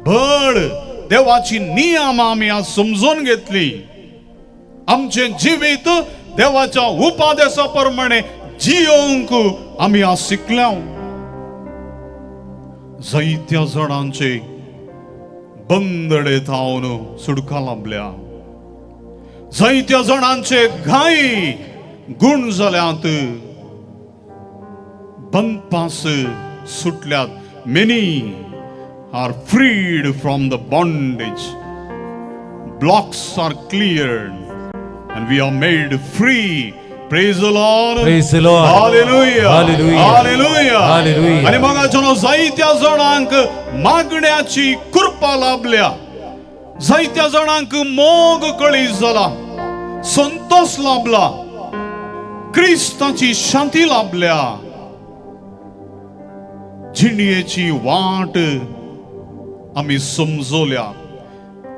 [SPEAKER 10] बळ, देवाची नियमां आमी आज समजून घेतली. आमचें जिवीत देवाच्या उपादेसा प्रमाणे जियोंक आमी आज शिकल्या. जायत्या जाणांचे बंदडे थावन सुडका लाभल्या. जायत्या जाणांचे घाय गुण जाल्यात, बंदपास सुटल्यात. Many are freed from the bondage. Blocks are cleared and we are made free. Praise the Lord.
[SPEAKER 19] Praise the Lord.
[SPEAKER 10] Hallelujah.
[SPEAKER 19] Hallelujah.
[SPEAKER 10] Hallelujah.
[SPEAKER 19] Hallelujah.
[SPEAKER 10] आणि मग जायत्या जाणांक मागण्याची कृपा लाभल्या. जायत्या जाणांक मोग कळी जाला, संतोष लाभला, क्रिस्ताची शांती लाभल्या. जिणयेची वाट आमी समजल्या.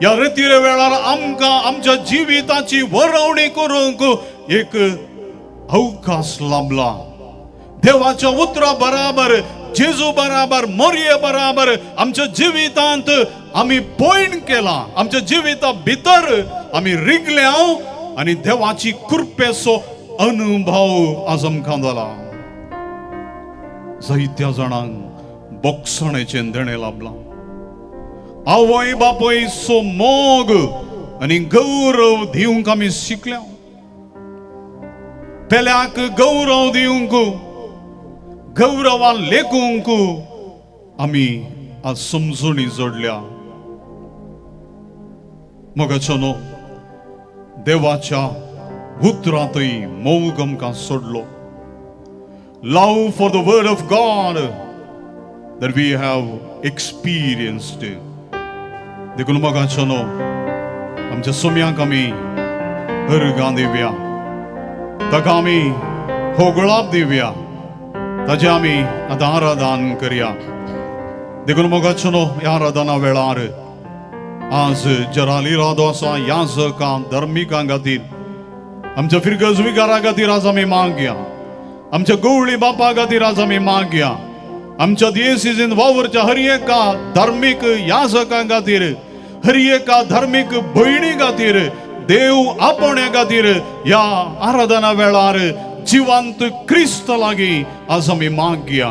[SPEAKER 10] ह्या रेतिरे वेळार आमकां आमच्या जिविताची वरवणी करूंक एक अवकाश लाभला. देवाच्या उतरा बराबर जेजू बराबर मोरये बराबर आमच्या जिवितांत आमी पयण केला, आमच्या जिविता भितर आमी रिगल्या आनी देवाची कृपेचो अनुभव आज आमकां जाला. जायत्या जाणांक बोगसणेचें देणें लाभलां. आवय बापयचो मोग आनी गौरव दिवंक आमी शिकल्या. पेल्याक गौरव दिवंक, गौरवान लेखूंक आमी आज समजणी जोडल्या. मोगाचो न्हू देवाच्या उतरांतय मोग आमकां सोडलो. Love for the word of God that we have experienced. देखून मोगाचो न्हू आमच्या सोम्यांक आमी अर्गां दिवया, ताका आमी होगळाप दिवया, ताचें आमी आतां आराधन करया. देखून मोगाचो न्हू ह्या आराधना वेळार आज जराल इरादो आसा याजकां धर्मिकां खातीर, आमच्या फिरगज विगारा खातीर आज आमी मागया, आमच्या गवळी बापा खातीर आज आमी मागया, आमच्या दियेसीन वावरच्या हर एका धार्मीक याजकां खातीर, हर एका धार्मीक भयणी खातीर, देव आपोवण्या खातीर ह्या आराधना वेळार जिवंत क्रिस्त लागीं आज आमी मागया.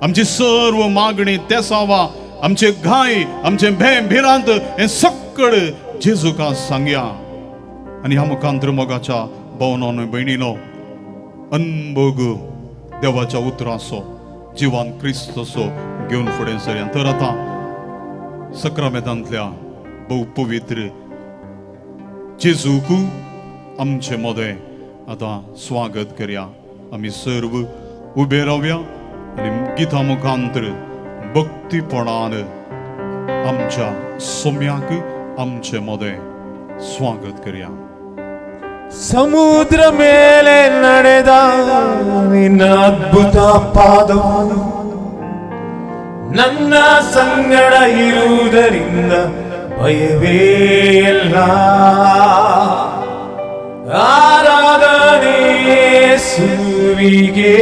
[SPEAKER 10] आमची सर्व मागणी तेसावा, आमचे घाय, आमचे भें भिरांत हें सक्कड जेजूका सांगया. आनी ह्या मुखांतर मोगाच्या भवनानो भयणीनो अनभोग देवाच्या उतराचो जिवान क्रिस्तचो घेवन फुडें सरया. तर आतां सक्रामेतांतल्या भोव पवित्र जेजूक आमचे मदें आतां स्वागत करया. आमी सर्व उबे रावया आनी गितां मुखांतर भक्तीपणान आमच्या सोम्याक आमचे मदें स्वागत करया.
[SPEAKER 9] ಸಮುದ್ರ ಮೇಲೆ ನಡೆದ ನಿನ್ನ ಅದ್ಭುತ ಪಾದವು ನನ್ನ ಸಂಗಡ ಇರುವುದರಿಂದ ಭಯವೇ ಇಲ್ಲ. ಆರಾಧನೆ ಯೇಸುವಿಗೆ,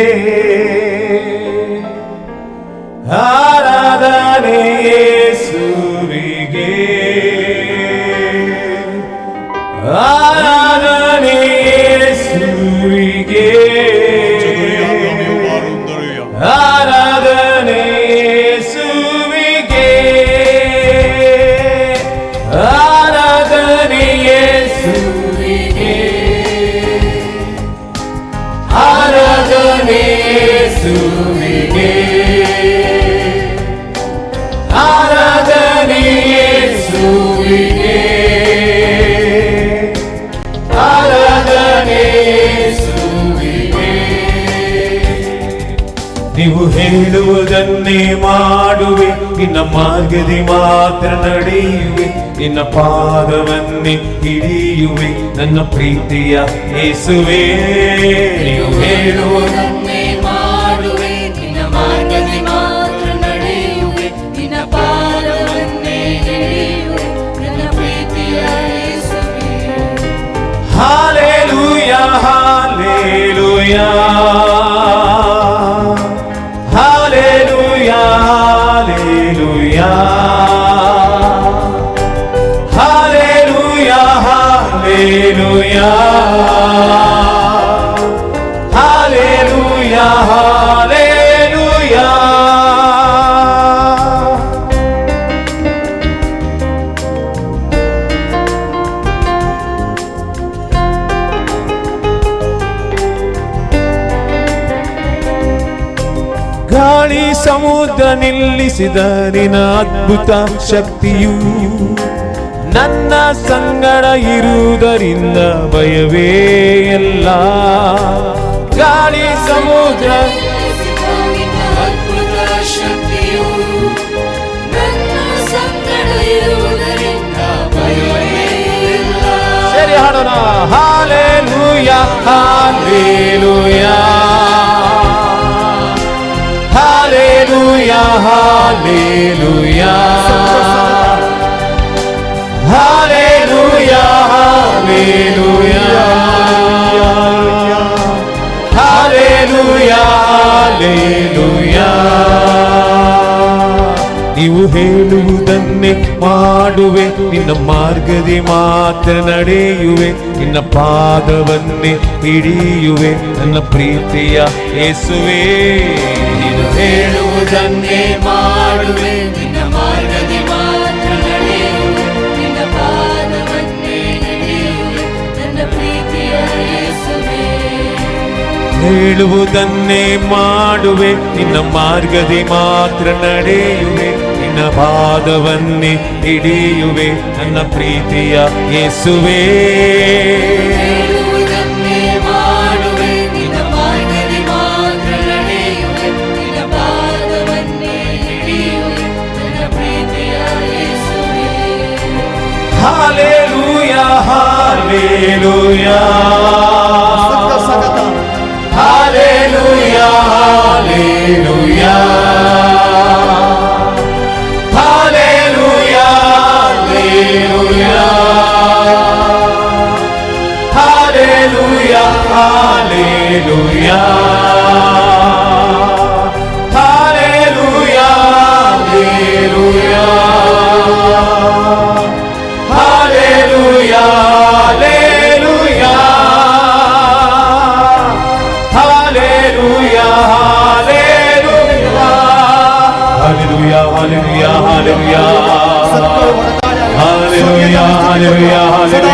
[SPEAKER 9] ಆರಾಧನೆ ಯೇಸುವಿಗೆ, ಆರಾಧನೆ ಯೇಸುವಿಗೆ, ಆರಾಧನೆ ಯೇಸುವಿಗೆ, ಆರಾಧನೆ ಯೇಸುವಿಗೆ, ಆರಾಧನೆ ಯೇಸುವಿಗೆ, ಆರಾಧನೆ ಯೇಸುವಿಗೆ, ಆರಾಧನೆ ಯೇಸುವಿಗೆ. ನೀವು ಹೇಳುವುದನ್ನೇ ಮಾಡುವೆ, ನಿನ್ನ ಮಾರ್ಗದಿ ಮಾತ್ರ ನಡೆಯುವೆ, ನಿನ್ನ ಪಾದವನ್ನೇ ಹಿಡಿಯುವೆ ನನ್ನ ಪ್ರೀತಿಯ ಯೇಸುವೆ. ನೀವು ಹೇಳುವುದನ್ನೇ
[SPEAKER 2] ಮಾಡುವೆ, ನಿನ್ನ ಮಾರ್ಗದಿ ಮಾತ್ರ ನಡೆಯುವೆ, ನಿನ್ನ ಪಾದವನ್ನೇ ಹಿಡಿಯುವೆ ನನ್ನ ಪ್ರೀತಿಯ ಯೇಸುವೆ.
[SPEAKER 9] Hallelujah, hallelujah, hallelujah, hallelujah, hallelujah, hallelujah, hallelujah, hallelujah. ಗಾಳಿ ಸಮುದ್ರ ನಿಲ್ಲಿಸಿದ ನಿನ್ನ ಅದ್ಭುತ ಶಕ್ತಿಯು ನನ್ನ ಸಂಗಡ ಇರುವುದರಿಂದ ಭಯವೇ ಇಲ್ಲ. ಗಾಳಿ ಸಮುದ್ರ
[SPEAKER 2] ಅದ್ಭುತ ಶಕ್ತಿಯು ನನ್ನ ಸಂಗಡ ಇರುವುದರಿಂದ ಭಯವೇ ಇಲ್ಲ.
[SPEAKER 9] ಸರಿ ಹಾಡೋಣ. Hallelujah, hallelujah, hallelujah, hallelujah, hallelujah, hallelujah, hallelujah, hallelujah. ನೀವು ಹೇಳುವುದನ್ನೇ ಮಾಡುವೆ, ನಿನ್ನ ಮಾರ್ಗದಿ ಮಾತ್ರ ನಡೆಯುವೆ, ನಿನ್ನ ಪಾದವನ್ನೇ ಹಿಡಿಯುವೆ, ನನ್ನ ಪ್ರೀತಿಯ ಯೇಸುವೇ. ನೀನು ಹೇಳುವುದನ್ನೇ
[SPEAKER 2] ಮಾಡುವೆ, ನಿನ್ನ ಮಾರ್ಗದಿ ಮಾತ್ರ ನಡೆಯುವೆ, ನಿನ್ನ ಪಾದವನ್ನೇ ಹಿಡಿಯುವೆ, ನನ್ನ ಪ್ರೀತಿಯ ಯೇಸುವೇ.
[SPEAKER 9] ಹೇಳುವುದನ್ನೇ ಮಾಡುವೆ, ನಿನ್ನ ಮಾರ್ಗದಿ ಮಾತ್ರ ನಡೆಯುವೆ, ನಿನ್ನ ಪಾದವನ್ನೇ ಹಿಡಿಯುವೆ, ನನ್ನ ಪ್ರೀತಿಯ ಯೇಸುವೇ.
[SPEAKER 2] ಹೇಳುವುದನ್ನೇ ಮಾಡುವೆ, ನಿನ್ನ ಮಾರ್ಗದಿ ಮಾತ್ರ ನಡೆಯುವೆ, ನಿನ್ನ ಪಾದವನ್ನೇ ಹಿಡಿಯುವೆ, ನನ್ನ ಪ್ರೀತಿಯ ಯೇಸುವೇ.
[SPEAKER 9] Hallelujah, hallelujah, hallelujah, hallelujah, hallelujah, hallelujah, hallelujah, hallelujah, hallelujah, hallelujah, hallelujah, hallelujah, hallelujah, hallelujah, hallelujah, hallelujah, hallelujah, hallelujah,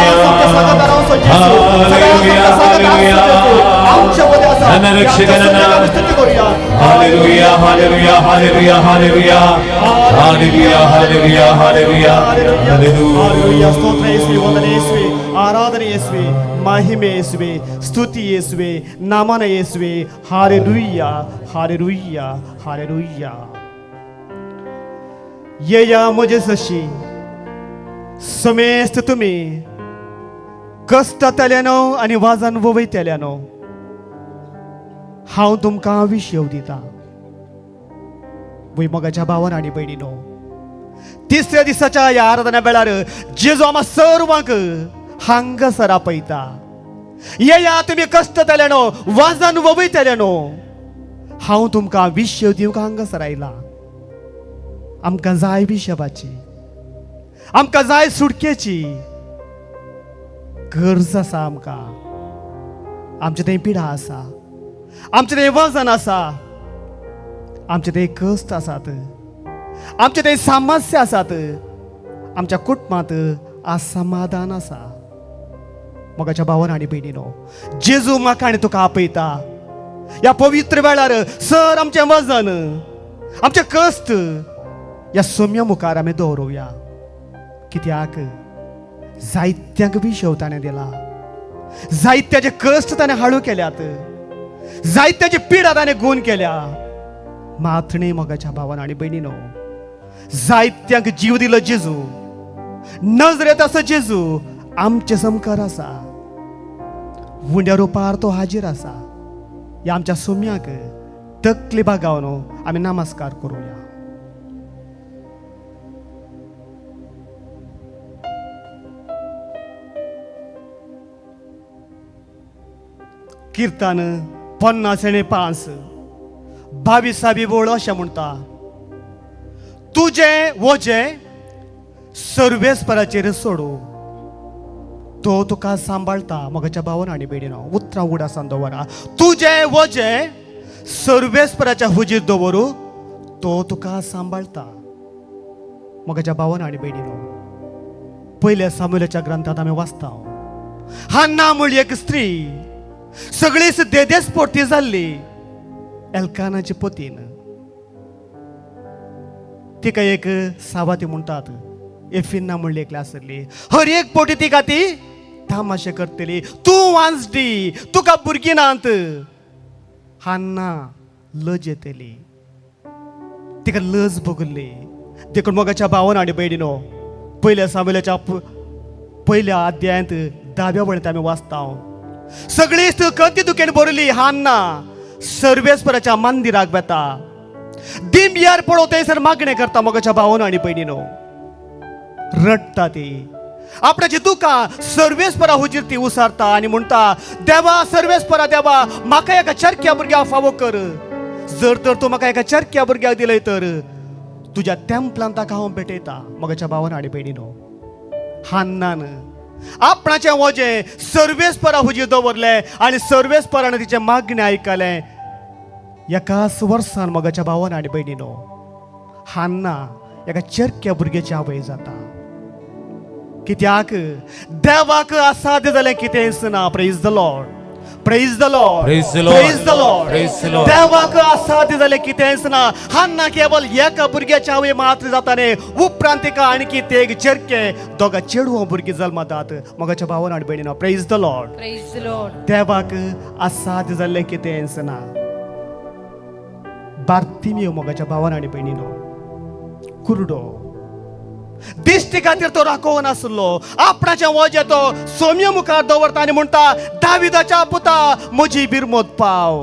[SPEAKER 9] hallelujah, ನನ್ನ ರಕ್ಷಕನನ್ನ. Hallelujah, hallelujah, hallelujah, hallelujah, hallelujah, hallelujah, hallelujah,
[SPEAKER 18] hallelujah. ಸ್ತೋತ್ರ ಯೇಸುವೆ, ವಂದನೆ ಯೇಸುವೆ, ಆರಾಧನೆ ಯೇಸುವೆ, ಮಹಿಮೆ ಯೇಸುವೆ, ಸ್ತುತಿ ಯೇಸುವೆ, ನಮನ ಯೇಸುವೆ. Hallelujah, hallelujah, hallelujah. येया म्हजे सशी समेस्त तुमी कश्टांतल्यानो आनी वाजान वयतल्यानो, हांव तुमकां विशेव दिता. भुंयमोगाच्या भावान आनी भयणीनो, तिसऱ्या दिसाच्या ह्या आराधना वेळार जेजू आमा सर्वांक हांगासर आपयता. येया तुमी कश्टांतल्यानो, वाजान वयतल्यानो, हांव तुमकां विशेव दिवंक हांगासर आयला. आमकां जाय विशेवाची, आमकां जाय सुटकेची गरज आसा. आमकां आमचे थंय पिडा आसा, आमचे थंय वजन आसा, आमचे थंय कश्ट आसात, आमचे थंय समस्या आसात, आमच्या कुटुंबांत असमाधान आसा. मोगाच्या भावान आनी भयणीनो, जेजू म्हाका आनी तुका आपयता ह्या पवित्र वेळार. सर आमचें वजन, आमचें कश्ट ह्या सोम्या मुखार आमी दवरुया. कित्याक जायत्यांक विशेव ताणें दिला, जायत्याचे कश्ट ताणें हाडू केल्यात, जायत्याची पिडा ताणें गूण केल्या. मात न्ही मोगाच्या भावान आनी भयणीनो, जायत्यांक जीव दिलो जेजू, नजरेंत आसा जेजू आमचे समकार आसा, उंड्या रुपार तो हाजीर आसा. ह्या आमच्या सोम्याक तकली बागावन आमी नमस्कार करुया. किर्तन 55 22 ओळ अशें म्हणटा, तुजें वजें सर्वेस्पराचेर सोडू, तो तुका सांबाळटा. मोगाच्या भावान आनी भयणीनो, उतरां उडासान दवरा. तुजें वजें सर्वेस्पराच्या हुजीर दवरू, तो तुका सांबाळटा. मोगाच्या भावान आनी भयणीनो, पयल्या सामुएलाच्या ग्रंथांत आमी वाचता, हान्ना म्हळी एक स्त्री सगळीच देदेस पोटी जाल्ली एल्कानाचे पोतीन. तिका एक सावाती म्हणटात, एफिन्ना म्हणली एकली आसली. हर एक पोटी तिका ती तामाशे करतली, तूं वांजडी, तुका भुरगीं नात. हान्ना लज येतली, तिका लज भोगली. देखून मोगाच्या भावान आनी भयणीनो, पयल्या सामुएलाच्या पयल्या अध्यायांत 10व्या वळींत आमी वाचता, सगळी कंती दुखेन भरली हान्ना सर्वेस्पराच्या मंदिराक वेता, दिंब्यार पळोव थंयसर मागणें करता. मोगाच्या भावान आनी भयणीनो, रडटा ती, आपणाची दुकां सर्वेस्परा हुजीर ती उसारता आनी म्हणटा, देवा सर्वेस्परा देवा, म्हाका एका चरख्या भुरग्याक फावो कर. जर तर तूं म्हाका एका चरख्या भुरग्याक दिलय तर तुज्या तेंपलान ताका हांव भेटयता. मोगाच्या भावान आनी भयणीनो, हान्नान आपणाचें वजें सर्वेस्परा हुजीर दवरलें आनी सर्वेस्परान तिचें मागणें आयकलें. एकाच वर्सान मोगाच्या भावान आनी भयणीनो, हान्ना एका चेरक्या भुरग्याची आवय जाता. कित्याक देवाक असाध्य जालें कितेंच ना. Praise the Lord, praise the Lord,
[SPEAKER 19] Praise the Lord.
[SPEAKER 18] Praise the Lord.
[SPEAKER 19] Praise the Lord.
[SPEAKER 18] देवाक असाध्य जालें कितेंच ना. हान्ना केवल एका भुरग्याच्या आवय मात्र जाता न्ही, उपरांत तिका आणखी ते एक चेरके दोगा चेडवां भुरगीं जल्मतात. मोगाच्या भावान आनी भयणीनो, praise the Lord.
[SPEAKER 4] Praise the Lord.
[SPEAKER 18] देवाक असाध्य जाल्लें कितेंच ना. बार्तिमियो मोगाच्या भावान आनी भयणीनो, कुरडो दिश्टी खातीर तो राखोवन आसलो. आपणाचें वजें तो सोम्या मुखार दवरता आनी म्हणटा, दाविदाच्या पुता म्हजी बिरमोत पाव.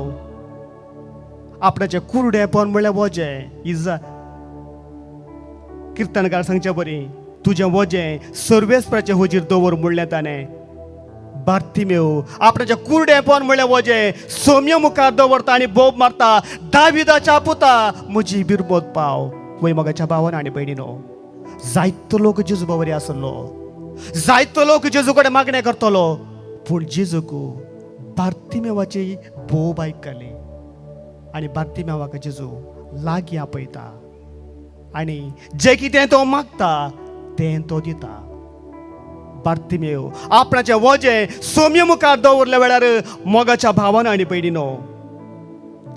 [SPEAKER 18] आपणाचें कुरडेपण म्हणल्यार वजें. इजा किर्तनकार सांगचे बरी, तुजें वजें सर्वेस्पराचें हुजीर दवर म्हणलें ताणें. बार्तिमेव आपणाचें कुरडेपण म्हणल्यार वजें सोम्या मुखार दवरता आनी बोब मारता, दाविदाच्या पुता म्हजी बिरमोत पाव. वय मोगाच्या भावान आनी भयणीनो, जायतो लोक जेजू बावरी आसलो, जायतो लोक जेजू कडेन मागणें करतलो, पूण जेजूक बार्तिमेवाची बोब आयकली आनी बार्तिमेवाक जेजू लागीं आपयता आनी जें कितें तो मागता तें तो दिता. बार्तिमेव आपणाचें वजें सोम्या मुखार दवरल्या वेळार मोगाच्या भावान आनी भयणीनो,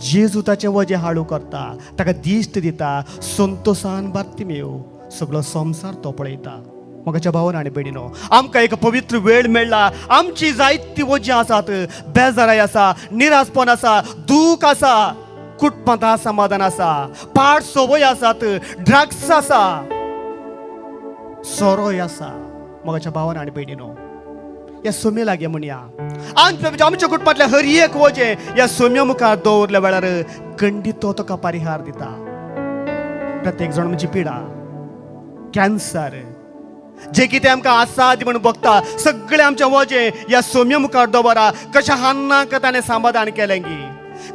[SPEAKER 18] जेजू ताचें वजें हाडू करता, ताका दिश्ट दिता. संतोसान बार्तिमेव सगळो संवसार तो पळयता. मोगाच्या भावान आनी भयणीनो, आमकां एक पवित्र वेळ मेळ्ळा. आमची जायती वजीं आसात, बेजाराय आसा, निरासपण आसा, दूख आसा, कुटुंबांत असमाधान आसा, पाड संवय आसात, ड्रग्स आसा, सोरोय आसा. मोगाच्या भावान आनी भयणीनो, ह्या सोम्या लागीं म्हणया, आमच्या कुटुंबांतल्या हर एक वजें ह्या सोम्या मुखार दवरल्या वेळार खंडीत तो तुका परिहार दिता. प्रत्येक जाण म्हणजे पिडा, कॅन्सर, जे कितें आमकां आसाद म्हूण बघता, सगळें आमचें वजें ह्या सोम्या मुखार दवरा. कशें हान्नाक ताणें समाधान केलें गी,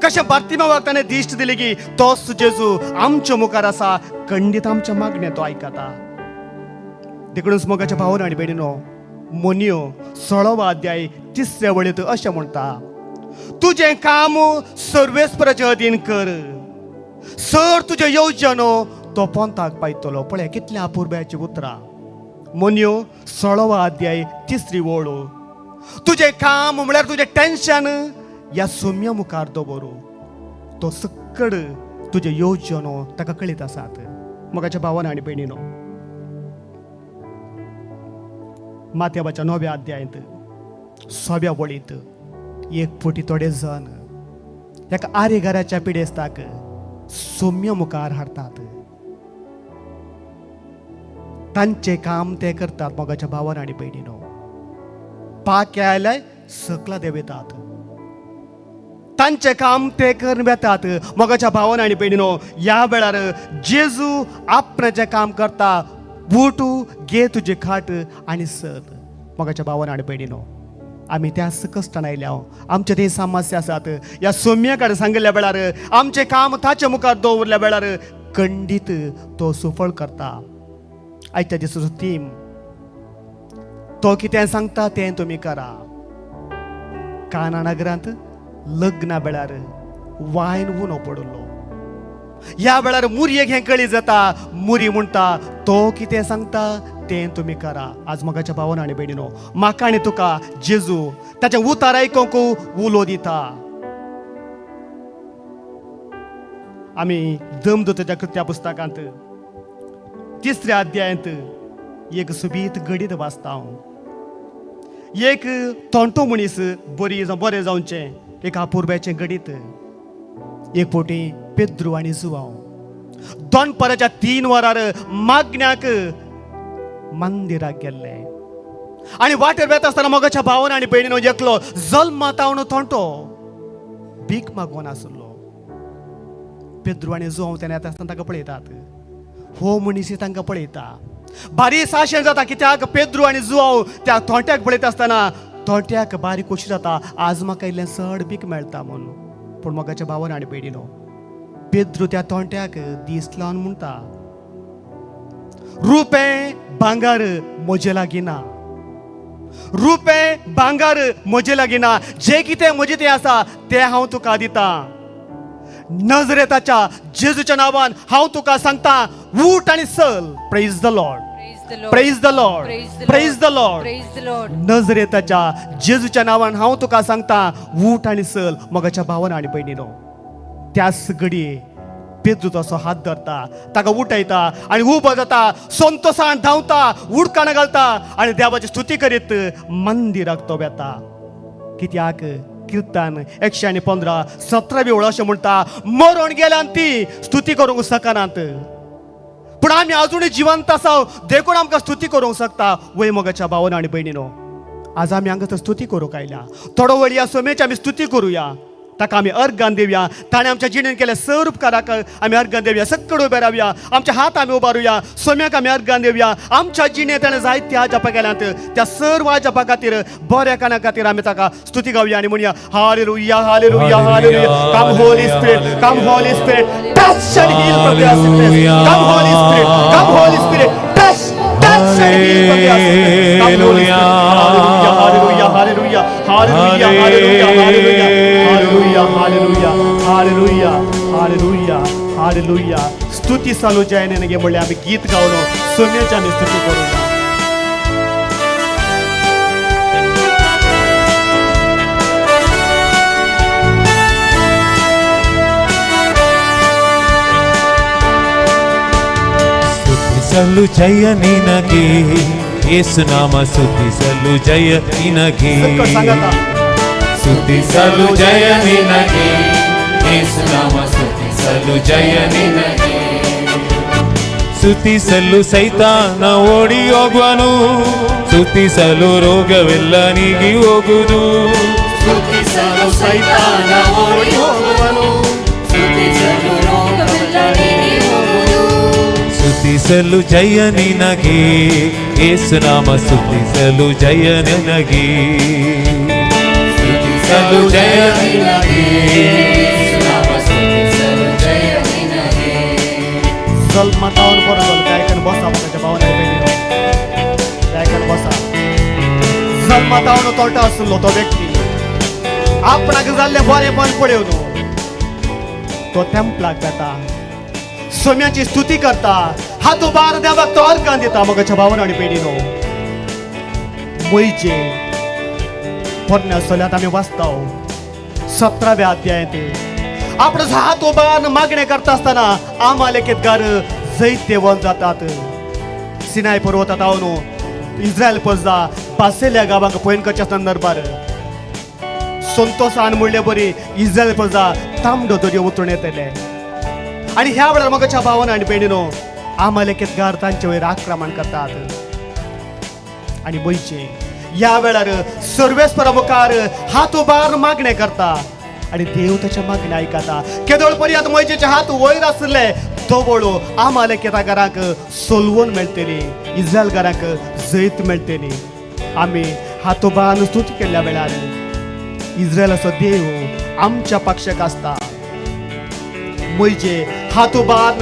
[SPEAKER 18] कशें बार्तिमेवाक ताणें दिश्ट दिली गी, तोच जेजू आमच्या मुखार आसा. खंडीत आमच्या मागणें तो आयकता. देखूनच मोगाच्या भावान आनी भयणीनो, मोनियो 16वो अध्याय 3ऱ्या वळींत अशें म्हणटा, तुजें काम सर्वेस्पराचे अधीन कर, सर तुज्यो येवजणो तो पोंताक पायतलो. पळय कितल्या अपुरबायेचीं उतरां. मोनियो 16वो अध्याय 3री वळ. तुजें काम म्हळ्यार तुजें टेन्शन ह्या सोम्या मुखार दवरू, तो सक्कड तुज्यो येवजणो ताका कळीत आसात. मोगाच्या भावान आनी भयणीनो, माथ्याच्या 9व्या अध्यायांत 6व्या वळींत एक फावटी थोडे जण एका आरेघराच्या पिडेस्ताक सोम्या मुखार हाडटात. तांचें काम ते करतात. मोगाच्या भावान आनी भयणीनो, पाके आयले सकला देंवयतात, तांचें काम ते करून वेतात. मोगाच्या भावान आनी भयणीनो, ह्या वेळार जेजू आपणाचें काम करता. बूट घे तुजी खाट आनी सर. मोगाच्या भावान आनी भयणीनो, आमी त्याच कश्टान आयल्या, आमचे ते समस्या आसात. ह्या सोम्या कडेन सांगिल्ल्या वेळार, आमचें काम ताच्या मुखार दवरल्या वेळार खंडीत तो सुफळ करता. आयच्या दिसाचो थीम, तो कितें सांगता तें तुमी करा. काना नगरांत लग्ना वेळार वायन उणो पडिल्लो. ह्या वेळार मुरयेक हें कळी जाता. मुरी म्हणटा, तो कितें सांगता तें तुमी करा. आज मोगाच्या भावान आनी भयणीनो, म्हाका आनी तुका जेजू ताचें उतार आयकूंक उलो दिता. आमी दमदूताच्या कृत्या पुस्तकांत 3ऱ्या अध्यायांत एक सुबीत घडीत वाचता. एक तोंटो मनीस बरी बरें जावचें एक अपुरबायेचें घडीत. एक फावटी पेद्रू आनी जुवांव दनपाराच्या 3 वरार मागण्याक मंदिराक गेल्ले आनी वाटेर वेता आसतना मोगाच्या भावान आनी भयणीनो एकलो जल्मातावन तोंटो भीक मागून आसलो. पेद्रू आनी जुवांव तेन्ना येता आसतना ताका पळयतात. हो मनीस तांकां पळयता, बारीक आशें जाता. कित्याक पेद्रू आनी जुवांव त्या तोंट्याक पळयता आसतना तोंट्याक बारीक खोशी जाता, आज म्हाका इल्लें चड भीक मेळटा म्हणून. पूण मोगाच्या भावान आनी भयणीनो, पेद्रू त्या तोंट्याक दीस लावन म्हणटा, रुपें भांगर म्हजे लागीं ना, रुपें भांगर म्हजे लागीं ना, जें कितें म्हजें तें आसा तें हांव तुका दितां. नजरेताच्या जेजूच्या नांवान हांव तुका सांगता, उठ आनी चल. Praise the Lord, praise the Lord, praise the Lord. नजरेताच्या जेजूच्या नांवान हांव तुका सांगता, उठ आनी चल. मोगाच्या भावान आनी भयणीनो, त्याच घडये पेद्रू तसो हात धरता, ताका उठयता आनी उबो जाता, संतोसान धांवता, उडकाणां घालता आनी देवाची स्तुती करीत मंदिराक तो वेता. कित्याक किर्तन 115 17वी ओळ अशें म्हणटा, मरण गेल्यान ती स्तुती करूंक शकनात, पूण आमी अजुनूय जिवंत आसा देखून आमकां स्तुती करूंक शकता. वय मोगाच्या भावान आनी भयणीनो, आज आमी हांगासर स्तुती करूंक आयल्या. थोडो वेळ ह्या सोमेची आमी स्तुती करुया, ताका आमी अर्गान दिवया. ताणें आमच्या जिणेन केल्या सर उपकाराक आमी अर्गान दिवया. सक्कड उबे रावया, आमच्या हात आमी उबारुया, सोम्याक आमी अर्गान दिवया. आमच्या जिणेंत ताणें जायत्या अजापां केल्यांत, त्या सर्व अजापां खातीर, बऱ्या काना खातीर आमी ताका स्तुती गावया आनी म्हणया, hallelujah, hallelujah, hallelujah. Come Holy Spirit, come Holy Spirit, touch and heal from their sickness. Come Holy Spirit, come Holy Spirit, touch, touch and heal from their sickness. Come Holy Spirit. Hallelujah, hallelujah, hallelujah, hallelujah, hallelujah, hallelujah, hallelujah, hallelujah, hallelujah, hallelujah. स्तुती चालू जाय न्ही म्हणल्यार आमी गीत गावन सोम्याची आमी स्तुती करुया.
[SPEAKER 9] ಸ್ತುತಿಸಲು ಜಯ ನಿನಗೆ ಯೇಸುನಾಮ, ಸ್ತುತಿಸಲು ಜಯ ನಿನಗೆ, ಸ್ತುತಿಸಲು ಜಯ ನಿನಗೆ ಯೇಸುನಾಮ, ಸ್ತುತಿಸಲು ಜಯ ನಿನಗೆ. ಸ್ತುತಿಸಲು ಸೈತಾನ ಓಡಿ ಹೋಗುವನು, ಸ್ತುತಿಸಲು ರೋಗವೆಲ್ಲ ನೀಗಿ ಹೋಗುವುದು.
[SPEAKER 2] ಸ್ತುತಿಸಲು ಸೈತಾನ ಓಡಿ ಹೋಗುವನು, ಸ್ತುತಿಸಲು ರೋಗವೆಲ್ಲ ನೀಗಿ ಹೋಗುವುದು.
[SPEAKER 9] ಸ್ತುತಿಸಲು ಜಯ ನಿನಗೆ ಯೇಸುನಾಮ, ಸ್ತುತಿಸಲು ಜಯ ನಿನಗೆ, ಸ್ತುತಿಸಲು ಜಯ ನಿನಗೆ
[SPEAKER 2] ಯೇಸುನಾಮ, ಸ್ತುತಿಸಲು ಜಯ ನಿನಗೆ.
[SPEAKER 18] जल्मतावन परत गायकान बसा, मोगाच्या भावान आनी भयणीनो, गायकान बसा. जल्मतावन तोटा आसलो तो व्यक्ती आपणाक जाल्लें बरेंपण पळोवन तो तेंपलाक वेता, सोम्याची स्तुती करता, हात उबार देवाक तो अर्गान दिता. मोगाच्या भावान आनी भयणीनो, म्हयजे पोरण्या सोल्यांत आमी वाचता 17व्या अध्यायांत आपलो हात उबार मागणें करता आसतना आमालेकेतगार जैतेवंत जातात. सिनाय पर्वतात हांव इस्रायल प्रजा बासेल्या गांवांक पळोवन करचे संदर्भार संतोषान म्हणले बरी इस्रायल प्रजा तांबडो दर्यो उतरून येतले. आनी ह्या वेळार मोगाच्या भावान आनी भयणीनो, आमालेकेतगार तांचे वयर आक्रमण करतात आनी वयचे ह्या वेळार सर्वेस्परा मुखार हात उबार मागणें करता आनी देव ताच्या मागणें आयकता. केदोळ पर्यंत मोयजेचे हात वयर आसले तवळो आमालेकेतगारांक सोलवण मेळटली, इस्रायलगारांक जैत मेळटली. आमी हात उबार स्तुती केल्ल्या वेळार इस्रायलाचो देव आमच्या पक्षाक आसता. म्हजे हात उबार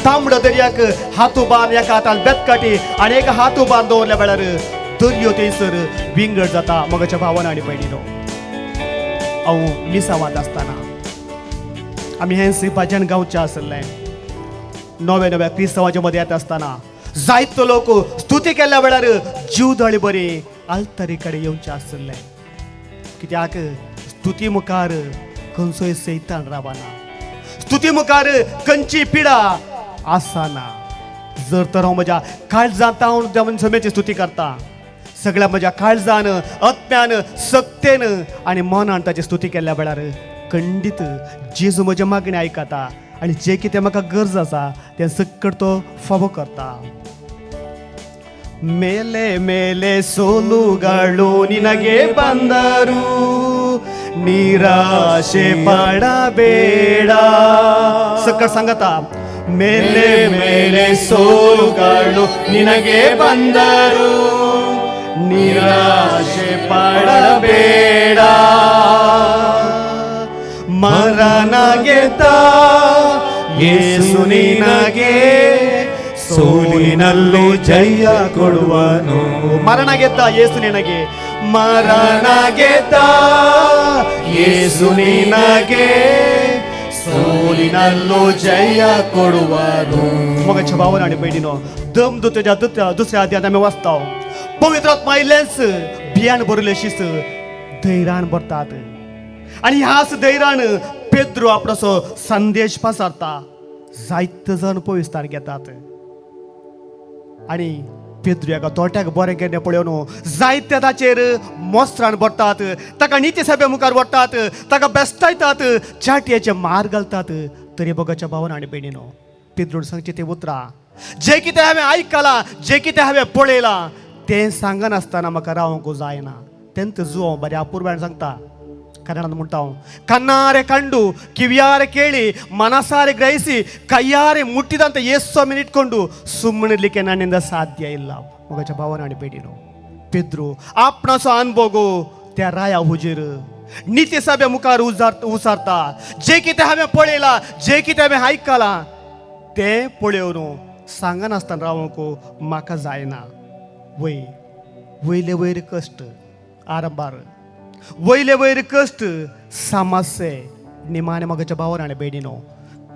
[SPEAKER 18] तांबडो दर्याक हात उबार एका हातान बेतकाटी आनी एका हात उबार दवरल्या वेळार दर्यो थंयसर विंगड जाता. मोगाच्या भावान आनी भयणीनो, हांव मिसावांत आसतना आमी हें भजन गावचें आसलें. नव्या नव्या क्रिस्तांवाच्या मदें येता आसतना जायतो लोक स्तुती केल्ल्या वेळार जीवदळी बरी आल्तरी कडेन येवचें आसलें. कित्याक स्तुती मुखार खंयचोय सैतान रावना, स्तुती मुखार खंयची पिडा आसना. जर तर हांव म्हज्या काळजांत हांव समेची स्तुती करता, सगळ्या म्हज्या काळजान, आत्म्यान, सक्तेन आनी मनान ताची स्तुती केल्ल्या वेळार खंडीत जेजू म्हजें मागणें आयकता आनी जें कितें म्हाका गरज आसा तें सक्कड तो फावो करता. ಮೇಲೆ ಮೇಲೆ ಸೋಲುಗಳು ನಿನಗೆ ಬಂದರು ನಿರಾಶೆ ಪಡಬೇಡ. ಸಕ್ಕರ್ ಸಂಗತ. ಮೇಲೆ ಮೇಲೆ ಸೋಲುಗಳು ನಿನಗೆ ಬಂದರು ನಿರಾಶೆ ಪಡಬೇಡ. ಮರಣಗೆದ್ದ ಯೇಸು ನಿನಗೆ
[SPEAKER 9] ಸೋಲಿನಲ್ಲೂ ಜಯ ಕೊಡುವನು.
[SPEAKER 18] ಮರಣ ಗೆದ್ದ ಯೇಸು ನಿನಗೆ, ಮರಣ ಗೆದ್ದ ಯೇಸು ನಿನಗೆ ಸೋಲಿನಲ್ಲೂ ಜಯ ಕೊಡುವನು. मोगाच्या भावान आनी भयणीनो, दमदूतेच्या दुसऱ्या अध्यायांत आमी वाचता, पवित्र आत्मा आयिल्लेंच भियान भरिल्ले शीस धैर्यान भरतात आनी ह्याच धैर्यान पेद्रो आपणाचो संदेश पसारता. जायते जाण पविस्तार घेतात आनी पेद्रो एका तोट्याक बरें केन्ना पळोवन जायते ताचेर मोस्त्रान भरतात, ताका निती सभे मुखार व्हरतात, ताका बेस्टायतात, चाटयेचे मार घालतात. तरी मोगाच्या भावान आनी भयणीनो, पेद्रोन सांगचें तें उतरां, जें कितें हांवें आयकलां, जें कितें हांवें पळयलां तें सांगनासतना म्हाका रावंक जायना. तेंत जुवांव बऱ्या अपुरबायेन सांगता, ಕನ್ನಡದ ಮುಂಟಾವು, ಕಣ್ಣಾರೆ ಕಂಡು ಕಿವಿಯಾರೆ ಕೇಳಿ ಮನಸಾರೆ ಗ್ರಹಿಸಿ ಕೈಯಾರೆ ಮುಟ್ಟಿದಂಥ ಯೇಸು ಸ್ವಾಮಿನ ಇಟ್ಕೊಂಡು ಸುಮ್ಮನಿರ್ಲಿಕ್ಕೆ ನನ್ನಿಂದ ಸಾಧ್ಯ ಇಲ್ಲ. ಮೊಗಚ ಭಾವನ ಬೇಡಿನು ಪೆದ್ರು आपणाचो अनभोगो त्या राया हुजीर निती सभे मुखार उचारता, जे कितें हांवें पळयलां, जे कितें हांवें आयकलां तें पळोवन सांगनासतना रावंक म्हाका जायना. वय वयले वयर कश्ट आरंभार, वयले वयर कश्ट समस्ये निमाणे मोगाच्या भावान आनी भयणीनो,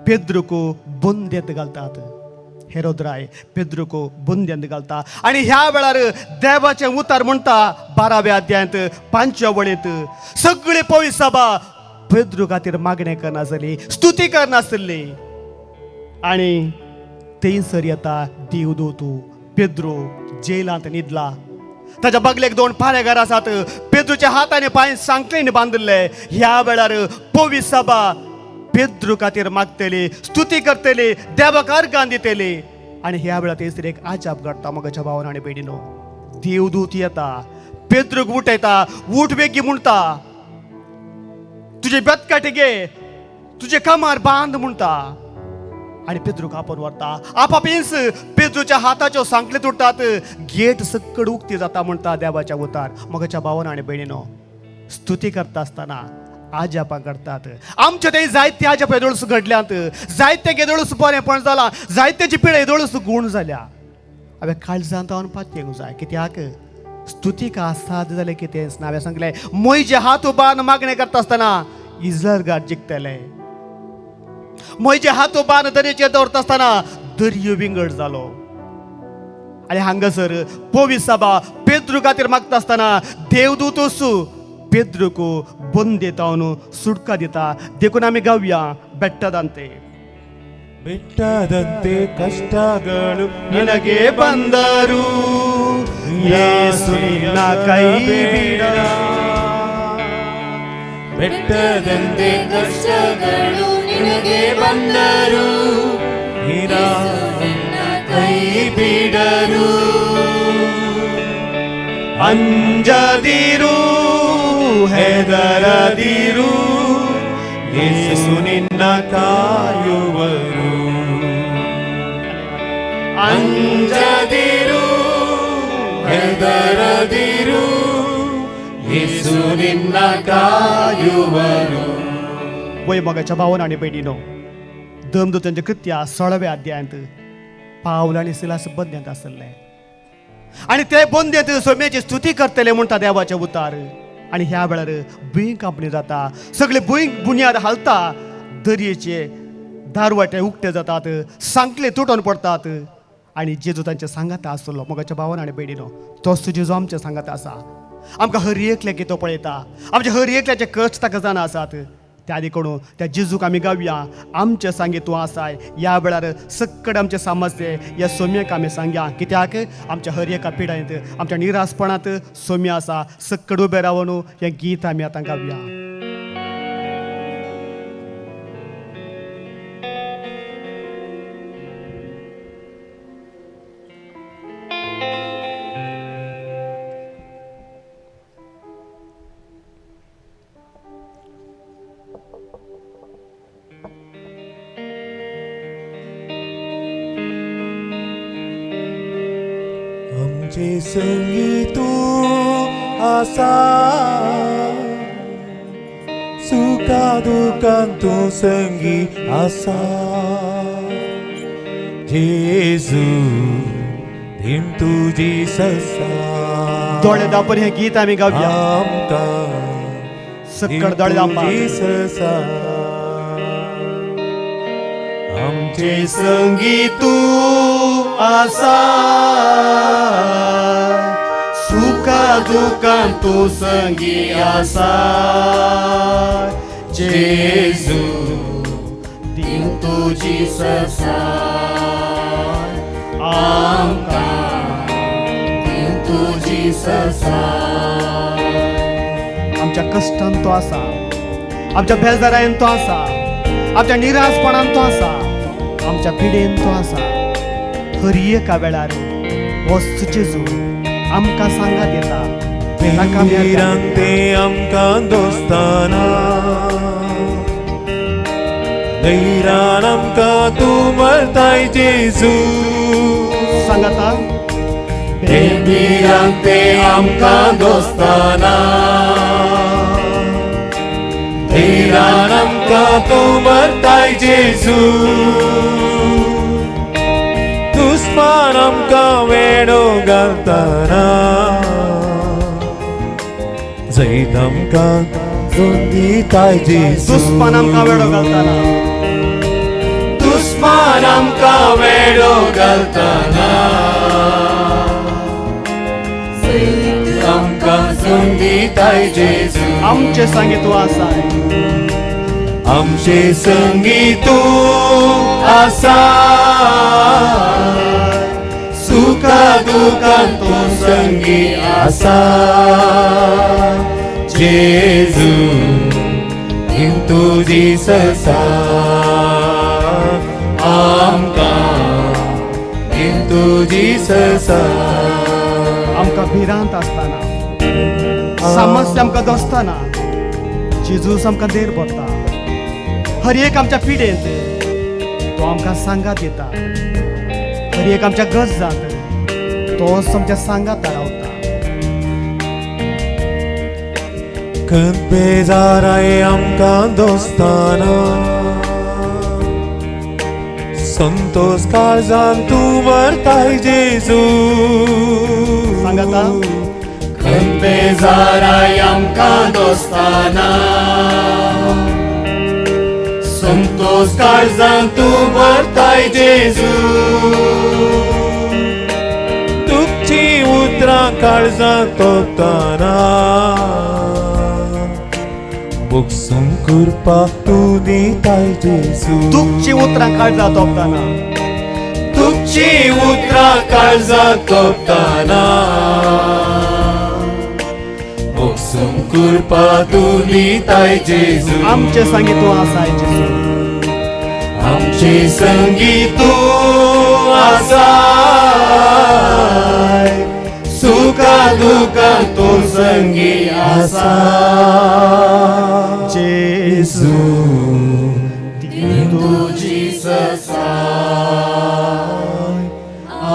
[SPEAKER 18] पेद्रूक बंदेत घालतात. हेरोदराय पेद्रूक बंदेंत घालता आनी ह्या वेळार देवाचें उतार म्हणटा 12व्या अध्यायांत 5व्या वळींत, सगळी पवित्र सभा पेद्रू खातीर मागणें करनासली, स्तुती करनासली. आनी थंयसर येता देवदूत, पेद्रो जेलांत न्हिदला, ताच्या बगलेक 2 पारेगार आसात, पेद्रूच्या हात आनी पांय सांखळीन बांदिल्ले. ह्या वेळार पवित्र सभा पेद्रू खातीर मागतली, स्तुती करतली, देवाक अर्गां दितली. आनी ह्या वेळार थंयसर एक आजाप घडटा. मोगाच्या भावान आनी भयणीनो, देवदूत येता, पेद्रूक उठयता, उठ बेगी म्हणटा, तुजे बेतकाटे घे, तुजे कमार बांद म्हणटा आनी पेद्रूक आपोवन व्हरता. आपापींच पेद्रूच्या हाताच्यो सांखळी तुटतात, गेट सक्कड उक्ती जाता म्हणटा देवाच्या उतार. मोगाच्या भावान आनी भयणीनो, स्तुती करता आसतना आजापां करतात. आमचे थंय जायते आजाप येदोळस घडल्यात, जायते येदोळस बरेंपण जालां, जायत्याची पिळा येदोळस गूण जाल्या. हांवें काळजांत हांव पातयेंक जाय, कित्याक स्तुतीक आसाद जालें कितेंच ना. हांवें सांगलें, म्हजे हात उबारून मागणें करता आसतना इजरगार जिखतले, म्हजे हात उबारून दर्याचेर दवरता आसतना दर्यो विंगड जालो. आनी हांगासर पवित्र सभा पेद्रू खातीर मागता आसतना देवदूत वसू पेद्रूक बंदेतावन सुटका दिता. देखून आमी गावया बेट्टदांते.
[SPEAKER 9] ಬೆಟ್ಟದಂತೆ ಕಷ್ಟಗಳು
[SPEAKER 18] ನಿನಗೆ ಬಂದರು ಯೇಸು ನಿನ್ನ ಕೈ ಬಿಡ.
[SPEAKER 9] ಬೆಟ್ಟದಂತೆ
[SPEAKER 2] ಕಷ್ಟಗಳು ನಿನಗೆ ಬಂದರು
[SPEAKER 9] ನಿನ್ನ
[SPEAKER 2] ಕೈ ಬಿಡರು.
[SPEAKER 18] ಅಂಜದಿರು ಹೆದರದಿರು ಯೇಸು ನಿನ್ನ
[SPEAKER 9] ಕಾಯುವರು.
[SPEAKER 2] ಅಂಜದಿರು ಹೆದರದಿರು ಯೇಸು ನಿನ್ನ ಕಾಯುವರು.
[SPEAKER 18] वय मोगाच्या भावान आनी भयणीनो, दमदूतांच्या कृत्या 16व्या अध्यायांत पावल आनी सिलास बंद्यांत आसले आनी ते बंद्यांत सोम्याची स्तुती करतले म्हणटा देवाचे उतार. आनी ह्या वेळार भूंय कांपणी जाता, सगळे भूंय बुन्याद हालता, दर्येचे दारवाटे उक्ते जातात, सांखळे तुटोन पडतात आनी जेजू तांच्या सांगाता आसलो. मोगाच्या भावान आनी भयणीनो, तोच जेजू आमच्या सांगाता आसा. आमकां हर एकल्याक तो पळयता, आमच्या हर एकल्याचे कश्ट ताका जाणा आसात. त्या आदी कडून त्या जेजूक आमी गावया, आमचे सांगे तूं आसाय. ह्या वेळार सक्कड आमचे समस्ये ह्या सोम्याक आमी सांगया, कित्याक आमच्या हर एका पिडायेंत, आमच्या निरासपणांत सोम्या आसा. सक्कड उबे रावन हें गीत आमी आतां गावया.
[SPEAKER 9] आमचे संगी तूं आसा, सुखा दुखान तूं संगी आसा, जेजू धीम तुजी ससा
[SPEAKER 18] दोळे दापून हें गीत आमी गावया.
[SPEAKER 9] आमकां
[SPEAKER 18] सक्कड दोळे दापा.
[SPEAKER 9] तुजी ससा आमचे संगी तूं आसा
[SPEAKER 2] सुखा दुखान तूं संगी आसा जेजू दिव तुजी ससा आमकां दिव तुजी ससा.
[SPEAKER 18] आमच्या कश्टान तो आसा, आमच्या बेजारायन तो आसा, आमच्या निराशपणान तो आसा, आमच्या पिडेन तो आसा. हर एका वेळार वस्त जेजू आमकां सांगात येता. ताका आमी
[SPEAKER 9] भिरांते आमकां दोस्ताना धैर्यान आमकां तूं मरताय जेजू.
[SPEAKER 18] सांगाता
[SPEAKER 2] भिरांते आमकां दोस्ताना
[SPEAKER 9] धैर्यान आमकां तूं मरताय जेजू. दुस्मान आमकां वेडो घालतना जैत आमकां दिताय जेजू.
[SPEAKER 18] दुस्मान आमकां वेडो घालतना,
[SPEAKER 9] दुस्मान आमकां वेडो घालतना आमकां दिताय जेजू.
[SPEAKER 18] आमचे संगी तूं आसा,
[SPEAKER 9] आमचे संगी तूं आसा सुखा दुखान तूं संगी आसा जेजू हिं तुजी ससा आमकां हिं तुजी ससा.
[SPEAKER 18] आमकां भिरांत आसतना, समस्या आमकां दोसतना जेजूस आमकां देर भरता. हर एक आमच्या पिडेंत तो आमकां सांगात येता, हर एक आमच्या गरजांत तोच आमच्या सांगात रावता.
[SPEAKER 9] खंत बेजाराय आमकां दोस्ताना संतोष काळजान तूं मरताय जेजू.
[SPEAKER 18] सांगाता
[SPEAKER 2] खंत बेजाराय आमकां दोस्ताना संतोष काळजान तूं मरताय जेजू.
[SPEAKER 9] तुमची उतरां काळजां तोपताना बुकसूंक कृपा तूं दिताय जेजू.
[SPEAKER 18] तुमची उतरां काळजां तोपताना,
[SPEAKER 9] तुमची उतरां काळजां तोपताना बुकसूंक कृपा तूं दिताय जेजू.
[SPEAKER 18] आमचे संगी तूं आसाय जेजू,
[SPEAKER 9] आमचे संगी तूं आसाय सुखा दुखान तूं संगी आसा जेजू
[SPEAKER 2] तुजी ससा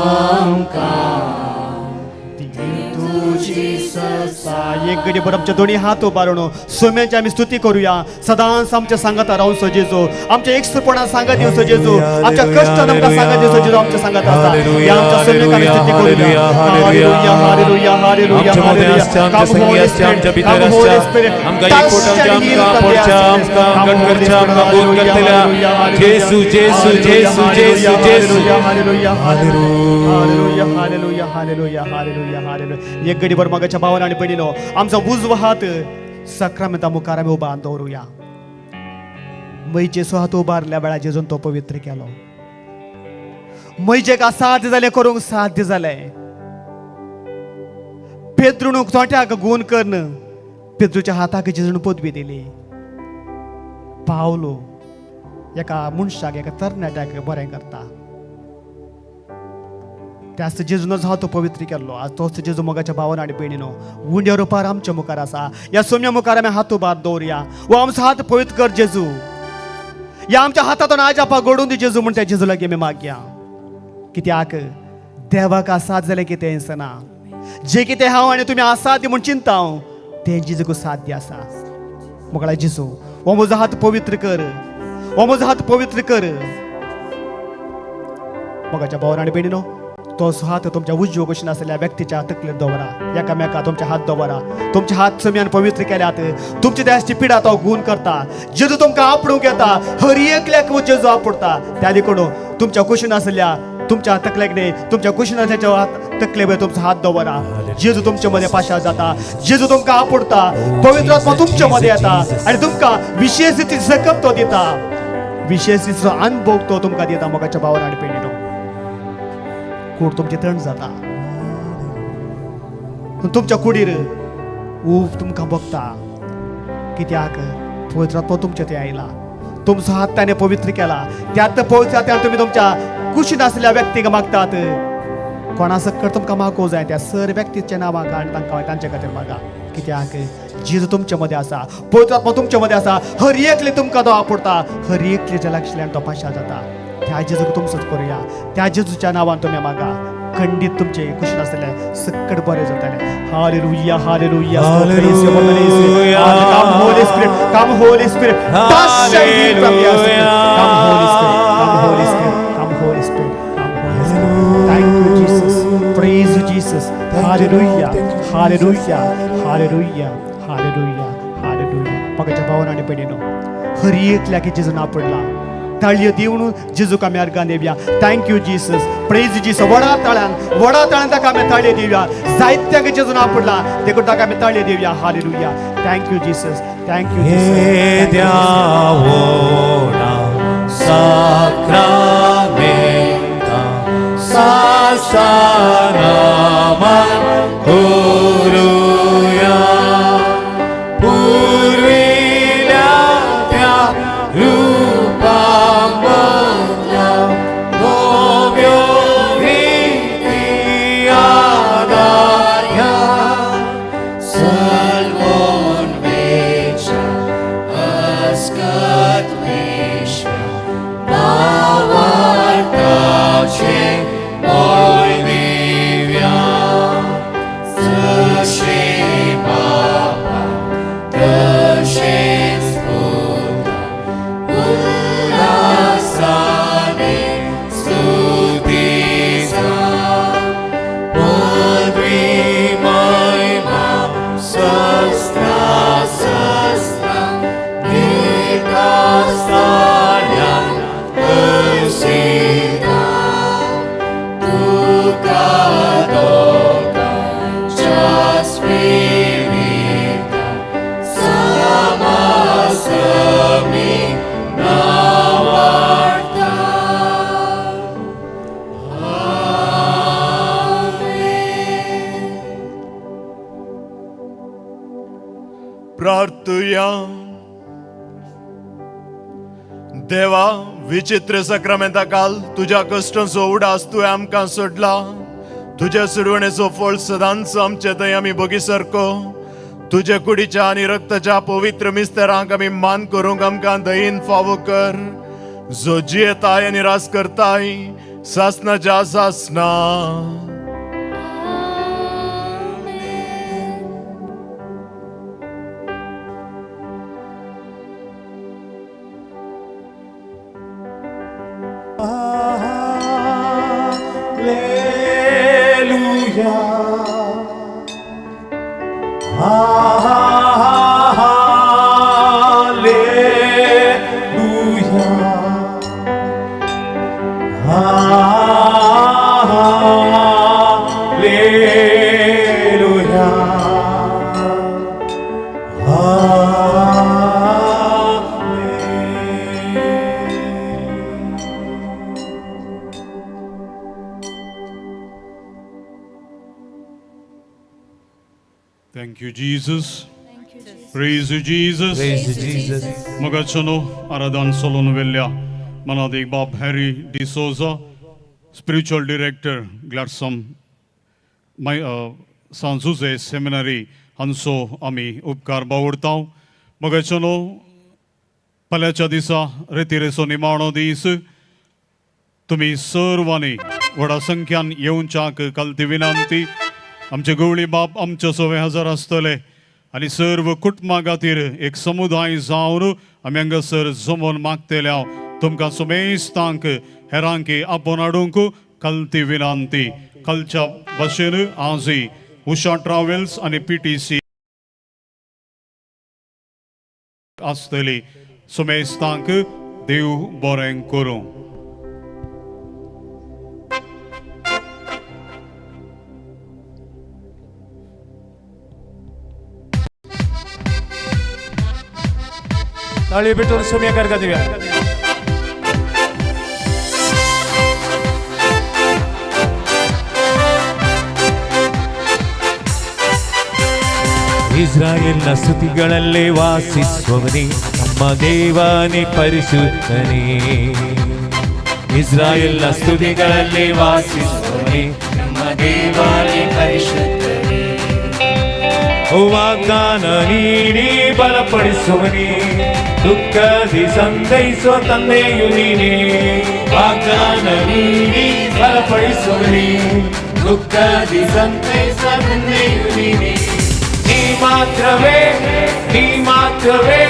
[SPEAKER 2] आमकां तुजी ससा.
[SPEAKER 18] एक घडी भर आमचे दोन्ही हात उबारून सोम्याची आमी स्तुती करूया. सदांच आमच्या सांगात रावून जेजू, आमच्या एकसुरपणान सांगात दिवचो जेजू, आमच्या कश्टान आमकां सांगात दिवचो जेजू, आमच्या सांगात आसा. ह्या आमच्या सोम्याक आमी स्तुती करूया. हालेलुया, हालेलुया, हालेलुया,
[SPEAKER 9] आमच्या मदें आसच्या, आमच्या संगी आसच्या, आमच्या भितर आसच्या, आमकां एकवटावच्या, आमकां आपोवच्या, आमकां गट करच्या, आमकां गोड करतल्या जेजू, जेजू, जेजू, जेजू, जेजू.
[SPEAKER 18] हालेलुया, हालेलुया, हालेलुया, हालेलुया, हालेलुया, हालेलुया. एक घडीभर मागाच्या भावान आनी भयणीनो आमचो उजवो हात साक्रामेंता मुखार आमी उबारून दवरुया. मैजेचो हात उबारल्या वेळार जेजून तो पवित्र केलो. मैजेक असाध्य जालें करूंक साध्य जालें. पेद्रून तोंट्याक गूण करून पेद्रूच्या हाताक जेजून पदवी दिली. पावलो एका मनशाक, एका तरणाट्याक बरें करता. त्याच जेजूनच हात पवित्र केल्लो. आज तोच जेजू मोगाच्या भावान आनी भयणीनो उंड्या रुपार आमच्या मुखार आसा. ह्या सोम्या मुखार आमी हात उबार दवरुया. वो आमचो हात पवित्र कर जेजू, ह्या आमच्या हातांतून आज आपा घडून दी जेजू म्हण त्या जेजू लागीं आमी मागया. कित्याक देवाक असाध्य जालें कितें दिसना. जे कितें हांव आनी तुमी असाध्य म्हूण चिंता हांव तें जेजूक साध्य आसा. मोगळा जेजू, हो म्हजो हात पवित्र कर, हो म्हजो हात पवित्र कर. मोगाच्या भावान आनी भयणीनो, तोच हात तुमच्या उजव्यो कुशीन आसलेल्या व्यक्तीच्या तकलेर दवरा. एकामेका तुमचे हात दवरा. तुमचे हात सम्यान पवित्र केल्यात. तुमचे देहाची पिडा तो गुण करता. जेजू तुमकां आपडूंक येता. हर एकल्याक जेजू आपडता. त्या देखून तुमच्या कुशीन आसलेल्या तुमच्या तकलेक न्ही, तुमच्या कुशीन आसल्याच्या तकलेवर तुमचो हात दवरा. जेजू तुमचे मध्ये पाशा जाता. जेजू तुमकां आपडता. पवित्र आत्मा तुमचे मध्ये येता आनी तुमकां विशेष रीती जखम तो दिता. विशेष रितीचो अनुभव तो तुमकां दिता. मोगाच्या भावान आनी भयणीनो, कूड तुमची थंड जाता. तुमच्या कुडीर ऊब तुमकां भोगता. कित्याक पवित्र आत्मा तुमच्या थंय आयला. तुमचो हात ताणें पवित्र केला. त्यात पवित्र आत्म्यान तुमी तुमच्या कुशीन आसलेल्या व्यक्तीक मागतात. कोणा सकट तुमकां मागूंक जाय त्या सर व्यक्तीच्या नांवाक आनी तांकां तांचे खातीर मागा. कित्याक जेजू तुमचे मदें आसा. पवित्र आत्मा तुमचे मदें आसा. हर एकले तुमकां तो आपडता. हर एकल्याच्या लागशिल्ल्यान तो पाशार जाता. त्या जेजूक तुमचोच करुया. त्या जेजूच्या नांवान तुमी मागा. खंडीत तुमचे कुशीन आसतले सकट बरें जातलें. Hallelujah, hallelujah. Come Holy Spirit, come Holy Spirit. Touch and heal from your spirit. Come Holy Spirit, come Holy Spirit, come Holy Spirit, come Holy Spirit. Thank you Jesus. Praise you Jesus. Hallelujah, hallelujah, hallelujah, hallelujah, hallelujah. मोगाच्या भावान आनी भयणीनो, हर एकल्याक जेजून आपडला. ताळयो दिवन जेजूक आमी अर्गां दिवया. Thank you Jesus. Praise Jesus. व्हडा ताळ्यान, व्हडा ताळ्यान ताका आमी ताळयो दिवया. जायत्यांक जेजून आपडला देखून ताका आमी ताळयो दिवया. Hallelujah. Thank you Jesus. Thank you Jesus.
[SPEAKER 9] Sacramenta सासनामा करुया पुर्विल्या त्या रूपामधल्या नव्यो रीती आदाया सलवोन वेच्या अस्कत विश्व भावार्थाचे मोय दिव्या जशे बापा तशेच पुता उल्हासाने स्तुतीचा पदवी महिमा सस्त्रा सस्त्रा एका स्थानान हर्षिता तुका दोगांच्या स्पिरिता समासमी नावार्ता. आमेन.
[SPEAKER 20] प्रार्थुया. देवा, विचित्र सक्रामेंता काल तुज्या कश्टांचो उडास तुवें आमकां सोडला. तुज्या सुडवणेचो फळ सदांच आमचे थंय आमी भोगी सारको. तुज्या कुडीच्या आनी रक्ताच्या पवित्र मिस्तरांक आमी मान करूंक आमकां दयेन फावो कर, जो जियेताय आनी राज करताय सासनाच्या सासना.
[SPEAKER 9] Hallelujah. Hallelujah.
[SPEAKER 10] Thank you, Jesus. Praise you, Jesus.
[SPEAKER 19] Praise you, Jesus.
[SPEAKER 10] मोगाचनो आराधन सोलोन वेल्ल्या मनादेक बाब Harry D'Souza, spiritual director Gladstone my San Jose seminary हांचो आमी उपकार बावडता. मोगाचनो, फाल्यांच्या दिसा रेतिरेचो निमाणो दीस. तुमी सर्वांनी व्हडा संख्यान येवच्याक कालती विनंती. आमचे गवळी बाप आमच्या सवे हजर आसतले आनी सर्व कुटुंबा खातीर एक समुदाय जावन आमी हांगासर जमोवन मागतले. हांव तुमकां समेस्तांक हेरांक आपोवन हाडूंक कलती विनंती. कालच्या भाशेन आजय उषा ट्रॅव्हल्स आनी PTC आसतली. सुमेस्तांक देव बरें करूं.
[SPEAKER 19] ताळी पेटून सोम्या करका दिव्या.
[SPEAKER 9] ಇಸ್ರಾಯೇಲ್ನ ಸ್ತುತಿಗಳಲ್ಲೇ ವಾಸಿಸುವವನೇ, ನಮ್ಮ ದೇವನೇ ಪರಿಶುದ್ಧನೇ. ಇಸ್ರಾಯೇಲ್ನ ಸ್ತುತಿಗಳಲ್ಲೇ ವಾಸಿಸುವವನೇ, ನಮ್ಮ ದೇವನೇ ಪರಿಶುದ್ಧನೇ. ವಾಗ್ದಾನ ನೀಡಿ ಬಲಪಡಿಸುವನೇ, ದುಃಖದಿ ಸಂತೈಸುವ ತಂದೆಯು ನೀನೇ. ವಾಗ್ದಾನ ನೀಡಿ ಬಲಪಡಿಸುವನೇ, ದುಃಖದಿ ಸಂತೈಸುವ ತಂದೆಯು ನೀನೇ. ನೀ ಮಾತ್ರವೇ, ನೀ ಮಾತ್ರವೇ,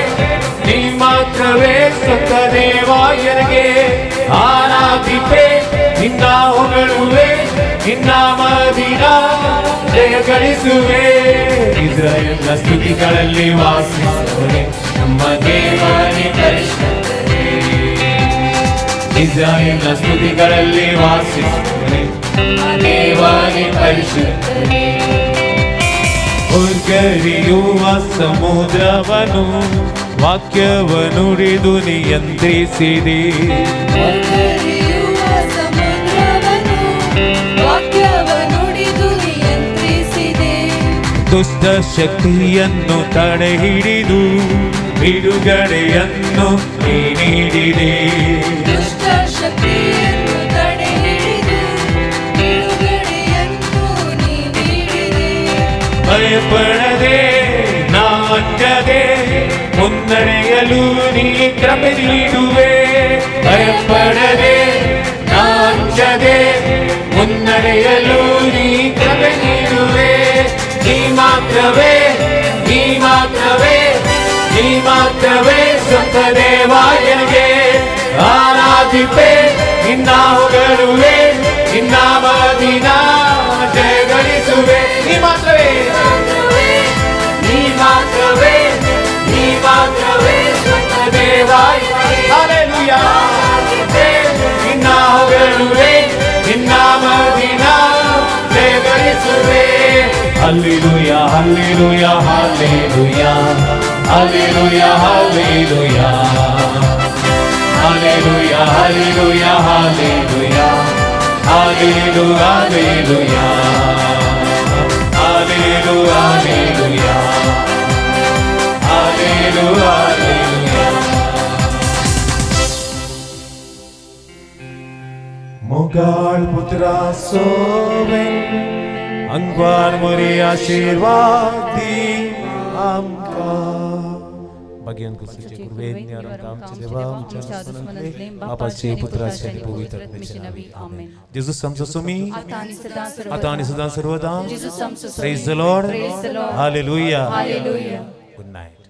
[SPEAKER 9] ನೀ ಮಾತ್ರವೇ ಸತ್ತ ದೇವ ಎನಗೆ. ಆರಾಧಿಪೆ ನಿನ್ನ ಹೊಗಳುವೆ, ನಿನ್ನ ಮದಿನ ಜಯ ಗಳಿಸುವೆ. ಇಸ್ರಾಯೇಲ್ನ ಸ್ತುತಿಗಳಲ್ಲಿ ವಾಸಿಸುವೆ, ನಮ್ಮ ದೇವನೇ ಪರಿಶುದ್ಧನೇ. ಇಸ್ರಾಯೇಲ್ನ ಸ್ತುತಿಗಳಲ್ಲಿ ವಾಸಿಸುವೆ, ನಮ್ಮ ದೇವನೇ ಪರಿಶುದ್ಧನೇ. ಉರ್ಗರಿಯುವ ಸಮುದ್ರವನು ವಾಕ್ಯವನುಡಿದು ನಿಯಂತ್ರಿಸಿದೆ. ದುಷ್ಟ ಶಕ್ತಿಯನ್ನು ತಡೆ ಹಿಡಿದು ಬಿಡುಗಡೆಯನ್ನು ನೀ ನೀಡಿದೆ.
[SPEAKER 7] ದುಷ್ಟ ಶಕ್ತಿಯನ್ನು ತಡೆ ಹಿಡಿದು ಬಿಡುಗಡೆಯನ್ನು ನೀ ನೀಡಿದೆ.
[SPEAKER 9] ಭಯಪಡದೆ ನಾಂಜದೆ ಮುನ್ನಡೆಯಲು ನೀ ಕೃಪೆ ನೀಡುವೆ. ಭಯಪಡದೆ ನಾಂಜದೆ ಮುನ್ನಡೆಯಲು ನೀ ಕೃಪೆ ನೀಡುವೆ. ನೀ ಮಾತ್ರವೇ, ನೀ ಮಾತ್ರವೇ, ನೀ ಮಾತ್ರವೇ ಸ್ವಂತ ದೇವ ಎನಗೆ. ಆರಾಧಿಪೆ ನಿನ್ನ ಹೊಗಳುವೆ, ನಿನ್ನ ಮದಿನ ಜಯ ಗಳಿಸುವೆ. ನೀ ಮಾತ್ರವೇ, ನೀ ಮಾತ್ರವೇ, ನೀ ಮಾತ್ರವೇ ಸ್ವಂತ ದೇವ ಎನಗೆ. ಹಲ್ಲೆಲೂಯಾ. ನಿನ್ನ ಹೊಗಳುವೆ, ನಿನ್ನ ಮದಿನ ಜಯ ಗಳಿಸುವೆ. Hallelujah, hallelujah, hallelujah, hallelujah, hallelujah, hallelujah, hallelujah, hallelujah, hallelujah, hallelujah, hallelujah, hallelujah, hallelujah, hallelujah.
[SPEAKER 19] Mughal Putra Sowen अंगवार मोरी आशीर्वाद दी आमकां. भाग्यान कुशीचे कुर्वेज्ञ आमचे देवा आमच्या दुश्मनांतले बापाचे पुत्राचे आनी पवित्र आत्म्याचे नांवी आमेन. जेजूस आमचो स्वामी, आतां आनी सदां सर्वदा. Praise the Lord. Hallelujah. Good night.